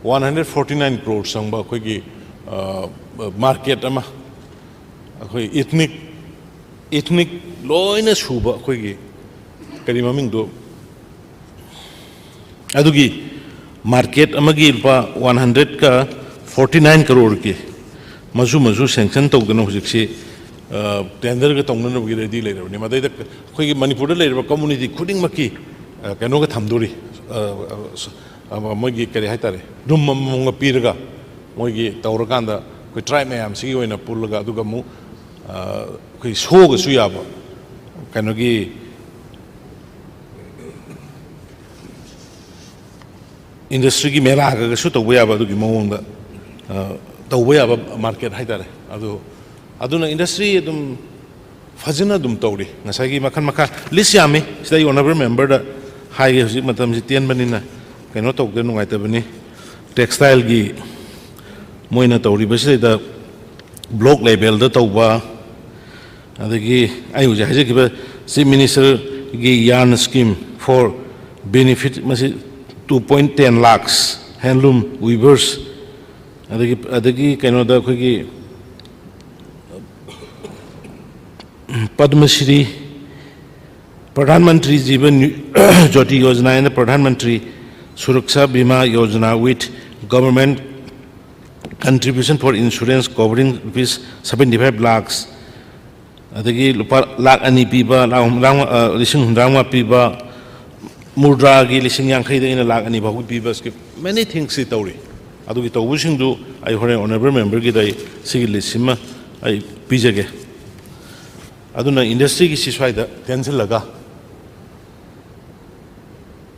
one hundred forty nine crore ꯆꯪꯕ ꯑꯩꯈꯣꯏꯒꯤ, ꯑ, market ꯑꯃ, ꯑꯩꯈꯣꯏ ethnic, ethnic ꯂꯣꯏꯅ ꯁꯨꯕ ꯑꯩꯈꯣꯏꯒꯤ, ꯀꯔꯤ ꯃꯃꯤꯡꯗꯣ, ꯑꯗꯨꯒꯤ market ꯑꯃꯒꯤ ꯂꯨꯄꯥ one hundredꯀ forty nine crore ꯃꯆꯨ ꯃꯆꯨ sanction ꯇꯧꯗꯅ ꯍꯧꯖꯤꯛꯁꯤ, ꯑ, tenderꯒ ꯇꯧꯅꯅꯕꯒꯤ ready ꯂꯩꯔꯕꯅꯤ꯫ ꯃꯗꯩꯗ ꯑꯩꯈꯣꯏꯒꯤ ꯃꯅꯤꯄꯨꯔꯗ ꯂꯩꯔꯤꯕ community ꯈꯨꯗꯤꯡꯃꯛꯀꯤ, ꯑ, ꯀꯩꯅꯣꯒ ꯊꯝꯗꯣꯔꯤ, ꯑ, ꯑ, ꯑ, ꯃꯣꯏꯒꯤ ꯀꯔꯤ ꯍꯥꯏꯇꯥꯔꯦ, room ꯑꯃꯃꯝꯒ ꯄꯤꯔꯒ ꯃꯣꯏꯒꯤ ꯇꯧꯔꯀꯥꯟꯗ ꯑꯩꯈꯣꯏ ꯇ꯭ꯔꯥꯏꯕ ꯃꯌꯥꯝꯁꯤꯒꯤ ꯑꯣꯏꯅ ꯄꯨꯜꯂꯒ, ꯑꯗꯨꯒ ꯑꯃꯨꯛ ꯑꯩꯈꯣꯏ ꯁꯣꯒꯁꯨ ꯌꯥꯕ, ꯀꯩꯅꯣꯒꯤ ꯏꯟꯗꯁꯇ꯭ꯔꯤꯒꯤ ꯃꯦꯂꯥꯒꯁꯨ ꯇꯧꯕ ꯌꯥꯕ, ꯑꯗꯨꯒꯤ ꯃꯑꯣꯡꯗ ꯇꯧꯕ ꯌꯥꯕ ꯃꯥꯔꯀꯦꯠ ꯍꯥꯏꯇꯥꯔꯦ꯫ ꯑꯗꯨ ꯑꯗꯨꯅ ꯏꯟꯗꯁꯇ꯭ꯔꯤ ꯑꯗꯨꯝ ꯐꯖꯅ ꯑꯗꯨꯝ ꯇꯧꯔꯤ꯫ ꯉꯁꯥꯏꯒꯤ ꯃꯈꯜ ꯃꯈꯥ ꯂꯤꯁ ꯌꯥꯝꯃꯤ꯫ ꯁꯤꯗ ꯑꯩ ꯑꯣꯅꯔꯦꯕꯜ ꯃꯦꯝꯕꯔꯗ ꯍꯥꯏꯒꯦ, ꯍꯧꯖꯤꯛ ꯃꯇꯝꯁꯤ ꯇꯦꯟꯕꯅꯤꯅ ꯀꯩꯅꯣ ꯇꯧꯗ ꯅꯨꯡꯉꯥꯏꯇꯕꯅꯤ꯫ ꯇꯦꯛꯁꯇꯥꯏꯜꯒꯤ ꯃꯣꯏꯅ ꯇꯧꯔꯤꯕꯁꯤꯗꯩꯗ ꯕ꯭ꯂꯣꯛ ꯂꯦꯚꯦꯜꯗ ꯇꯧꯕ, ꯑꯗꯒꯤ ꯑꯩ ꯍꯧꯖꯤꯛ ꯍꯥꯏꯖꯈꯤꯕ ꯆꯤꯐ ꯃꯤꯅꯤꯁꯇꯔꯒꯤ yarn scheme for benefit, ꯃꯁꯤ two point ten lakhs handloom weavers, ꯑꯗꯒꯤ ꯑꯗꯒꯤ ꯀꯩꯅꯣꯗ ꯑꯩꯈꯣꯏꯒꯤ ꯄꯗꯃꯁ꯭ꯔꯤ, ꯄ꯭ꯔꯙꯥꯟ ꯃꯟꯇ꯭ꯔꯤ ꯖꯤꯕꯟ Jyoti Yojana and Pradhan Mantri Suraksha bima Yojana with government contribution for insurance covering rupees seventy five lakhs, ꯑꯗꯒꯤ ꯂꯨꯄꯥ ꯂꯥꯛ ꯑꯅꯤ ꯄꯤꯕ, ꯂꯥꯛ ꯍꯨꯝꯗ꯭ꯔꯥ, ꯑ, ꯂꯤꯁꯤꯡ ꯍꯨꯝꯗ꯭ꯔꯥ ꯃꯉꯥ ꯄꯤꯕ, ꯃꯨꯗ꯭ꯔꯥꯒꯤ ꯂꯤꯁꯤꯡ ꯌꯥꯡꯈꯩꯗꯒꯤꯅ ꯂꯥꯛ ꯑꯅꯤ ꯐꯥꯎꯕ ꯄꯤꯕ scheme, many things ꯁꯤ ꯇꯧꯔꯤ꯫ ꯑꯗꯨꯒꯤ ꯇꯧꯕꯁꯤꯡꯗꯨ ꯑꯩ ꯍꯣꯔꯦꯟ ꯑꯣꯅꯔꯦꯕꯜ ꯃꯦꯝꯕꯔꯒꯤꯗ ꯑꯩ ꯁꯤꯒꯤ ꯂꯤꯁ ꯁꯤꯃ ꯑꯩ ꯄꯤꯖꯒꯦ꯫ ꯑꯗꯨꯅ ꯏꯟꯗꯁꯇ꯭ꯔꯤꯒꯤꯁꯤ ꯁ꯭ꯋꯥꯏꯗ ꯇꯦꯟꯁꯤꯜꯂꯒ,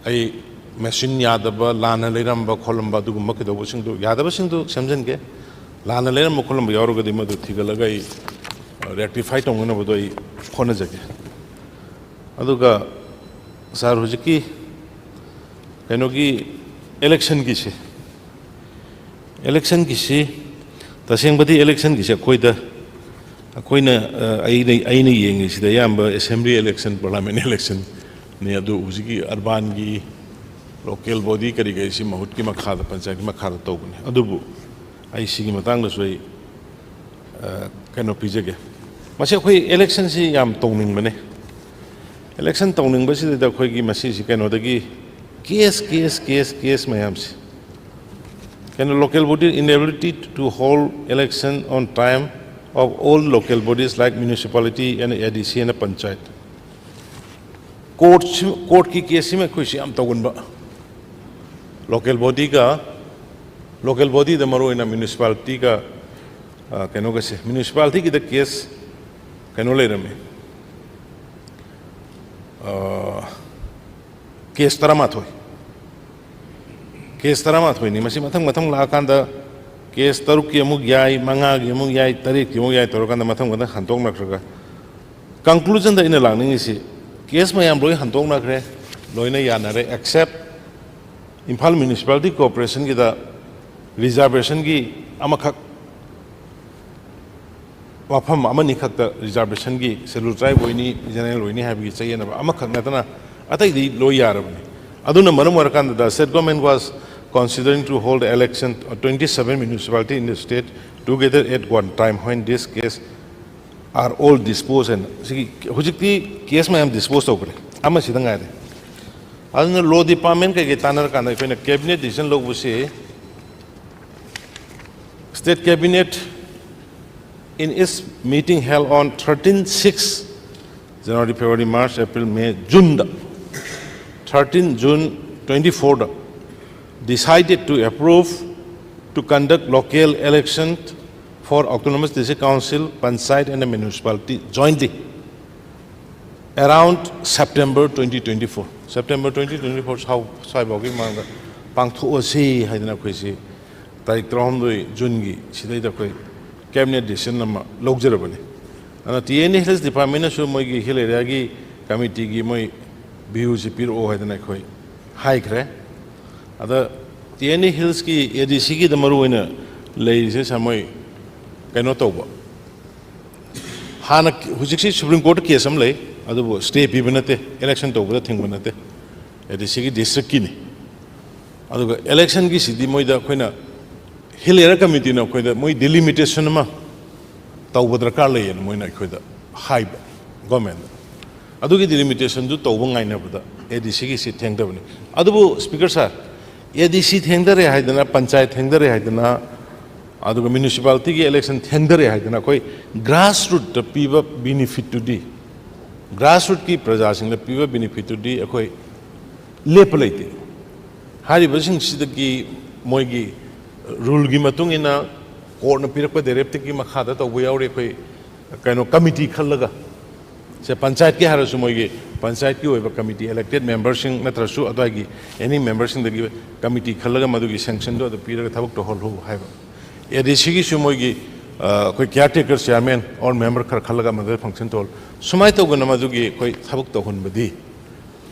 ꯑꯩ ꯃꯦꯆꯤꯟ ꯌꯥꯗꯕ, ꯂꯥꯟꯅ ꯂꯩꯔꯝꯕ ꯈꯣꯠꯂꯝꯕ ꯑꯗꯨꯒꯨꯝꯕ ꯀꯩꯗꯧꯕꯁꯤꯡꯗꯨ, ꯌꯥꯗꯕꯁꯤꯡꯗꯨ ꯁꯦꯝꯖꯤꯟꯒꯦ, ꯂꯥꯟꯅ ꯂꯩꯔꯝꯕ ꯈꯣꯠꯂꯝꯕ ꯌꯥꯎꯔꯒꯗꯤ ꯃꯗꯨ ꯊꯤꯒꯠꯂꯒ ꯑꯩ ꯔꯦꯛꯇꯤꯐꯥꯏ ꯇꯧꯅꯅꯕꯗꯣ ꯑꯩ ꯍꯣꯠꯅꯖꯒꯦ꯫ ꯑꯗꯨꯒ ꯁꯥꯔ, ꯍꯧꯖꯤꯛꯀꯤ ꯀꯩꯅꯣꯒꯤ ꯏꯂꯦꯛꯁꯟꯒꯤꯁꯦ, ꯏꯂꯦꯛꯁꯟꯒꯤꯁꯤ, ꯇꯁꯦꯡꯕꯗꯤ ꯏꯂꯦꯛꯁꯟꯒꯤꯁꯤ ꯑꯩꯈꯣꯏꯗ, ꯑꯩꯈꯣꯏꯅ, ꯑ, ꯑꯩꯅ, ꯑꯩꯅ ꯌꯦꯡꯉꯤꯁꯤꯗ ꯑꯌꯥꯝꯕ ꯑꯦꯁꯦꯝꯕ꯭ꯂꯤ ꯏꯂꯦꯛꯁꯟ, ꯄꯥꯔꯂꯤꯌꯥꯃꯦꯟ ꯏꯂꯦꯛꯁꯟꯅꯤ꯫ ꯑꯗꯨ ꯍꯧꯖꯤꯛꯀꯤ ꯑꯔꯕꯥꯟꯒꯤ ꯂꯣꯀꯦꯜ ꯕꯣꯗꯤ ꯀꯔꯤ ꯀꯔꯤꯁꯤ ꯃꯍꯨꯠꯀꯤ ꯃꯈꯥꯗ, ꯄꯟꯆꯥꯌꯠꯀꯤ ꯃꯈꯥꯗ ꯇꯧꯕꯅꯤ꯫ ꯑꯗꯨꯕꯨ ꯑꯩ ꯁꯤꯒꯤ ꯃꯇꯥꯡꯗꯁꯨ ꯑꯩ, ꯑ, ꯀꯩꯅꯣ ꯄꯤꯖꯒꯦ꯫ ꯃꯁꯤ ꯑꯩꯈꯣꯏ ꯏꯂꯦꯛꯁꯟꯁꯤ ꯌꯥꯝ ꯇꯧꯅꯤꯡꯕꯅꯦ꯫ ꯏꯂꯦꯛꯁꯟ ꯇꯧꯅꯤꯡꯕꯁꯤꯗ ꯑꯩꯈꯣꯏꯒꯤ ꯃꯁꯤꯁꯤ ꯀꯩꯅꯣꯗꯒꯤ ꯀꯦꯁ, ꯀꯦꯁ, ꯀꯦꯁ, ꯀꯦꯁ ꯃꯌꯥꯝꯁꯦ, ꯀꯩꯅꯣ, local body inability to hold election on time of all local bodies like municipality and A D C and panchayat. ꯀꯣꯔꯠꯁꯤ, ꯀꯣꯔꯠꯀꯤ ꯀꯦꯁꯁꯤꯃ ꯑꯩꯈꯣꯏꯁꯤ ꯌꯥꯝ ꯇꯧꯒꯟꯕ꯫ ꯂꯣꯀꯦꯜ ꯕꯣꯗꯤꯒ, ꯂꯣꯀꯦꯜ ꯕꯣꯗꯤꯗ ꯃꯔꯨꯑꯣꯏꯅ ꯃ꯭ꯌꯨꯅꯤꯁꯤꯄꯥꯂꯤꯇꯤꯒ ꯑ, ꯀꯩꯅꯣꯒꯁꯦ, ꯃ꯭ꯌꯨꯅꯤꯁꯤꯄꯥꯂꯤꯇꯤꯒꯤꯗ ꯀꯦꯁ ꯀꯩꯅꯣ ꯂꯩꯔꯝꯃꯤ, ꯑ, ꯀꯦꯁ ꯇꯔꯥꯃꯥꯊꯣꯏ, ꯀꯦꯁ ꯇꯔꯥꯃꯥꯊꯣꯏꯅꯤ꯫ ꯃꯁꯤ ꯃꯊꯪ ꯃꯊꯪ ꯂꯥꯛꯑꯀꯥꯟꯗ ꯀꯦꯁ ꯇꯔꯨꯛꯀꯤ ꯑꯃꯨꯛ ꯌꯥꯏ, ꯃꯉꯥꯒꯤ ꯑꯃꯨꯛ ꯌꯥꯏ, ꯇꯔꯦꯠꯀꯤ ꯑꯃꯨꯛ ꯌꯥꯏ ꯇꯧꯔꯀꯥꯟꯗ ꯃꯊꯪ ꯃꯊꯪ ꯍꯟꯗꯣꯛꯅꯈ꯭ꯔꯒ, ꯀꯟꯀ꯭ꯂꯨꯖꯟꯗ ꯑꯩꯅ ꯂꯥꯛꯅꯤꯡꯉꯤꯁꯤ, ꯀꯦꯁ ꯃꯌꯥꯝ ꯂꯣꯏ ꯍꯟꯗꯣꯛꯅꯈ꯭ꯔꯦ, ꯂꯣꯏꯅ ꯌꯥꯅꯔꯦ, ꯑꯦꯛꯁꯦꯞ ꯏꯝꯐꯥꯜ ꯃ꯭ꯌꯨꯅꯤꯁꯤꯄꯥꯂꯤꯇꯤ ꯀꯣꯔꯄꯣꯔꯦꯁꯟꯒꯤꯗ ꯔꯤꯖꯥꯔꯕꯦꯁꯟꯒꯤ ꯑꯃꯈꯛ, ꯋꯥꯐꯝ ꯑꯃꯅꯤ ꯈꯛꯇ ꯔꯤꯖꯥꯔꯕꯦꯁꯟꯒꯤ, ꯁꯦꯗꯨꯜ ꯇ꯭ꯔꯥꯏꯕ ꯑꯣꯏꯅꯤ, ꯖꯦꯅꯔꯦꯜ ꯑꯣꯏꯅꯤ ꯍꯥꯏꯕꯒꯤ ꯆꯌꯦꯠꯅꯕ ꯑꯃꯈꯛ ꯅꯠꯇꯅ ꯑꯇꯩꯗꯤ ꯂꯣꯏ ꯌꯥꯔꯕꯅꯤ꯫ ꯑꯗꯨꯅ ꯃꯔꯝ ꯑꯣꯏꯔꯀꯥꯟꯗ, the state government was considering to hold election on twenty-seven municipality in the state together at one time when this case are all disposed and, ꯁꯤꯒꯤ ꯍꯧꯖꯤꯛꯇꯤ ꯀꯦꯁ ꯃꯌꯥꯝ ꯗꯤꯁꯄꯣꯖ ꯇꯧꯈ꯭ꯔꯦ, ꯑꯃꯁꯤꯗ ꯉꯥꯏꯔꯦ꯫ ꯑꯗꯨꯅ ꯂꯣ ꯗꯤꯄꯥꯔꯠꯃꯦꯟ ꯀꯩꯀꯩ ꯇꯥꯟꯅꯔꯀꯥꯟꯗ ꯑꯩꯈꯣꯏꯅ ꯀꯦꯕꯤꯅꯦꯠ ꯗꯤꯁꯤꯖꯟ ꯂꯧꯕꯁꯤ, State Cabinet in its meeting held on thirteen six, January, February, March, April, May, June, thirteen June twenty-four, decided to approve to conduct local election for Autonomous District Council, Panchayat and the municipality jointly around September twenty twenty-four, September twenty twenty-four ꯁꯥꯎ-, ꯁ꯭ꯋꯥꯏꯐꯥꯎꯒꯤ ꯃꯃꯥꯡꯗ ꯄꯥꯡꯊꯣꯛꯑꯁꯤ ꯍꯥꯏꯗꯅ ꯑꯩꯈꯣꯏꯁꯤ ꯇꯥꯔꯤꯛ ꯇꯔꯥꯍꯨꯝꯗꯣꯏ ꯖꯨꯟꯒꯤ ꯁꯤꯗꯩꯗ ꯑꯩꯈꯣꯏ ꯀꯦꯕꯤꯅꯦꯠ ꯗꯤꯁꯤꯖꯟ ꯑꯃ ꯂꯧꯖꯔꯕꯅꯤ꯫ ꯑꯗꯨꯅ ꯇꯤ ꯑꯦꯟ ꯑꯦ ꯍꯤꯜꯁ ꯗꯤꯄꯥꯔꯠꯃꯦꯟꯅꯁꯨ ꯃꯣꯏꯒꯤ ꯍꯤꯜ ꯑꯦꯔꯤꯌꯥꯒꯤ ꯀꯃꯤꯇꯤꯒꯤ ꯃꯣꯏ ꯚ꯭ꯌꯨꯁꯤ ꯄꯤꯔꯛꯑꯣ ꯍꯥꯏꯗꯅ ꯑꯩꯈꯣꯏ ꯍꯥꯏꯈ꯭ꯔꯦ꯫ ꯑꯗ ꯇꯤ ꯑꯦꯟ ꯑꯦ ꯍꯤꯜꯁꯀꯤ ꯑꯦ ꯗꯤ ꯁꯤꯒꯤꯗ ꯃꯔꯨꯑꯣꯏꯅ ꯂꯩꯔꯤꯁꯦ, ꯁꯥꯔ, ꯃꯣꯏ ꯀꯩꯅꯣ ꯇꯧꯕ, ꯍꯥꯟꯅ, ꯍꯧꯖꯤꯛꯁꯤ ꯁꯨꯄ꯭ꯔꯤꯝ ꯀꯣꯔꯠꯇ ꯀꯦꯁ ꯑꯃ ꯂꯩ, ꯑꯗꯨꯕꯨ ꯁ꯭ꯇꯦ ꯄꯤꯕ ꯅꯠꯇꯦ, ꯏꯂꯦꯛꯁꯟ ꯇꯧꯕꯗ ꯊꯤꯡꯕ ꯅꯠꯇꯦ, ꯑꯦ ꯗꯤ ꯁꯤꯒꯤ ꯗꯤꯁꯇ꯭ꯔꯤꯛꯀꯤꯅꯤ꯫ ꯑꯗꯨꯒ ꯏꯂꯦꯛꯁꯟꯒꯤꯁꯤꯗꯤ ꯃꯣꯏꯗ ꯑꯩꯈꯣꯏꯅ, ꯍꯤꯜ ꯑꯦꯔꯤꯌꯥ ꯀꯃꯤꯇꯤꯅ ꯑꯩꯈꯣꯏꯗ ꯃꯣꯏ ꯗꯤꯂꯤꯃꯤꯇꯦꯁꯟ ꯑꯃ ꯇꯧꯕ ꯗꯔꯀꯥꯔ ꯂꯩꯌꯦꯅ ꯃꯣꯏꯅ ꯑꯩꯈꯣꯏꯗ ꯍꯥꯏꯕ, ꯒꯣꯔꯃꯦꯟꯗ꯫ ꯑꯗꯨꯒꯤ ꯗꯤꯂꯤꯃꯤꯇꯦꯁꯟꯗꯨ ꯇꯧꯕ ꯉꯥꯏꯅꯕꯗ ꯑꯦ ꯗꯤ ꯁꯤꯒꯤꯁꯤ ꯊꯦꯡꯊꯕꯅꯤ꯫ ꯑꯗꯨꯕꯨ, ꯁ꯭ꯄꯤꯀꯔ ꯁꯥꯔ, ꯑꯦ ꯗꯤ ꯁꯤ ꯊꯦꯡꯊꯔꯦ ꯍꯥꯏꯗꯅ, ꯄꯟꯆꯥꯌꯠ ꯊꯦꯡꯊꯔꯦ ꯍꯥꯏꯗꯅ, ꯑꯗꯨꯒ ꯃ꯭ꯌꯨꯅꯤꯁꯤꯄꯥꯂꯤꯇꯤꯒꯤ ꯏꯂꯦꯛꯁꯟ ꯊꯦꯡꯊꯔꯦ ꯍꯥꯏꯗꯅ ꯑꯩꯈꯣꯏ ꯒ꯭ꯔꯥꯁꯔꯨꯠꯇ ꯄꯤꯕ ꯕꯤꯅꯤꯐꯤꯠꯇꯨꯗꯤ, ꯒ꯭ꯔꯥꯁꯔꯨꯠꯀꯤ ꯄ꯭ꯔꯖꯥꯁꯤꯡꯗ ꯄꯤꯕ ꯕꯤꯅꯤꯐꯤꯠꯇꯨꯗꯤ ꯑꯩꯈꯣꯏ ꯂꯦꯞꯄ ꯂꯩꯇꯦ꯫ ꯍꯥꯏꯔꯤꯕꯁꯤꯡꯁꯤꯗꯒꯤ ꯃꯣꯏꯒꯤ ꯔꯨꯜꯒꯤ ꯃꯇꯨꯡ ꯏꯟꯅ ꯀꯣꯔꯠꯅ ꯄꯤꯔꯛꯄ ꯗꯥꯏꯔꯦꯛꯇꯤꯚꯀꯤ ꯃꯈꯥꯗ ꯇꯧꯕ ꯌꯥꯎꯔꯤ꯫ ꯑꯩꯈꯣꯏ ꯀꯩꯅꯣ ꯀꯃꯤꯇꯤ ꯈꯜꯂꯒ, ꯁꯦ ꯄꯟꯆꯥꯌꯠꯀꯤ ꯍꯥꯏꯔꯁꯨ, ꯃꯣꯏꯒꯤ ꯄꯟꯆꯥꯌꯠꯀꯤ ꯑꯣꯏꯕ ꯀꯃꯤꯇꯤ, ꯏꯂꯦꯛꯇꯦꯗ ꯃꯦꯝꯕꯔꯁꯤꯡ ꯅꯠꯇ꯭ꯔꯁꯨ ꯑꯗꯨꯋꯥꯏꯒꯤ ꯑꯦꯅꯤ ꯃꯦꯝꯕꯔꯁꯤꯡꯗꯒꯤ ꯀꯃꯤꯇꯤ ꯈꯜꯂꯒ ꯃꯗꯨꯒꯤ ꯁꯦꯡꯁꯟꯗꯣ ꯑꯗꯨ ꯄꯤꯔꯒ ꯊꯕꯛ ꯇꯧꯍꯜꯂꯨ ꯍꯥꯏꯕ꯫ ꯑꯦ ꯗꯤ ꯁꯤꯒꯤꯁꯨ ꯃꯣꯏꯒꯤ, ꯑ, ꯑꯩꯈꯣꯏ ꯀꯤꯌꯥꯔ ꯇꯦꯀꯔ ꯆꯤꯌꯥꯔꯃꯦꯟ ꯑꯣꯔ ꯃꯦꯝꯕꯔ ꯈꯔ ꯈꯜꯂꯒ ꯃꯗꯨꯗ ꯐꯪꯁꯟ ꯇꯧꯍꯜꯂꯨ꯫ ꯁꯨꯃꯥꯏꯅ ꯇꯧꯗꯅ ꯃꯗꯨꯒꯤ ꯑꯩꯈꯣꯏ ꯊꯕꯛ ꯇꯧꯍꯟꯕꯗꯤ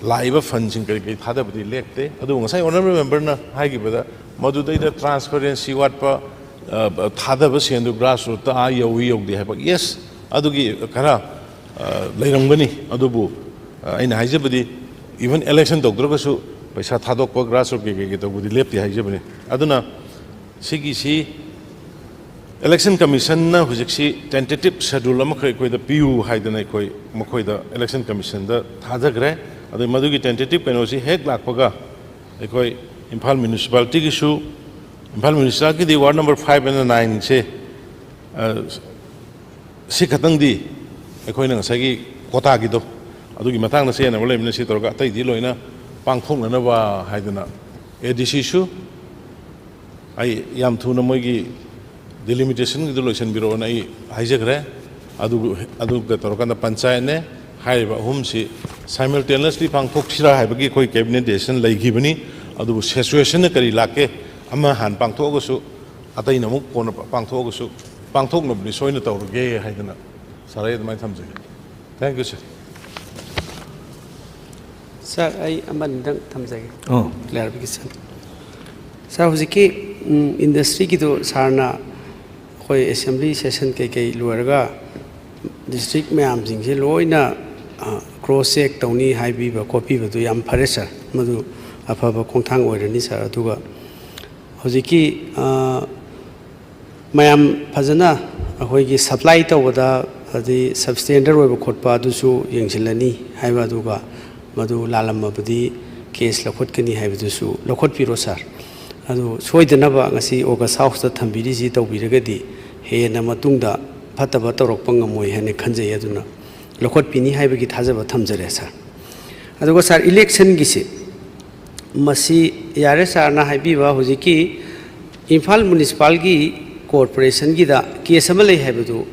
ꯂꯥꯛꯏꯕ ꯐꯟꯁꯤꯡ ꯀꯔꯤ ꯀꯔꯤ ꯊꯥꯗꯕꯗꯤ ꯂꯦꯞꯇꯦ꯫ ꯑꯗꯨꯕꯨ ꯉꯁꯥꯏ ꯑꯣꯅꯔꯦꯕꯜ ꯃꯦꯝꯕꯔꯅ ꯍꯥꯏꯈꯤꯕꯗ, ꯃꯗꯨꯗꯩꯗ ꯇ꯭ꯔꯥꯟꯁꯄꯔꯦꯟꯁꯤ ꯋꯥꯠꯄ, ꯑ, ꯊꯥꯗꯕ ꯁꯦꯟꯗꯨ ꯒ꯭ꯔꯥꯁ ꯔꯨꯠꯇ ꯑꯥ ꯌꯧꯏ ꯌꯧꯗꯦ ꯍꯥꯏꯕ, ꯌꯦꯁ, ꯑꯗꯨꯒꯤ ꯈꯔ, ꯑ, ꯂꯩꯔꯝꯒꯅꯤ꯫ ꯑꯗꯨꯕꯨ, ꯑ, ꯑꯩꯅ ꯍꯥꯏꯖꯕꯗꯤ, ꯏꯚꯟ ꯏꯂꯦꯛꯁꯟ ꯇꯧꯗ꯭ꯔꯒꯁꯨ ꯄꯩꯁꯥ ꯊꯥꯗꯣꯛꯄ, ꯒ꯭ꯔꯥꯁ ꯔꯨꯠ ꯀꯩ ꯀꯩ ꯇꯧꯕꯗꯤ ꯂꯦꯞꯇꯦ ꯍꯥꯏꯖꯕꯅꯤ꯫ ꯑꯗꯨꯅ ꯁꯤꯒꯤꯁꯤ ꯏꯂꯦꯛꯁꯟ ꯀꯃꯤꯁꯟꯅ ꯍꯧꯖꯤꯛꯁꯤ ꯇꯦꯟꯇꯦꯇꯤꯚ ꯁꯦꯗꯨꯜ ꯑꯃꯈꯛ ꯑꯩꯈꯣꯏꯗ ꯄꯤꯌꯨ ꯍꯥꯏꯗꯅ ꯑꯩꯈꯣꯏ ꯃꯈꯣꯏꯗ ꯏꯂꯦꯛꯁꯟ ꯀꯃꯤꯁꯟꯗ ꯊꯥꯖꯈ꯭ꯔꯦ꯫ ꯑꯗꯨ ꯃꯗꯨꯒꯤ ꯇꯦꯟꯇꯦꯇꯤꯚ ꯀꯩꯅꯣꯁꯤ ꯍꯦꯛ ꯂꯥꯛꯄꯒ ꯑꯩꯈꯣꯏ ꯏꯝꯐꯥꯜ ꯃ꯭ꯌꯨꯅꯤꯁꯤꯄꯥꯂꯤꯇꯤꯒꯤꯁꯨ, ꯏꯝꯐꯥꯜ ꯃ꯭ꯌꯨꯅꯤꯁꯤꯄꯥꯂꯤꯇꯤꯒꯤꯗꯤ ꯋꯥꯔꯗ ꯅꯝꯕꯔ ꯐꯥꯏꯚ ꯑꯦꯟ ꯅꯥꯏꯟꯁꯦ, ꯑ, ꯁꯤ ꯈꯛꯇꯪꯗꯤ ꯑꯩꯈꯣꯏꯅ ꯉꯁꯥꯏꯒꯤ ꯀꯣꯇꯥꯒꯤꯗꯣ, ꯑꯗꯨꯒꯤ ꯃꯇꯥꯡꯗ ꯆꯦꯟꯅꯕ ꯂꯩꯕꯅꯤꯅ ꯁꯤ ꯇꯧꯔꯒ ꯑꯇꯩꯗꯤ ꯂꯣꯏꯅ ꯄꯥꯡꯊꯣꯛꯅꯅꯕ ꯍꯥꯏꯗꯅ ꯑꯦ ꯗꯤ ꯁꯤꯁꯨ ꯑꯩ ꯌꯥꯝ ꯊꯨꯅ ꯃꯣꯏꯒꯤ ꯗꯤꯂꯤꯃꯤꯇꯦꯁꯟꯒꯤꯗꯨ ꯂꯣꯏꯁꯤꯟꯕꯤꯔꯛꯑꯣꯅ ꯑꯩ ꯍꯥꯏꯖꯈ꯭ꯔꯦ꯫ ꯑꯗꯨ, ꯑꯗꯨꯒ ꯇꯧꯔꯀꯥꯟꯗ ꯄꯟꯆꯥꯌꯠꯅꯦ꯫ ꯍꯥꯏꯔꯤꯕ ꯑꯍꯨꯝꯁꯤ ꯁꯥꯏꯃꯜꯇꯦꯅꯁꯂꯤ ꯄꯥꯡꯊꯣꯛꯁꯤꯔꯥ ꯍꯥꯏꯕꯒꯤ ꯑꯩꯈꯣꯏ ꯀꯦꯕꯤꯅꯦꯠ ꯗꯤꯁꯤꯖꯟ ꯂꯩꯈꯤꯕꯅꯤ꯫ ꯑꯗꯨꯕꯨ ꯁꯤꯆꯨꯋꯦꯁꯟꯅ ꯀꯔꯤ ꯂꯥꯛꯀꯦ, ꯑꯃ ꯍꯥꯟꯅ ꯄꯥꯡꯊꯣꯛꯑꯒꯁꯨ ꯑꯇꯩꯅ ꯑꯃꯨꯛ ꯀꯣꯟꯅ ꯄꯥꯡꯊꯣꯛꯑꯒꯁꯨ, ꯄꯥꯡꯊꯣꯛꯅꯕꯗꯤ ꯁꯣꯏꯅ ꯇꯧꯔꯒꯦ ꯍꯥꯏꯗꯅ ꯁꯥꯔ ꯑꯩ ꯑꯗꯨꯃꯥꯏꯅ ꯊꯝꯖꯒꯦ꯫ Thank you, sir꯫ ꯁꯥꯔ, ꯑꯩ ꯑꯃꯅꯤꯗꯪ ꯊꯝꯖꯒꯦ꯫ ꯑꯣ꯫ ꯀ꯭ꯂꯦꯔꯤꯐꯤꯀꯦꯁꯟ꯫ ꯁꯥꯔ, ꯍꯧꯖꯤꯛꯀꯤ, ꯎꯝ, ꯏꯟꯗꯁꯇ꯭ꯔꯤꯒꯤꯗꯣ ꯁꯥꯔꯅ ꯑꯩꯈꯣꯏ ꯑꯦꯁꯦꯝꯕ꯭ꯂꯤ ꯁꯦꯁꯟ ꯀꯩꯀꯩ ꯂꯣꯏꯔꯒ ꯗꯤꯁꯇ꯭ꯔꯤꯛ ꯃꯌꯥꯝꯁꯤꯡꯁꯦ ꯂꯣꯏꯅ, ꯑ, ꯀ꯭ꯔꯣꯁ ꯆꯦꯛ ꯇꯧꯅꯤ ꯍꯥꯏꯕꯤꯕ ꯈꯣꯠꯄꯤꯕꯗꯨ ꯌꯥꯝ ꯐꯔꯦ ꯁꯥꯔ꯫ ꯃꯗꯨ ꯑꯐꯕ ꯈꯣꯡꯊꯥꯡ ꯑꯣꯏꯔꯅꯤ ꯁꯥꯔ꯫ ꯑꯗꯨꯒ ꯍꯧꯖꯤꯛꯀꯤ, ꯑ, ꯃꯌꯥꯝ ꯐꯖꯅ ꯑꯩꯈꯣꯏꯒꯤ ꯁꯄ꯭ꯂꯥꯏ ꯇꯧꯕꯗ ꯑꯗꯩ ꯁꯕꯁ꯭ꯇꯦꯟꯗꯔ ꯑꯣꯏꯕ ꯈꯣꯠꯄ ꯑꯗꯨꯁꯨ ꯌꯦꯡꯁꯤꯜꯂꯅꯤ ꯍꯥꯏꯕ, ꯑꯗꯨꯒ ꯃꯗꯨ ꯂꯥꯜꯂꯝꯃꯕꯗꯤ ꯀꯦꯁ ꯂꯧꯈꯠꯀꯅꯤ ꯍꯥꯏꯕꯗꯨꯁꯨ ꯂꯧꯈꯠꯄꯤꯔꯣ ꯁꯥꯔ꯫ ꯑꯗꯨ ꯁꯣꯏꯗꯅꯕ ꯉꯁꯤ ꯑꯣꯒꯁ ꯍꯥꯎꯁꯇ ꯊꯝꯕꯤꯔꯤꯁꯤ ꯇꯧꯕꯤꯔꯒꯗꯤ ꯍꯦꯟꯅ ꯃꯇꯨꯡꯗ ꯐꯠꯇꯕ ꯇꯧꯔꯛꯄ ꯉꯝꯃꯣꯏ ꯍꯥꯏꯅ ꯈꯟꯖꯩ꯫ ꯑꯗꯨꯅ ꯂꯧꯈꯠꯄꯤꯅꯤ ꯍꯥꯏꯕꯒꯤ ꯊꯥꯖꯕ ꯊꯝꯖꯔꯦ ꯁꯥꯔ꯫ ꯑꯗꯨꯒ ꯁꯥꯔ, ꯏꯂꯦꯛꯁꯟꯒꯤꯁꯤ, ꯃꯁꯤ ꯌꯥꯔꯦ ꯁꯥꯔꯅ ꯍꯥꯏꯕꯤꯕ ꯍꯧꯖꯤꯛꯀꯤ ꯏꯝꯐꯥꯜ ꯃ꯭ꯌꯨꯅꯤꯁꯤꯄꯥꯜꯒꯤ ꯀꯣꯔꯄꯣꯔꯦꯁꯟꯒꯤꯗ ꯀꯦꯁ ꯑꯃ ꯂꯩ ꯍꯥꯏꯕꯗꯨ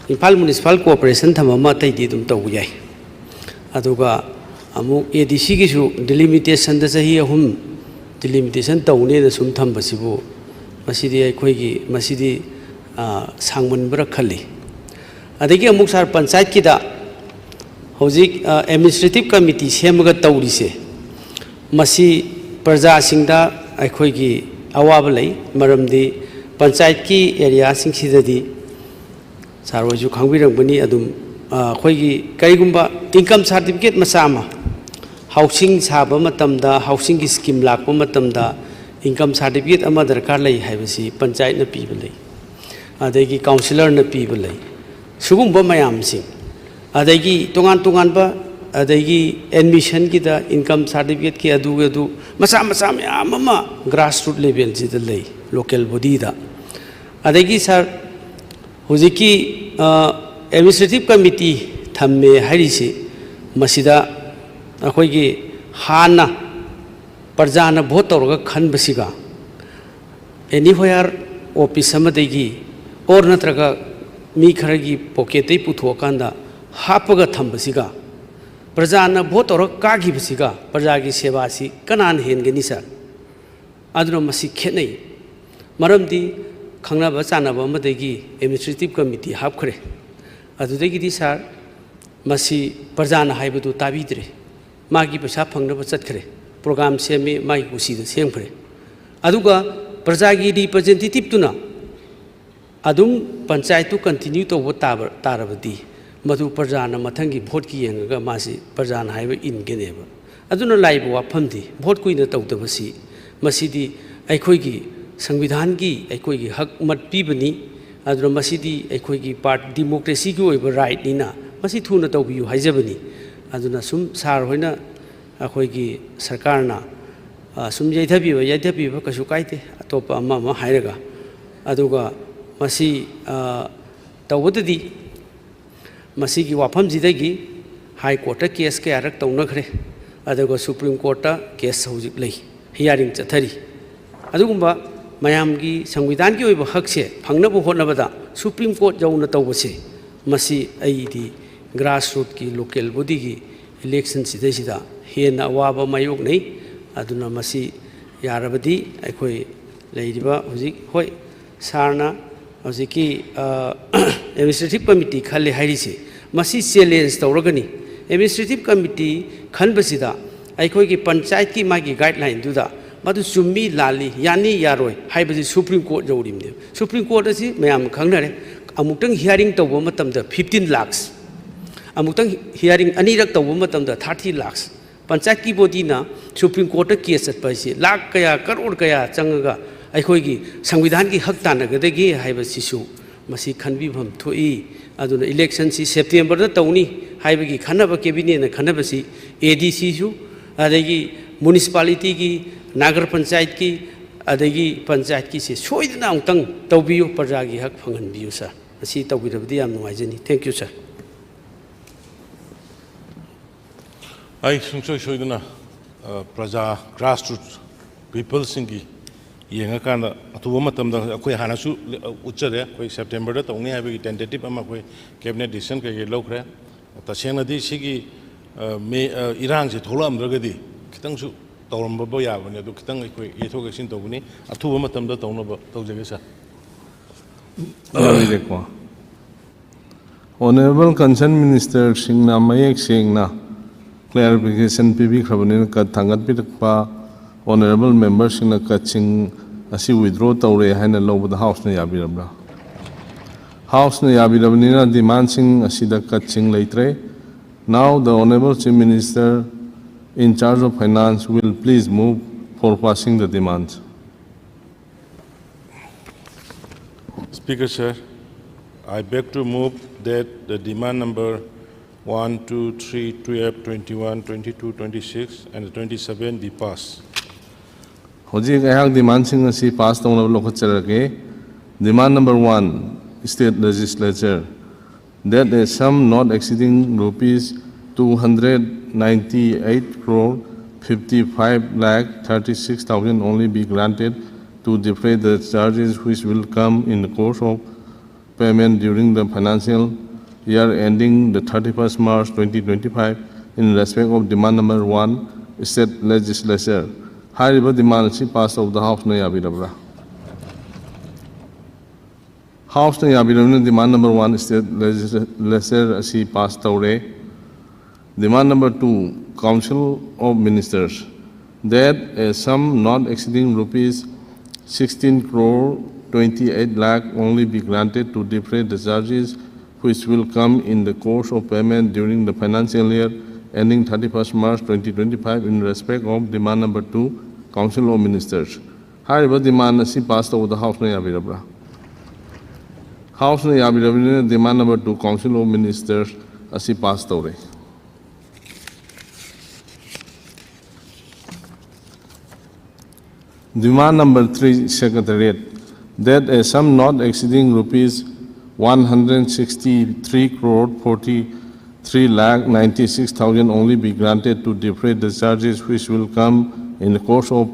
ꯏꯝꯐꯥꯜ ꯃ꯭ꯌꯨꯅꯤꯁꯤꯄꯥꯜ ꯀꯣꯔꯄꯣꯔꯦꯁꯟ ꯊꯝꯕ ꯑꯃ ꯑꯇꯩꯗꯤ ꯑꯗꯨꯝ ꯇꯧꯕ ꯌꯥꯏ꯫ ꯑꯗꯨꯒ ꯑꯃꯨꯛ ꯑꯦ ꯗꯤ ꯁꯤꯒꯤꯁꯨ ꯗꯤꯂꯤꯃꯤꯇꯦꯁꯟꯗ ꯆꯍꯤ ꯑꯍꯨꯝ ꯗꯤꯂꯤꯃꯤꯇꯦꯁꯟ ꯇꯧꯅꯦꯅ ꯁꯨꯝ ꯊꯝꯕꯁꯤꯕꯨ ꯃꯁꯤꯗꯤ ꯑꯩꯈꯣꯏꯒꯤ, ꯃꯁꯤꯗꯤ, ꯑ, ꯁꯥꯡꯃꯟꯕ꯭ꯔꯥ ꯈꯜꯂꯤ꯫ ꯑꯗꯒꯤ ꯑꯃꯨꯛ ꯁꯥꯔ, ꯄꯟꯆꯥꯌꯠꯀꯤꯗ ꯍꯧꯖꯤꯛ, ꯑ, ꯑꯦꯗꯃꯤꯅꯤꯁꯇ꯭ꯔꯦꯇꯤꯞ ꯀꯃꯤꯇꯤ ꯁꯦꯝꯃꯒ ꯇꯧꯔꯤꯁꯦ, ꯃꯁꯤ ꯄ꯭ꯔꯖꯥꯁꯤꯡꯗ ꯑꯩꯈꯣꯏꯒꯤ ꯑꯋꯥꯕ ꯂꯩ꯫ ꯃꯔꯝꯗꯤ ꯄꯟꯆꯥꯌꯠꯀꯤ ꯑꯦꯔꯤꯌꯥꯁꯤꯡꯁꯤꯗꯗꯤ ꯁꯥꯔ ꯍꯣꯏꯁꯨ ꯈꯪꯕꯤꯔꯝꯒꯅꯤ, ꯑꯗꯨꯝ, ꯑ, ꯑꯩꯈꯣꯏꯒꯤ ꯀꯔꯤꯒꯨꯝꯕ ꯏꯟꯀꯝ ꯁꯥꯔꯇꯤꯐꯤꯀꯦꯠ ꯃꯆꯥ ꯑꯃ, ꯍꯥꯎꯁꯤꯡ ꯁꯥꯕ ꯃꯇꯝꯗ, ꯍꯥꯎꯁꯤꯡꯒꯤ ꯁ꯭ꯀꯤꯝ ꯂꯥꯛꯄ ꯃꯇꯝꯗ ꯏꯟꯀꯝ ꯁꯥꯔꯇꯤꯐꯤꯀꯦꯠ ꯑꯃ ꯗꯔꯀꯥꯔ ꯂꯩ ꯍꯥꯏꯕꯁꯤ ꯄꯟꯆꯥꯌꯠꯅ ꯄꯤꯕ ꯂꯩ, ꯑꯗꯒꯤ ꯀꯥꯎꯟꯁꯤꯂꯔꯅ ꯄꯤꯕ ꯂꯩ꯫ ꯁꯤꯒꯨꯝꯕ ꯃꯌꯥꯝꯁꯤꯡ, ꯑꯗꯒꯤ ꯇꯣꯉꯥꯟ ꯇꯣꯉꯥꯟꯕ, ꯑꯗꯒꯤ ꯑꯦꯗꯃꯤꯁꯟꯒꯤꯗ ꯏꯟꯀꯝ ꯁꯥꯔꯇꯤꯐꯤꯀꯦꯠꯀꯤ ꯑꯗꯨꯒꯤ ꯑꯗꯨ ꯃꯆꯥ ꯃꯆꯥ ꯃꯌꯥꯝ ꯑꯃ ꯒ꯭ꯔꯥꯁꯔꯨꯠ ꯂꯦꯚꯦꯜꯁꯤꯗ ꯂꯩ, ꯂꯣꯀꯦꯜ ꯕꯣꯗꯤꯗ꯫ ꯑꯗꯒꯤ ꯁꯥꯔ, ꯍꯧꯖꯤꯛꯀꯤ, ꯑ, ꯑꯦꯗꯃꯤꯅꯤꯁꯇ꯭ꯔꯦꯇꯤꯞ ꯀꯃꯤꯇꯤ ꯊꯝꯃꯦ ꯍꯥꯏꯔꯤꯁꯤ, ꯃꯁꯤꯗ ꯑꯩꯈꯣꯏꯒꯤ ꯍꯥꯟꯅ ꯄ꯭ꯔꯖꯥꯅ ꯚꯣꯠ ꯇꯧꯔꯒ ꯈꯟꯕꯁꯤꯒ, ꯑꯦꯅꯤ ꯍꯣꯌꯥꯔ ꯑꯣꯐꯤꯁ ꯑꯃꯗꯒꯤ ꯑꯣꯔ ꯅꯠꯇ꯭ꯔꯒ ꯃꯤ ꯈꯔꯒꯤ ꯄꯣꯀꯦꯠꯇꯩ ꯄꯨꯊꯣꯛꯑꯀꯥꯟꯗ ꯍꯥꯞꯄꯒ ꯊꯝꯕꯁꯤꯒ, ꯄ꯭ꯔꯖꯥꯅ ꯚꯣꯠ ꯇꯧꯔꯒ ꯀꯥꯈꯤꯕꯁꯤꯒ ꯄ꯭ꯔꯖꯥꯒꯤ ꯁꯦꯕꯥꯁꯤ ꯀꯅꯥꯅ ꯍꯦꯟꯒꯅꯤ, ꯁꯥꯔ? ꯑꯗꯨꯅ ꯃꯁꯤ ꯈꯦꯠꯅꯩ꯫ ꯃꯔꯝꯗꯤ ꯈꯪꯅꯕ ꯆꯥꯟꯅꯕ ꯑꯃꯗꯒꯤ ꯑꯦꯗꯃꯤꯅꯤꯁꯇ꯭ꯔꯦꯇꯤꯞ ꯀꯃꯤꯇꯤ ꯍꯥꯞꯈ꯭ꯔꯦ꯫ ꯑꯗꯨꯗꯒꯤꯗꯤ, ꯁꯥꯔ, ꯃꯁꯤ ꯄ꯭ꯔꯖꯥꯅ ꯍꯥꯏꯕꯗꯨ ꯇꯥꯕꯤꯗ꯭ꯔꯦ꯫ ꯃꯥꯒꯤ ꯄꯩꯁꯥ ꯐꯪꯅꯕ ꯆꯠꯈ꯭ꯔꯦ, ꯄ꯭ꯔꯣꯒ꯭ꯔꯥꯝ ꯁꯦꯝꯃꯦ, ꯃꯥꯒꯤ ꯀꯨꯁꯤꯗ ꯁꯦꯝꯈ꯭ꯔꯦ꯫ ꯑꯗꯨꯒ ꯄ꯭ꯔꯖꯥꯒꯤ ꯔꯤꯄ꯭ꯔꯖꯦꯟꯇꯦꯇꯤꯞꯇꯨꯅ ꯑꯗꯨꯝ ꯄꯟꯆꯥꯌꯠꯇꯨ ꯀꯟꯇꯤꯅ꯭ꯌꯨ ꯇꯧꯕ ꯇꯥꯕ, ꯇꯥꯔꯕꯗꯤ, ꯃꯗꯨ ꯄ꯭ꯔꯖꯥꯅ ꯃꯊꯪꯒꯤ ꯚꯣꯠꯀꯤ ꯌꯦꯡꯉꯒ ꯃꯥꯁꯤ ꯄ꯭ꯔꯖꯥꯅ ꯍꯥꯏꯕ ꯏꯟꯒꯅꯦꯕ꯫ ꯑꯗꯨꯅ ꯂꯥꯛꯏꯕ ꯋꯥꯐꯝꯗꯤ, ꯚꯣꯠ ꯀꯨꯏꯅ ꯇꯧꯗꯕꯁꯤ, ꯃꯁꯤꯗꯤ ꯑꯩꯈꯣꯏꯒꯤ ꯁꯪꯕꯤꯙꯥꯟꯒꯤ ꯑꯩꯈꯣꯏꯒꯤ ꯍꯛ ꯃꯠ ꯄꯤꯕꯅꯤ꯫ ꯑꯗꯨꯅ ꯃꯁꯤꯗꯤ ꯑꯩꯈꯣꯏꯒꯤ ꯄꯥꯔꯠ-, ꯗꯤꯃꯣꯀ꯭ꯔꯦꯁꯤꯒꯤ ꯑꯣꯏꯕ ꯔꯥꯏꯠꯅꯤꯅ ꯃꯁꯤ ꯊꯨꯅ ꯇꯧꯕꯤꯌꯨ ꯍꯥꯏꯖꯕꯅꯤ꯫ ꯑꯗꯨꯅ ꯁꯨꯝ ꯁꯥꯔ ꯍꯣꯏꯅ ꯑꯩꯈꯣꯏꯒꯤ ꯁꯔꯀꯥꯔꯅ, ꯑ, ꯁꯨꯝ ꯌꯩꯊꯕꯤꯕ, ꯌꯩꯊꯕꯤꯕ ꯀꯩꯁꯨ ꯀꯥꯏꯗꯦ, ꯑꯇꯣꯞꯄ ꯑꯃ ꯑꯃ ꯍꯥꯏꯔꯒ꯫ ꯑꯗꯨꯒ ꯃꯁꯤ, ꯑ, ꯇꯧꯕꯗꯗꯤ ꯃꯁꯤꯒꯤ ꯋꯥꯐꯝꯁꯤꯗꯒꯤ ꯍꯥꯏ ꯀꯣꯔꯠꯇ ꯀꯦꯁ ꯀꯌꯥꯔꯛ ꯇꯧꯅꯈ꯭ꯔꯦ, ꯑꯗꯨꯒ ꯁꯨꯄ꯭ꯔꯤꯝ ꯀꯣꯔꯠꯇ ꯀꯦꯁ ꯍꯧꯖꯤꯛ ꯂꯩ, ꯍꯤꯌꯥꯔꯤꯡ ꯆꯠꯊꯔꯤ꯫ ꯑꯗꯨꯒꯨꯝꯕ ꯃꯌꯥꯝꯒꯤ ꯁꯪꯕꯤꯙꯥꯟꯒꯤ ꯑꯣꯏꯕ ꯍꯛꯁꯦ ꯐꯪꯅꯕ ꯍꯣꯠꯅꯕꯗ ꯁꯨꯄ꯭ꯔꯤꯝ ꯀꯣꯔꯠ ꯌꯧꯅ ꯇꯧꯕꯁꯦ, ꯃꯁꯤ ꯑꯩꯗꯤ ꯒ꯭ꯔꯥꯁꯔꯨꯠꯀꯤ ꯂꯣꯀꯦꯜ ꯕꯣꯗꯤꯒꯤ ꯏꯂꯦꯛꯁꯟ ꯁꯤꯗꯩꯁꯤꯗ ꯍꯦꯟꯅ ꯑꯋꯥꯕ ꯃꯥꯌꯣꯛꯅꯩ꯫ ꯑꯗꯨꯅ ꯃꯁꯤ ꯌꯥꯔꯕꯗꯤ ꯑꯩꯈꯣꯏ ꯂꯩꯔꯤꯕ ꯍꯧꯖꯤꯛ, ꯍꯣꯏ, ꯁꯥꯔꯅ ꯍꯧꯖꯤꯛꯀꯤ ꯑꯦꯗꯃꯤꯅꯤꯁꯇ꯭ꯔꯦꯇꯤꯞ ꯀꯃꯤꯇꯤ ꯈꯜꯂꯦ ꯍꯥꯏꯔꯤꯁꯦ, ꯃꯁꯤ ꯆꯦꯂꯦꯟꯖ ꯇꯧꯔꯒꯅꯤ꯫ ꯑꯦꯗꯃꯤꯅꯤꯁꯇ꯭ꯔꯦꯇꯤꯞ ꯀꯃꯤꯇꯤ ꯈꯟꯕꯁꯤꯗ ꯑꯩꯈꯣꯏꯒꯤ ꯄꯟꯆꯥꯌꯠꯀꯤ ꯃꯥꯒꯤ ꯒꯥꯏꯗꯂꯥꯏꯟꯗꯨꯗ ꯃꯗꯨ ꯆꯨꯝꯃꯤ ꯂꯥꯜꯂꯤ, ꯌꯥꯅꯤ ꯌꯥꯔꯣꯏ ꯍꯥꯏꯕꯁꯤ ꯁꯨꯄ꯭ꯔꯤꯝ ꯀꯣꯔꯠ ꯌꯧꯔꯤꯕꯅꯦꯕ꯫ ꯁꯨꯄ꯭ꯔꯤꯝ ꯀꯣꯔꯠ ꯑꯁꯤ ꯃꯌꯥꯝ ꯈꯪꯅꯔꯦ, ꯑꯃꯨꯛꯇꯪ ꯍꯤꯌꯥꯔꯤꯡ ꯇꯧꯕ ꯃꯇꯝꯗ ꯐꯤꯐꯇꯤꯟ ꯂꯥꯛꯁ, ꯑꯃꯨꯛꯇꯪ ꯍꯤꯌꯥꯔꯤꯡ ꯑꯅꯤꯔꯛ ꯇꯧꯕ ꯃꯇꯝꯗ ꯊꯥꯔꯇꯤ ꯂꯥꯛꯁ꯫ ꯄꯟꯆꯥꯌꯠꯀꯤ ꯕꯣꯗꯤꯅ ꯁꯨꯄ꯭ꯔꯤꯝ ꯀꯣꯔꯠꯇ ꯀꯦꯁ ꯆꯠꯄ ꯍꯥꯏꯁꯤ ꯂꯥꯛ ꯀꯌꯥ, ꯀꯔꯣꯔ ꯀꯌꯥ ꯆꯪꯉꯒ ꯑꯩꯈꯣꯏꯒꯤ ꯁꯪꯕꯤꯙꯥꯟꯒꯤ ꯍꯛ ꯇꯥꯟꯅꯒꯗꯒꯦ ꯍꯥꯏꯕꯁꯤꯁꯨ ꯃꯁꯤ ꯈꯟꯕꯤꯐꯝ ꯊꯣꯛꯏ꯫ ꯑꯗꯨꯅ ꯏꯂꯦꯛꯁꯟꯁꯤ ꯁꯦꯞꯇꯦꯝꯕꯔꯗ ꯇꯧꯅꯤ ꯍꯥꯏꯕꯒꯤ ꯈꯟꯅꯕ, ꯀꯦꯕꯤꯅꯦꯠꯅ ꯈꯟꯅꯕꯁꯤ ꯑꯦ ꯗꯤ ꯁꯤꯁꯨ, ꯑꯗꯒꯤ ꯃ꯭ꯌꯨꯅꯤꯁꯤꯄꯥꯂꯤꯇꯤꯒꯤ, ꯅꯥꯒꯔ ꯄꯟꯆꯥꯌꯠꯀꯤ, ꯑꯗꯒꯤ ꯄꯟꯆꯥꯌꯠꯀꯤꯁꯦ ꯁꯣꯏꯗꯅ ꯑꯃꯨꯛꯇꯪ ꯇꯧꯕꯤꯌꯨ, ꯄ꯭ꯔꯖꯥꯒꯤ ꯍꯛ ꯐꯪꯍꯟꯕꯤꯌꯨ ꯁꯥꯔ꯫ ꯃꯁꯤ ꯇꯧꯕꯤꯔꯕꯗꯤ ꯌꯥꯝ ꯅꯨꯡꯉꯥꯏꯖꯅꯤ꯫ Thank you, ꯁꯥꯔ꯫ ꯑꯩ ꯁꯨꯡꯁꯣꯏ ꯁꯣꯏꯗꯅ, ꯑ, ꯄ꯭ꯔꯖꯥ, ꯒ꯭ꯔꯥꯁꯔꯨꯠ ꯄꯤꯄꯜꯁꯤꯡꯒꯤ ꯌꯦꯡꯉꯀꯥꯟꯗ ꯑꯊꯨꯕ ꯃꯇꯝꯗ ꯑꯩꯈꯣꯏ ꯍꯥꯟꯅꯁꯨ ꯎꯠꯆꯔꯦ, ꯑꯩꯈꯣꯏ ꯁꯦꯞꯇꯦꯝꯕꯔꯗ ꯇꯧꯅꯤ ꯍꯥꯏꯕꯒꯤ ꯇꯦꯟꯇꯦꯇꯤꯞ ꯑꯃ ꯑꯩꯈꯣꯏ ꯀꯦꯕꯤꯅꯦꯠ ꯗꯤꯁꯤꯖꯟ ꯀꯩꯀꯩ ꯂꯧꯈ꯭ꯔꯦ꯫ ꯇꯁꯦꯡꯅꯗꯤ ꯁꯤꯒꯤ, ꯑ, ꯃꯦ-, ꯑ, ꯏꯔꯥꯡꯁꯦ ꯊꯣꯛꯂꯛꯑꯝꯗ꯭ꯔꯒꯗꯤ ꯈꯤꯇꯪꯁꯨ ꯇꯧꯔꯝꯕ ꯌꯥꯕꯅꯤ, ꯑꯗꯨ ꯈꯤꯇꯪ ꯑꯩꯈꯣꯏ ꯌꯩꯊꯣꯛ ꯌꯩꯁꯤꯟ ꯇꯧꯕꯅꯤ꯫ ꯑꯊꯨꯕ ꯃꯇꯝꯗ ꯇꯧꯅꯕ ꯇꯧꯖꯒꯦ, ꯁꯥꯔ꯫ ꯌꯥꯕꯤꯔꯦꯀꯣ꯫ Honourable concerned ministerꯁꯤꯡꯅ ꯃꯌꯦꯛ ꯁꯦꯡꯅ clarification ꯄꯤꯕꯤꯈ꯭ꯔꯕꯅꯤꯅ cut ꯊꯥꯡꯒꯠꯄꯤꯔꯛꯄ honourable memberꯁꯤꯡꯅ cutꯁꯤꯡ ꯑꯁꯤ withdraw ꯇꯧꯔꯦ ꯍꯥꯏꯅ ꯂꯧꯕꯗ Houseꯅ ꯌꯥꯕꯤꯔꯕ꯭ꯔꯥ? Houseꯅ ꯌꯥꯕꯤꯔꯕꯅꯤꯅ demandꯁꯤꯡ ꯑꯁꯤꯗ cutꯁꯤꯡ ꯂꯩꯇ꯭ꯔꯦ꯫ Now the Honourable Chief Minister in charge of Finance will please move for passing the demands. Speaker, sir, I beg to move that the demand number one, two, three, twelve, twenty-one, twenty-two, twenty-six, and twenty-seven be passed. ꯍꯧꯖꯤꯛ ꯑꯩꯍꯥꯛ demandꯁꯤꯡ ꯑꯁꯤ pass ꯇꯧꯅꯕ ꯂꯧꯈꯠꯆꯔꯒꯦ꯫ Demand number one, State Legislature, that a sum not exceeding rupees two hundred ninety-eight crore fifty-five lakh thirty-six thousand only be granted to defray the charges which will come in the course of payment during the financial year ending the thirty-first March twenty twenty-five in respect of demand number one, state legislature. ꯍꯥꯏꯔꯤꯕ demand ꯑꯁꯤ pass ꯇꯧꯕꯗ Houseꯅ ꯌꯥꯕꯤꯔꯕ꯭ꯔꯥ? Houseꯅ ꯌꯥꯕꯤꯔꯕꯅꯤꯅ demand number one, state legislature ꯑꯁꯤ pass ꯇꯧꯔꯦ. Demand number two, Council of Ministers, that a sum not exceeding rupees sixteen crore twenty-eight lakh only be granted to defray the charges which will come in the course of payment during the financial year ending thirty-first March twenty twenty-five in respect of demand number two, Council of Ministers. ꯍꯥꯏꯔꯤꯕ demand ꯑꯁꯤ pass ꯇꯧꯕꯗ Houseꯅ ꯌꯥꯕꯤꯔꯕ꯭ꯔꯥ? Houseꯅ ꯌꯥꯕꯤꯔꯕꯅꯤꯅ demand number two, Council of Ministers ꯑꯁꯤ pass ꯇꯧꯔꯦ. Demand number three, Secretariat, that a sum not exceeding rupees one hundred sixty-three crore forty-three lakh ninety-six thousand only be granted to defray the charges which will come in the course of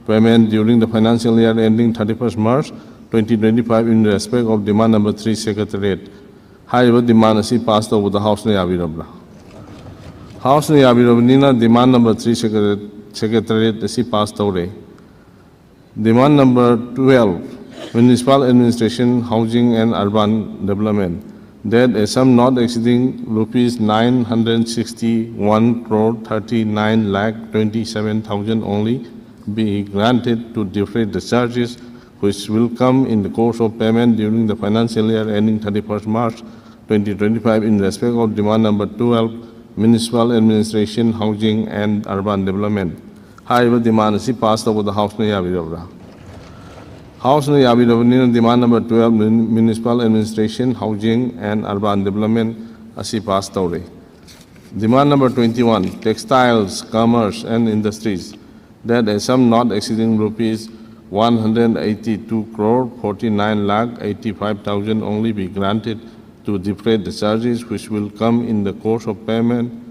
payment during the financial year ending thirty-first March twenty twenty-five in respect of demand number three, Secretariat. ꯍꯥꯏꯔꯤꯕ demand ꯑꯁꯤ pass ꯇꯧꯕꯗ Houseꯅ ꯌꯥꯕꯤꯔꯕ꯭ꯔꯥ? Houseꯅ ꯌꯥꯕꯤꯔꯕꯅꯤꯅ demand number three, Secretariat ꯑꯁꯤ pass ꯇꯧꯔꯦ. Demand number twelve, Municipal Administration, Housing and Urban Development, that a sum not exceeding rupees nine hundred sixty-one crore thirty-nine lakh twenty-seven thousand only be granted to defray the charges which will come in the course of payment during the financial year ending thirty-first March twenty twenty-five in respect of demand number twelve, Municipal Administration, Housing and Urban Development. ꯍꯥꯏꯔꯤꯕ demand ꯑꯁꯤ pass ꯇꯧꯕꯗ Houseꯅ ꯌꯥꯕꯤꯔꯕ꯭ꯔꯥ? Houseꯅ ꯌꯥꯕꯤꯔꯕꯅꯤꯅ demand number twelve, Mun- Municipal Administration, Housing and Urban Development ꯑꯁꯤ pass ꯇꯧꯔꯦ. Demand number twenty-one, Textiles, Commerce and Industries, that a sum not exceeding rupees one hundred eighty-two crore forty-nine lakh eighty-five thousand only be granted to defray the charges which will come in the course of payment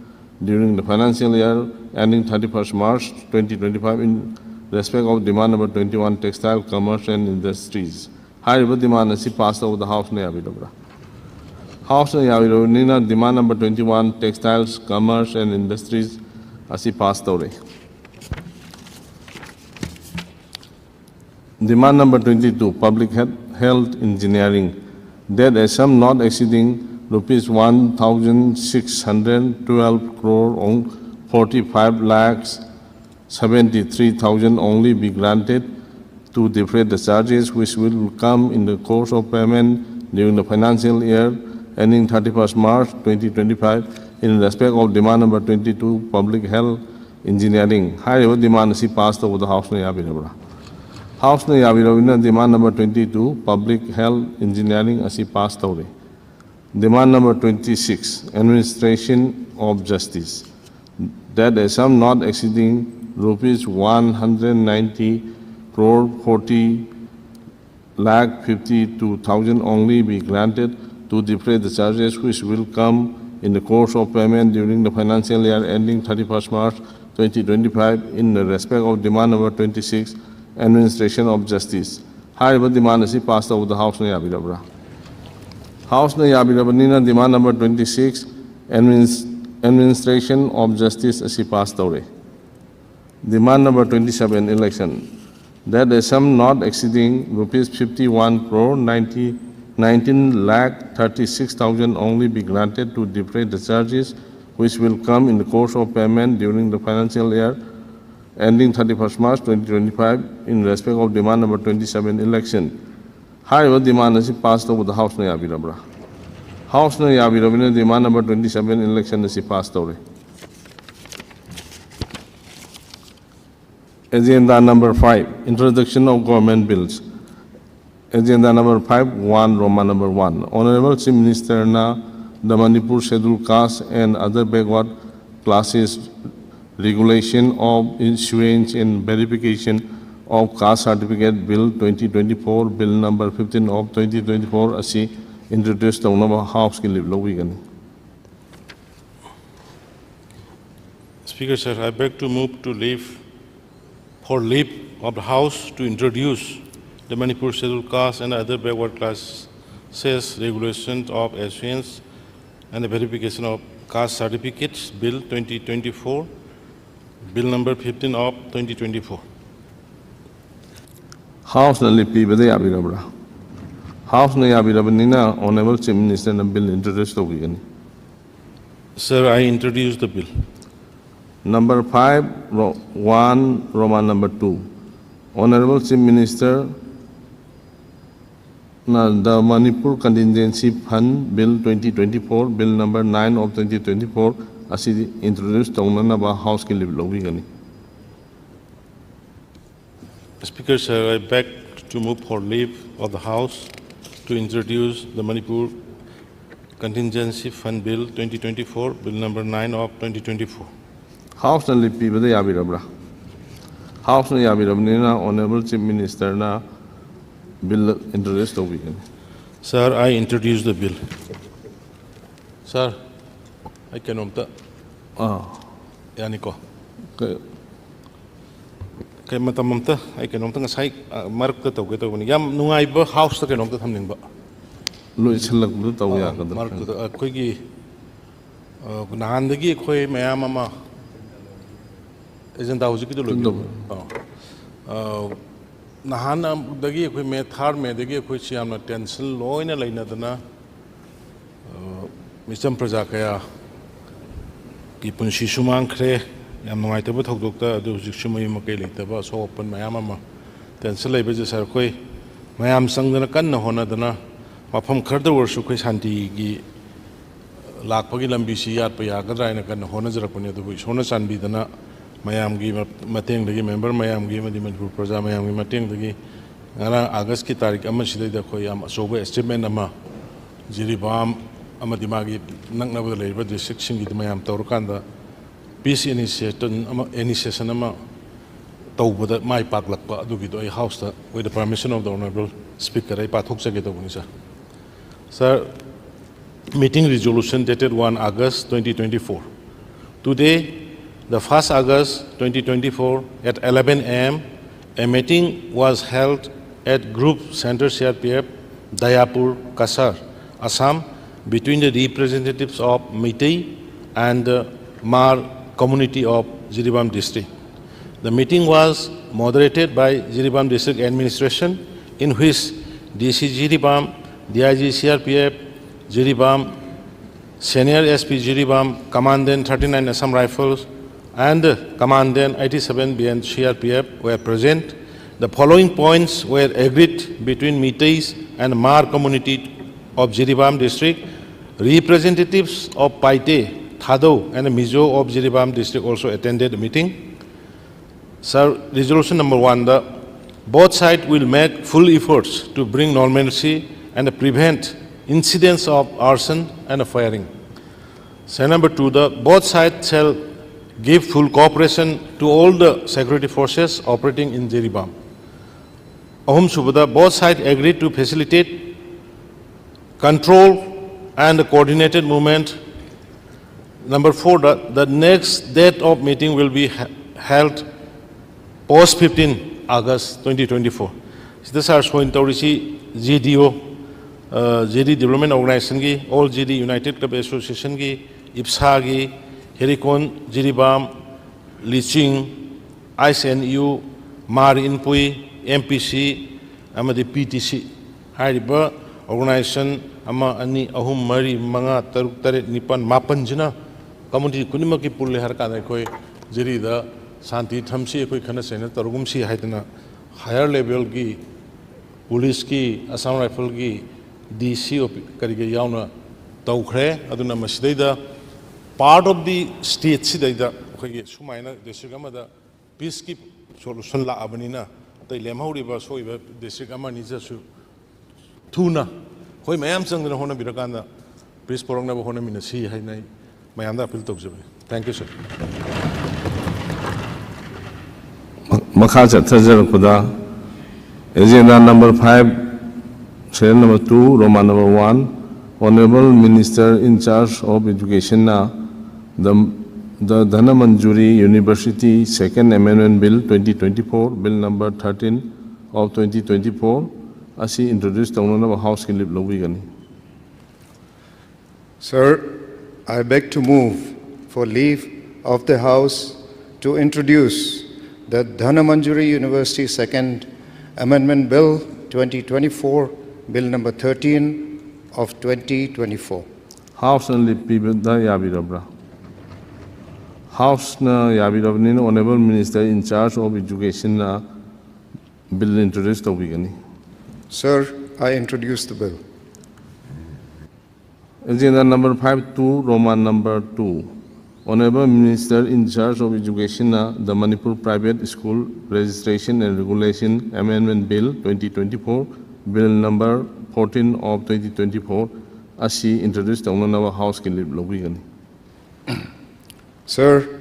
during the financial year ending thirty-first March twenty twenty-five in respect of demand number twenty-one, textile, commerce and industries. ꯍꯥꯏꯔꯤꯕ demand ꯑꯁꯤ pass ꯇꯧꯕꯗ Houseꯅ ꯌꯥꯕꯤꯔꯕ꯭ꯔꯥ? Houseꯅ ꯌꯥꯕꯤꯔꯕꯅꯤꯅ demand number twenty-one, textiles, commerce and industries ꯑꯁꯤ pass ꯇꯧꯔꯦ꯫ Demand number twenty-two, public health, health engineering, that a sum not exceeding rupees one thousand six hundred twelve crore forty-five lakhs seventy-three thousand only be granted to defray the charges which will come in the course of payment during the financial year ending thirty-first March twenty twenty-five in respect of demand number twenty-two, public health engineering. ꯍꯥꯏꯔꯤꯕ demand ꯑꯁꯤ pass ꯇꯧꯕꯗ Houseꯅ ꯌꯥꯕꯤꯔꯕ꯭ꯔꯥ? Houseꯅ ꯌꯥꯕꯤꯔꯕꯅꯤꯅ demand number twenty-two, public health engineering ꯑꯁꯤ pass ꯇꯧꯔꯦ꯫ Demand number twenty-six, administration of justice, that a sum not exceeding rupees one hundred ninety crore forty lakh fifty-two thousand only be granted to defray the charges which will come in the course of payment during the financial year ending thirty-first March twenty twenty-five in the respect of demand number twenty-six, administration of justice. ꯍꯥꯏꯔꯤꯕ demand ꯑꯁꯤ pass ꯇꯧꯕꯗ Houseꯅ ꯌꯥꯕꯤꯔꯕ꯭ꯔꯥ? Houseꯅ ꯌꯥꯕꯤꯔꯕꯅꯤꯅ demand number twenty-six, administration of justice ꯑꯁꯤ pass ꯇꯧꯔꯦ꯫ Demand number twenty-seven, election, that a sum not exceeding rupees fifty-one crore ninety, nineteen lakh thirty-six thousand only be granted to defray the charges which will come in the course of payment during the financial year ending thirty-first March twenty twenty-five in respect of demand number twenty-seven, election. ꯍꯥꯏꯔꯤꯕ demand ꯑꯁꯤ pass ꯇꯧꯕꯗ Houseꯅ ꯌꯥꯕꯤꯔꯕ꯭ꯔꯥ? Houseꯅ ꯌꯥꯕꯤꯔꯕꯅꯤꯅ demand number twenty-seven, election ꯑꯁꯤ pass ꯇꯧꯔꯦ꯫ Agenda number five, introduction of government bills. Agenda number five one, Roman number one. Honorable Chief Ministerꯅ the Manipur Scheduled Caste and other backward classes regulation of issuance and verification of caste certificate bill twenty twenty-four, bill number fifteen of twenty twenty-four ꯑꯁꯤ introduce ꯇꯧꯅꯕ Houseꯀꯤ leave ꯂꯧꯕꯤꯒꯅꯤ꯫ Speaker, sir, I beg to move to leave. for leave of the House to introduce the Manipur Scheduled Caste and Other Backward Classes Regulation of Issuance and the Verification of Caste Certificates Bill twenty twenty-four, Bill number fifteen of twenty twenty-four. Houseꯅ ꯂꯤꯞ ꯄꯤꯕꯗ ꯌꯥꯕꯤꯔꯕ꯭ꯔꯥ? Houseꯅ ꯌꯥꯕꯤꯔꯕꯅꯤꯅ Honourable Chief Ministerꯅ bill introduce ꯇꯧꯕꯤꯒꯅꯤ꯫ Sir, I introduce the bill. Number five, ro- one, Roman number two. Honourable Chief Minister, na the Manipur Contingency Fund Bill twenty twenty-four, Bill number nine of twenty twenty-four ꯑꯁꯤ introduce ꯇꯧꯅꯅꯕ Houseꯀꯤ leave ꯂꯧꯕꯤꯒꯅꯤ꯫ Speaker, sir, I beg to move for leave of the House to introduce the Manipur Contingency Fund Bill twenty twenty-four, Bill number nine of twenty twenty-four. Houseꯅ leave ꯄꯤꯕꯗ ꯌꯥꯕꯤꯔꯕ꯭ꯔꯥ? Houseꯅ ꯌꯥꯕꯤꯔꯕꯅꯤꯅ Honourable Chief Ministerꯅ bill introduce ꯇꯧꯕꯤꯒꯅꯤ꯫ Sir, I introduce the bill. Sir, ꯑꯩ ꯀꯩꯅꯣꯝꯇ ꯑꯥ, ꯌꯥꯅꯤꯀꯣ? ꯀ- ꯀꯩ ꯃꯇꯝ ꯑꯝꯇ ꯑꯩ ꯀꯩꯅꯣꯝꯇ ꯉꯁꯥꯏ ꯑ, ꯃꯔꯛꯇ ꯇꯧꯒꯦ ꯇꯧꯕꯅꯤ꯫ ꯌꯥꯝ ꯅꯨꯡꯉꯥꯏꯕ Houseꯇ ꯀꯩꯅꯣꯝꯇ ꯊꯝꯅꯤꯡꯕ꯫ ꯂꯣꯏꯁꯤꯜꯂꯛꯄꯗ ꯇꯧ ꯌꯥꯒꯗ꯭ꯔꯥ? ꯃꯔꯛꯇꯨꯗ ꯑꯩꯈꯣꯏꯒꯤ ꯑ, ꯅꯍꯥꯟꯗꯒꯤ ꯑꯩꯈꯣꯏ ꯃꯌꯥꯝ ꯑꯃ agenda ꯍꯧꯖꯤꯛꯀꯤꯗꯣ ꯂꯣꯏꯕꯤꯔꯕꯣ? ꯑꯥ꯫ ꯑ, ꯅꯍꯥꯟꯗꯒꯤ ꯑꯩꯈꯣꯏ May, third Mayꯗꯒꯤ ꯑꯩꯈꯣꯏꯁꯤ ꯌꯥꯝꯅ tension ꯂꯣꯏꯅ ꯂꯩꯅꯗꯅ, ꯑ, ꯃꯤꯆꯝ ꯄ꯭ꯔꯖꯥ ꯀꯌꯥꯒꯤ ꯄꯨꯟꯁꯤꯁꯨ ꯃꯥꯡꯈ꯭ꯔꯦ꯫ ꯌꯥꯝ ꯅꯨꯡꯉꯥꯏꯇꯕ ꯊꯧꯗꯣꯛꯇ, ꯑꯗꯨ ꯍꯧꯖꯤꯛꯁꯨ ꯃꯌꯨꯝ ꯃꯀꯩ ꯂꯩꯇꯕ, ꯑꯁꯣꯛ ꯑꯄꯟ ꯃꯌꯥꯝ ꯑꯃ tension ꯂꯩꯕꯁꯦ, sir, ꯑꯩꯈꯣꯏ ꯃꯌꯥꯝ ꯆꯪꯗꯅ ꯀꯟꯅ ꯍꯣꯠꯅꯗꯅ ꯃꯐꯝ ꯈꯔꯗ ꯑꯣꯏꯔꯁꯨ ꯑꯩꯈꯣꯏ ꯁꯥꯟꯇꯤꯒꯤ ꯂꯥꯛꯄꯒꯤ ꯂꯝꯕꯤꯁꯤ ꯌꯥꯠꯄ ꯌꯥꯒꯗ꯭ꯔꯥ ꯍꯥꯏꯅ ꯀꯟꯅ ꯍꯣꯠꯅꯖꯔꯛꯄꯅꯤ꯫ ꯑꯗꯨꯕꯨ ꯏꯁꯣꯔꯅ ꯆꯥꯟꯕꯤꯗꯅ ꯃꯌꯥꯝꯒꯤ ꯃ-, ꯃꯇꯦꯡꯗꯒꯤ, member ꯃꯌꯥꯝꯒꯤ ꯑꯃꯗꯤ ꯃꯅꯤꯄꯨꯔ ꯄ꯭ꯔꯖꯥ ꯃꯌꯥꯝꯒꯤ ꯃꯇꯦꯡꯗꯒꯤ ꯉꯔꯥꯡ Augustꯀꯤ ꯇꯥꯔꯤꯛ ꯑꯃꯁꯤꯗꯩꯗ ꯑꯩꯈꯣꯏ ꯌꯥꯝ ꯑꯆꯧꯕ achievement ꯑꯃ ꯖꯤꯔꯤꯕꯥꯝ ꯑꯃꯗꯤ ꯃꯥꯒꯤ ꯅꯛꯅꯕꯗ ꯂꯩꯔꯤꯕ districtꯁꯤꯡꯒꯤꯗ ꯃꯌꯥꯝ ꯇꯧꯔꯀꯥꯟꯗ peace initiation ꯑꯃ, initiation ꯑꯃ ꯇꯧꯕꯗ ꯃꯥꯏ ꯄꯥꯛꯂꯛꯄ ꯑꯗꯨꯒꯤꯗꯣ ꯑꯩ Houseꯇ, with the permission of the Honourable Speaker, ꯑꯩ ꯄꯥꯊꯣꯛꯆꯒꯦ ꯇꯧꯕꯅꯤ, sir. Sir, meeting resolution dated one August twenty twenty-four. Today, The first August twenty twenty-four at eleven a m, a meeting was held at Group Center C R P F, Dayapur, Cachar, Assam, between the representatives of Meitei and the Hmar community of Jiribam district. The meeting was moderated by Jiribam District Administration, in which D C Jiribam, D I G C R P F Jiribam, Senior S P Jiribam, Commandant thirty-nine Assam Rifles, and Commandant eighty-seven B N C R P F were present. The following points were agreed between Meiteis and Hmar community of Jiribam district. Representatives of Paite, Thadou, and Mizo of Jiribam district also attended the meeting. Sir, resolution number one, the both sides will make full efforts to bring normalcy and prevent incidents of arson and firing. Sir, number two, the both sides shall give full cooperation to all the security forces operating in Jiribam. ꯑꯍꯨꯝꯁꯨꯕꯗ, both sides agreed to facilitate, control and coordinated movement. Number four, the, the next date of meeting will be he-, held post fifteen August twenty twenty-four. ꯁꯤꯗ ꯁꯥꯔ ꯁꯣꯏꯅ ꯇꯧꯔꯤꯁꯤ J D O, ꯑ, J D Development Organizationꯒꯤ, All J D United Club Associationꯒꯤ, ꯏꯞꯁꯥꯒꯤ, ꯍꯦꯔꯤꯀꯣꯟ ꯖꯤꯔꯤꯕꯥꯝ, ꯂꯤꯆꯤꯡ, ꯑꯥꯏꯁ N U, Mar Inpui, M P C, ꯑꯃꯗꯤ ꯄꯤ ꯇꯤ ꯁꯤ ꯍꯥꯏꯔꯤꯕ organization ꯑꯃ, ꯑꯅꯤ, ꯑꯍꯨꯝ, ꯃꯔꯤ, ꯃꯉꯥ, ꯇꯔꯨꯛ, ꯇꯔꯦꯠ, ꯅꯤꯄꯥꯜ, ꯃꯥꯄꯟꯁꯤꯅ community ꯈꯨꯗꯤꯡꯃꯛꯀꯤ ꯄꯨꯜꯂꯦ ꯍꯥꯏꯔ ꯀꯥꯟꯗ ꯑꯩꯈꯣꯏ ꯖꯤꯔꯤꯗ ꯁꯥꯟꯇꯤ ꯊꯝꯁꯤ, ꯑꯩꯈꯣꯏ ꯈꯠꯅ ꯆꯩꯅ ꯇꯧꯔꯒꯨꯝꯁꯤ ꯍꯥꯏꯗꯅ higher levelꯒꯤ policeꯀꯤ, Assam Rifleꯒꯤ D C ꯑꯣꯐꯤ-, ꯀꯔꯤꯒ ꯌꯥꯎꯅ ꯇꯧꯈ꯭ꯔꯦ꯫ ꯑꯗꯨꯅ ꯃꯁꯤꯗꯩꯗ part of the stateꯁꯤꯗꯩꯗ ꯑꯩꯈꯣꯏꯒꯤ ꯁꯨꯃꯥꯏꯅ district ꯑꯃꯗ peaceꯀꯤ solution ꯂꯥꯛꯑꯕꯅꯤꯅ ꯑꯇꯩ ꯂꯦꯝꯍꯧꯔꯤꯕ ꯁꯣꯛꯏꯕ district ꯑꯃ ꯑꯅꯤꯗꯁꯨ ꯊꯨꯅ ꯑꯩꯈꯣꯏ ꯃꯌꯥꯝ ꯆꯪꯗꯅ ꯍꯣꯠꯅꯕꯤꯔꯀꯥꯟꯗ peace ꯄꯨꯔꯛꯅꯕ ꯍꯣꯠꯅꯃꯤꯟꯅꯁꯤ ꯍꯥꯏꯅ ꯑꯩ ꯃꯌꯥꯝꯗ appeal ꯇꯧꯖꯕꯅꯤ꯫ Thank you, sir. ꯃꯈꯥ ꯆꯠꯊꯖꯔꯛꯄꯗ agenda number five, serial number two, Roman number one, Honorable Minister in charge of Educationꯅ the The Dhanamanjuri University Second Amendment Bill twenty twenty-four, Bill number thirteen of twenty twenty-four ꯑꯁꯤ introduce ꯇꯧꯅꯅꯕ Houseꯀꯤ leave ꯂꯧꯕꯤꯒꯅꯤ꯫ Sir, I beg to move for leave of the House to introduce the Dhanamanjuri University Second Amendment Bill twenty twenty-four, Bill number thirteen of twenty twenty-four. Houseꯅ leave ꯄꯤꯕꯗ ꯌꯥꯕꯤꯔꯕ꯭ꯔꯥ? Houseꯅ ꯌꯥꯕꯤꯔꯕꯅꯤꯅ Honourable Minister in charge of Educationꯅ bill introduce ꯇꯧꯕꯤꯒꯅꯤ꯫ Sir, I introduce the bill. Agenda number five two, Roman number two. Honourable Minister in charge of Educationꯅ the Manipur Private School Registration and Regulation Amendment Bill twenty twenty-four, Bill number fourteen of twenty twenty-four ꯑꯁꯤ introduce ꯇꯧꯅꯅꯕ Houseꯀꯤ leave ꯂꯧꯕꯤꯒꯅꯤ꯫ Sir,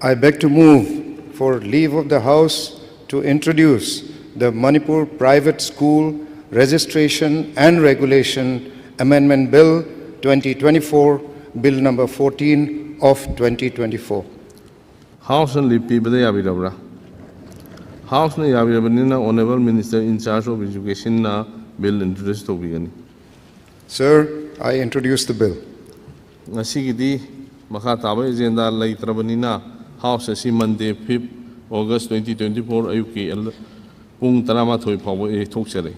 I beg to move for leave of the House to introduce the Manipur Private School Registration and Regulation Amendment Bill twenty twenty-four, Bill number fourteen of twenty twenty-four. Houseꯅ leave ꯄꯤꯕꯗ ꯌꯥꯕꯤꯔꯕ꯭ꯔꯥ? Houseꯅ ꯌꯥꯕꯤꯔꯕꯅꯤꯅ Honourable Minister in charge of Educationꯅ bill introduce ꯇꯧꯕꯤꯒꯅꯤ꯫ Sir, I introduce the bill. ꯉꯁꯤꯒꯤꯗꯤ ꯃꯈꯥ ꯇꯥꯕ agenda ꯂꯩꯇ꯭ꯔꯕꯅꯤꯅ House ꯑꯁꯤ Monday fifth August twenty twenty-four ꯑꯌꯨꯛꯀꯤ ꯑꯦꯜ-, ꯄꯨꯡ ꯇꯔꯥꯃꯥꯊꯣꯏ ꯐꯥꯎꯕ ꯌꯩꯊꯣꯛꯆꯔꯦ꯫